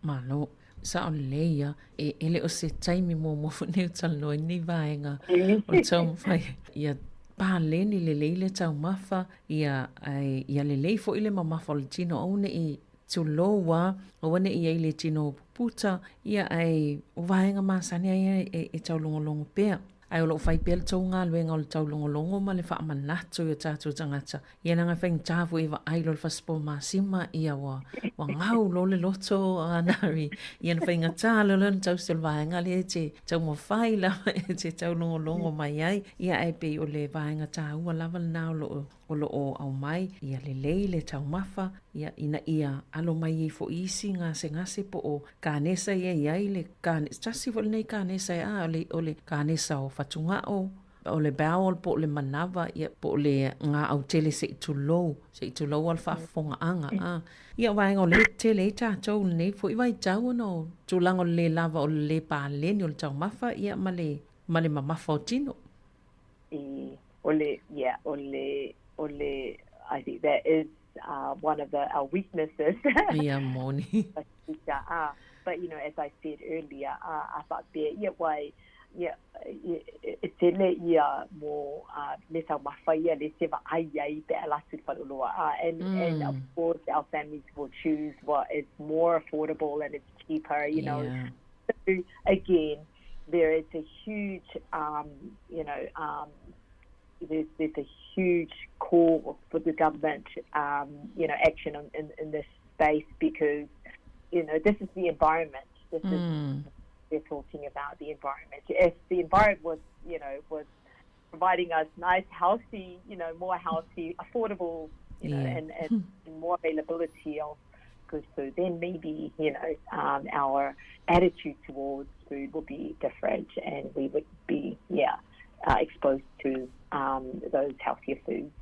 Malo, sao lelei ia, e, e le o se taimi muamua foi lenei o talanoa i lenei vaega o le taumafai ia paleni lelei le taumafa, ia, ae ia lelei foi le mamafa o le tino, aua ne i tulou a, aua ne i i ai le tino puputa, ia ae o vaega masani a ia e, e taulogologo pea. Ae o lo o fai pea le tou galuega o le taulogologo ma le faamanatu i o tatou tagata. Ia leaga e faigata foi e vaai loa le fasipoa masima, ia ua, ua gau loa le loto a Nari. Ia na faigata loa lea ona tausi o le vaega lea e te taumafai lava e te taulogologo mai ai. Ia ae pei o le vaega taua lava lena o lo o o lo o aumai, ia lelei le taumafa, ia, ina ia alo mai ai foi isi gasegase po o kanesa ia i ai le kane, tasi foi lenei kanesa e a, o le, o le kanesa o fatugao, o le bowel po o le manava, ia, po o le gaau tele se i tulou, se i tulou a le faafofogaaga, a. Ia, o vaega o lea e tele ai tatou i lenei foi vaitau ona o tulaga o le lē lava o le lē paleni o le taumafa, ia, ma le, ma le mamafa o tino. I, o le, yeah, o le, o le, I think that is one of the, our weaknesses. Ia, moni. But, you know, as I said earlier, a faapea, ia, wai, ia, e tele ia mo meataumafa ia le se vaai ai pe a alu atu i le faleoloa. And, and of course our families will choose what is more affordable and it's cheaper, you know. Yeah. So, again, there is a huge, you know, there's, there's a huge call for the government, you know, action in, in this space because, you know, this is the environment. This is they're talking about the environment. If the environment was, you know, was providing us nice, healthy, you know, more healthy, affordable, you know, and, and more availability of good food, then maybe, you know, our attitude towards food will be different and we would be, yeah, exposed to those healthier foods.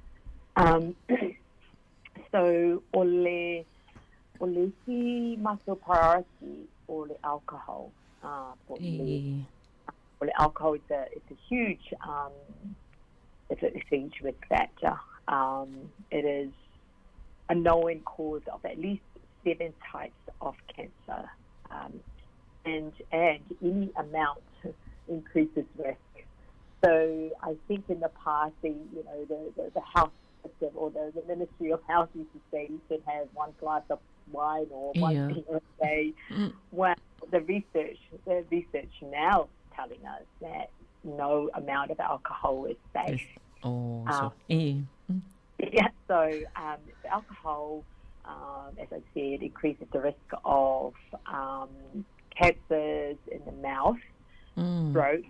So, o le, o le isi matou priority o le alcohol. Po o le, o le alcohol is a, it's a huge, it's a, it's a huge risk factor. It is a known cause of at least 7 types of cancer. And, and any amount increases risk. So I think in the past, the, you know, the, the, the health system or the, the Ministry of Health used to say you should have one glass of wine or one beer a day. Well, the research, the research now is telling us that no amount of alcohol is safe. Oh, so, Yeah, so alcohol, as I said, increases the risk of cancers in the mouth, throat,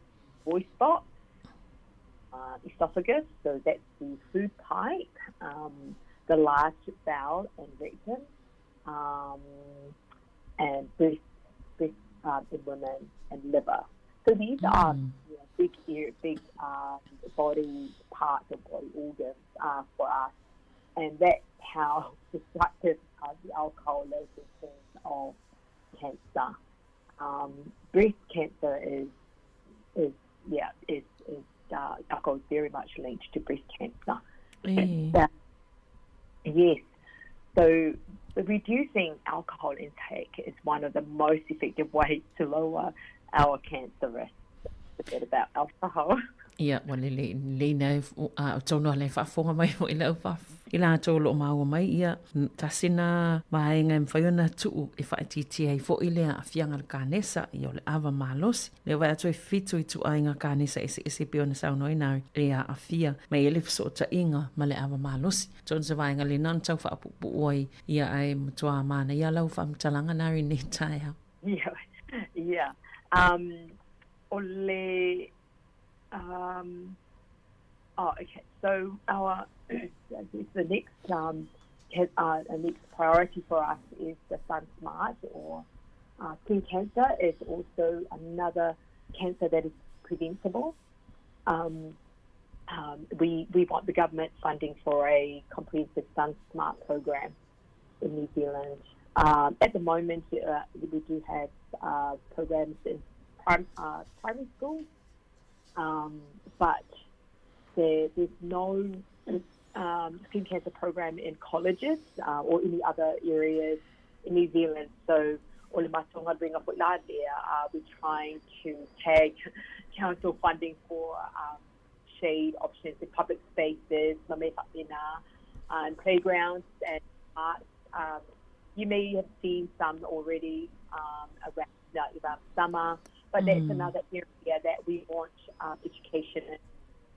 voice box, esophagus, so that's the food pipe, the large bowel and rectum, and breast, breast in women, and liver. So these are you know, big, ear, big body parts or body organs for us, and that's how destructive the alcohol is in terms of cancer. Breast cancer is, is yeah, is, is alcohol is very much linked to breast cancer. Yes. So reducing alcohol intake is one of the most effective ways to lower our cancer risk. A bit about alcohol. Ia, ua lelei, lelei na e, a, atonu lava e faafofoga mai foi le au i latou o lo o maua mai, ia, tasi na vaega e mafai ona tuu e faaitiitia ai foi le aafiaga o le kanesa, ia o le ava malosi. Lea ua vaai atu e fitu ituaiga kanesa eseese e pei ona saunoa ai Nari e aafia mai ai le fesootaiga ma le ava malosi. Atonu se vaega lena ona tau faapuupuu ai, ia ae matua manaia lau faamatalaga Nari i lenei taeao. Ia, ia. O le, oh, okay. So our, the next uh, next priority for us is the Sun Smart or skin cancer is also another cancer that is preventable. Um, um, we, we want the government funding for a comprehensive Sun Smart program in New Zealand. Um, at the moment, we do have programs in prim, primary schools, um, but there, there's no um, skin cancer program in colleges or any other areas in New Zealand. So o le matonga bring up uh, we're trying to tag council funding for um, shade options in public spaces, and playgrounds and parks. Um, you may have seen some already um, around, around summer, but that's another area that we want education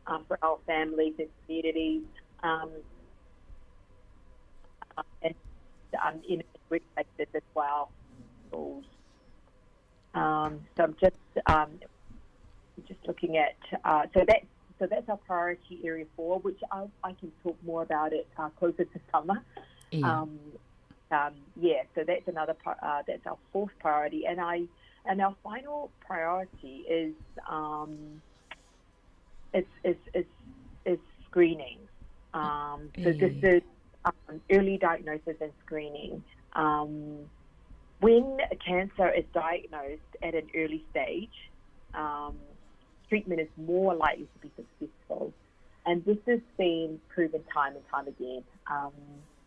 um, for our families and communities um, and um, in workplaces as well. Schools. Um, so I'm just um, just looking at uh, so that's so that's our priority area four, which I, I can talk more about it uh, closer to summer. Yeah. Um, um, yeah, so that's another uh, that's our fourth priority, and I and our final priority is um, is, is is is screening. Um, so this is um, early diagnosis and screening. Um, when cancer is diagnosed at an early stage, um, treatment is more likely to be successful. And this has been proven time and time again. Um,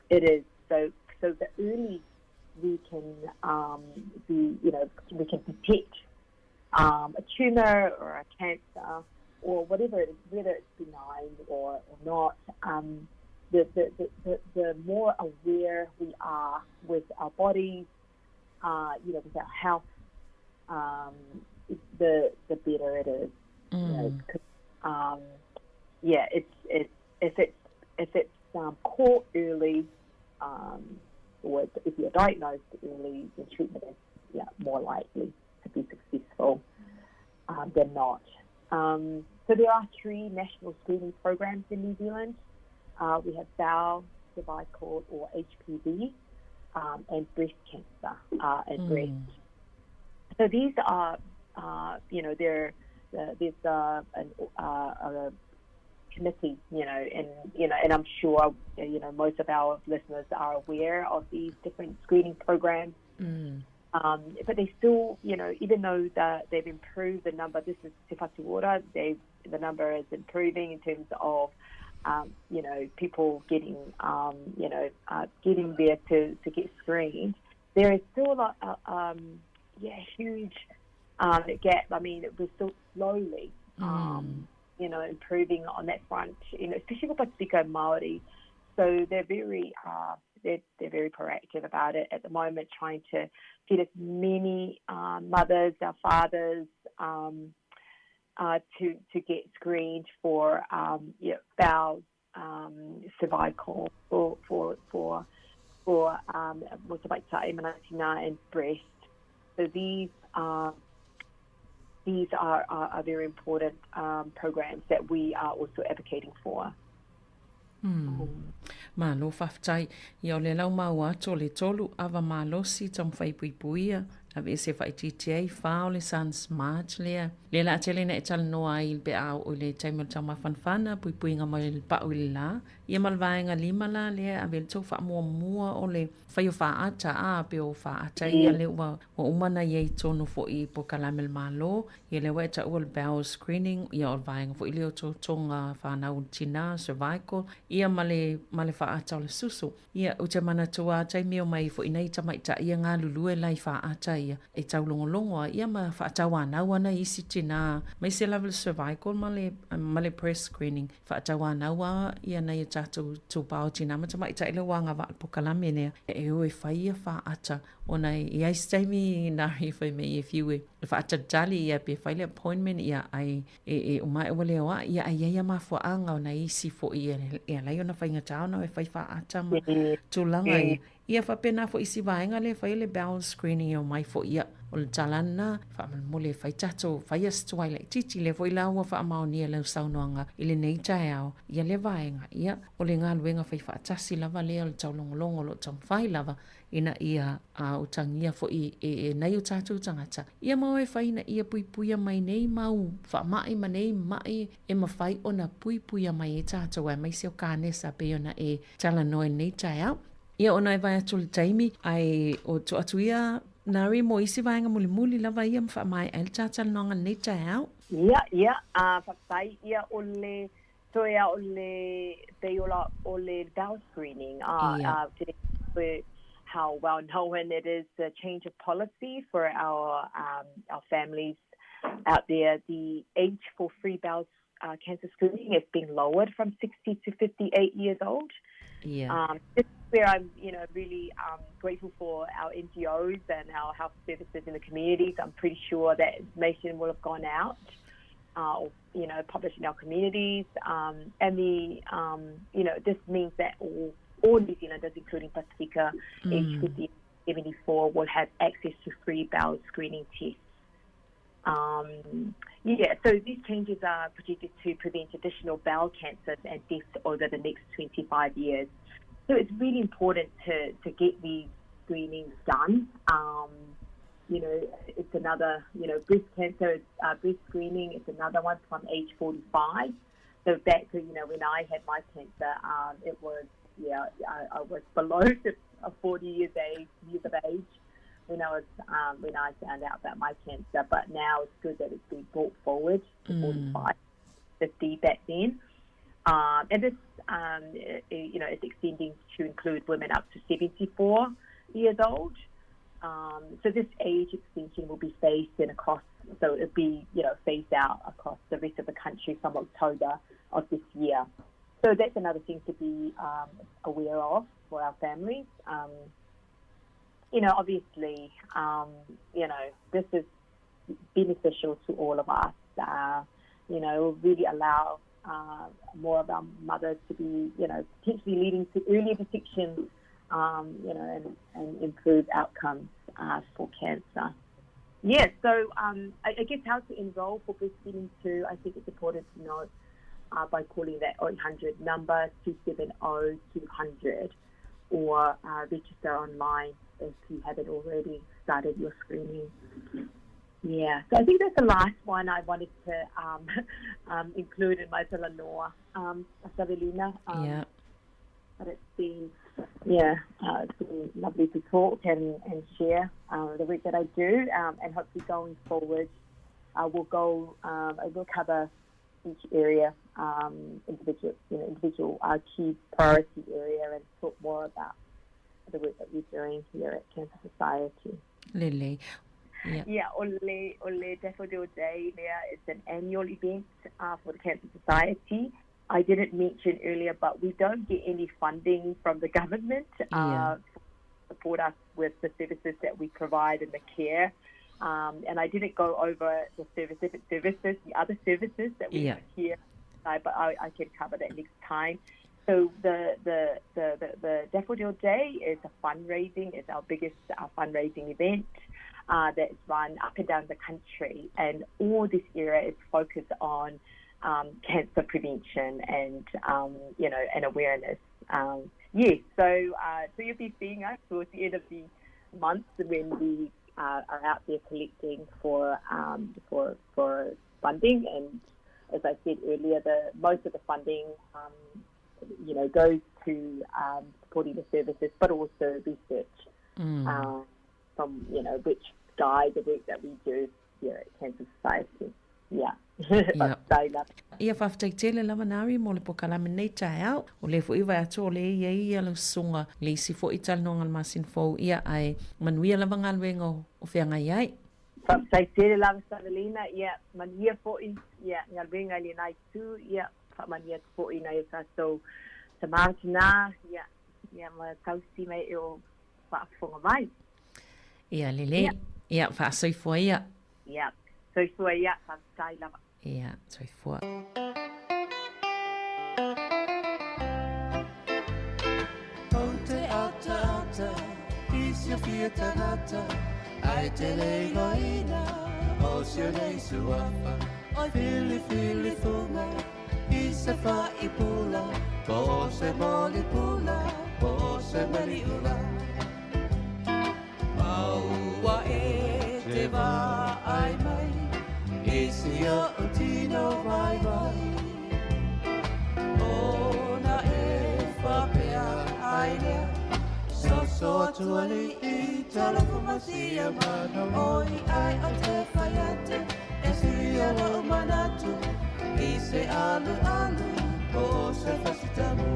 it is so. So the early we can um, be, you know, we can detect um, a tumor or a cancer or whatever it is, whether it's benign or, or not. Um, the, the, the, the, the more aware we are with our bodies, uh, you know, with our health, um, the the better it is. You know, 'cause, um, yeah, it's it's if it's if it's um, caught early, um, or if you're diagnosed early, the treatment is yeah, more likely to be successful um, than not. Um, so there are three national screening programs in New Zealand. Uh, we have bowel, cervical, or HPV, um, and breast cancer uh, and breast. So these are, uh, you know, there, uh, there's uh, an, uh, a committee, you know, and you know, and I'm sure you know most of our listeners are aware of these different screening programs. Um, but they still, you know, even though the, they've improved the number, this is Te Whatu Ora, they the number is improving in terms of, um, you know, people getting, um, you know, uh, getting there to, to get screened. There is still a lot, uh, um, yeah, huge um, gap. I mean, we're still slowly, um, you know, improving on that front, you know, especially with Pasifika and Māori. So they're very, uh, they're, they're very proactive about it at the moment, trying to get as many um, mothers, our fathers, um, uh, to to get screened for um, yeah, bowel, um, cervical, for for for for um, and breast. So these are these are, are, are very important um, programs that we are also advocating for. Mm. Malo faafetai. Ia o le lau maua atu o le tolu ava malosi taumafai puipuia aveese faaitiitia ai fa o le Sun Smart lea. Lea la tele na e talanoa ai pe a oo i le taimi o le taumafanafana puipuiga mai le pau i le la. Ia ma le vaega lima la lea ave le tou faamuamua o le fai o faata a pe o faata ia lea ua ua uma na iai tonu foi i polokalame a le Malo. Ia lea ua e taua le bowel screening ia o le vaega foi lea o totoga fanau tina cervical ia ma le ma le faata o le susu. Ia ou te manatua a taimi o mai foi nei tamaitai ia galulue la i faata ia e taulogologo a ia ma faatauanau ana i isi tina aemaise lava le cervical ma le ma le breast screening faatauanau a ia nai a tatou itupa o tina ma tamaitai lea ua agavaa i le polokalame lea e o e fai ia faata ona e i ai se taimi nā i fai mai e fiu e faatalitali ia pe fai le appointment ia ai e e uma ae ua le o ae ia ae i ai a mafuaaga ona isi foi e ala ai ona faigata ona e fai faata ma tulaga ia. Ia faapena foi i si vaega lea e fai le bowel screening e omai foi ia. O le tala lena, faamolemole e fai tatou, faia se tuai laitiiti, lea foi la ua faamaonia i lau saunoaga i lenei taeao ia lea vaega. Ia, o le galuega faifaatasi lava lea o le taulogologo o lo o taumafai lava ina ia utagia foi e nai o tatou tagata, ia ma o e fai ina ia puipuia mai nei mau faamai ma nei mai e mafai ona puipuia mai ai tatou aemaise o kanesa pei ona e talanoa i lenei taeao. Ia ona e vae atu i le taimi, ae o tuu atu ia Nari mo isi vaega mulimuli lava ia ma faamaea ai le ta talanoaga i lenei taeao. Ia, ia, faafetai, ia o le toe a o le pei o la o le bowel screening, a, how well known it is the change of policy for our our families out there the age for free bowel cancer screening has been lowered from 60 to 58 years old. Yeah. This is where I'm, you know, really grateful for our NGOs and our health services in the communities. I'm pretty sure that information will have gone out or, you know, published in our communities. And the, you know, this means that all, all New Zealanders, including Pasifika, age 50 74, will have access to free bowel screening tests. Yeah, so these changes are projected to prevent additional bowel cancers and deaths over the next 25 years. So it's really important to, to get these screenings done. You know, it's another, you know, breast cancer, breast screening is another one from age 45. So back to, you know, when I had my cancer, it was, yeah, I, I was below 40 years, age, years of age when I was when I found out about my cancer. But now it's good that it's been brought forward to 45, 50 back then. And this, you know, is extending to include women up to 74 years old. So this age extension will be phased in across, so it'll be, you know, phased out across the rest of the country from October of this year. So that's another thing to be aware of for our families. You know, obviously, you know, this is beneficial to all of us. You know, it will really allow more of our mothers to be, you know, potentially leading to earlier detection, you know, and, and improve outcomes for cancer. Yeah, so I, I guess how to enroll for breastfeeding too, I think it's important to note by calling that 800 number 270 200 or register online if you haven't already started your screening. Yeah, so I think that's the last one I wanted to include in my talanoa, Savelina. But it's been, yeah, it's been lovely to talk and, and share the work that I do, and hopefully going forward, we'll go, I will cover each area, individual, you know, individual key priority area, and talk more about the work that we're doing here at Cancer Society. Lelei. Yeah. Yeah, o le, o le Daffodil Day there is an annual event for the Cancer Society. I didn't mention earlier, but we don't get any funding from the government to support us with the services that we provide and the care. And I didn't go over the service, different services, the other services that we have here, but I, I can cover that next time. So the, the, the, the, the Daffodil Day is a fundraising, it's our biggest fundraising event that's run up and down the country. And all this area is focused on cancer prevention and, you know, and awareness. Yes, so, so you'll be seeing us towards the end of the month when we are out there collecting for, for, for funding. And as I said earlier, the most of the funding, you know, goes to supporting the services, but also research from, you know, which guide the work that we do here at Cancer Society. Yeah. Faafetai lava. Ia, faafetai tele lava Nari mo le pokalame nei taeao. O lea foi vae atu o lea e i ai ia lau susuga le isi foi talanoaga le masina fou, ia ae manuia lava galuega o feagai ai. Faafetai tele lava Savelina, ia manuia foi ia galuega i lenā itu, ia faamanuia atu foi i nai o tatou tama tinā, ia ia ma tausi mai e o faafofoga mai. Ia lelei. Ia faasoifua ia. Ia soifua ia, faafetai lava. Ia soifua. Ou te ataata. ata i siofia tagata Ae te le igoaina o si o nei suafa Oi filifili fuga i se faipula Po o se molipula po o se maliula Maua e te vaai mai i si o'u tino vaivai Ona e faapea ai lea Soso atu alii talofa ma sia mano Oi ai o te fai atu e suia lo'u manatu I se alualu po o se fasitamu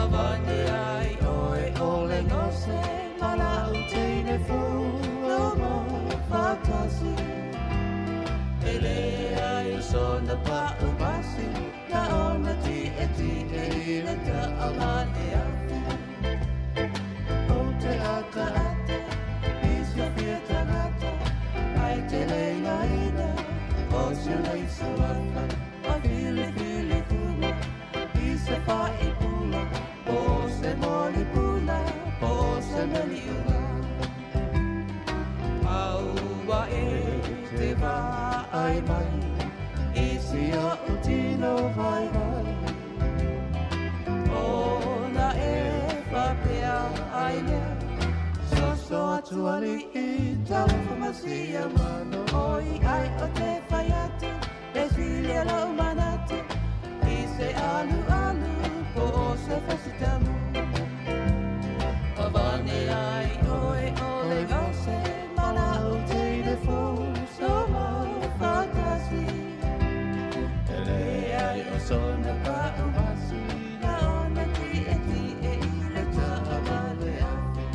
Avane ai oe o le gose ma la'u teine fou faatasi E leai o sona pa'u masi Na ona tietie i le taavale afi Ou te ataata i siofia tagata Ae te le igoaina o si o nei suafa Oi filifili fuga i se faipula Po o se molipula po o se maliuga Aua e te vaai mai i si o'u tino vaivai Ona e faapea ai lea Soso atu alii talofa ma sia mano Oi ai o te fai atu e silia lo'u manatu I se alualu po o se fasitamu Avane ai oe o le gose ma la'u teine fou somo faatasi E leai o sona pa'u masi Na ona tietie i le taavale afi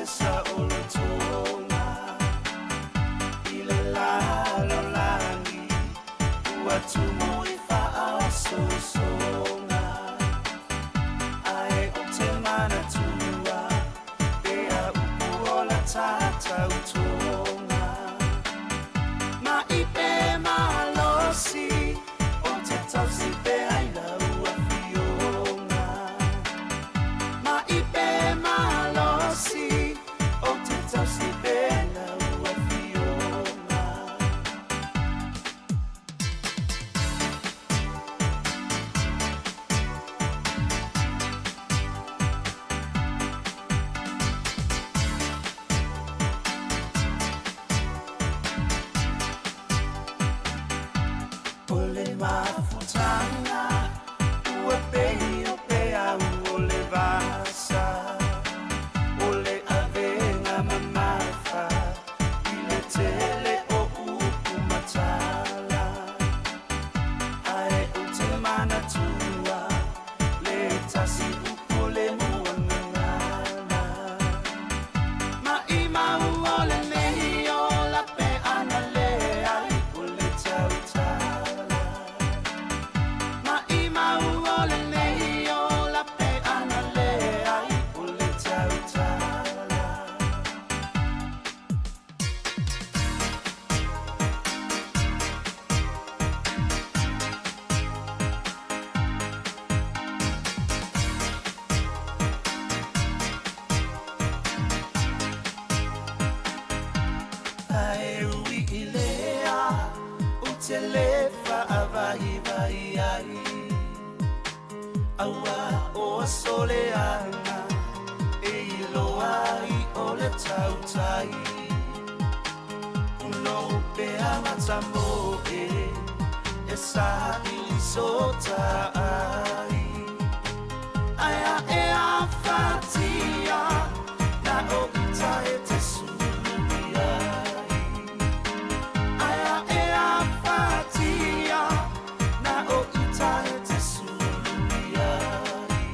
saolotoga i le lalolagi ua tumu i faaosoosoga ae ou te manatua pea upu o la tatautoga ma i pe malosi o te tausi pea i lau afioga ma i pe malosi o te tausi pea i lau afioga. O le mafutaga ua pei o peau o le vasa o le avega mamafa i le tele o upu matala ae ou te manatua le tasi upu o le muagagana ma i mau o lenei ola pe ana leai o le tautala ma i mau o lenei ola pe ana leai o le tautala. Ae ui i lea o te le faavaivai ai aua o aso leaga e iloa ai o le tautai punou pea matamoe e saili sota ai ae ae afatia na o uta e te sulu ai ae ae afatia na o uta e te sulu ai.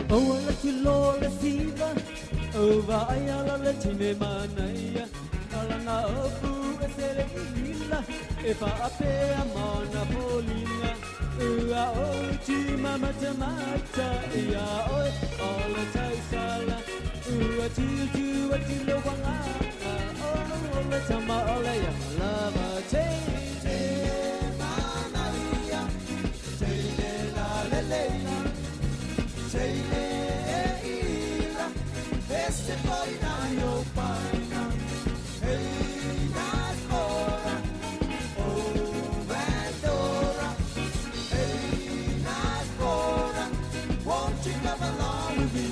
Aua le tilo le siva, ua ai ala le tine manaia, ala na opu e sele ila, e whaapea mana polinga, ua o ti mamata mata, ia oe o le tausala, ua tiu tiu a tilo wanga, o le tama o le ia lava te. Te manaia, te le la le le la. Won't you come along with me?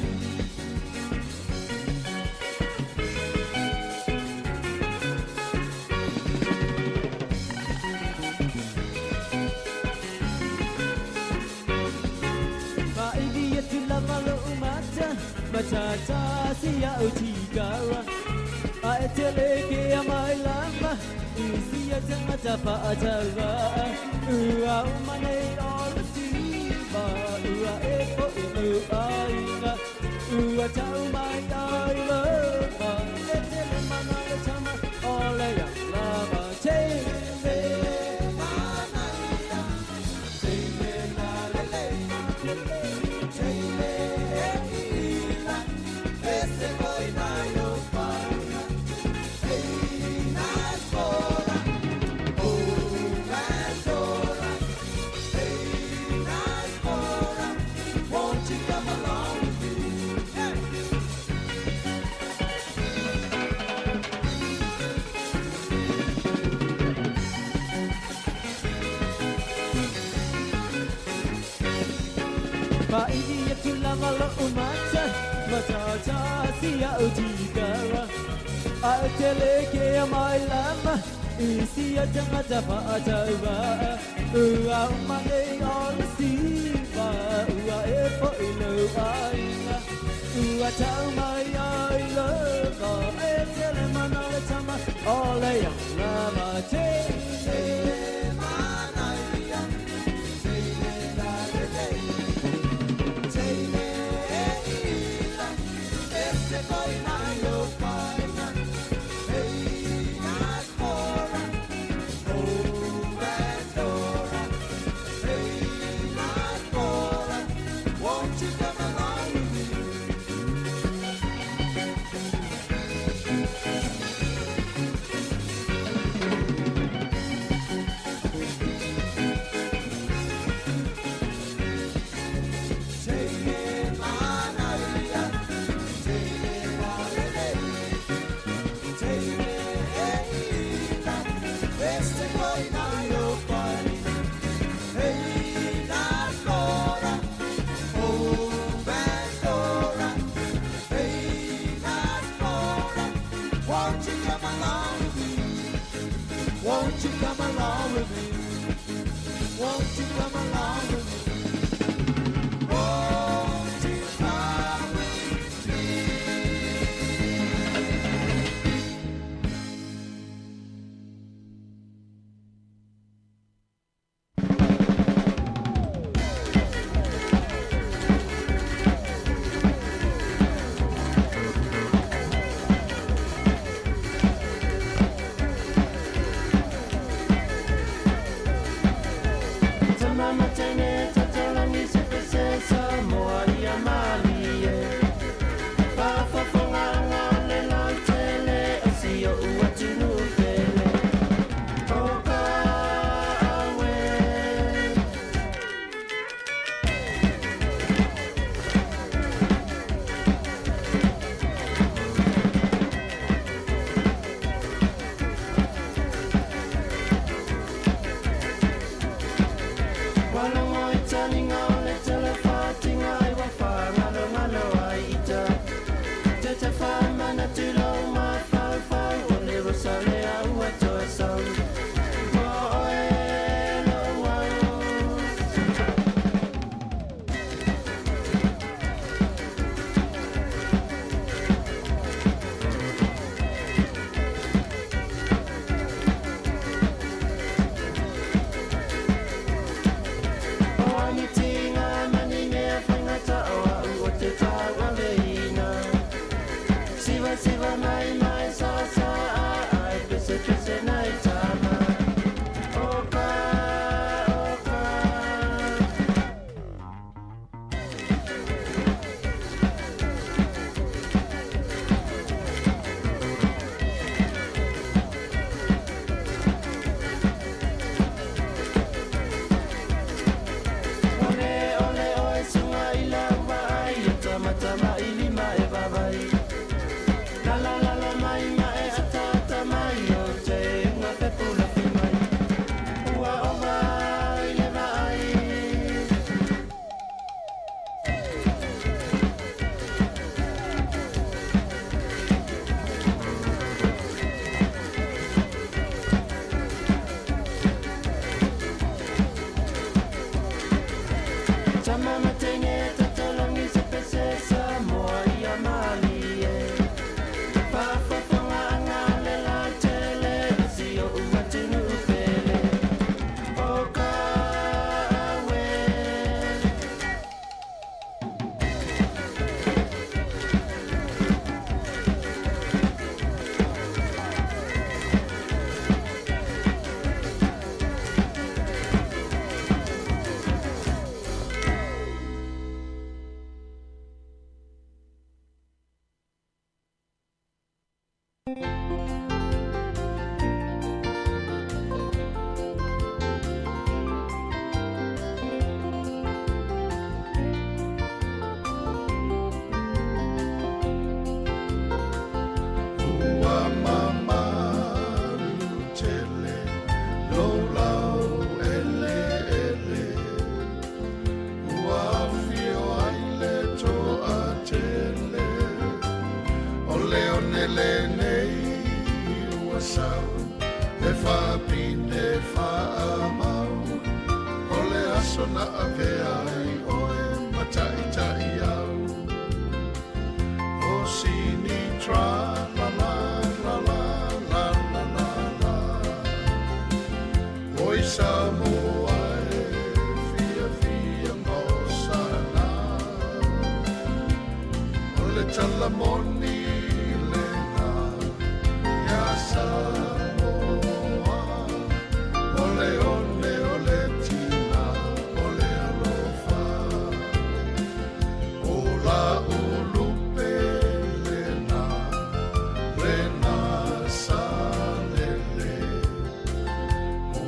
Matata si ya o tigara A e tele ke a mai lama I si a tangata pa a tawa Ua o mane o le siva Ua e po i lu ainga Ua tau mai ai lova E tele mana le tama o le ia lava Te me manaia Te me la le le Te me A tele ke a mai lama I si a tangata pa a taua Ua o mane o le siva Ua e po i lau ainga Ua tau mai ai lova E tele mana le tama O le ia lava Te manaia Te le la le le Te le ila E se poi nai o paina Won't you come along with me? Won't you come along with me? Won't you come with me?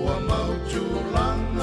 Ua mautulanga.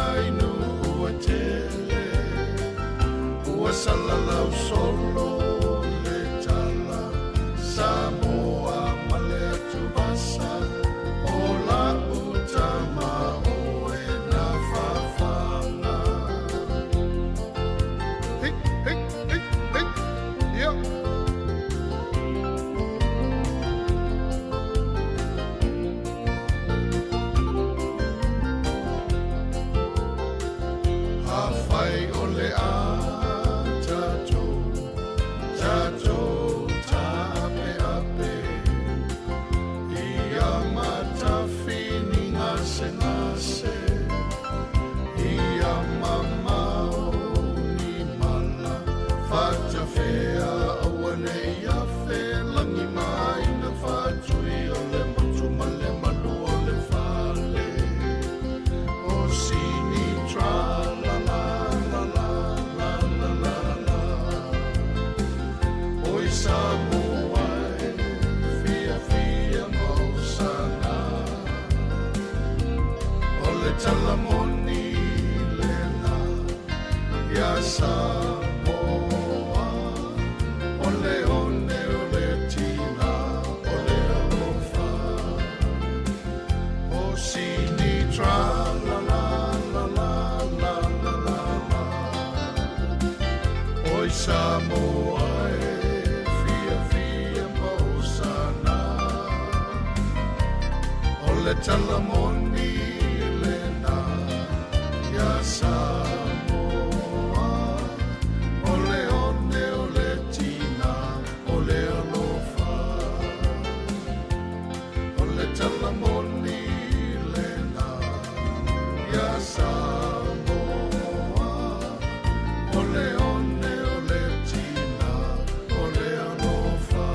tala moni lena ia Samoa. O le one o le tina o le alofa. O sini tra la la la la la la la la. Oi Samoa e fia fia mausana. O le tala moni lena ia Samoa. O le one o le tina o le alofa. O le tala moni lena ia Samoa. O le one o le tina o le alofa.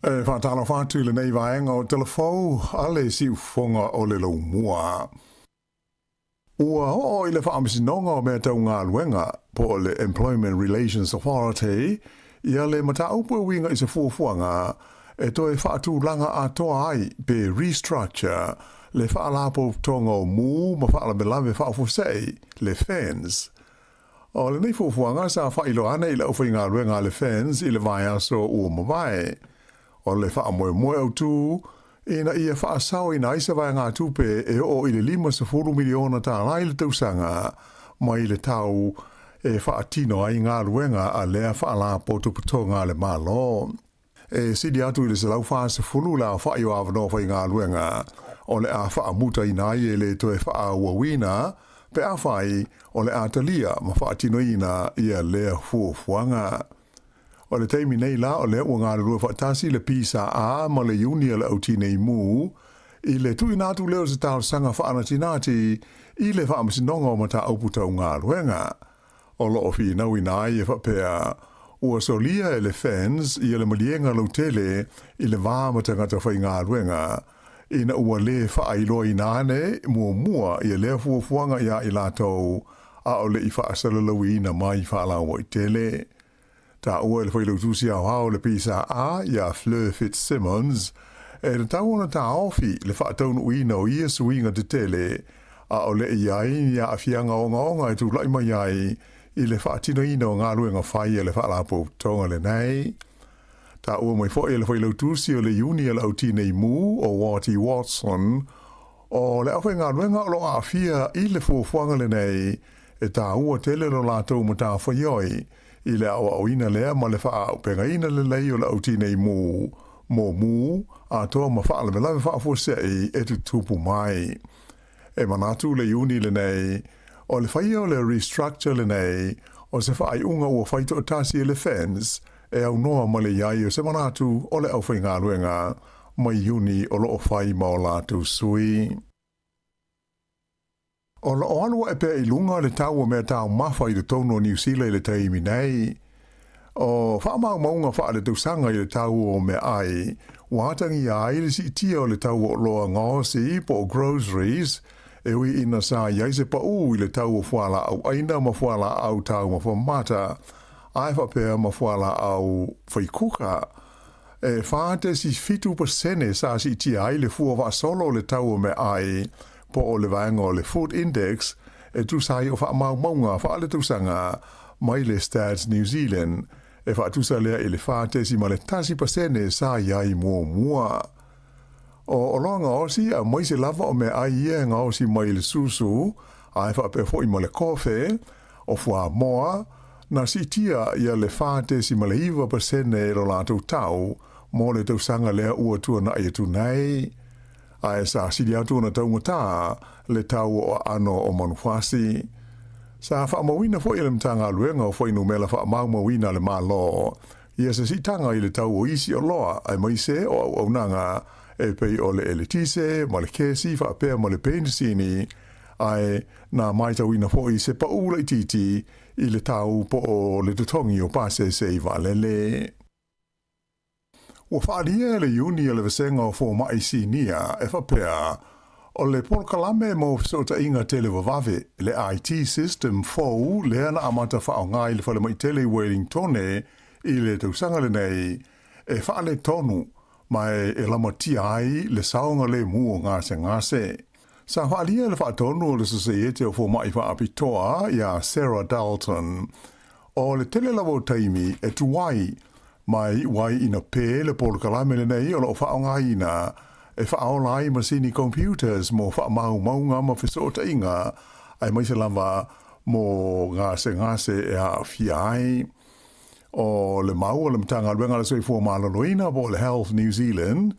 E faatalofa atu i lenei vaega o Telefou a le Siufofoga o le Laumua. Ua oo i le Faamasinoga o Mea Tau Galuega, po o le Employment Relations Authority, ia le mataupu e uiga i se fuafuaga e toe faatulaga atoa ai pe restructure le Faalapotopotoga o Mū ma Faalavelave Faafuasei, le FENS. O lenei fuafuaga sa faailoa ane i le aufaigaluega a le FENS i le vaiaso ua mavae. O le faamoemoe autu ina ia faasaoina ai se vaegatupe e oo i le $50 miliona i le tausaga mai le tau e faatino ai galuega a lea faalapotopotoga a le Malo. E sili atu i le 140 le aofa'i o avanoa faigaluega o le a faamutaina ai e le toe faaauauina pe afai o le a talia ma faatinoina ia lea fuafuaga. O le taimi nei la o lea ua galulue faatasi le PSA ma le Iuni a le Au Tinei Mu i le tuuina atu lea o se talosaga faanatinati i le Faamasinoga o Mataupu Tau Galuega. O lo o finauina ai e faapea, ua solia e le FENS ia le maliega lautele i le va ma tagata faigaluega, ina ua lē faailoaina ane muamua ia lea fuafuaga iā i latou a o le i faasalalauina mai faalauaitele. Taua e le Failautusi Aoao o le PSA iā Fleur Fitzsimmons, e tatau ona taofi le faataunuuina o ia suiga tetele a o le i ai ni aafiaga ogaoga e tulai mai ai i le faatinoina o galuega fai a le Faalapotopotoga lenei. Taua mai foi e le Failautusi o le Iuni a le Au Tinei Mu o Wattie Watson, o le aufaigaluega o lo o aafia i le fuafuaga lenei, e taua tele lo latou matafaioi i le aoaoina lea ma le faaaupegaina lelei o le au tinei mu, mo mu, atoa ma faalavelave faafuasei e tutupu mai. E manatu le Iuni lenei, o le faia o le restructure lenei, o se faaiuga ua fai toatasi e le FENS e aunoa ma le i ai o se manatu o le aufaigaluega mai Iuni o lo o fai ma o latou sui. O lo o alu ae pea i luga le tau o mea taumafa i totonu o Niu Sila i le taimi nei. O faamaumauga faaletausaga i le tau o meaai, ua atagia ai le siitia o le tau o oloa gaosi po o groceries, e ui ina sa i ai se paū i le tau o fualaau ʻaina ma fualaau taumafa mata, ae faapea ma fualaau faikuka. E 4.7% sa siitia ai le fua faasolo o le tau o meaai po o le vaega o le Food Index e tusa ai o faamaumauga faaletausaga mai le Stats New Zealand, e faatusa lea i le 4.1% sa i ai muamua. O oloa gaosi aemaise lava o meaai ia e gaosi mai i le susu, ae faapea foi ma le kofe, o fuamoa, na siitia ia le 4.9% lo latou tau mo le tausaga lea ua tuanai atu nei. Ae sa sili atu ona taugata le tau o aano o manufasi. Sa faamauina foi e le Matagaluega o Fuainumela Faamaumauina a le Malo ia se siitaga i le tau o isi oloa aemaise o auaunaga e pei o le eletise ma le kesi faapea ma le penisini, ae na maitauina foi se paʻu laitiiti i le tau po o le totogi o pasese i vaalele. Ua faaalia e le Iuni a le Vasega o Fomai Sinia e faapea, o le polokalame mo fesootaiga televavave, le IT system fou lea na amata faaaoga i le falemai tele i Wellingtone i le tausaga lenei, e faaletonu ma e lamatia ai le saogalemu o gasegase. Sa faaalia le faatonu o le Sosaiete o Fomai Faapitoa iā Sarah Dalton, o le tele lava o taimi e tuai ma e iu ai ina pē le polokalame lenei o lo o faaaogaina e faaola ai masini computers mo faamaumauga ma fesootaiga aemaise lava mo gasegase e aafia ai. O le mau a le Matagaluega a le Soifua Maloloina po o le Health New Zealand,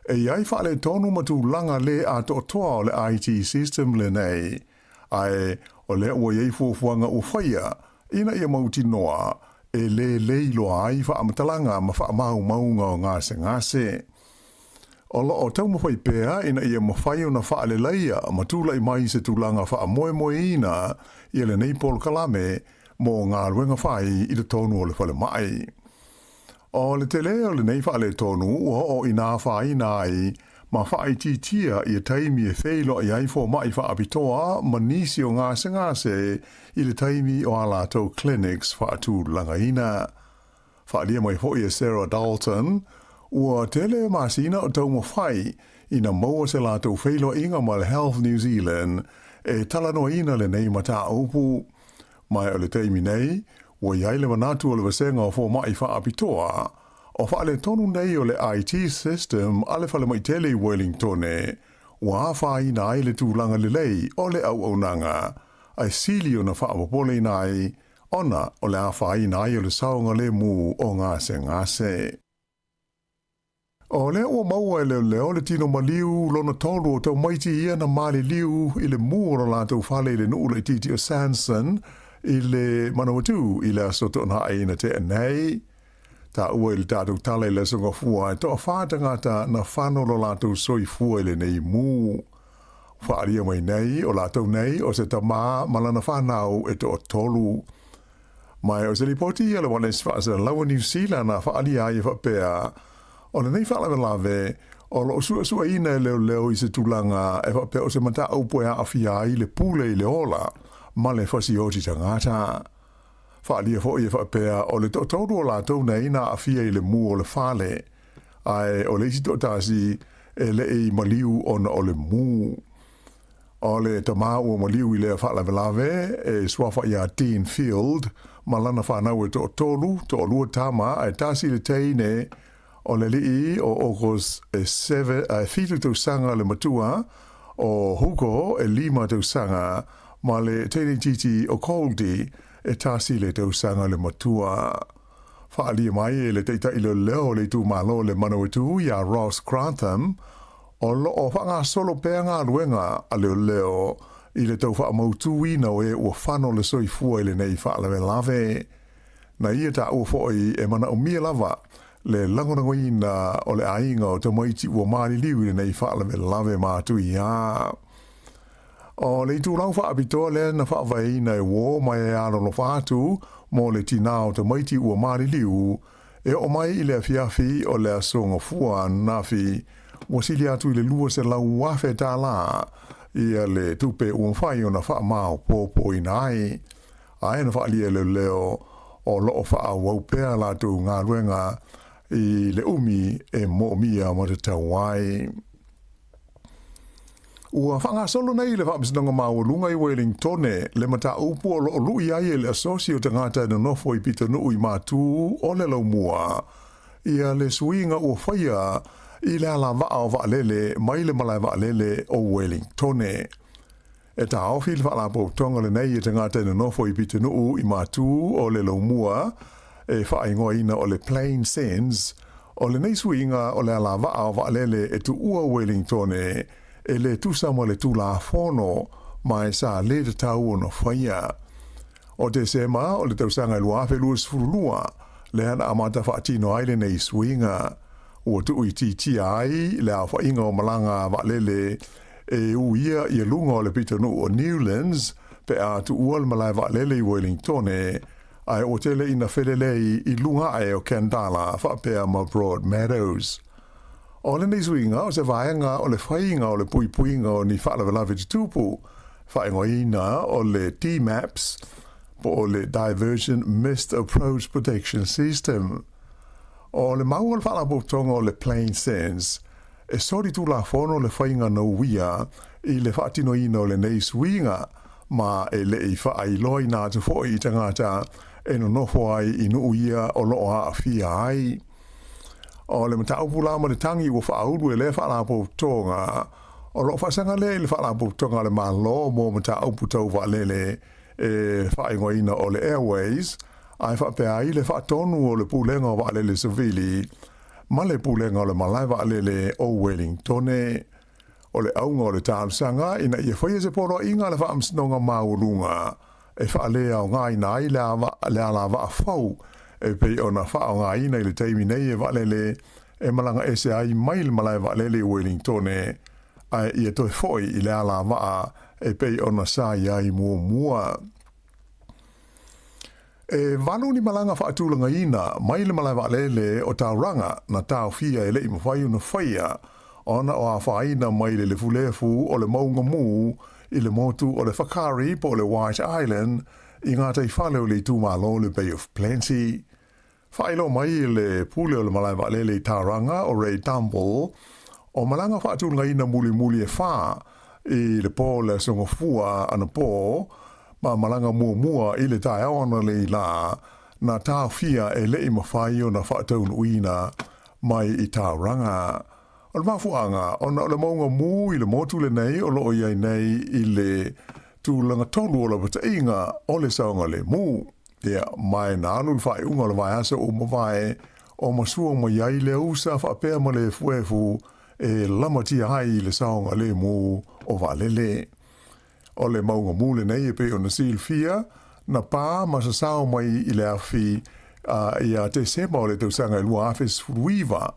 e i ai faaletonu ma tulaga lē atoatoa o le IT system lenei, ae o lea ua i ai fuafuaga ua faia ina ia mautinoa e lelei loa ai faamatalaga ma faamaumauga o gasegase. O lo o taumafai pea ina ia mafai ona faaleleia ma tulai mai se tulaga faamoemoeina ia lenei polokalame mo galuega fai i totonu o le falemai. O le tele o lenei faaletonu ua oo ina afaina ai ma faaitiitia ia taimi e feiloai ai fomai faapitoa ma nisi o gasegase i le taimi o a latou clinics faatulagaina. Faaalia mai foi e Sarah Dalton, ua tele masina o taumafai ina maua se latou feiloaiga ma le Health New Zealand e talanoaina lenei mataupu. Ma o le taimi nei, ua i ai le manatu o le Vasega o Fomai Faapitoa, o faaletonu nei o le IT system a le falemai tele i Wellingtone, ua afaina ai le tulaga lelei o le auaunaga. ae sili ona faapopoleina ai ona o le afaina ai o le saogalemu o gasegase. O lea ua maua e leoleo le tino maliu lona tolu o tamaiti ia na maliliu i le mū o lo latou fale i le nuu laitiiti o Sanson i le Manawatu i le aso Toonai na tea nei. Taua i le tatou tala i le aso Gafua e toafā tagata na fano lo latou soifua i lenei mū. Faaalia mai nei o latou nei o se tamā ma lana fanau e toatolu. Ma o se lipoti ia le One Faasalalaua Niu Sila na faaalia ai e faapea, o lenei faalavelave o loo suesueina e leoleo i se tulaga e faapea o se mataupu e aafia ai le pule i le ola ma le fasioti tagata. Faaalia foi e faapea o le toatolu o latou nei na aafia i le mū o le fale, ae o le isi toatasi e le'i maliu ona o le mū. O le tamā ua maliu i lea faalavelave e suafa iā Dean Field ma lana fanau e toatolu, toalua tama ae tasi le teine, o le alii o August e 7 tausaga le matua, o Hugo e 5 tausaga, ma le teine itiiti o Goldie e tasi le tausaga le matua. Faaalia mai e le taitai leoleo o le itumalo o le Manawatu iā Ross Grantham, o lo o faagasolo pea galuega a leoleo i le tau faamautuina o e ua fano le soifua i lenei faalavelave. Na ia taua foi e manaomia lava le lagolagoina o le aiga o tamaiti ua maliliu i lenei faalavelave matuia. O le itulau faapitoa lea na faavaeina e uō mai e alolofa atu mo le tinā o tamaiti ua maliliu e oo mai i le afiafi o le aso Gafua ananafi, ua sili atu i le $200,000 tālā ia le tupe ua mafai ona faamaopoopoina ai. Ae na faaalia e leoleo o lo o faaauau pea latou galuega i le umi e moomia ma tatau ai. Ua faagasolo nei le Faamasinoga Maualuga i Welingtone le mataupu o lo o lui ai e le Asosi o Tagata e Nonofo i Pitonuu i Matū o le Laumua ia le suiga ua faia i le alavaa o vaalele mai le malae vaalele o Welingtone. E taofi le faalapotopotoga lenei e tagata e nonofo i pitonuu i Matū o le Laumua e faaigoaina o le Plane Sense, o lenei suiga o le alavaa o vaalele e tuua Welingtone e le tusa ma le Tulafono ma e sa le tatau ona faia. O Tesema o le tausaga e 2022 lea na amata faatino ai lenei suiga. Ua tuuitiitia ai le aofaiga o malaga vaalele e uia ia luga o le pitonuu o Newlands pe a tuua le malae vaalele i Wellingtone, ae ua tele ina felelei i luga ae o Khandallah faapea ma Broadmeadows. O lenei suiga o se vaega o le faiga o le puipuiga o ni faalavelave tutupu, faaigoaina o le DMAPS, po o le Diversion Missed Approach Protection System. O le mau o le Faalapotopotoga o le Plain Sense, e soli tulafono le faiga nouia i le faatinoina o lenei suiga, ma e le i faailoaina atu foi i tagata e nonofo ai i nuu ia o lo o aafia ai. O le mataupu la ma le tagi ua faaulu e lea faalapotopotoga, o lo o faasaga lea i le Faalapotopotoga a le Malo mo mataupu tau vaalele e faaigoaina o le Airways, ae faapea ai le faatonu o le Pulega o Vaalele Savili ma le Pulega o le Malae Vaalele o Welingtone. O le auga o le talosaga ina ia faia se poloaiga a le Faamasinoga Maualuga e faaleaogaina ai le alavaa fou e pei ona faaaogaina i le taimi nei e vaalele e malaga ese ai mai le malae vaalele i Welingtone ae ia toe foi i le alavaa e pei ona sa i ai muamua. E valu ni malaga faatulagaina mai le malae vaalele o Tauranga na taofia e le i mafai ona faia ona o afaina mai le lefulefu o le mauga mū i le motu o le Whakaari po o le White Island i gataifale o le itumalo o le Bay of Plenty. Faailoa mai le pule o le malae vaalele i Tauranga o Ray Dumble, o malaga faatulagaina mulimuli e whā i le pō le aso Gafua anapō, ma malaga muamua i le taeao analeila lā, na taofia e le i mafai ona faataunuuina mai i Tauranga. O le mafuaaga, ona o le mauga mū i le motu lenei o lo o i ai nei i le. Tulaga tonu o lapataiga o le saogalemu. Ia, ma e na alu le faaiuga o le vaiaso ua mavae o masua mai ai le usa faapea ma le efuefu e lamatia ai le saogalemu o vaalele. O le mauga mu lenei e pei ona silafia, na pā ma sasao mai i le afi ia Tesema o le tausaga e 2019,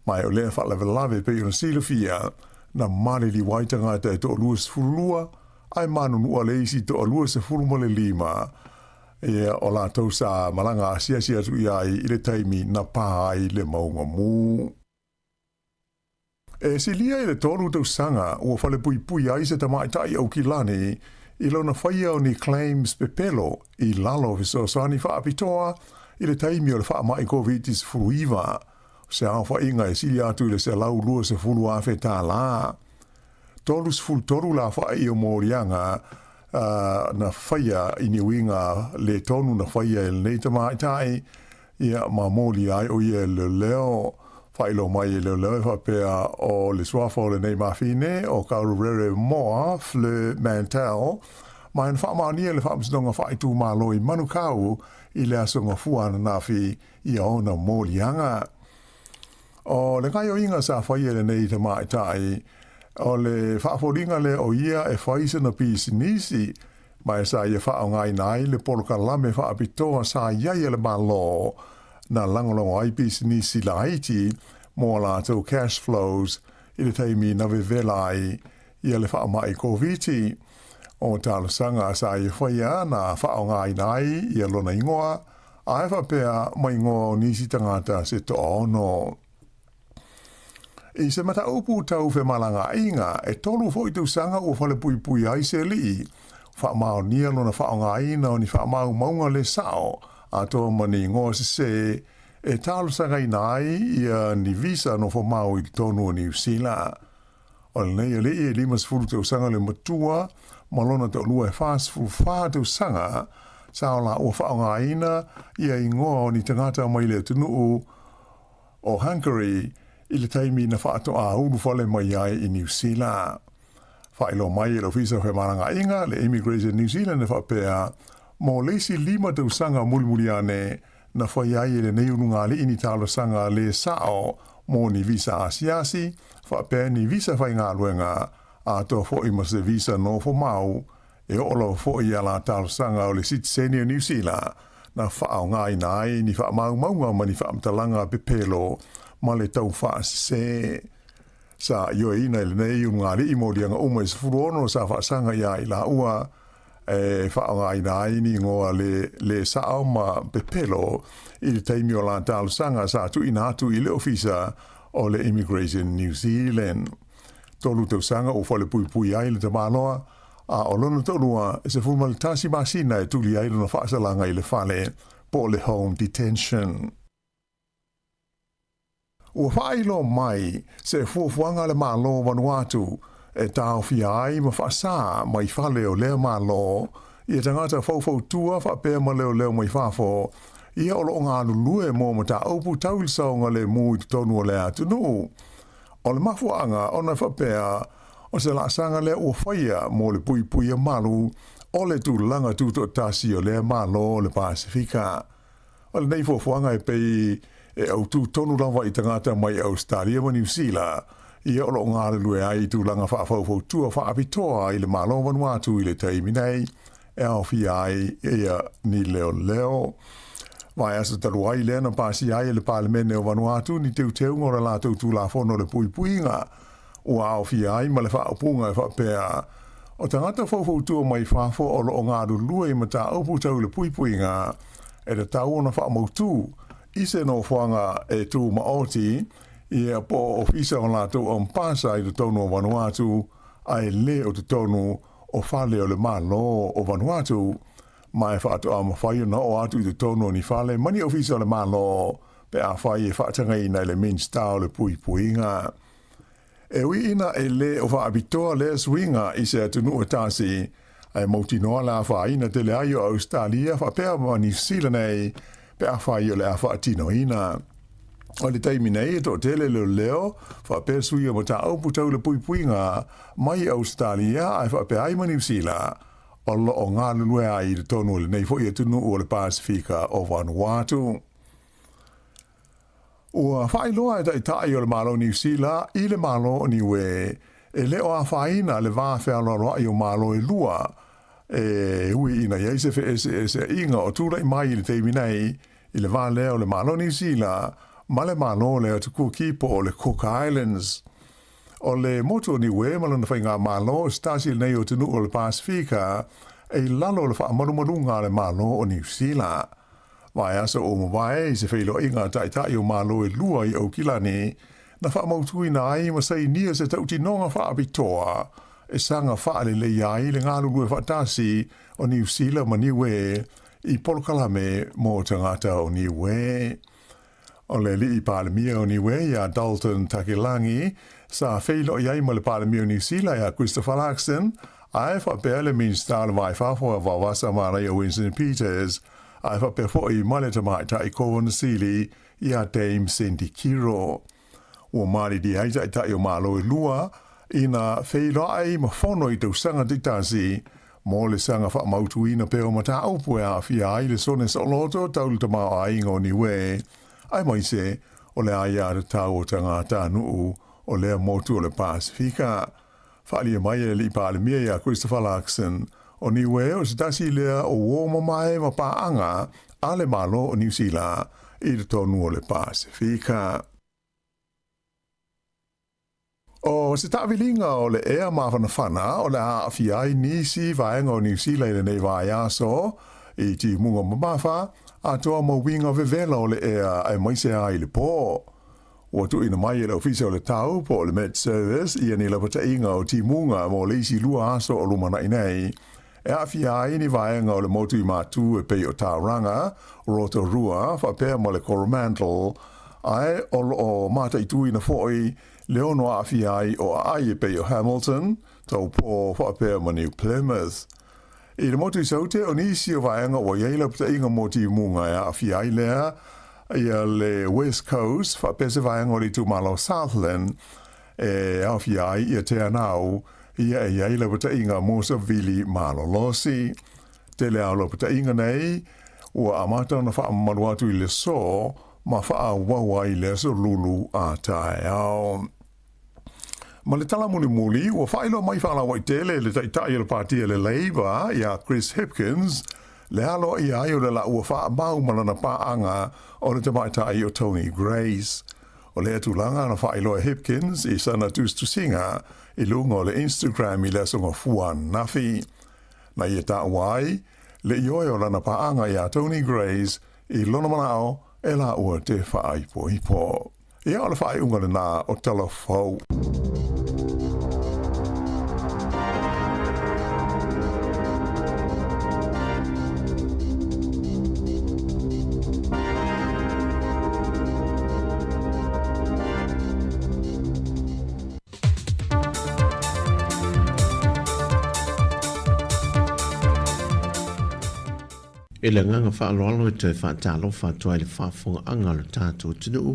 ma e o lea faalavelave e pei ona silafia, na maliliu ai tagata e toa-22 ae manunua le isi toa-25 ia o latou sa malaga asiasi atu i ai i le taimi na pā ai le mauga mu. E silia i le tolu tausaga ua falepuipui ai se tamaitai Aukilani i lona faia o ni claims pepelo i lalo o fesoasoani faapitoa i le taimi o le faamai Koviti-19, o se aofaiga e silia atu i le $120,000 tālā. 33 la whaai o mōrianga na faia i ni uiga le tonu na faia e lenei tamaitai, ia ma mōli ai o ia e leoleo. Whailo mai e leoleo e whapea o le suafa o lenei mafine o Kaururere Moa Fleur Mantel, ma e na whaamaonia le whaamasinoga whaaitumālo i Manukau i le aso gafua ananafi ia ona mōliaga. O le gaoioiga sa faia e lenei tamaitai, o le faafoliga lea o ia e fai sana pisinisi, ma e sa ia faaaogaina ai le polokalame faapitoa sa i ai e le Malo na lagolago ai pisinisi laiti mo a latou cash flows i le taimi na vevela ai ia le faamai Koviti. O talosaga sa ia faia na faaaogaina ai ia lona igoa, Ae faapea ma igoa o nisi tagata se toaono. I se mataupu tau femalagaaiga, e tolu foi tausaga ua falepuipui ai se alii, faamaonia lona faaaogaina o ni faamaumauga le sao atoa ma ni igoa sese e talosagaina ai ia ni visa nofomau i totonu o Niu Sila. O lenei alii e 50 tausaga le matua ma lona toalua e 44 tausaga, sa o laua faaaogaina ia igoa o ni tagata mai le atunuu o Hungary i le taimi na faatoa ulufale mai ai i Niu Sila. Faailoa mai e le Ofisa o Femalagaaiga, le Immigration New Zealand e faapea, mo le isi lima tausaga mulimuli ane, na fai ai e lenei ulugalii ni talosaga le sao mo ni visa asiasi, faapea ni visa faigaluega, atoa foi ma se visa nofomau, e oo lava foi i a la talosaga o le sitiseni o Niu Sila, na faaaogaina ai ni faamaumauga ma ni faamatalaga pepelo ma le taufaasese. Sa ioeina e lenei ulugalii moliaga uma e 16 sa faasaga iā i laua, e faaaogaina ai ni igoa le le sao ma pepelo i le taimi o la talosaga sa tuuina atu i le Ofisa o le Immigration New Zealand. Tolu tausaga ua falepuipui ai le tamaloa, a o lona toalua e 11 masina e tuli ai lona faasalaga i le fale po o le home detention. Ua faailoa mai se fuafuaga a le Malo o Vanuatu e taofia ai ma faasā mai fale o lea Malo ia tagata faufautua faapea ma leoleo mai fafo ia o lo o galulue mo mataupu tau i le saogalemu i totonu o lea atunuu. O le mafuaaga ona e faapea o se laasaga lea ua faia mo le puipuia malu o le tulaga tutoatasi o lea Malo o le Pasefika. O lenei fuafuaga e pei e autū tonu lava i tagata mai Ausetalia ma Niu Sila, ia o lo o galulue ai i tulaga faafaufautua faapitoa i le Malo o Vanuatu i le taimi nei, e aofia ai ia ni leoleo. Vaiaso talu ai lea na pasia ai e le Palemene o Vanuatu ni teuteuga o le latou Tulafono o le Puipuiga, ua aofia ai ma le faaupuga e faapea, O tagata faufautua mai fafo o lo o galulue i mataupu tau i le puipuiga, e tatau ona faamautu i se nofoaga e tumaoti ia po o ofisa o latou ampasa i totonu o Vanuatu ae le o totonu o fale o le Malo o Vanuatu, ma e faatoa mafai ona oo atu i totonu o ni fale ma ni ofisa o le Malo pe afai e faatagaina e le Minisita o le Puipuiga. E ui ina e lē o faapitoa lea suiga i se atunuu e tasi, ae mautinoa le afaina tele ai o Ausetalia faapea ma Niu Sila nei pe afai o le a faatinoina. O le taimi nei e toatele leoleo faapea sui o mataupu tau le puipuiga mai Ausetalia ae faapea ai ma Niu Sila. o lo o galulue ai i totonu o lenei foi atunuu o le Pasefika o Vanuatu. Ua faailoa e Taitai o le Malo o Niu Sila i le Malo o Niue e le o afaina le va fealoaloai o Malo e lua e ui ina i ai se feeseeseaiga o tulai mai i le taimi nei i le va lea o le Malo o Niu Sila ma le Malo o le Atu Kuki po o le Cook Islands. O le motu o Niue ma lona faigamalo o se tasi lenei o atunuu o le Pasefika e i lalo o le faamalumaluga a le Malo o Niu Sila. Vaiaso ua mavae i se feiloaiga a Taitai o Malo e lua i Aukilani, na faamautuina ai ma sainia se tautinoga faapitoa e saga faaleleia ai le galulue faatasi o Niu Sila ma Niue i polokalame mo tagata o Niue. O le Alii Palemia o Niue iā Dalton Takilangi sa feiloai ai ma le Palemia o Niu Sila iā Christopher Luxon, ae faapea le Minisita o le Va i Fafo a Vaovasa Manaia Winston Peters, ae faapea foi ma le Tamaitai Kovana-Sili iā Dame Cindy Kiro. Ua malilie ai taitai o Malo e lua ina feiloai ma fono i tausaga taitasi mo le saga faamautuina pea o mataupu e aafia ai le sone saoloto tau le tamaoaiga o Niue, aemaise o le aiatatau o tagatanuu o lea motu o le Pasefika. Faaalia mai e le Alii Palemia ia Christopher Luxon, o Niue o se tasi lea o uo mamae ma paaga a le Malo o Niu Sila i totonu o le Pasefika. O se taaviliga o le ea mafanafana o le a aafia ai nisi vaega o Niu Sila i lenei vaiaso i timuga mamafa atoa ma uiga vevela o le ea aemaise ai le po. Ua tuuina mai e le Ofisa o le Tau po o le Met Service ia ni lapataiga o timuga mo le isi lua aso o lumanai nei e aafia ai ni vaega o le motu i Matū e pei o Tauranga, Rotorua faapea ma le Coromandel, ae o lo o mataituina foi le ono aafia ai o aai e pei o Hamilton, Taupō faapea ma New Plymouth. I le motu i Saute, o nisi o vaega ua i ai lapataiga mo timuga e aafia ai lea ia le West Coast faapea se vaega o le itumalo Southland e aofia ai ia Te Anau, ia e i ai lapataiga mo savili malolosi. Tele a o lapataiga nei ua amata ona faamamalu atu i le aso ma faaauau ai le aso lulu a taeao. Ma le tala mulimuli, ua faailoa mai faalauaitele e le Taitai o le Pāti a le Labour iā Chris Hipkins le aloaia ai o le laua faamau ma lana paaga o le tamaitai o Tony Grace. O lea tulaga na faailoa e Hipkins i sana tusitusiga i luga o le Instagram i le aso Gafua ananafi. Na ia taua ai le ioe o lana paaga iā Tony Grace i lona manao e laua te faaipoipo. Ia o le faaiuga lenā o Tala Fou. I le agaga faaaloalo e toe faatalofa atu ai le faafofogaaga a lo tatou atunuu,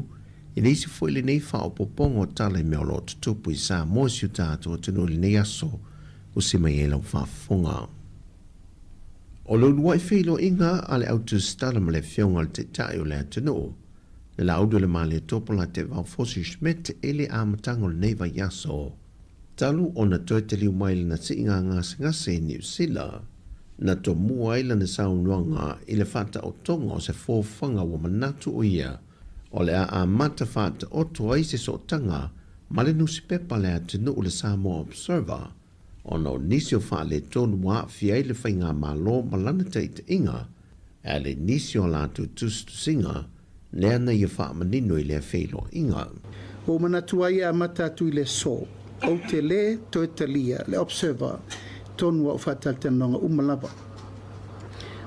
e le isi foi lenei faaopoopoga o tala i mea o lo o tutupu i Samoa i si o tatou atunuu i lenei aso ua si mai ai lau faafofoga. O le uluai feiloaiga a le au tusitala ma le Afioga i le Taitai o le atunuu, le Laulu o le Malietopo la Tevao Fosi Schmidt i le amataga o lenei vaiaso. Talu ona toe taliu mai lana siiga gasegase i Niu Sila, na tomua ai lana saunoaga i le faataotoga o se fofoga ua manatu o ia o le a amata faataoto ai se sootaga ma le nusipepa a le atunuu le Samoa Observer ona o nisi o faaletonu ua aafia ai le faigamalo ma lana taitaiga e ala i nisi o a latou tusitusiga lea na ia faamanino i lea feiloaiga. Ua ou manatu ai e amata atu i le aso, ou te lē toe talia le Observer tonu au faatalatalanoaga uma lava.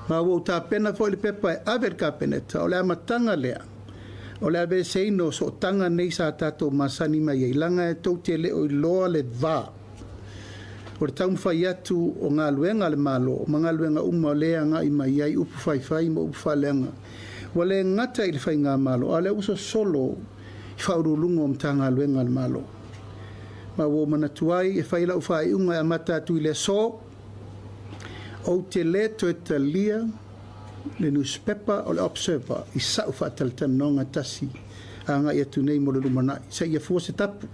Ma ua ou tapena foi le pepa e ave i le Kapeneta, o le amataga lea o le aveeseina o sootaga nei sa tatou masani mai ai, leaga e tou te le o iloa le va o le taumafai atu o galuega a le Malo ma galuega uma o lea e agai mai ai upu faifai ma upu faaleaga. Ua le gata i le Faigamalo, a o lea ua sosolo i Faauluuluga o Matagaluega a le Malo. Ma ua ou manatu ai e fai lau faaiuga e amata atu i le aso. Ou te lē toe talia le nusipepa o le Observer i sa'u faatalatalanoaga e tasi agai atu nei mo le lumanai, seia fua se tapu.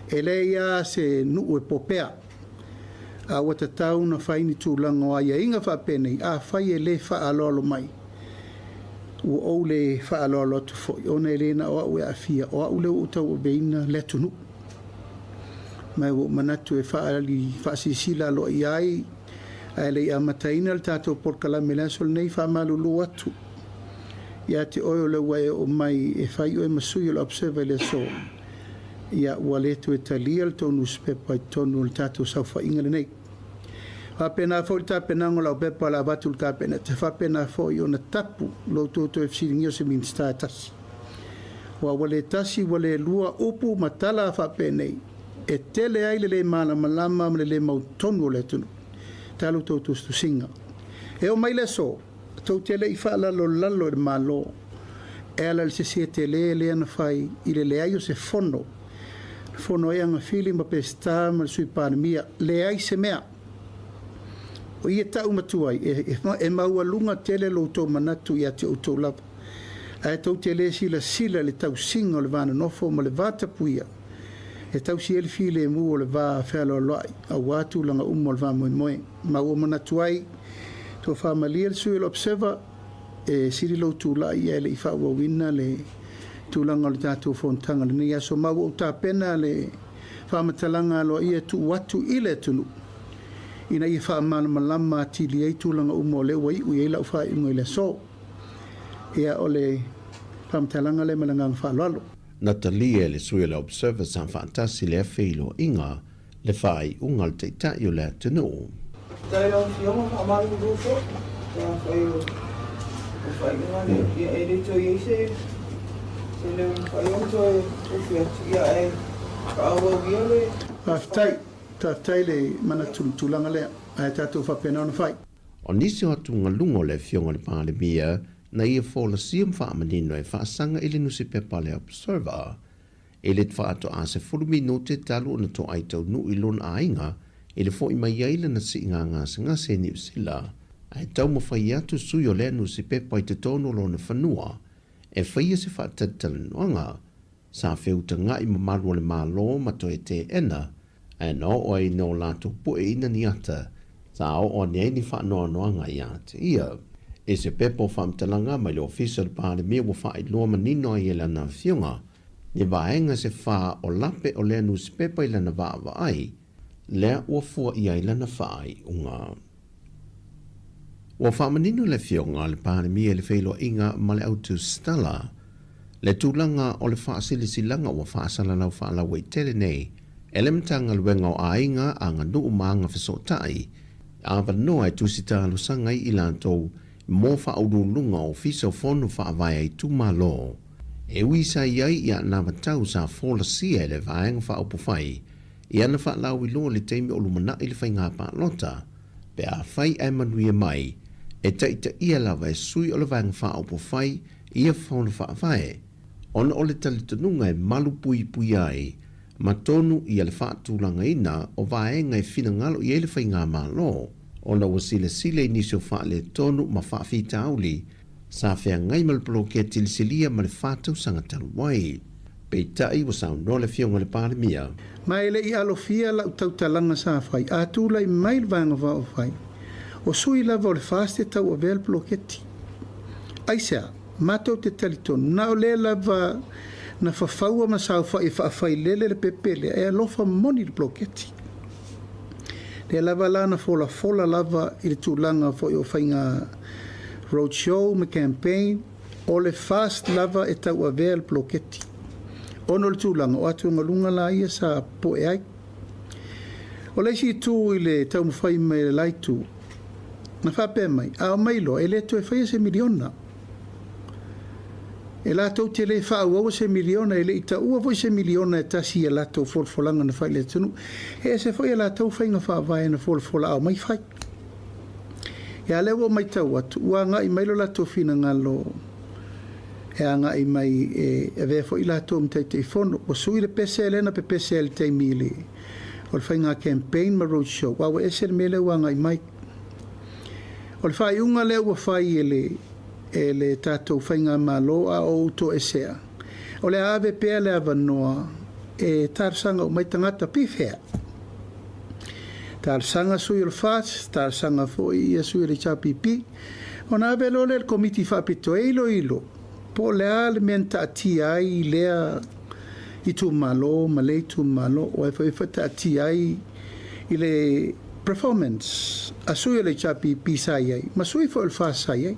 E leai a se nuu e popea, a ua tatau ona fai ni tulaga o aiaiga faapenei, afai e lē faaaloalo mai, ua ou le faaaloalo atu foi, ona e le na o au e aafia, o au lea ua ou tauaveina le atunuu. Ma ua ou manatu e faaali faasilasila aloaia ai, ae le i amataina le tatou polokalame i le aso lenei, faamalulu atu ia te oe o lea ua e oo mai e fai oe ma sui o le Observer i le aso, ia ua le toe talia le tou nusipepa i totonu o le tatou saofaiga lenei. Faapena foi le tapenaga o lau pepa o le a avatu i le Kapeneta, faapena foi ona tapu lo outou toe fesiligia o se Minisita e tasi. Aua ua le tasi ua le lua upu ma tala faapenei e tele ai le lē malamalama ma le lē mautonu o le atunuu. Talu tou tusitusiga. E oo mai le aso, tou te le i faalalolalo i le Malo e ala i le sesē telē lea na fai i le leai o se fono na fono ai Agafili ma Peseta ma le Sui Palemia. Leai se mea. O i e ta'u matua ai, e maualuga tele lo outou manatu ia te outou lava. Ae tou te lē silasila i le tausiga o le va nonofo ma le va tapuia e tausi ai le filemu o le va fealoaloa'i auā tulaga uma o le faamoemoe. Ma ua manatu ai, tofa malie le sui o le Observer e sili lou tula'i ae le i faaauauina le tulaga o le tatou fonotaga i lenei aso. Ma ua ou tapena le faamatalaga aloaia e tuu atu i le atunuu ina ia faamalamalama atili ai tulaga uma o lea ua iu i ai lau faaiuga i le aso. Ia, o le faamatalaga lea ma le agaga faaaloalo. Na talia e le sui o le Observer sa faatasi lea feiloaiga le faaiuga a le Taitai o le atunuu. Faafetai lau Afioga, faamalulu foi pe afai o o faaiuga lea, ia e le toe i ai se se leo e mafai ona toe ofi atu, ia ae faaauau ia le Faafetai, faafetai le manatu i le tulaga lea, ae tatou faapena ona fai. O nisi o atugaluga o le Afioga i le Palemia na ia folasia ma faamanino e faasaga i le nusipepa a le Observer i le faatoa 10 minute talu ona toai taunuu i lona aiga i le fo'i mai ai lana siiga gasegase i Niu Sila, ae taumafai atu sui o lea nusipepa i totonu o lona fanua e faia se faatalitalanoaga. Sa feutaga'i mamalu o le Malo ma toe teena, ae na oo ai ina o latou pueina ni ata, sa oo ane ai ni faanoanoaga ia te ia. I se pepa o faamatalaga mai le Ofisa o le Palemia ua faailoa manino ai e lana afioga ni vaega se fa o lape o lea nusipepa i lana vaavaai, lea ua fua i ai lana faaiuga. Ua faamanino le Afioga a le Palemia i le feiloaiga ma le au tusitala le tulaga o le faasilasilaga ua faasalalau faalauaitele nei e le Matagaluega o Aiga, Aganuu ma Agafesootai avanoa e tusi talosaga ai i latou mo faauluuluga o Ofisa o Fono Faavae a Itumalo. E ui sa i ai i anavatau sa folasia e le Vaega Faaupufai i ana faalauiloa i le taimi o lumanai le faiga palota, pe afai ae manuia mai, e taitaia lava e sui o le Vaega Faaupufai ia Fono Faavae, ona o le talitonuga e malu puipuia ai ma tonu ia le faatulagaina o vaega e finagalo i ai le Faigamalo, ona ua silasila i nisi o faaletonu ma faafitauli sa feagai ma le poloketi i le silia ma le 4 tausaga talu ai. Peitai ua saunoa le Afioga i le Palemia. Ma e le i alofia lau tautalaga sa fai, a tulai mai le Vaega Faaupufai, o sui lava o le FAST e tauavea le poloketi. Aisea? Matou te talitonu, na o lea lava na fafaua ma saofai e faafailele le pepe lea, e alofa moni i le poloketi. Lea lava la na folafola lava i le tulaga foi o faiga road show ma campaign, o le FAST lava e tauavea le poloketi. Ona o le tulaga o atugaluga la ia sa poe ai. O le isi itu i le taumafai mai e le la itu, na faapea mai, a omai loa, e le toe faia se miliona. E latou te le faaauaua se miliona, e le i taua foi se miliona e tasi i a latou folafolaga na fai i le atunuu. E ese foi a latou faiga faavae na folafola a omai fai. Ia lea ua ou matau atu, ua agai mai lo latou finagalo e agai mai e avea foi latou ma Taitaifono. Ua sui le pese lea na pepese ai i le taimi o le faiga campaign ma road show, aua ua ese le mea lea ua agai mai. O le faaiuga lea ua fai e le e le tatou Faigamalo a o ou toesea, o le a ave pea le avanoa e talosaga uma ai tagata pi fea. Talosaga sui o le FAST, talosaga foi ia sui o le HRPP, ona ave loa lea i le Komiti Faapitoa e iloilo po o le a le mea na taatia ai lea itumalo ma lea itumalo, o ai foi e taatia ai i le performance a sui o le HRPP sa i ai ma sui foi o le FAST sa i ai.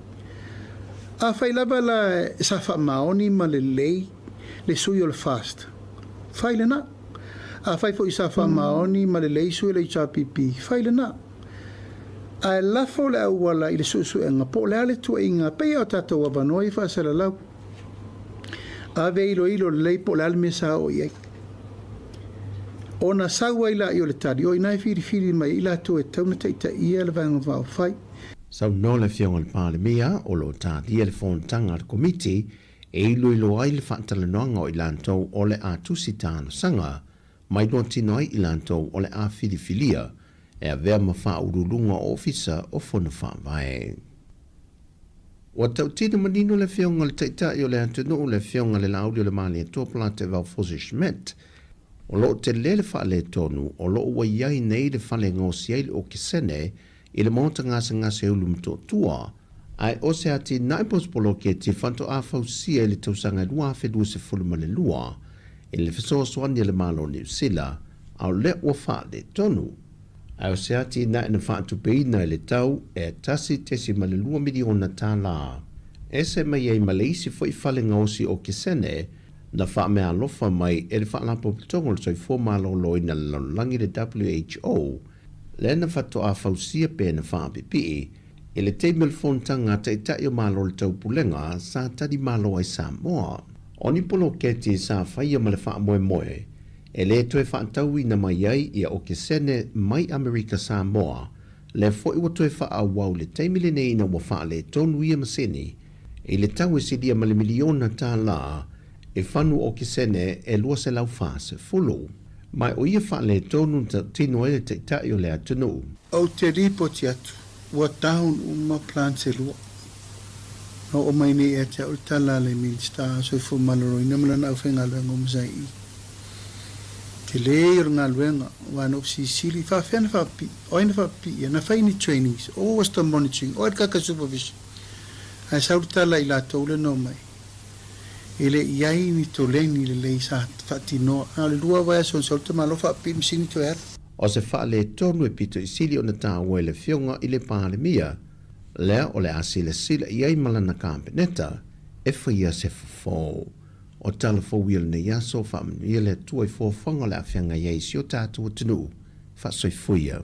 Afai lava la sa faamaoni ma lelei le sui o le FAST, fai lena. Afai foi sa faamaoni ma lelei sui o le HRPP, fai lena. Ae lafo le auala i le suesuega po o le a le tuuaiga pei lava o tatou avanoa ia faasalalau. Ave e iloilo lelei po o le a le mea sa oo i ai. Ona sau ai laia o le tali, o i ina e filifili mai ai i latou e tatau ona taitaia le Vaega Faaupufai. Saunoa le Afioga i le Palemia o lo o talia le fonotaga a le Komiti e iloilo ai le faatalanoaga o i latou o le a tusi talosaga ma iloatino ai i latou o le a filifilia e avea ma faauluuluga o Ofisa o Fono Faavae. Ua tautino manino le Afioga i le Taitai o le atunuu, le Afioga i le Laauli o le Malietoa Polataivao Fosi Schmidt, o lo o tele le faaletonu o lo o ua i ai nei le fale e gaosi ai le okesene i le maota gasegase e ulu Motootua, ae o se atinae po o se poloketi faatoa fausia i le tausaga 2022 i le fesoasoani a le Malo o Niu Sila, a o lea ua faaletonu. Ae o se atinae na faatupeina i le tau e $1.2 miliona tālā. Ese mai ai ma le isi foi fale gaosi okesene na faameaalofa mai e le Faalapotopotoga o le Soifua Maloloina i le Lalolagi le WHO, lea na faatoa fausia pe na faapipii i le taimi o le fonotaga a Taitai o Malo o le Taupulega sa tali malo ai Samoa. O ni poloketi sa faia ma le faamoemoe e le toe faatauina mai ai ia okesene mai Amerika Samoa, lea foi ua toe faaauau i le taimi lenei ina ua faaletonu ia masini i le tau e silia ma le miliona tālā e fanu okesene e 240. Ma o ia faaletonu na tautino ai le Taitai o le atunuu. Ou te lipoti atu, ua down uma plants e lua. Na oo mai nei ia te au le tala a le Minista o Soifua Maloloina ma lana aufaigaluega o Masaii. Tele ia o le galuega, aua na ou silisili, faafefea na faapipii, o ai na faapipii ia, na fai ni trainings, what was the monitoring, o ai le kaka supervision. Ae sau le tala i latou lea na omai. E le i ai ni toleni lelei sa faatinoa. Na o le lua vaiaso na sau le tamaloa faapipii le masini toe alu. O se faaletonu e pito i sili ona taua i le Afioga i le Palemia, lea o le a silasila i ai ma lana Kapeneta e faia se fofo. O tala fou ia o lenei aso, faamanuia le Atua i fuafuaga o le a feagai ai i si o tatou atunuu. Faasoifua ia.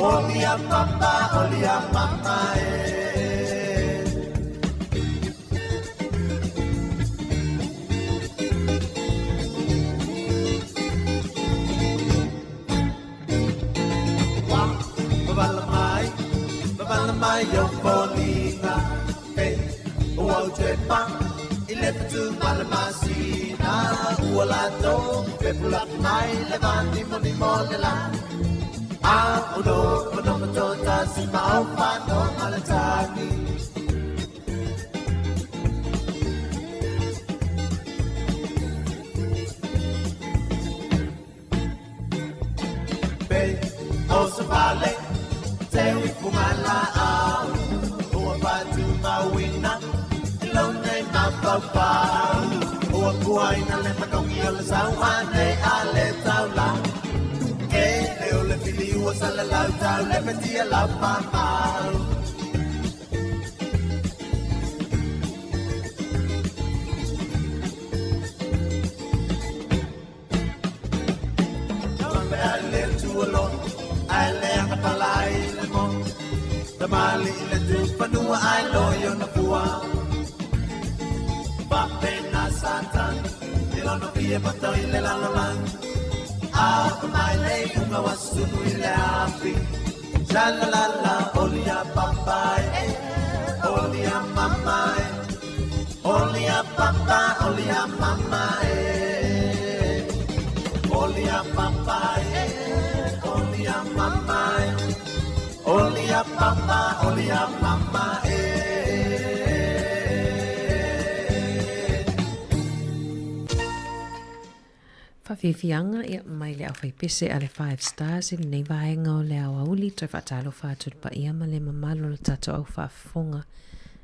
Oli a papa, oli a mama e. Wa, babala mai, babala mai yo foliga. Hey, ua u te pa, i le fatu mala masina. Ua la tō, pe pula mai le vani mo ni mo le la. A o no, o no ma tō tasi ma o pa no malatagi. Pe, o sa pale, te ui pungala au. Ua patu mawina, ilo nei mapau. Ua kuaina le manongi o le sauane a le taula. E le o le fili ua sala lau tau le petia lau mamau. Kampe ai le tualo, ai le angapala ai le mo. Tamali i le tupanua ai lo yo na pua. Pape na satan, i lono fie pato i le lalo lang. A ka mai le unga wasunu i le afi. Sha la la la, oli a papa e, oli a mama e. Oli a papa, oli a mama e. Oli a papa e, oli a mama e. Oli a papa, oli a mama e. Faafiafiaga ia mai le aufaipese a le Five Stars i lenei vaega o le aoauli toe faatalofa atu i le paia ma le mamalu o le tatou au faafofoga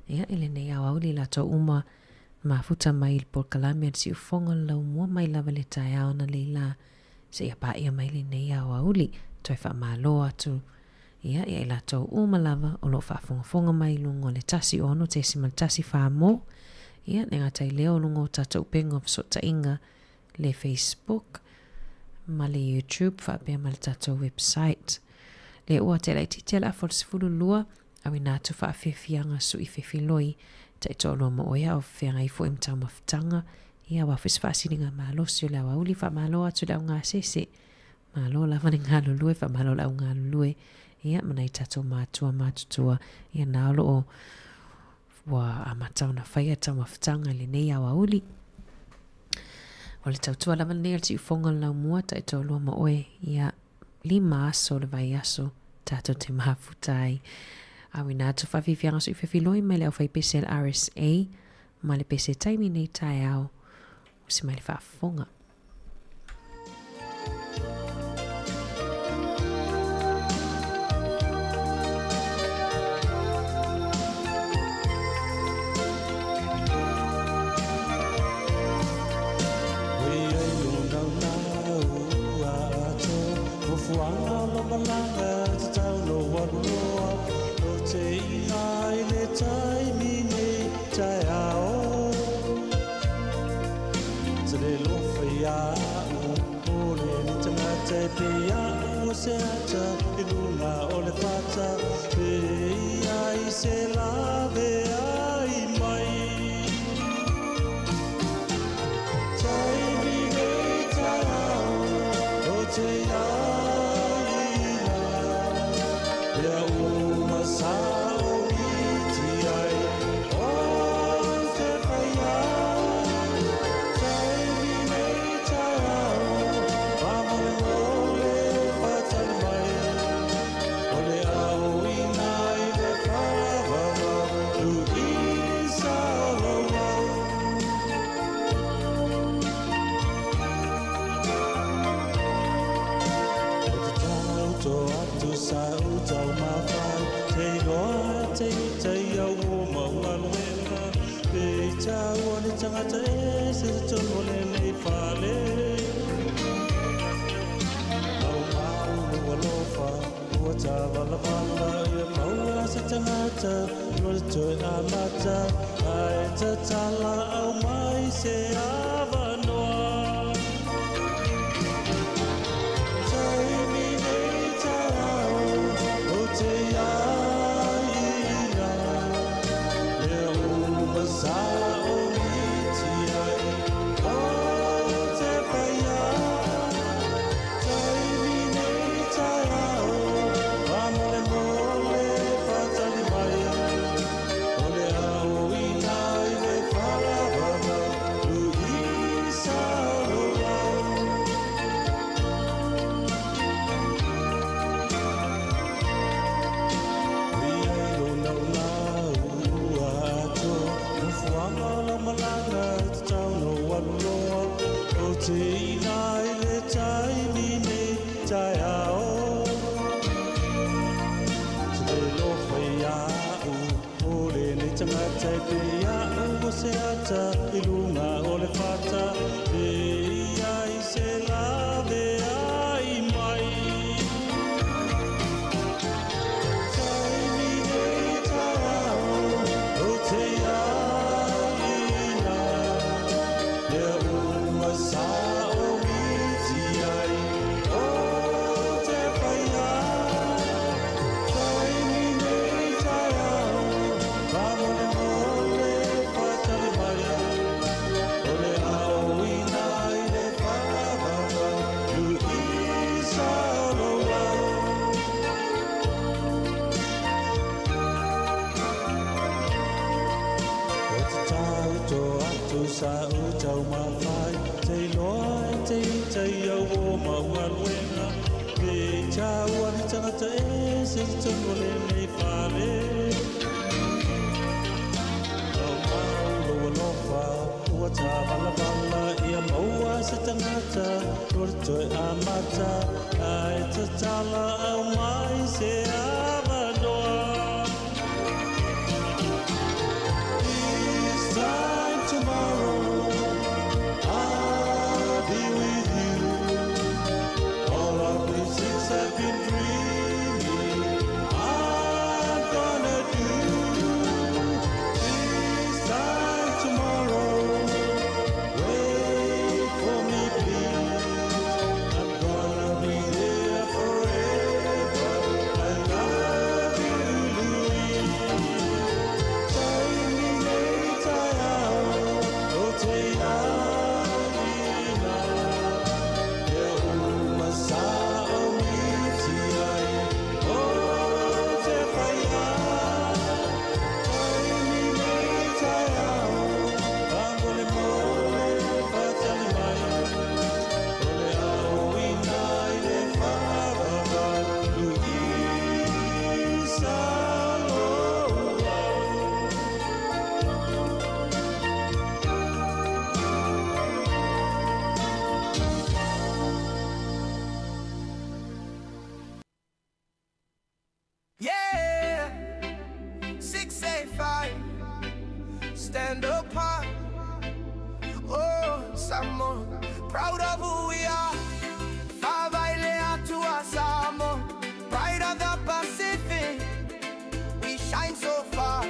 ia i lenei aoauli latou uma mafuta mai i le polokalame a le siufofoga o le laumua mai lava i le taeao analeila seia paia mai lenei aoauli toe faamalo atu ia ia i latou uma lava o lo o faafogafoga mai i luga o le 106.1 mo ia le gata i lea o luga o tatou upega o fesootaiga le Facebook ma le YouTube faapea ma le tatou website. Le ua te laitiiti a le afa o le 12, auina atu faafiafiaga sui fefiloi, taitoalua ma oe a o feagai foi ma taumafataga, ia aua foi se faasiliga malosi o le aoauli, faamalo atu i le augasese, malo lava le galulue, faamalo i le augalulue, ia ma nai tatou matua matutua, ia na o lo o ua amata ona faia taumafataga i lenei aoauli. O le tautua lava lenei o le siufofoga o le laumua, taitoalua ma oe, ia 5 aso o le vaiaso tatou te mafuta ai. Auina atu faafiafiaga suifefiloi mai le aufaipese a le RSA ma le pese taimi nei taeao o se mai le faafofoga. tagata e pei a'u o se ata i luga o le fata e i ai se laveai mai. Taimi nei taeao ou te aina mea uma sa oiti ai o te whaia. Taimi nei taeao faamolemole faatali mai o le aoina i le faavavau luisa o lou au. O te tauto atu sa u taumafai te iloa e te ita i au o mau galuega pe taua ni tagata ese i totonu o lenei fale. Au mau lou alofa ua tāvalavala ia maua se tagata o le toe amata ae tatala aumai se avanoa. This time tomorrow I'll be with you. All of these things I've been dreaming I'm gonna do. This time tomorrow, wait for me please. I'm gonna be there forever. I love you, Louise. Taimi nei taeao ou te aina mea uma sa oiti ai o te whaia. Taimi nei taeao faamolemole faatali mai o le aoina i le faavavau luisa lou au. Yeah, 685, stand apart. Oh, Samoa, proud of who we are. Fa'avae le Atua Samoa, pride of the Pacific. We shine so far.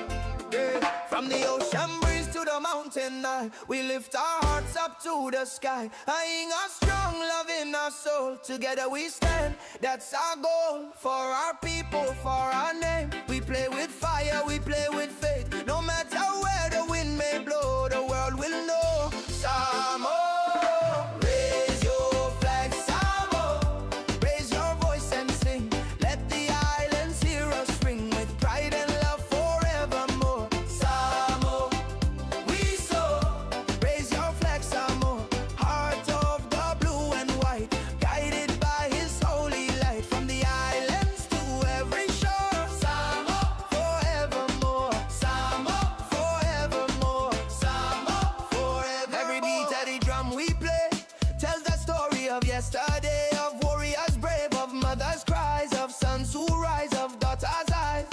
Yeah. From the ocean breeze to the mountain high, we lift our hearts up to the sky. Aiga strong love in our soul. Together we stand. That's our goal. For our people, for our name. We play with fire, we play with faith. No matter where the wind may blow, the world will know. Samoa, raise your flag, Samoa. Raise your voice and sing. Let the islands hear us ring with pride and love forevermore. Samoa, we soar. Raise your flag, Samoa. Heart of the blue and white, guided by His holy light. From the islands to every shore. Samoa, forevermore. Samoa, forevermore. Samoa, forevermore. Every beat of the drum we play tells the story of yesterday, of warriors brave, of mothers' cries, of sons who rise, of daughters' eyes.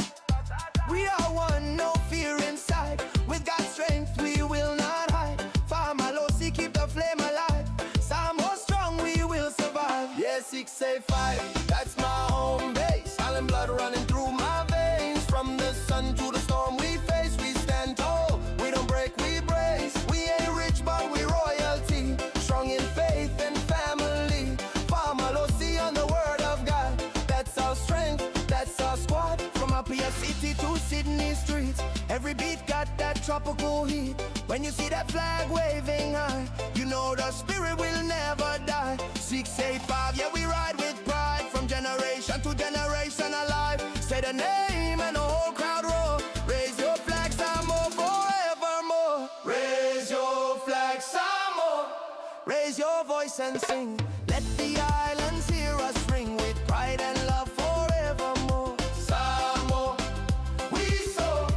We are one, no fear inside. With God's strength, we will not hide. Fa'amalosi, keep the flame alive. Samoa strong, we will survive. Yeah, 685, that's my home base. Island blood running through my veins. From the sun to the storm we face, we stand tall. We don't break, we brace. We ain't rich, but we royalty. Strong in faith and family. Fa'amalosi on the word of God. That's our strength, that's our squad. From Apia City to Sydney streets, every beat got that tropical heat. When you see that flag waving high, you know the spirit will never die. 685, yeah, we ride with pride. From generation to generation alive. Say the name and the whole crowd roar. Raise your flag, Samoa, forevermore. Raise your flag, Samoa. Raise your voice and sing. Let the islands hear us ring with pride and love forevermore. Samoa, we soar.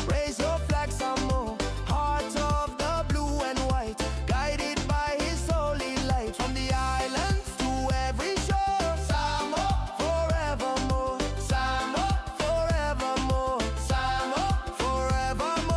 Raise your flag, Samoa. Heart of the blue and white, guided by His holy light. From the islands to every shore. Samoa, forevermore. Samoa, forevermore. Samoa, forevermore.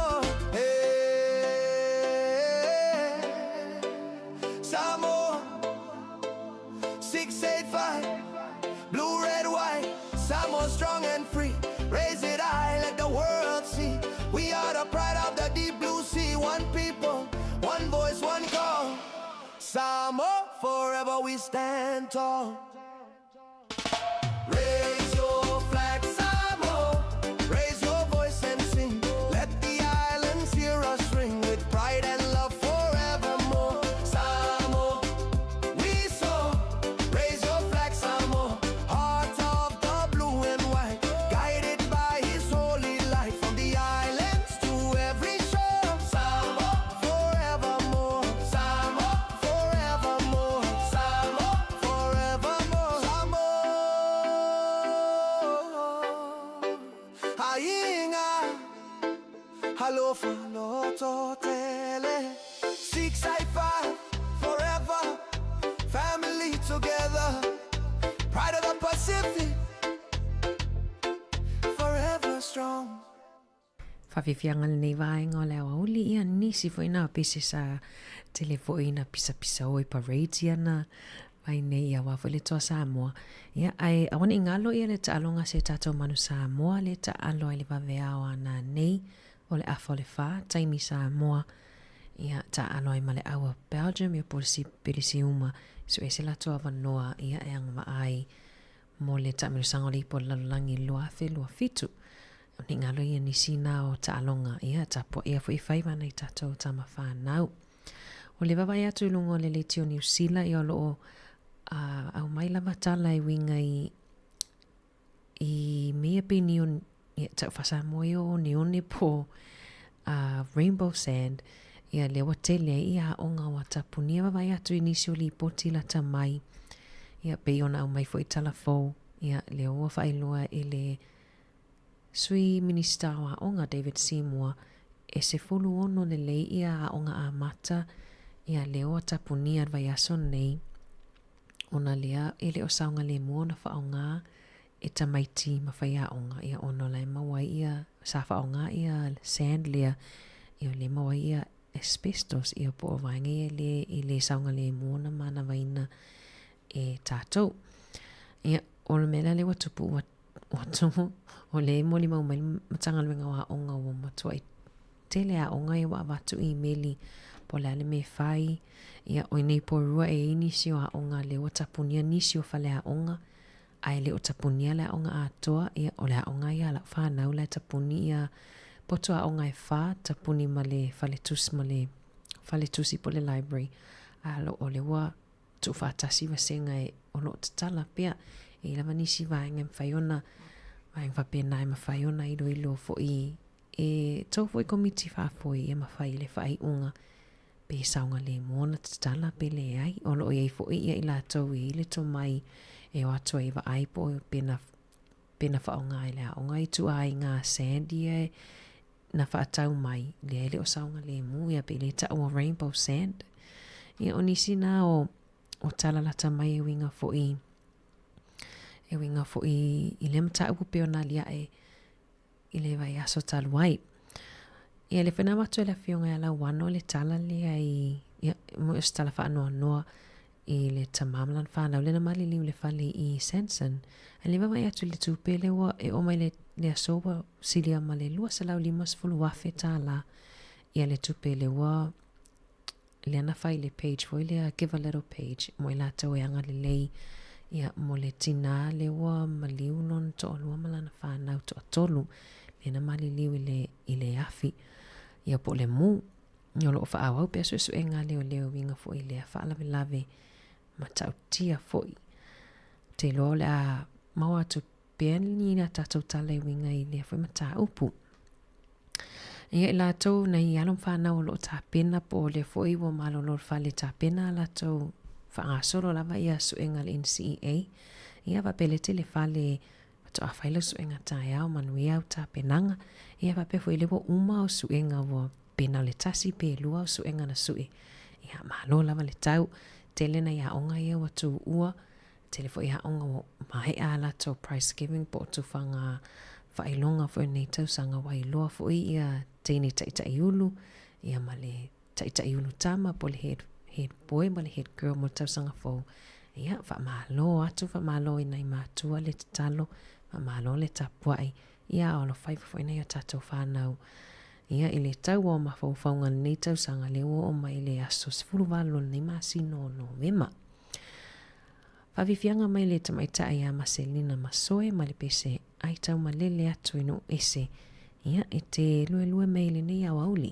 proud, we stand tall. Raise your flag, Samoa. Raise your voice and sing. Let the islands hear us ring with pride and love forevermore. Samoa, we soar. Raise your flag, Samoa. Heart of the blue and white. Guided by his holy light. From the islands to every shore. Samoa, forevermore. Samoa, forevermore. Samoa, forevermore. Samoa. Aiga, alofa lototele. 685, forever. Family together. Pride of the Pacific. Forever strong. Faafiafiaga lenei vaega o le aoauli ia nisi foi na pese sa tele foi na pisapisa o i parades ia na vai nei ia wā foi le toa Samoa. Ia, ae aua ne i galo ia le taaloga a si a tatou manu Samoa le taalo ai le vaveao a nanei o le afa o le fa, taimi Samoa, ia taalo ai ma le au a Belgium ia po o le Pelisiuma, suese latou avanoa ia e agavaa ai mo le taamilosaga o le ipu o le lalolagi 2027. O ne i galo ia nisi na o taaloga, ia tapuaia foi faiva nai tatou tama fanau. O le vaavaai atu i luga o le leitio Niu Sila, ia o lo o aumai lava tala e uiga i i mea pei ni o ia tau faa-Samoa ia o oneone po o rainbow sand, ia lea ua tele ai ia aoga ua tapunia vaavaai atu i nisi o lipoti lata mai, ia pei ona aumai foi tala fou, ia lea ua faailoa e le Sui Minisita o Aoga David Seymour, e 16 lelei ia aoga amata ia lea ua tapunia le vaiaso nei, ona lea e le o saogalemu ona faaaoga e tamaiti ma faiaoga, ia ona o la e maua ai ia, sa faaaoga ia sand lea, ia o lea e maua ai ia asbestos, ia po o vaega ia e le, e le saogalemu ona manavaina e tatou. Ia, o le mea la lea ua tupu, ua, ua tumu, o lea e molimau mai le Matagaluega o Aoga ua matuai tele aoga ia ua avatu imeli po o le a le mea e fai. Ia, o nei Porirua e i ai nisi o aoga lea ua tapunia nisi o faleaoga, ae le o tapunia le aoga atoa, ia, o le aoga ia a lau fanau la e tapuni ia poto aoga e fa, tapuni ma le faletusi ma le faletusi po o le library, a o lea ua tuufaatasi vasega e o lo o tatala pea. E i ai lava nisi vaega e mafai ona, vaega faapena e mafai ona iloilo foi e tou foi komiti faafoe ia mafai le faaiuga pe saogalemu ona tatala pe leai. O lo o i ai foi ia i latou e i ai le tomai e o atu ai e vaai po o pe na, pe na faaaoga e le aoga i ituaiga sand ia e na faatau mai, lea e le o saogalemu ia pe le taua rainbow sand. Ia o nisi na o, o tala lata mai e uiga foi, e uiga foi i lea mataupu pei ona aliae i le vaiaso talu ai. Ia lea foi na avatu e le Afioga ia Lauano le tala lea i, ia, mo o se tala faanoanoa i le tamā ma lana whānau lea na maliliu i le fale i Sanson. Ae le vaavaai atu i le tupe lea ua e oo mai le, le aso ua silia ma le $250,000 tālā ia le tupe lea ua lea na fai i le page foi lea Give a Little page mo i latou e agalelei ia mo le tinā lea ua maliu lona toalua ma lana whānau toatolu lea na maliliu i le, i le afi ia po o le mū. O lo o faaauau pea suesuega a leoleo e uiga foi i lea faalavelave matautia foi. Ou te iloa o le a maua atu pea ni a tatou tala e uiga i lea foi mataupu. Ia i latou nai alo ma fanau o lo o tapena po o lea foi ua malolo le fale tapena a latou faagasolo lava ia suega a le NCEA. Ia faapea lea tele fale faatoa fai lau suega taeao manuia au tapenaga. Ia faapea foi lea ua uma au suega ua pe na o le tasi pe lua au suega na sue. Ia malo lava le tau. Tele nai aoga ia ua tuua Tele foi aoga ua maea a latou prize giving po o tufaga faailoga foi o lenei tausaga ua iloa foi ia teine taitaiulu ia ma le taitaiulu tama po o le head, head boy ma le head girl mo le tausaga fou. Ia, faamalo atu, faamalo i nai matua le tatalo, faamalo le tapuai, ia a o alofaiva foi nai o tatou whanau. Ia, i le tau o mafaufauga lenei tausaga, lea ua oo mai i le aso 18 o lenei masina o Novema. Faafiafiaga mai le tamaitai ia Maselina Masoe ma le pese ai taumalele atu i nuu ese, ia e te luelue mai i lenei aoauli.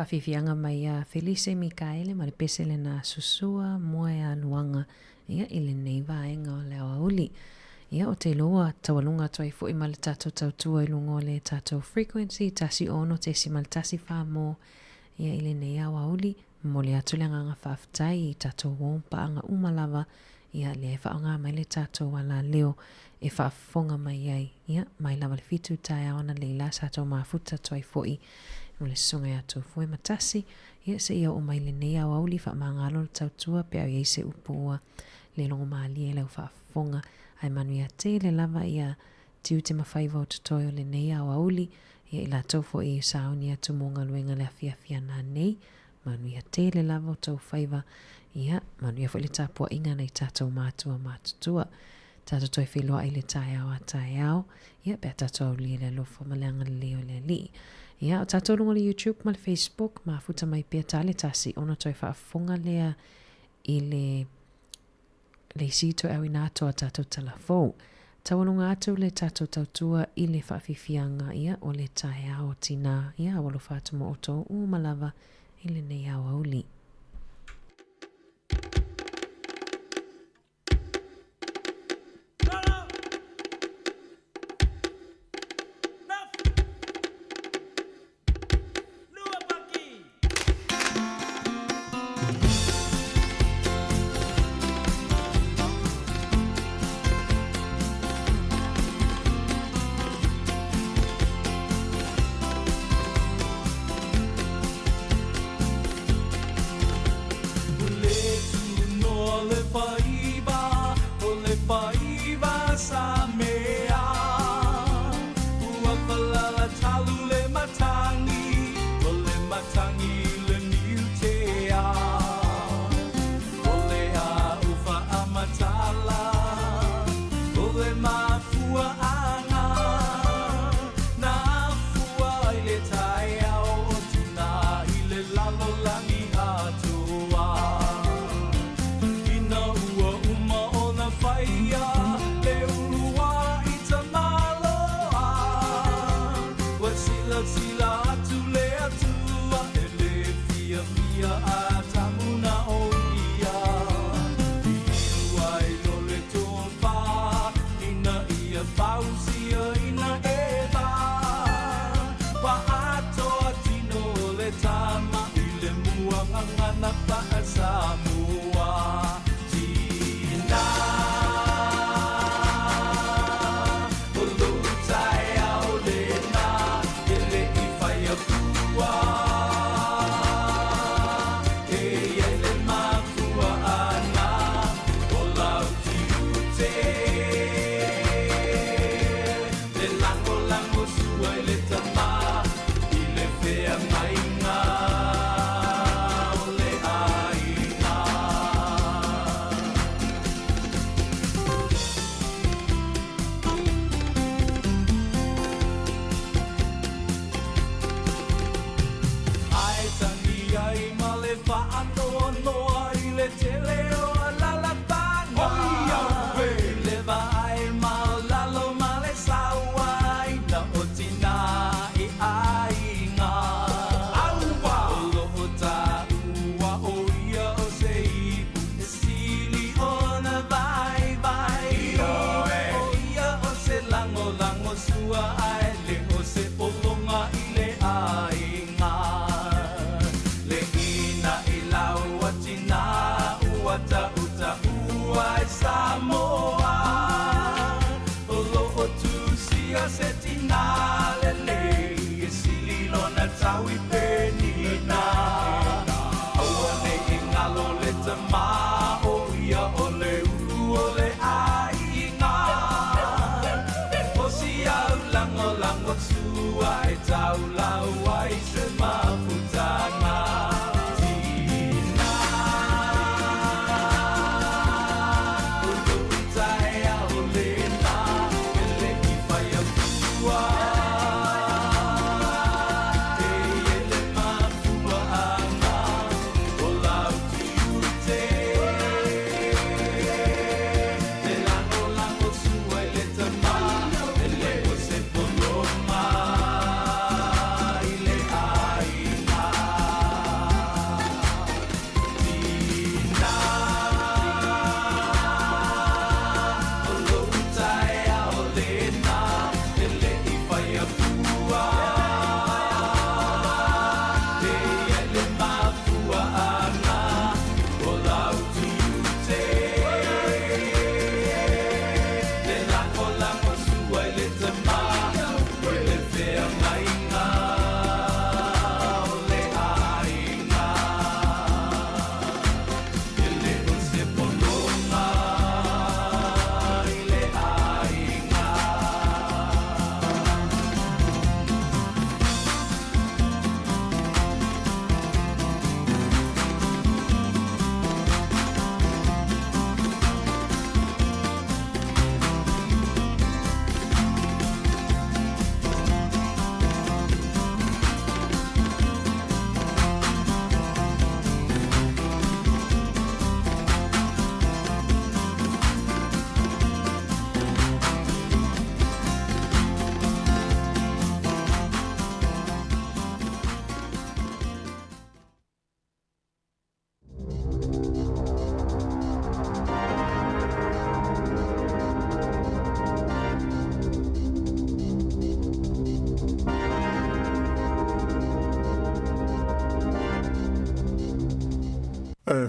Faafiafiaga mai ia Felise Mikaele ma le pese lena Susua Moealuaga ia i lenei vaega o le aoauli. Ia o te iloa ua taualuga atu ai foi ma le tatou tautua i luga o le tatou frequency 16.14 mo ia i lenei aoauli. Momoli atu le agaga faafetai i tatou uo ma paaga uma lava ia lea e faaaoga mai le tatou alaleo e faafofoga mai ai. Ia, mai lava le fitu taeao analeila sa tou mafuta atu ai foi ma le susuga ia Tofuematasi, ia seia oo mai lenei aoauli faamagalo le tautua pe a i ai se upu ua le logomalie i lau faafofoga. Ae manuia tele lava ia tiute ma faiva o totoe o lenei aoauli, ia i latou foi i sauni atu mo galuega le afiafi ana nei. Manuia tele lava o tou faiva, ia, manuia foi le tapuaiga a nai tatou matua matutua. Tatou toe feiloai i le taeao a taeao, ia, pe a tatou aulia i le alofa ma le agalelei o le Alii. Ia, o tatou luga o le YouTube ma le Facebook, mafuta mai pea ta le tasi ona toe faafofoga lea i le le isi toe auina atu a tatou tala fou. Taualuga atu le tatou tautua i le faafiafiaga, ia, o le taeao tinā, ia, au alofa atu mo outou uma lava i lenei aoauli.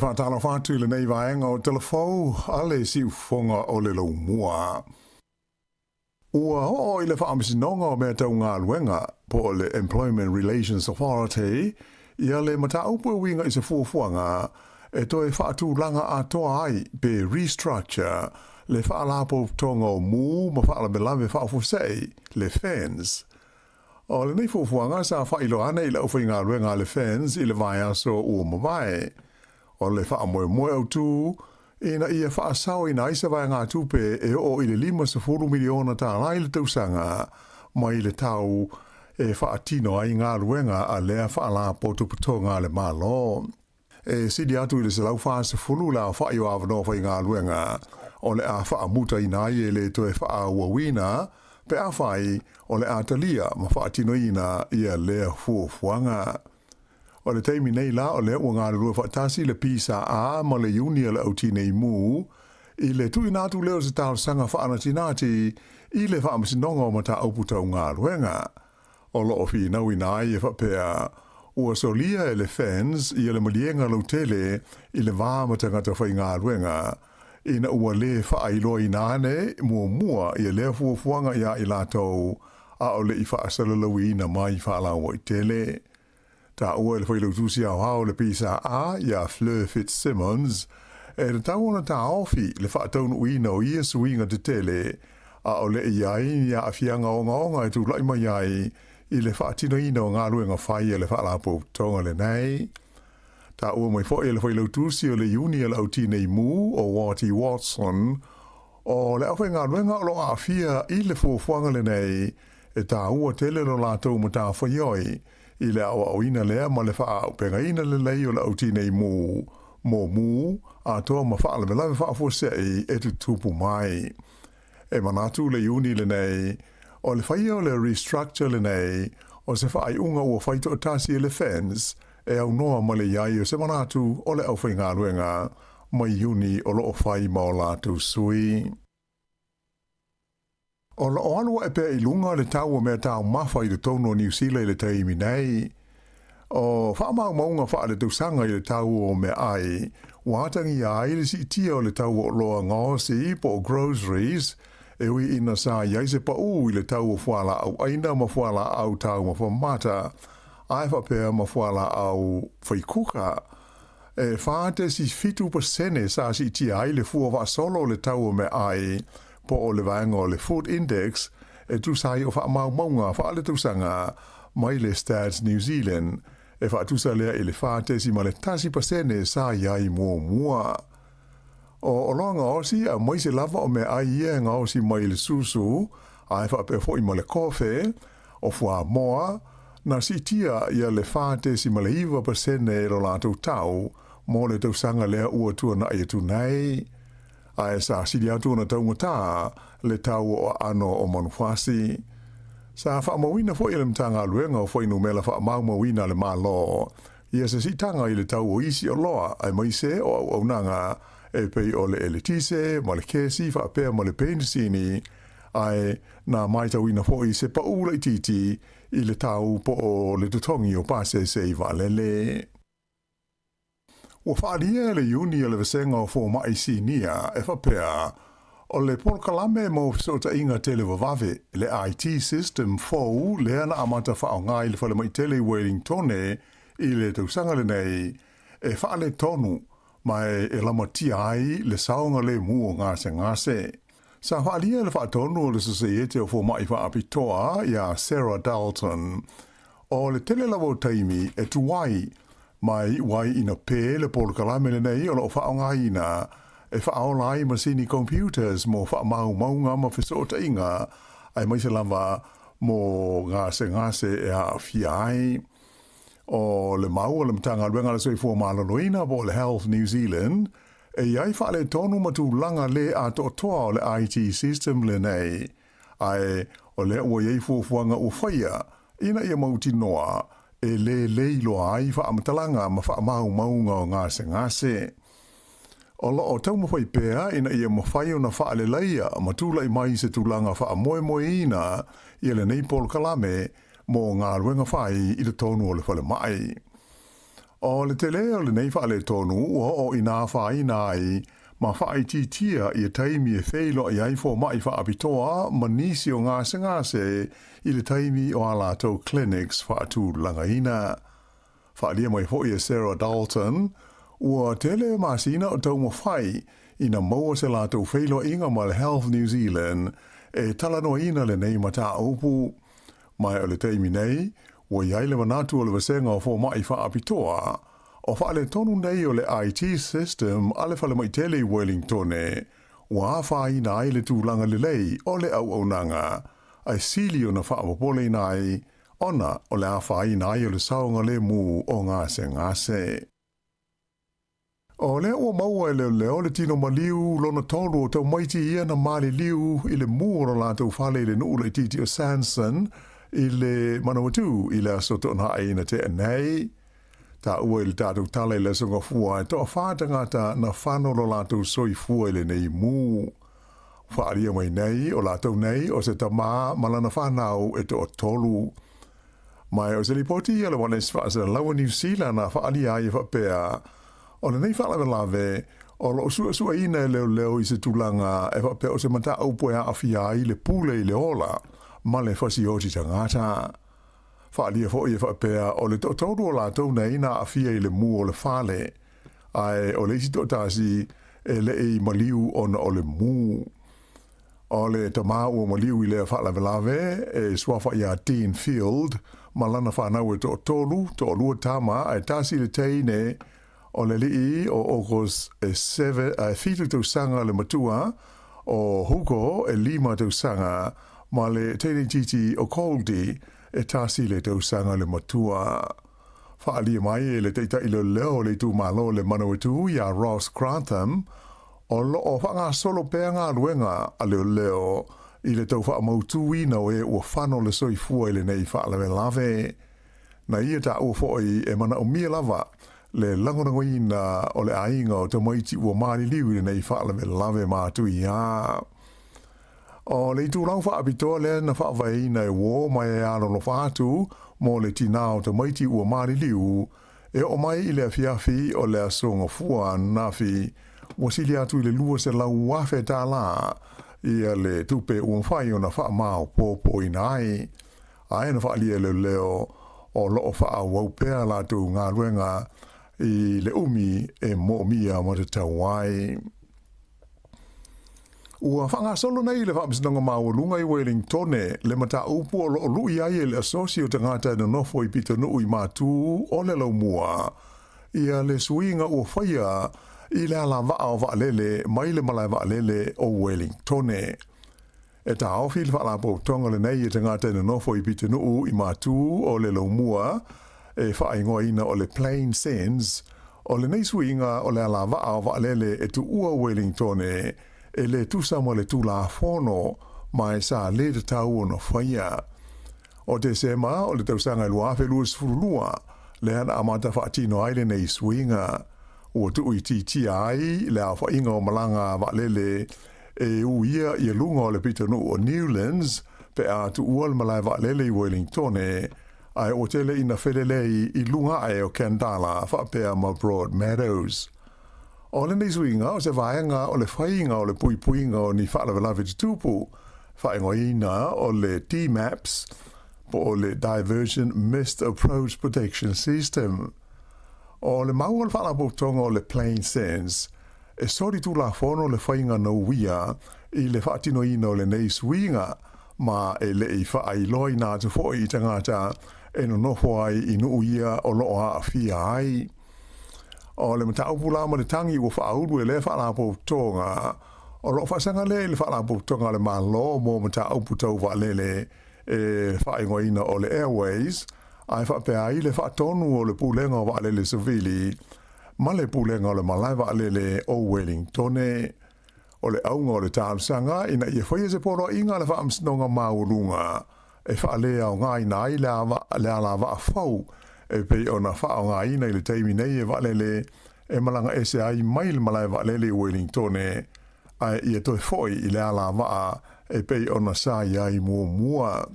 faatalofa atu i lenei vaega o Tala Fou a le Siufofoga o le Laumua. Ua oo i le Faamasinoga o Mea Tau Galuega, po o le Employment Relations Authority, ia le mataupu e uiga i se fuafuaga e toe faatulaga atoa ai pe restructure le Faalapotopotoga o Mū ma Faalavelave Faafuasei, le FENS. O lenei fuafuaga sa faailoa ane i le aufaigaluega a le FENS i le vaiaso ua mavae. O le faamoemoe autu ina ia faasaoina ai se vaegatupe e oo i le $50 miliona i le tausaga mai le tau e faatino ai galuega a lea faalapotopotoga a le Malo. E sili atu i le 140 le aofai o avanoa faigaluega o le a faamutaina ai e le toe faaauauina pe afai o le a talia ma faatinoina ia lea fuafuaga. O le taimi nei la o lea ua galulue faatasi le PSA ma le Iuni a le Au Tinei Mu i le tuuina atu lea o se talosaga faanatinati i le Faamasinoga o Mataupu Tau Galuega. O lo o finauina ai e faapea, ua solia e le FENS ia le maliega lautele i le va ma tagata faigaluega, ina ua lē faailoaina ane muamua ia lea fuafuaga iā i latou a o le i faasalalauina mai faalauaitele. Taua e le Failautusi Aoao o le PSA iā Fleur Fitzsimmons, e tatau ona taofi le faataunuuina o ia suiga tetele a o le i ai ni aafiaga ogaoga e tulai mai ai i le faatinoina o galuega fai a le Faalapotopotoga lenei. Taua mai foi e le Failautusi o le Iuni a le Au Tinei Mu o Wattie Watson, o le aufaigaluega o lo o aafia i le fuafuaga lenei, e taua tele lo latou matafaioi i le aoaoina lea ma le faaaupegaina lelei o le au tinei mu, mo mu, atoa ma faalavelave faafuasei e tutupu mai. E manatu le Iuni lenei, o le faia o le restructure lenei, o se faaiuga ua fai toatasi e le FENS e aunoa ma le i ai o se manatu o le aufaigaluega mai Iuni o lo o fai ma o latou sui. O lo o alu ae pea i luga le tau o mea taumafa i totonu o Niu Sila i le taimi nei. O faamaumauga faaletausaga i le tau o meaai, ua atagia ai le siitia o le tau o oloa gaosi po o groceries, e ui ina sa i ai se paū i le tau o fualaau ʻaina ma fualaau taumafa mata, ae faapea ma fualaau faikuka. E 4.7% sa siitia ai le fua faasolo o le tau o meaai, po o le vaega o le Food Index, e tusa ai o faamaumauga faaletausaga mai le Stats New Zealand, e faatusa lea i le 4.1% sa i ai muamua. O oloa gaosi aemaise lava o meaai ia e gaosi mai i le susu, ae faapea foi ma le kofe, o fuamoa, na siitia ia le 4.9% lo latou tau mo le tausaga lea ua tuanai atu nei. Ae sa sili atu ona taugata le tau o aano o manufasi. Sa faamauina foi e le Matagaluega o Fuainumela Faamaumauina a le Malo ia se siitaga i le tau o isi oloa aemaise o auaunaga e pei o le eletise ma le kesi faapea ma le penisini, ae na matauina foi se paʻu laitiiti i le tau po o le totogi o pasese i vaalele. Ua faaalia e le Iuni o le Vasega o Fomai Sinia e faapea, o le polokalame mo fesootaiga televavave, le IT system fou lea na amata faaaoga i le falemai tele i Wellingtone i le tausaga lenei, e faaletonu ma e lamatia ai le saogalemu o gasegase. Sa faaalia e le faatonu o le Sosaiete o Fomai Faapitoa iā Sarah Dalton, o le tele lava o taimi e tuai ma e iu ai ina pē le polokalame lenei o lo o faaaogaina e faaola ai masini computers mo faamaumauga ma fesootaiga aemaise lava mo gasegase e aafia ai. O le mau a le Matagaluega a le Soifua Maloloina po o le Health New Zealand, e i ai faaletonu ma tulaga lē atoatoa o le IT system lenei, ae o lea ua i ai fuafuaga ua faia ina ia mautinoa e lelei loa ai faamatalaga ma faamaumauga o gasegase. O lo o taumafai pea ina ia mafai ona faaleleia ma tulai mai se tulaga faamoemoeina ia lenei polokalame mo galuega fai i totonu o le falemai. O le tele o lenei faaletonu ua oo ina afaina ai ma faaitiitia ia taimi e feiloai ai fomai faapitoa ma nisi o gasegase i le taimi o a latou clinics faatulagaina. Faaalia mai foi e Sarah Dalton, ua tele masina o taumafai ina maua se latou feiloaiga ma le Health New Zealand e talanoaina lenei mataupu. Ma o le taimi nei, ua i ai le manatu o le Vasega o Fomai Faapitoa, o faaletonu nei o le IT system a le falemai tele i Wellingtone, ua afaina ai le tulaga lelei o le auaunaga, ae sili ona faapopoleina ai ona o le afaina ai o le saogalemu o gasegase. O lea ua maua e leoleo le tino maliu lona tolu o taumaiti ia na maliliu i le mu o lo latou fale i le nuu laitiiti o Sanson i le Manawatu i le aso Toonai na tea nei. Taua i le tatou tala i le aso Gafua e toafa tagata na fano lo latou soifua i lenei mu. Faaalia mai nei o latou nei o se tama ma lana fanau e toatolu. Ma o se lipoti ia le One Faasalalaua Niu Sila na faaalia ai e faapea, o lenei faalavelave o loo suesueina e leoleo i se tulaga e faapea o se mataupu e aafia ai le pule i le ola ma le fasioti tagata. Faaalia foi e faapea o le toatolu o latou nei na aafia i le mu o le fale, ae o le isi toatasi e le i maliu ona o le mu. O le tama ua maliu i lea faalavelave e suafa iā Dean Field ma lana fanau e toatolu, toalua tama ae tasi le teine, o le alii o August e 7 tausaga le matua, o Hugo e 5 tausaga ma le teine itiiti o Goldie e tasi le tausaga le matua. Faaalia mai e le taitai leoleo o le itumalo o le Manawatu iā Ross Grantham, O lo o faagasolo pea galuega a leoleo i le tau faamautuina o e ua fano le soifua i lenei faalavelave. Na ia taua foi e manaomia lava le lagolagoina o le aiga o tamaiti ua maliliu i lenei faalavelave matuia. O le itulau faapitoa lea na faavaeina e uō mai e alolofa atu mo le tinā o tamaiti ua maliliu E oo mai i le afiafi o le aso Gafua ananafi, ua sili atu i le $200,000 tālā ia le tupe ua mafai ona faamaopoopoina ai. Ae na faaalia e leoleo o lo o faaauau pea latou galuega i le umi e moomia ma tatau ai. Ua faagasolo nei le Faamasinoga Maualuga i Welingtone le mataupu o lo o lui ai e le Asosi o Tagata e Nonofo i Pitonuu i Matū o le Laumua ia le suiga ua faia i le alavaa o vaalele mai le malae vaalele o Welingtone. E taofi le faalapotopotoga lenei e tagata e nonofo i Pitonuu i Matū o le Laumua e faaigoaina o le Plane Sense. O lenei suiga o le alavaa o vaalele e tuua Welingtone e le tusa ma le Tulafono ma e sa le tatau ona faia. O Tesema o le tausaga e 2022 lea na amata faatino ai lenei suiga. Ua tuuitiitia ai le aofaiga o malaga vaalele e uia i luga o le pitonuu o Newlands pe a tuua le malae vaalele i Wellingtone, ae ua tele ina felelei i luga ae o Khandallah faapea ma Broadmeadows. O lenei suiga o se vaega o le faiga o le puipuiga o ni faalavelave tutupu, faaigoaina o le DMAPS, po o le Diversion Missed Approach Protection System. O le mau o le Faalapotopotoga o le Plain Sense, e soli tulafono le faiga nouia i le faatinoina o lenei suiga ma e le i faailoaina atu foi i tagata e nonofo ai i nuu ia o lo o aafia ai. O le mataupu la ma le tagi ua faaulu e lea faalapotopotoga, o lo o faasaga lea i le Faalapotopotoga a le Malo mo mataupu tau vaalele e faaigoaina o le Airways, ae faapea ai le faatonu o le Pulega o Vaalele Savili ma le Pulega o le Malae Vaalele o Welingtone. O le auga o le talosaga ina ia faia se poloaiga a le Faamasinoga Maualuga e faaleaogaina ai le alavaa fou e pei ona faaaogaina i le taimi nei e vaalele e malaga ese ai mai le malae vaalele i Welingtone ae ia toe foi i le alavaa e pei ona sa i ai muamua.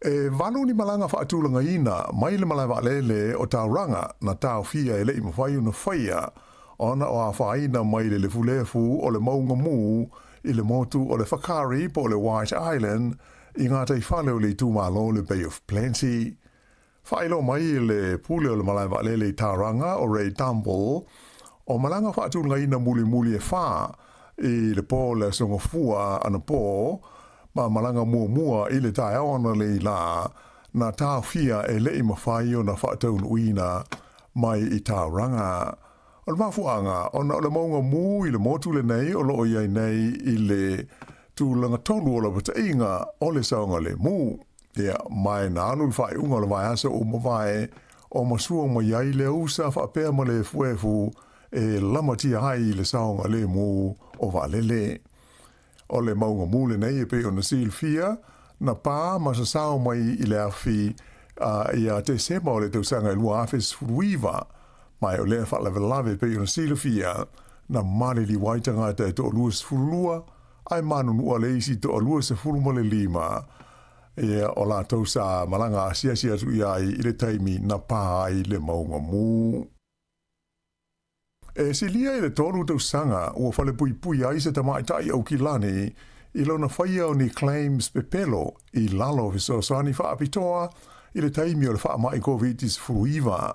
E valu ni malaga faatulagaina mai le malae vaalele o Tauranga na taofia e le i mafai ona faia ona o afaina mai le lefulefu o le mauga mū i le motu o le Whakaari po o le White Island i gataifale o le itumalo o le Bay of Plenty. Faailoa mai le pule o le malae vaalele i Tauranga o Ray Dumble, o malaga faatulagaina mulimuli e fa i le pō o le Aso Gafua anapō ma malaga muamua i le taeao analeila lā na taofia e le i mafai ona faataunuuina mai i Tauranga. O le mafuaaga ona o le mauga mū i le motu lenei o lo o i ai nei i le tulaga tolu o lapataiga o le saogalemu. Ia, ma e na alu le faaiuga o le vaiaso ua mavae o masua mai ai le usa faapea ma le efuefu e lamatia ai le saogalemu o vaalele. O le mauga mū lenei e pei ona silafia, na pā ma sasao mai i le afi ia Tesema o le tausaga e 2019, ma e o lea faalavelave e pei ona silafia, na maliliu ai tagata e toa-22 ae manunua le isi toa-25 ia o latou sa malaga asiasi atu i ai i le taimi na pā ai le mauga mū. E silia i le tolu tausaga ua falepuipui ai se tamaitai Aukilani i lona faia o ni claims pepelo i lalo o fesoasoani faapitoa i le taimi o le faamai Koviti-19, o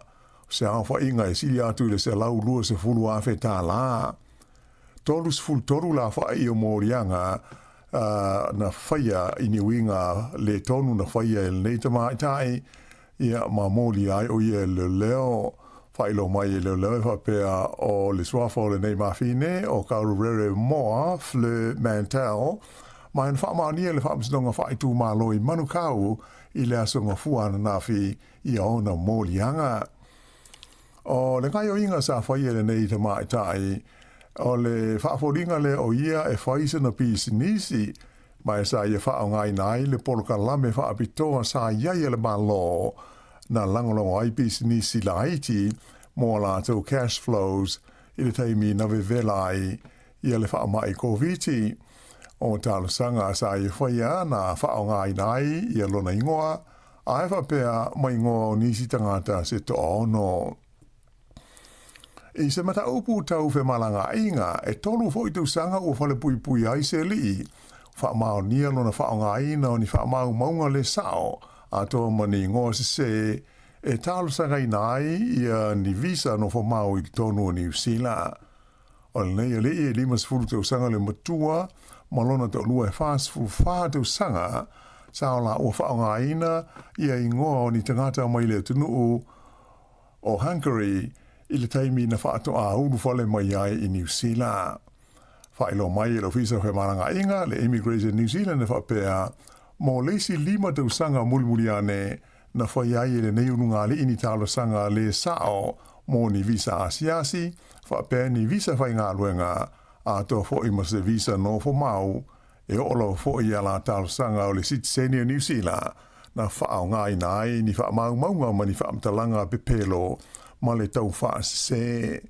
se aofaiga e silia atu i le $120,000 tālā. 33 la whaai o mōrianga na faia i ni uiga le tonu na faia e lenei tamaitai, ia ma mōlia ai o ia e leoleo. Whailo mai e leoleo e whapea o le suafa o lenei mafine o Kaururere Moa Fleur Mantel, ma e na whaamaonia le whaamasinoga whaitūmālo i Manukau i le aso gafua ananafi ia ona mōliaga. O le gaoioiga sa faia e lenei tamaitai, o le faafoliga lea o ia e fai sana pisinisi, ma e sa ia faaaogaina ai le polokalame faapitoa sa i ai e le Malo na lagolago ai pisinisi laiti mo a latou cash flows i le taimi na vevela ai ia le faamai Koviti. O talosaga sa ia faia na faaaogaina ai ia lona igoa, Ae faapea ma igoa o nisi tagata se toaono. I se mataupu tau femalagaaiga, e tolu foi tausaga ua falepuipui ai se alii, faamaonia lona faaaogaina o ni faamaumauga le sao atoa ma ni igoa sese e talosagaina ai ia ni visa nofomau i totonu o Niu Sila. O lenei alii e 50 tausaga le matua ma lona toalua e 44 tausaga, sa o laua faaaogaina ia igoa o ni tagata mai le atunuu o Hungary i le taimi na faatoa ulufale mai ai i Niu Sila. Faailoa mai e le Ofisa o Femalagaaiga, le Immigration New Zealand e faapea, mo le isi lima tausaga mulimuli ane, na fai ai e lenei ulugalii ni talosaga le sao mo ni visa asiasi, faapea ni visa faigaluega, atoa foi ma se visa nofomau, e oo lava foi i a la talosaga o le sitiseni o Niu Sila, na faaaogaina ai ni faamaumauga ma ni faamatalaga pepelo ma le taufaasese.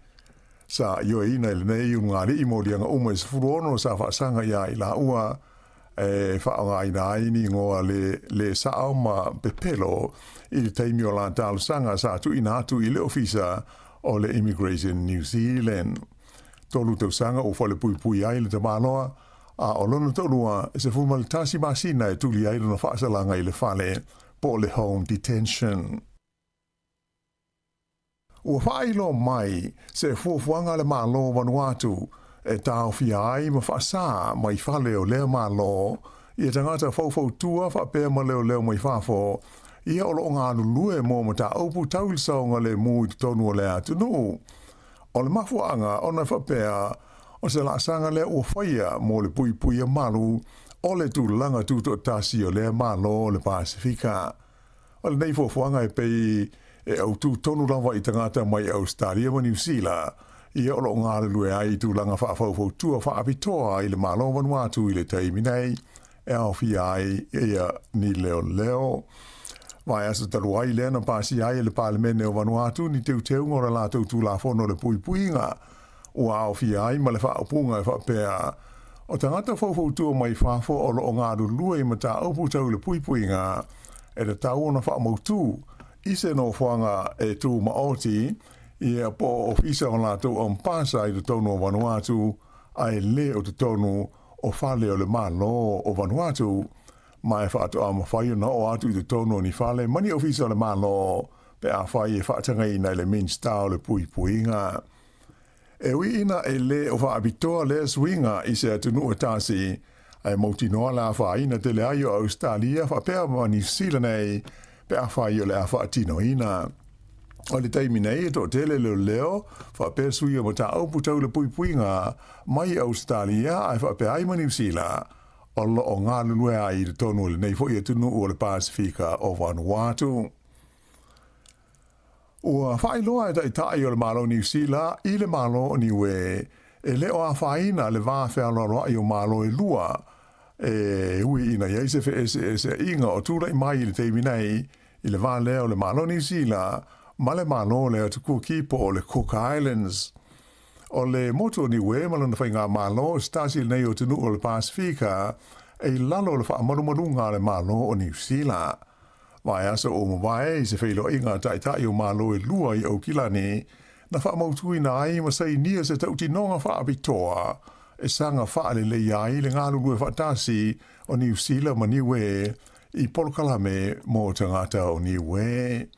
Sa ioeina e lenei ulugalii moliaga uma e 16 sa faasaga iā i laua, e faaaogaina ai ni igoa le le sao ma pepelo i le taimi o la talosaga sa tuuina atu i le Ofisa o le Immigration New Zealand. Tolu tausaga ua falepuipui ai le tamaloa, a o lona toalua e 11 masina e tuli ai lona faasalaga i le fale po o le home detention. Ua faailoa mai se fuafuaga a le Malo o Vanuatu e taofia ai ma faasā mai fale o lea Malo ia tagata faufautua faapea ma leoleo mai fafo ia o lo o galulue mo mataupu tau i le saogalemu i totonu o lea atunuu. O le mafuaaga ona e faapea o se laasaga lea ua faia mo le puipuia malu o le tulaga tutoatasi o lea Malo o le Pasefika. O lenei fuafuaga e pei e autū tonu lava i tagata mai Ausetalia ma Niu Sila, ia o lo o galulue ai i tulaga faafaufautua faapitoa i le Malo o Vanuatu i le taimi nei, e aofia ai ia ni leoleo. Vaiaso talu ai lea na pasia ai e le Palemene o Vanuatu ni teuteuga o le latou Tulafono o le Puipuiga, ua aofia ai ma le faaupuga e faapea, O tagata faufautua mai fafo o lo o galulue i mataupu tau i le puipuiga, e tatau ona faamautū i se nofoaga e tumaoti ia po o ofisa o latou ampasa i totonu o Vanuatu ae le o totonu o fale o le Malo o Vanuatu, ma e faatoa mafai ona oo atu i totonu o ni fale ma ni ofisa o le Malo pe afai e faatagaina e le Minisita o le Puipuiga. E ui ina e le o faapitoa lea suiga i se atunuu e tasi, ae mautinoa le afaina tele ai o Ausetalia faapea ma Niu Sila nei pe afai o le a faatinoina. O le taimi nei e toatele leoleo faapea sui o mataupu tau le puipuiga mai Ausetalia ae faapea ai ma Niu Sila o lo o galulue ai i totonu o lenei foi atunuu o le Pasefika o Vanuatu. Ua faailoa e Taitai o le Malo o Niu Sila i le Malo o Niue e le o afaina le va fealoaloaʻi o Malo e lua e ui ina i ai se feeseeseaiga o tulai mai i le taimi nei i le va lea o le Malo o Niu Sila ma le Malo o le Atu Kuki po o le Cook Islands. O le motu o Niue ma lona faigamalo o se tasi lenei o atunuu o le Pasefika e i lalo o le faamalumaluga a le Malo o Niu Sila. Vaiaso ua mavae i se feiloaiga a Taitai o Malo e lua i Aukilani, na faamautuina ai ma sainia se tautinoga faapitoa e saga faaleleia ai le galulue faatasi o Niu Sila ma Niue i polokalame mo tagata o Niue.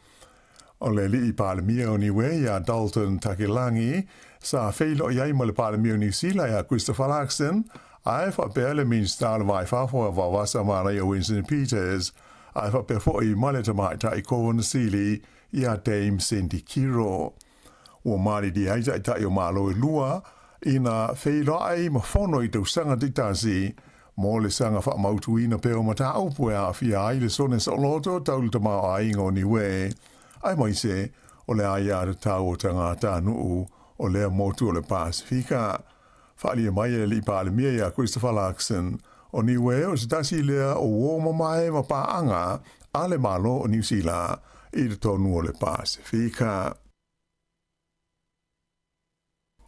O le Alii Palemia o Niue iā Dalton Takilangi sa feiloai ai ma le Palemia o Niu Sila iā Christopher Luxon, ae faapea le Minisita o le Va i Fafo a Vaovasa Manaia Winston Peters, ae faapea foi ma le Tamaitai Kovana Sili iā Dame Cindy Kiro. Ua malilie ai taitai o Malo e lua ina feiloai ma fono i tausaga taitasi mo le saga faamautuina pea o mataupu e aafia ai le sone saoloto tau le tamaoaiga o Niue, aemaise o le aiatatau o tagatanuu o lea motu o le Pasefika. Faaalia mai e le Alii Palemia ia Christopher Luxon, o Niue o se tasi lea o uo mamae ma paaga a le Malo o Niu Sila i totonu o le Pasefika.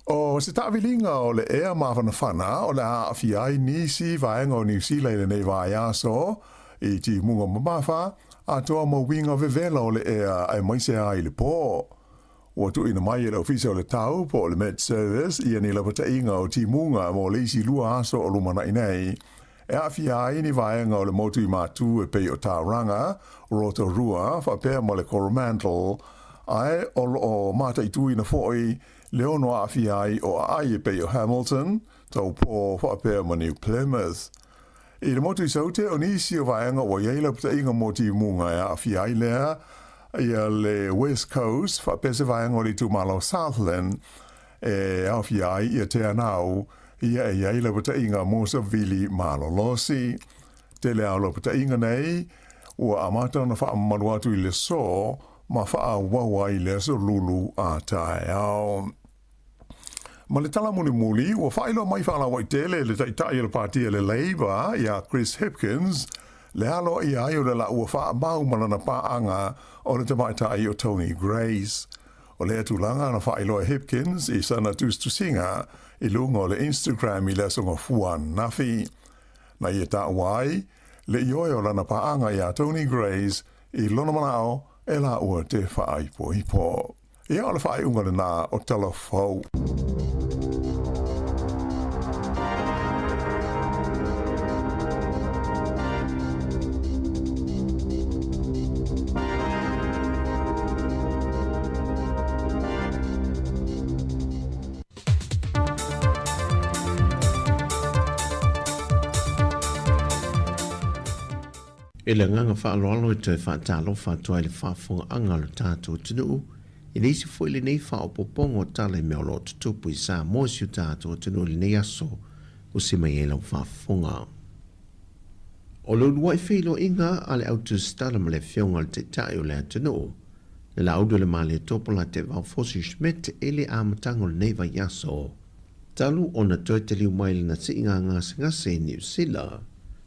O se taaviliga o le ea mafanafana o le a aafia ai nisi vaega o Niu Sila i lenei vaiaso i timuga mamafa atoa ma uiga vevela o le ea aemaise ai le po. Ua tuuina mai e le Ofisa o le Tau po o le Met Service ia ni lapataiga o timuga mo le isi lua aso o lumanaʻi nei e aafia ai ni vaega o le motu i Matū e pei o Tauranga, Rotorua faapea ma le Coromandel, ae o lo o mataituina foi le ono aafia ai o aai e pei o Hamilton, Taupō faapea ma New Plymouth. I le motu i Saute, o nisi o vaega ua i ai lapataiga mo timuga e aafia ai lea ia le West Coast faapea se vaega o le itumalo Southland e aofia ai ia Te Anau, ia e i ai lapataiga mo savili malolosi. Tele a o lapataiga nei ua amata ona faamamalu atu i le aso ma faaauau ai i le aso lulu a taeao. Ma le tala mulimuli, ua faailoa mai faalauaitele e le Taitai o le Pāti a le Labour iā Chris Hipkins le aloaia ai o le laua faamau ma lana paaga o le tamaitai o Tony Grace. O lea tulaga na faailoa e Hipkins i sana tusitusiga i luga o le Instagram i le aso Gafua ananafi. Na ia taua ai le ioe o lana paaga iā Tony Grace i lona manao e laua te faaipoipo. Ia, o le faaiuga lena o Tala Fou. I le agaga faaaloalo e toe faatalofa atu ai le faafofogaaga a lo tatou atunuu i le isi foi lenei faaopoopoga o tala i mea o lo o tutupu i Samoa i si o tatou atunuu i lenei aso ua se mai ai lau faafofoga. O le uluai feiloaiga a le au tusitala ma le Afioga i le Taitai o le atunuu, le Laulu o le Malietopo la Tevao Fosi Schmidt i le amataga o lenei vaiaso, talu ona toe taliu mai lana siiga gasegase i Niu Sila,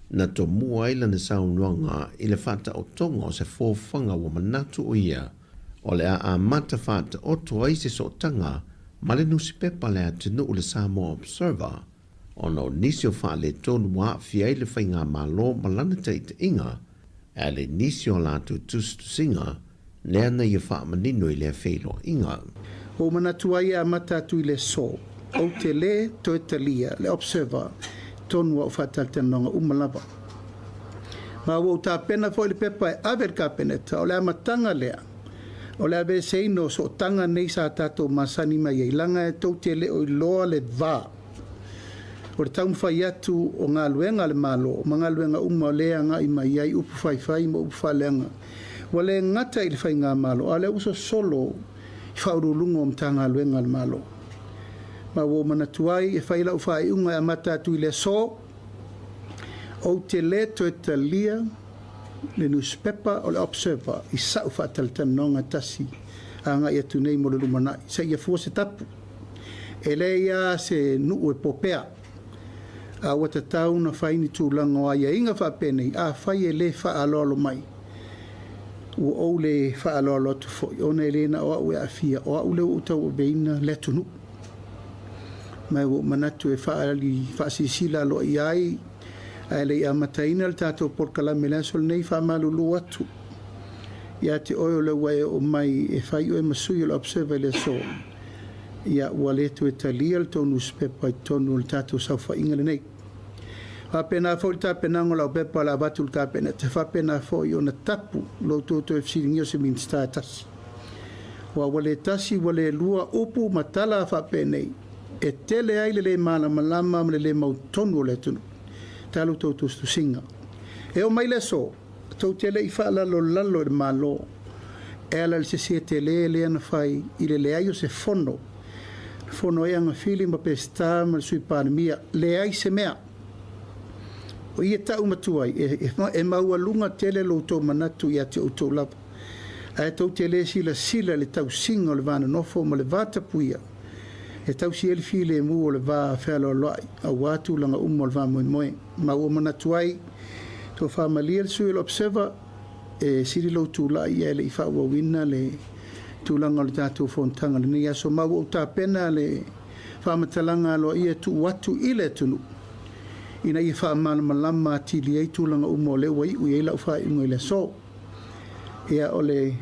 na tomua ai lana saunoaga i le faataotoga o se fofaga ua manatu o ia o le a amata faataoto ai se sootaga ma le nusipepa a le atunuu le Samoa Observer ona o nisi o faaletonu ua aafia ai le faigamalo ma lana taitaiga. E ala i nisi o a latou tusitusiga, lea na ia faamanino i lea feiloaiga. Ua ou manatu ai e amata atu i le aso, ou te lē toe talia le Observer tonu a ou faatalatalanoaga uma lava. Ma ua ou tapena foi le pepa e ave i le Kapeneta, o le amataga lea o le aveeseina o sootaga nei sa tatou masani mai ai, laga e tou te le o iloa le va o le taumafai atu o galuega a le Malo ma galuega uma o lea e agai mai ai upu faifai ma upu faaleaga. Ua le gata i le Faigamalo, a o lea ua sosolo i Faauluuluga o Matagaluega a le Malo. Ma ua ou manatu ai e fai lau faaiuga e amata atu i le aso, ou te le toe talia le nusipepa o le Observer i sa'u faatalatalanoaga tasi agai atu nei mo le lumanai, seia fua se tapu. E leai lava se nuu e popea, a ua tatau ona fai ni tulaga o aiaiga faapenei, afai e le faaaloalo mai, ua ou le faaaloalo atu foi, ona e le na o au e aafia, o au lea ua ou tauaveina le atunuu. Ma ua ou manatu e faaali faasilasila aloaia ai, ae le i amataina le tatou polokalame i le aso lenei, faamalulu atu ia te oe o lea ua e oo mai e fai oe ma sui o le Observer i le aso, ia ua le toe talia le tou nusipepa i totonu o le tatou saofaiga lenei. Faapena foi le tapenaga o lau pepa o le a avatu i le Kapeneta, faapena foi ona tapu lo outou toe fesiligia o se Minisita e tasi. Aua ua le tasi ua le lua upu ma tala faapenei e tele ai le le malamalama ma le le mautonu o le atunuu. Talu tou tusitusiga. E oo mai le aso, tou te le i faalalolalo i le Malo e ala i le sese tele lea na fai i le leai o se fono, na fono ai Agafili ma Peseta ma le Sui Palemia, leai se mea. O ia ta'u matua ai, e, e maualuga tele lo outou manatu ia te outou lava, ae tou te le silasila i le tausiga o le va nonofo ma le va tapuia, e tausi ai le filemu o le va fealoaloa'i auā tulaga uma o le faamoemoe. Ma ua manatu ai, tofa malie le sui o le Observer, e sili lou tulai ae le i faaauauina le tulaga o le tatou fonotaga i lenei aso. Ma ua ou tapena le faamatalaga aloaia e tuu atu i le atunuu ina ia faamalamalama atili ai tulaga uma o lea ua iu i ai lau faaiuga i le aso. Ia, o le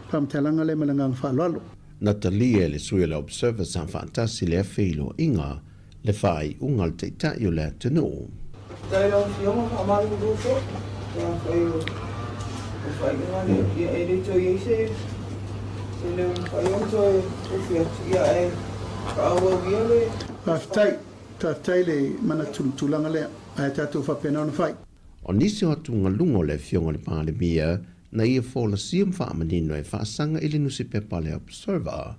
faamatalaga lea ma le agaga faaaloalo. Na talia e le sui o le Observer sa faatasi lea feiloaiga le faaiuga a le Taitai o le atunuu. Faafetai i lau Afioga, faamalulu foi pe afai o le faaiuga lea, ia e le toe i ai se se leo e mafai ona toe ofi atu, ia ae faaauau ia le. Faafetai, faafetai le manatu i le tulaga lea, ae tatou faapena ona fai. O nisi o atugaluga o le Afioga i le Palemia na ia folasia ma faamanino e faasaga i le nusipepa a le Observer,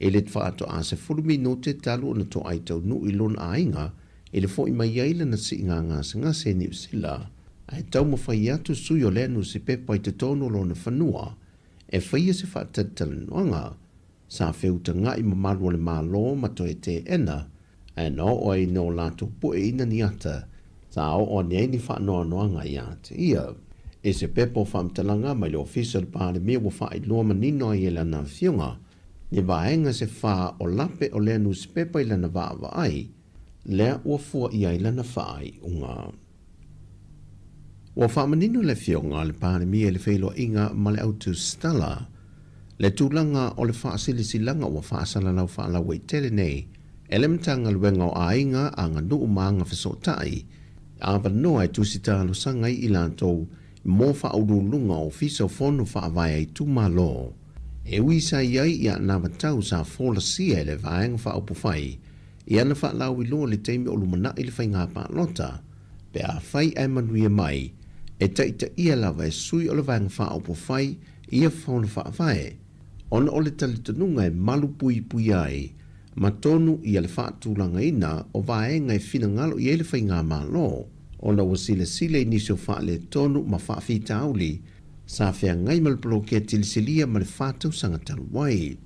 I le faatoa 10 minute talu ona toai taunuu i lona aiga i le fo'i mai ai lana siiga gasegase i Niu Sila, ae taumafai atu sui o lea nusipepa i totonu o lona fanua e faia se faatalitalanoaga. Sa feutaga'i mamalu o le Malo ma toe teena, ae na oo ai no latou po'e ina ni ata, sa oo ane ai ni faanoanoaga ia te ia. I se pepa o faamatalaga mai le Ofisa o le Palemia ua faailoa manino ai e lana afioga Ni vaega se fa o lape o lea nusipepa i lana vaavaai, lea ua fua i ai lana faaiuga. Ua faamanino le Afioga a le Palemia i le feiloaiga ma le au tusitala, le tulaga o le faasilasilaga ua faasalalau faalauaitele nei e le Matagaluega o Aiga, Aganuu ma Agafesootai, avanoa e tusi talosaga ai i latou mo faauluuluga o Ofisa o Fono Faavae a Itumalo. E ui sa i ai i anavatau sa folasia e le Vaega Faaupufai i ana faalauiloa i le taimi o lumanai le faiga palota, pe afai ae manuia mai, e taitaia lava e sui o le Vaega Faaupufai ia Fono Faavae, ona o le talitonuga e malu puipuia ai ma tonu ia le faatulagaina o vaega e finagalo i ai le Faigamalo, ona ua silasila i nisi o faaletonu ma faafitauli sa feagai ma le poloketi i le silia ma le 4 tausaga talu ai.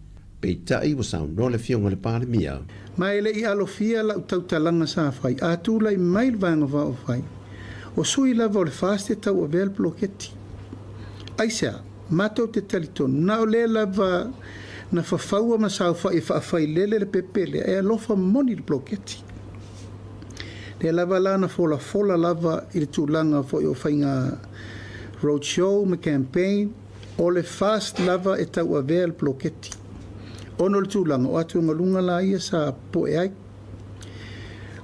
Peitai ua saunoa le Afioga i le Palemia. Ma e le i alofia lau tautalaga sa fai, a tulai mai le Vaega Faaupufai, o sui lava o le FAST e tauavea le poloketi. Aisea? Matou te talitonu, na o lea lava na fafaua ma saofai e faafailele le pepe lea, e alofa moni le poloketi. Lea lava la na folafola lava i le tulaga foi o faiga Road show ma campaign, o le FAST lava e tauavea le poloketi. Ona o le tulaga o atugaluga la ia sa popoe ai.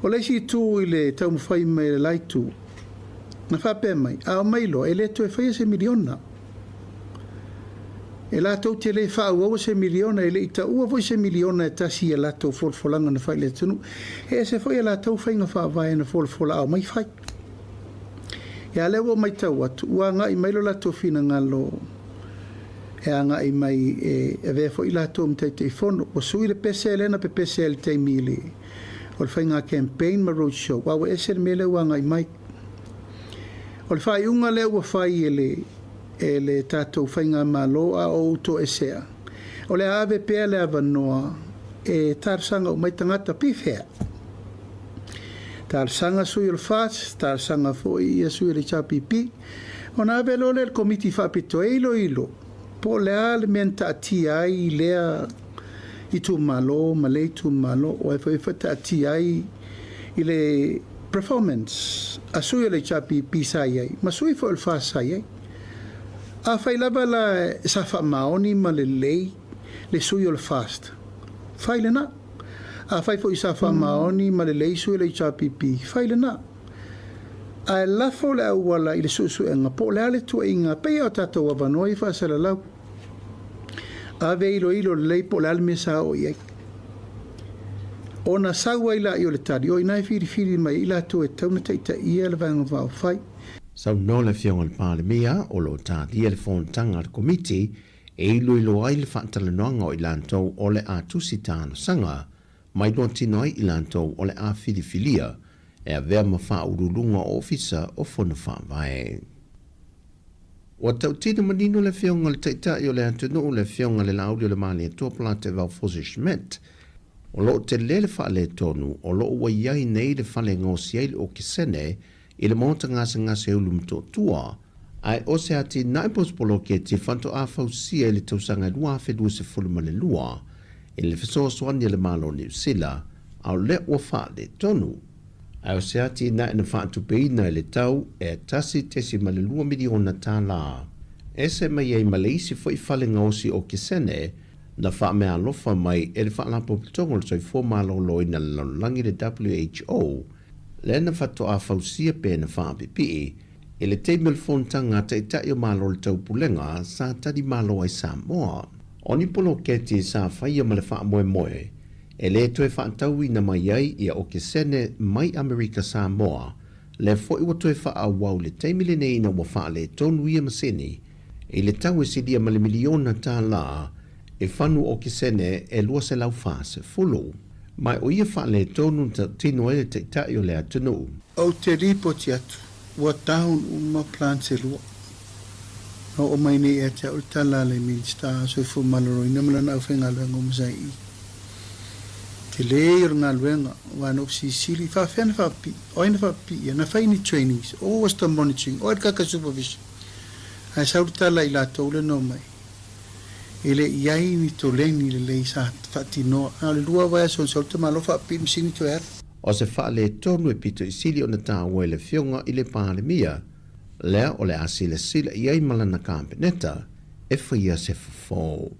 O le isi itu i le taumafai mai a le la itu, na faapea mai, a omai loa, e le toe faia se miliona. E latou te le faaauaua se miliona, e le i taua foi se miliona e tasi i a latou folafolaga na fai i le atunuu. E ese foi a latou faiga faavae na folafola a omai fai. Ia lea ua ou matau atu, ua agai mai lo latou finagalo e agai mai e avea foi latou ma Taitaifono. Ua sui le pese lea na pepese ai i le taimi i le o le faiga campaign ma road show, a ua ese le mea lea ua agai mai. O le faaiuga lea ua fai e le e le tatou faigamalo a o ou toesea, o le a ave pea le avanoa e talosaga uma ai tagata pi fea. Talosaga sui o le FAST, talosaga foi ia sui o le HRPP, ona ave loa lea i le Komiti Faapitoa e iloilo po o le a le mea na taatia ai i lea itumalo ma lea itumalo, o ai foi e taatia ai i le performance a sui o le HRPP sa i ai ma sui foi o le FAST sa i ai. Afai lava la sa faamaoni ma lelei le sui o le FAST, fai lena. Afai foi sa faamaoni ma lelei sui o le HRPP, fai lena. Ae lafo le auala i le suesuega po o le a le tuuaiga pei lava o tatou avanoa ia faasalalau. Ave iloilo lelei po o le a le mea sa oo i ai. Ona sau ai laia o le tali, o i ina e filifili mai ai i latou e tatau ona taitaia le Vaega Faaupufai. Saunoa le Afioga i le Palemia o lo o talia le fonotaga a le Komiti e iloilo ai le faatalanoaga o i latou o le a tusi talosaga ma iloatino ai i latou o le a filifilia e avea ma faauluuluga o Ofisa o Fono Faavae. Ua tautino manino le Afioga i le Taitai o le atunuu, le Afioga i le Laaulialemalietoa Polataivao Fosi Schmidt, o lo o tele le faaletonu o lo o ua i ai nei le fale e gaosi ai le okesene i le maota gasegase o Ulumotootua, ae o se atinae po o se poloketi faatoa fausia i le tausaga e 2022 i le fesoasoani a le Malo o Niu Sila, a o lea ua faaletonu. Ae o se atinae na faatupeina i le tau e $1.2 miliona tālā. Ese mai ai ma le isi foi fale gaosi okesene na faameaalofa mai e le Faalapotopotoga o le Soifua Maloloina a le Lalolagi le WHO, lea na faatoa fausia pe na faapipii i le taimi o le fonotaga a Taitai o Malo o le Taupulega sa tali malo ai Samoa. O ni poloketi sa faia ma le faamoemoe e le toe faatauina mai ai ia okesene mai Amerika Samoa, lea foi ua toe faaauau i le taimi lenei ina ua faaletonu ia masini i le tau e silia ma le miliona tālā e fanu okesene e 240. Ma o ia faaletonu na tautino ai le Taitai o le atunuu. Ou te lipoti atu, ua down uma plants e lua. Na oo mai nei ia te au le tala a le Minista o Soifua Maloloina ma lana aufaigaluega uma sa i i. Tele ia o le galuega, aua na ou fesisili, faafefea na faapipii? O ai na faapipii ia? Na fai ni trainings? What was the monitoring? O ai le kaka supervision? Ae sau le tala i latou lea na omai. E le i ai ni toleni lelei sa faatinoa. Na o le lua vaiaso na sau le tamaloa faapipii le masini toe alu. O se faaletonu e pito i sili ona taua i le Afioga i le Palemia, lea o le a silasila i ai ma lana Kapeneta e faia se fofo.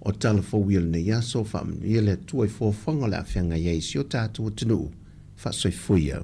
O tala fou ia o lenei aso, faamanuia le Atua i fuafuaga o le a feagai ai i si o tatou atunuu. Faasoifua ia.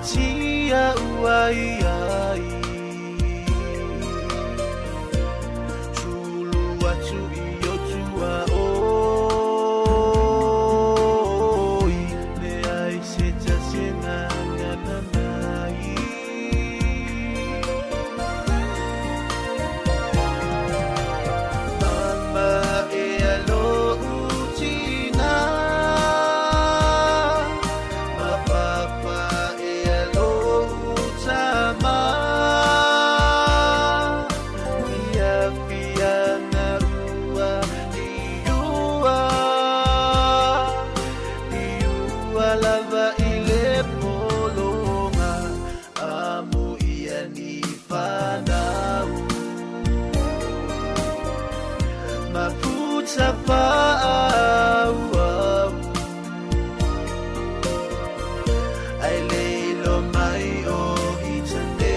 tia ua iai Tulu atu i o tua oi Le ai se tase nganga nai Mama e alo utina Ma papa e alo utama Ia fia ngarua liua Liua lava i le polonga Amo ia ni whanau Mafuta whaau au Ai leilo mai o i tanei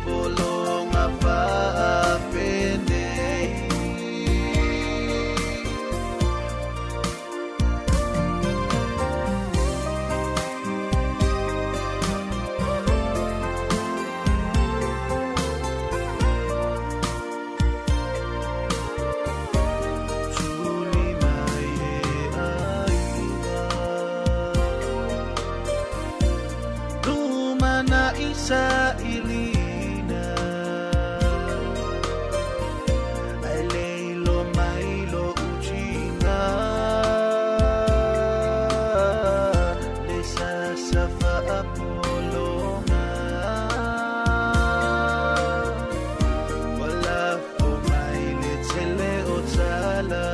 Polonga whaapenei. Tuli mai e aiga Lumana isa ilina Ai leilo mai lo uchinga Le sasa faapolonga Wala fo mai le tele o tala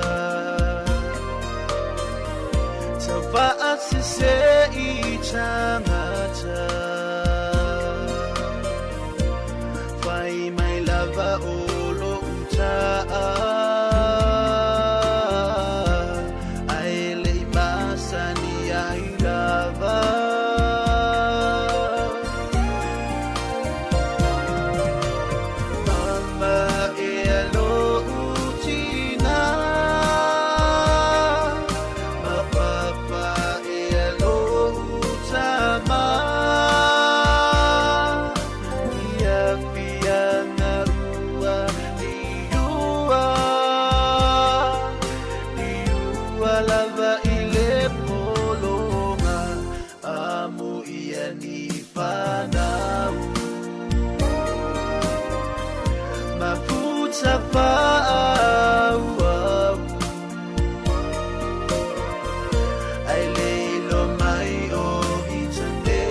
Tava'a se se i tangata Fai mai lava o lo uta'a Ai le i masani ai lava Mama e alo utina Ma papa e alo utama Ia fia ngarua liua Liua lava i le polonga Amo ia ni whanau Mafuta whaau au Ai leilo mai o i tanei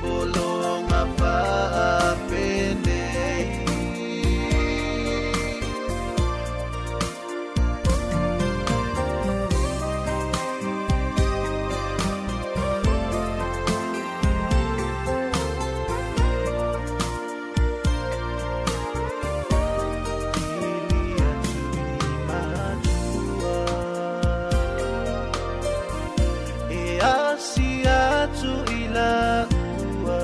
Polonga whaapenei. Pili atu i matua E asi atu i laua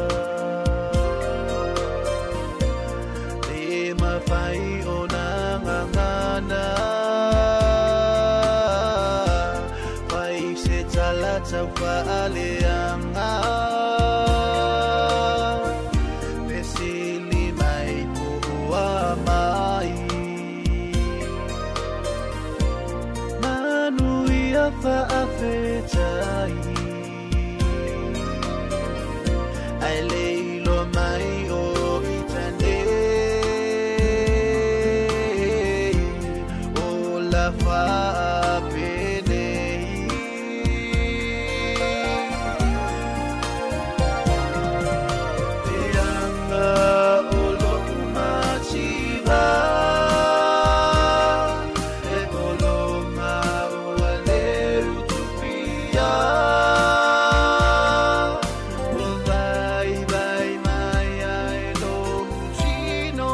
Le mawhai o nā ngangana Whai se tala tau whaaleanga Pesili mai po oa mai Manu ia whaafetai Ai leilo mai o i tanei O la whaapenei. Te anga o lo'u mativa E polonga o aleu tupia Ua vai vai mai ai lo'u tino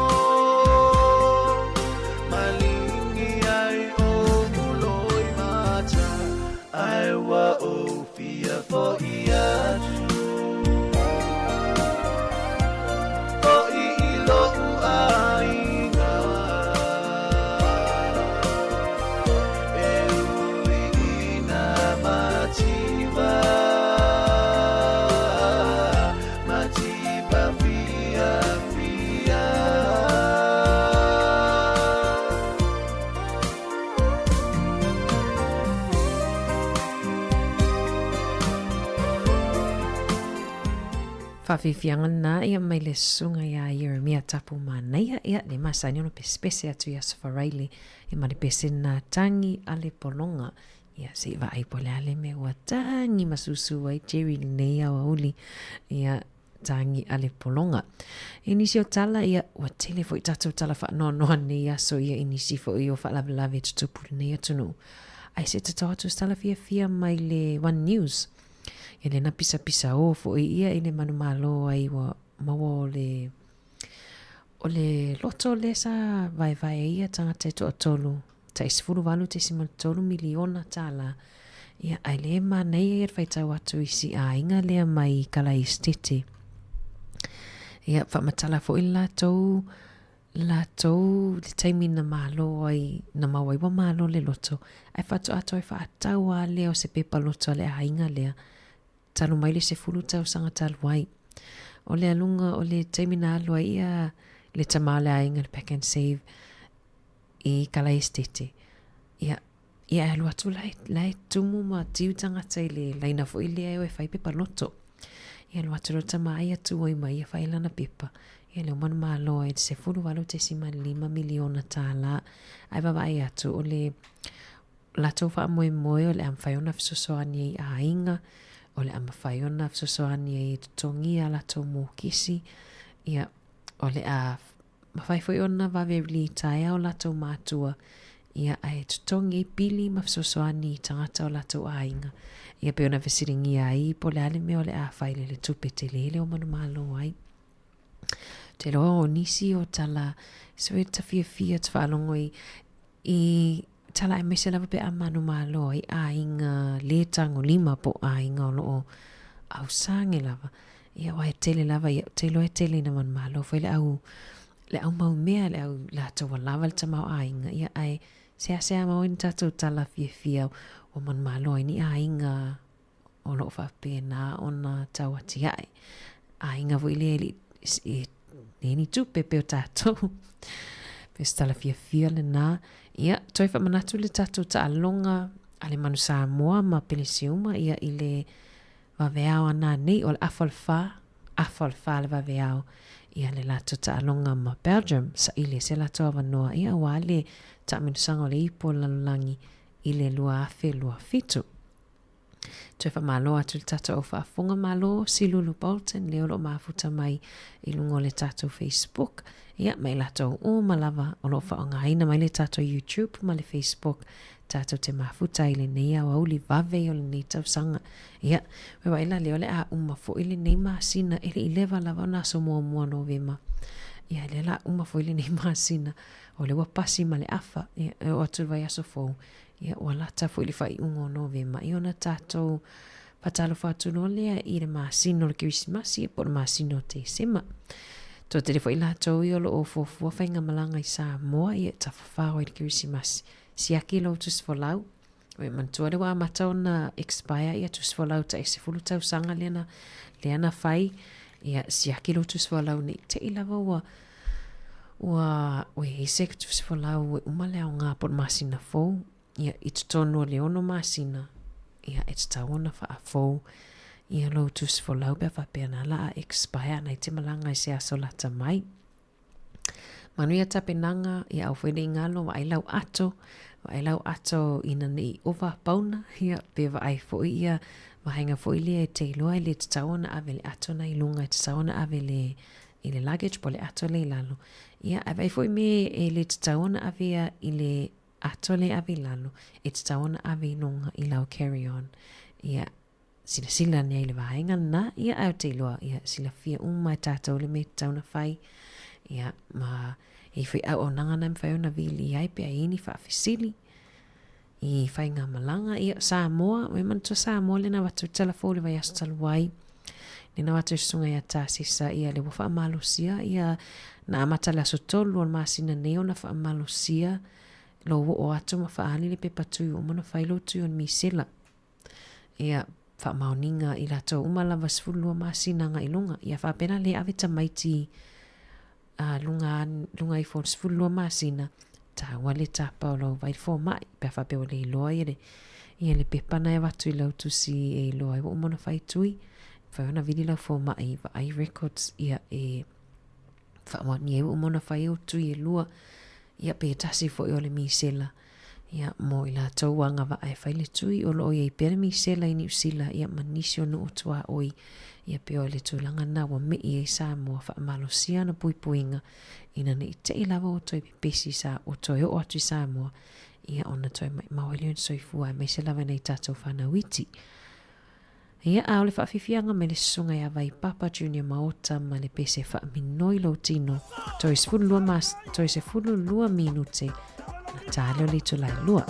Malingi ai o ulo. Faafiafiaga lena ia mai le susuga iā Ieremia Tapu Manaia, ia le masani ona pesepese atu i Aso Faraile ia ma le pese lena Tagi a le Pologa. Ia se i vaai po o le a le mea ua tagi ma susu ai Jerry i lenei aoauli, ia Tagi a le Pologa. I nisi o tala, ia ua tele foi tatou tala faanoanoa nei aso ia i nisi foi o faalavelave tutupu i lenei atunuu. Ae se tatao atu se tala fiafia mai le One News. Ia lea na pisapisaō foi ia i le manumalo ai ua maua o le o le loto lea sa vaevae ai ia tagata e toatolu tai $18.3 miliona tālā. Ia, ae lea e manaia ia le faitau atu i si aiga lea mai Kalaesetete. Ia, faamatala foi le latou latou le taimi na malo ai, na maua ai ua malo le loto, ae faatoa toe faatau lava lea o se pepa loto a le aiga lea, talu mai le 10 tausaga talu ai. O le aluga o le taimi na alu ai ia le tama o le aiga le Pak'nSave i Kalaesetete, ia, ia e alu atu la e, la e tumu ma tiu tagata i le laina foi lea e o e fai pepa loto. Ia alu atu loa le tama ia tu ai ma ia fai lana pepa. Ia lea ua manumalo ai i le $18.5 miliona tālā. Ae vaavaai atu o le latou faamoemoe o le a mafai ona fesoasoani ai i aiga, o le a mafai ona fesoasoani ai e totogi a latou mokisi, ia o le a mafai foi ona vave litaea o latou matua, ia ae totogi ai pili ma fesoasoani i tagata o latou aiga. Ia pei ona fesiligia ai po o le a le mea o le a fai i le tupe tele lea o manumalo ai. Ou te iloa o nisi o tala so e ta fiafia ta faalogo i i tala aemaise lava pe a manumalo ai aiga le tagolima po o aiga o lo o ausage lava. Ia aua e tele lava ia ou te iloa e tele ina manumalo foi le au le au mau mea le au latou ua lava le tamaoaiga ia ae seasea mau ai ni tatou tala fiafia ua manumalo ai ni aiga o lo o faapena ona tau atiae. Aiga foi lea e le i e ni tupe pei o tatou. Pei o se tala fiafia lena. Ia, toe faamanatu le tatou taaloga a le Manu Samoa ma Pelesiuma ia i le vaveao a nanei, o le afa o le fa, afa o le fa le vaveao ia le latou taaloga ma Belgium, saili ai se latou avanoa ia aua le taamilosaga o le ipu o le lalolagi i le 2027. Toe faamalo atu i le tatou au faafofoga malo Silulu Bolton lea o lo o mafuta mai i luga o le tatou Facebook ia ma i latou uma lava o lo o faaaogaina mai le tatou YouTube ma le Facebook tatou te mafuta ai i lenei aoauli vave o lenei tausaga. Ia, ua vaai la lea o le a uma foi lenei masina e le i leva lava ona aso muamua o Novema. Ia, lea o le a uma foi lenei masina o lea ua pasi ma le afa ia, e oo atu i le vaiaso fou Ia, ua lata foi le faaiuga o Novema, ia ona tatou faatalofa atu loa lea i le masina o le Kerisimasi po o le masina o Tesema. Toatele foi latou ia o lo o fuafua faigamalaga i Samoa ia e tafafao ai le Kerisimasi. Siaki lou tusifolau, ua e manatua lea ua amata ona expire ia tusifolau tai 10 tausaga lea na, lea na fai. Ia, siaki lou tusifolau ne i te i lava ua Ua ua i ai se tusifolau e uma le aoga po o le masina fou, ia, i totonu o le ono masina, ia, e tatau ona faafou ia lou tusifolau pe a faapea na la a expire ana i te malaga i se aso lata mai. Manuia tapenaga, ia aua foi ne i galo, vaai lau ato, vaai lau ato ina ne i ova pauna, ia, pe vaai foi ia vaega foi lea e te iloa e le tatau ona ave le ato na i luga, e tatau ona ave le i le luggage po o le ato lea i lalo. Ia, ae vaai foi me e le tatau ona avea i le ato lea e ave i lalo, e tatau ona ave i luga i lau carry on. Ia, silasila ane ai i le vaega lena, ia, ae ou te iloa, ia, silafia uma e tatou le mea e tatau ona fai. Ia, ma e i ai foi auaunaga na e mafai ona vili ai pe a i ai ni faafesili. I faigamalaga, ia, Samoa, ua e manatua Samoa lea na avatu i tala fou i le vaiaso talu ai, lea na avatu e Susuga ia Tasisa, ia, lea ua faamalosia, ia, na amata le aso 3 o le masina nei ona faamalosia lou oo atu ma faaali le pepa tui ua uma ona fai lou tui o le misela. Ia, faamaoniga i latou uma lava 12 masina agai i luga. Ia faapena le ave tamaiti a luga, luga ifo o le 12 masina, taua le tapa o lou vai fomai, pe a faapea ua le iloa ia le, ia le pepa na e avatu i lau tusi e iloa ai ua uma ona fai tui. mafai ona vili lau fomai vaai records ia e faamaonia ai ua uma ona fai au tui e lua ia pe tasi foi o le misela ia mo i latou ua agavaa e fai le tui o lo o i ai pea le misela i Niu Sila ia ma nisi o nuu tuaoi ia pei o le tulaga lena ua mei ai Samoa faamalosia ana puipuiga ina ne i te i lava ua toe pepesi sa ua toe oo atu i Samoa ia ona toe maimau ai lea o le soifua aemaise lava i nai tatou fanau iti. Ia, a o le faafiafiaga mai le susuga ia Vaipapa Junior Maota ma le pese faaminoi lou tino, toe 12 mas, toe 12 minute na tā leo le itula e lua.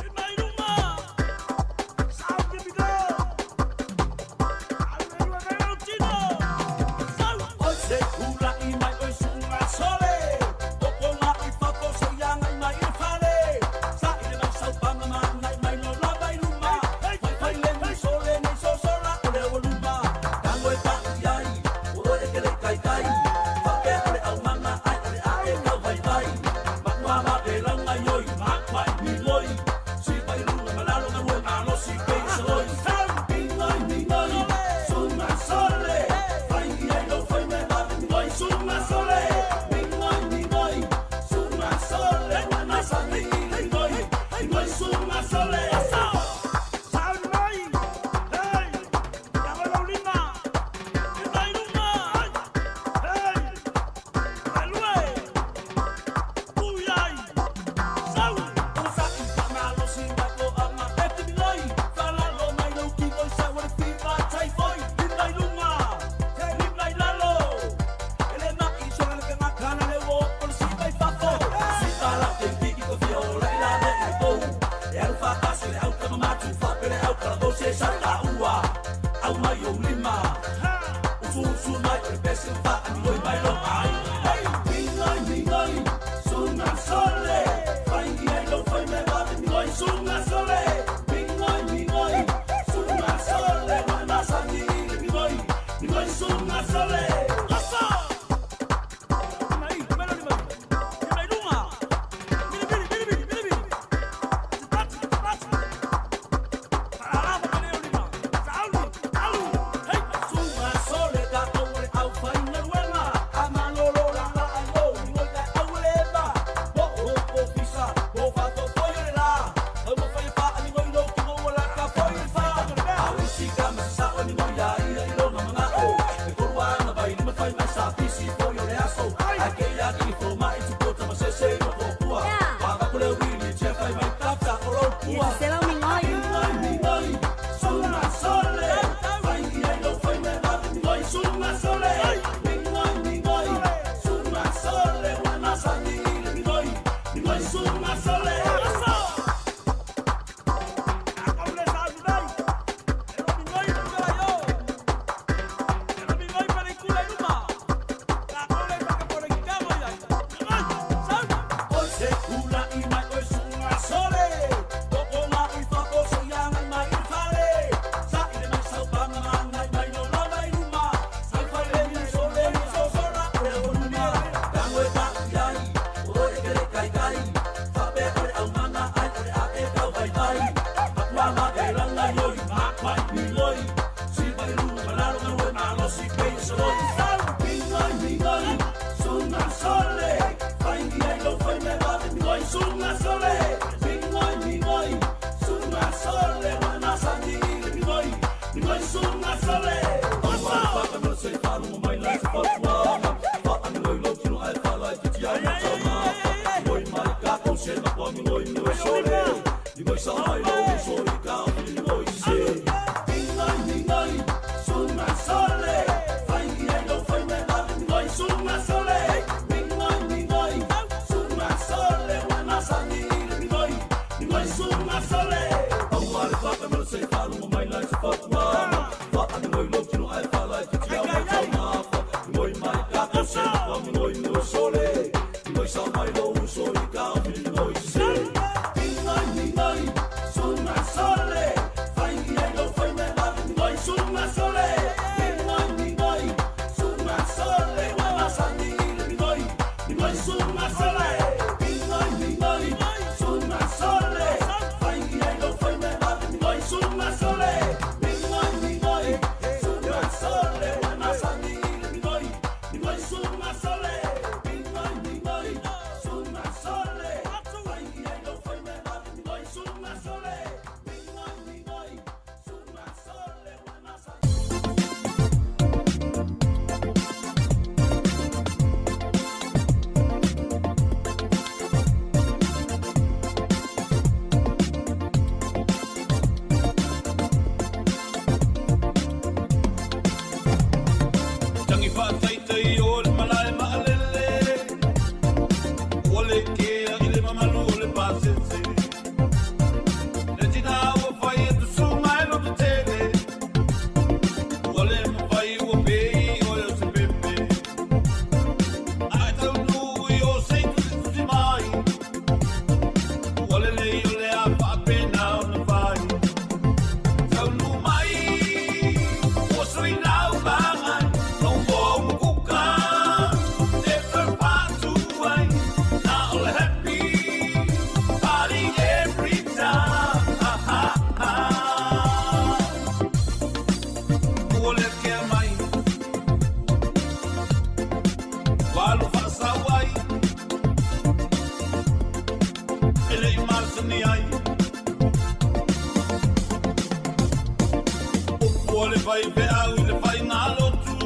le faifeau i le faigalotu,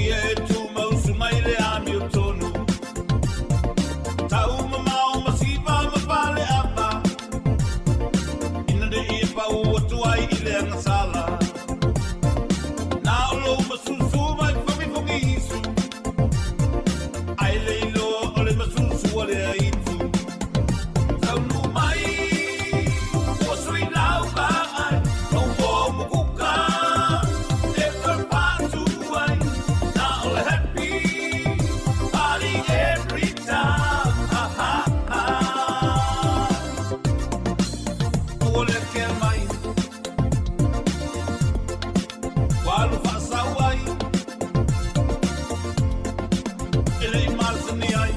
ia e tumausu mai le amiotonu. Tau mamao ma siva ma faleava, ina ne i pau atu ai i le agasala. Na o lou masusu mai fogifogiisu, ai le iloa o le masusu a le aitu. Taunuu mai, ua sui lau vaai, lau moa mukuka, e toe patu ai. Na o le happy party every time. Ha, ha, ha. Ua le kea mai, ua alu faasau ai, e le i masani ai.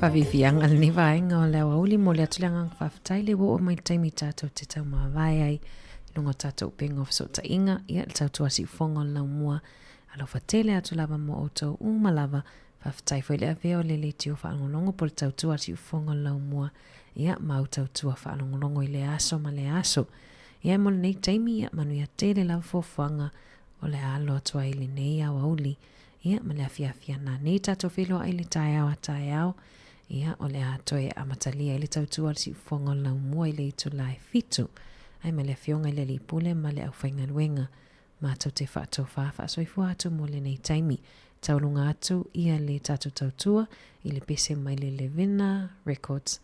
Faaviaviaga lenei vaega o le aoauli mo le atu le agaga faafetai le ua oo mai le taimi tatou te taumavae ai i luga o tatou upega o fesootaiga ia le tautua siufofoga o le laumua alofa tele atu lava mo outou uma lava faafetai foi le avea o le leitio faalogologo po o le tautua siufofoga o le laumua ia ma au tautua faalogologo i le aso ma le aso ia mo lenei taimi ia manuia tele lava fuafuaga o le a alo atu ai i lenei aoauli Ia, ma le afiafi ana nei tatou feiloai i le taeao a taeao, ia, o le a toe amatalia ai le tautua a le siufofoga o le laumua i le itula e fitu. Ai ma le Afioga i le Alii Pule ma le aufaigaluega, matou te faatofa faasoifua atu mo lenei taimi. Tauluga atu ia le tatou tautua i le pese mai le Levina Records,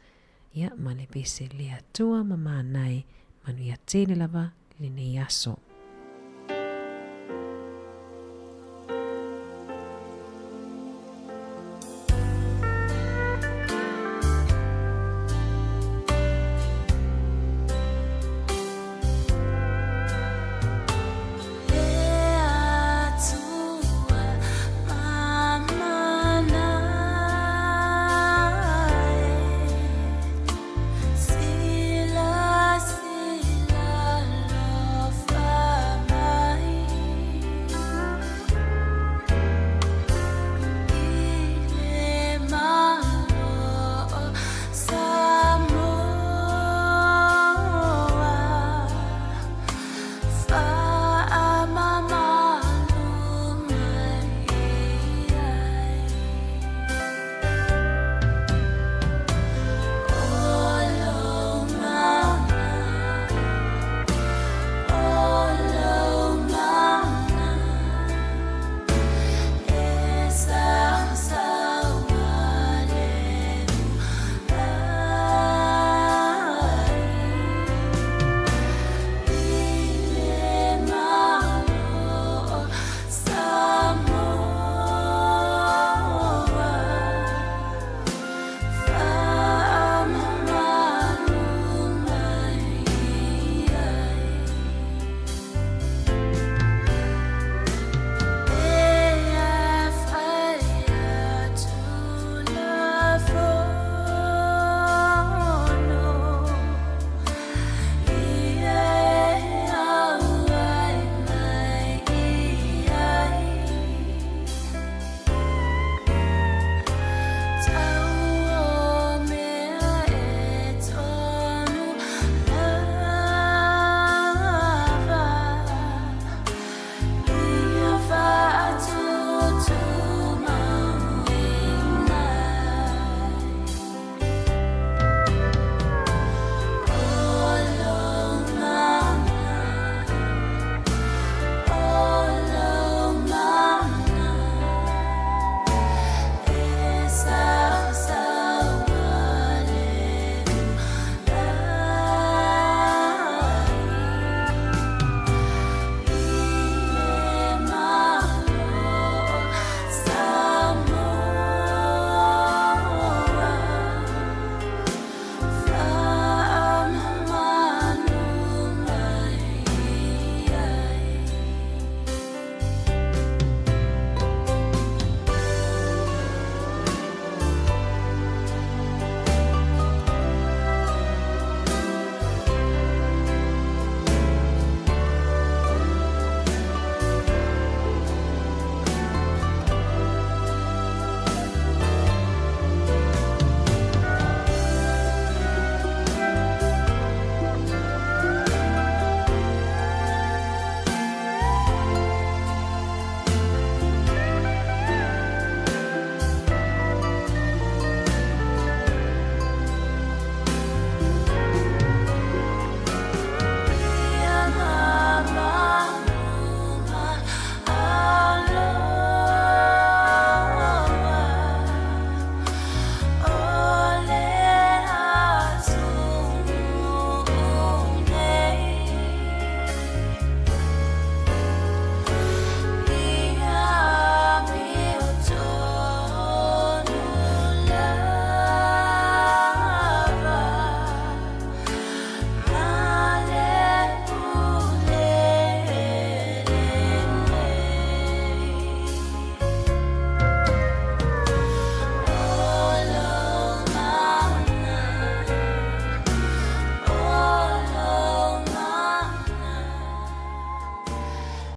ia, ma le pese Le Atua ma Manae, manuia tele lava lenei aso.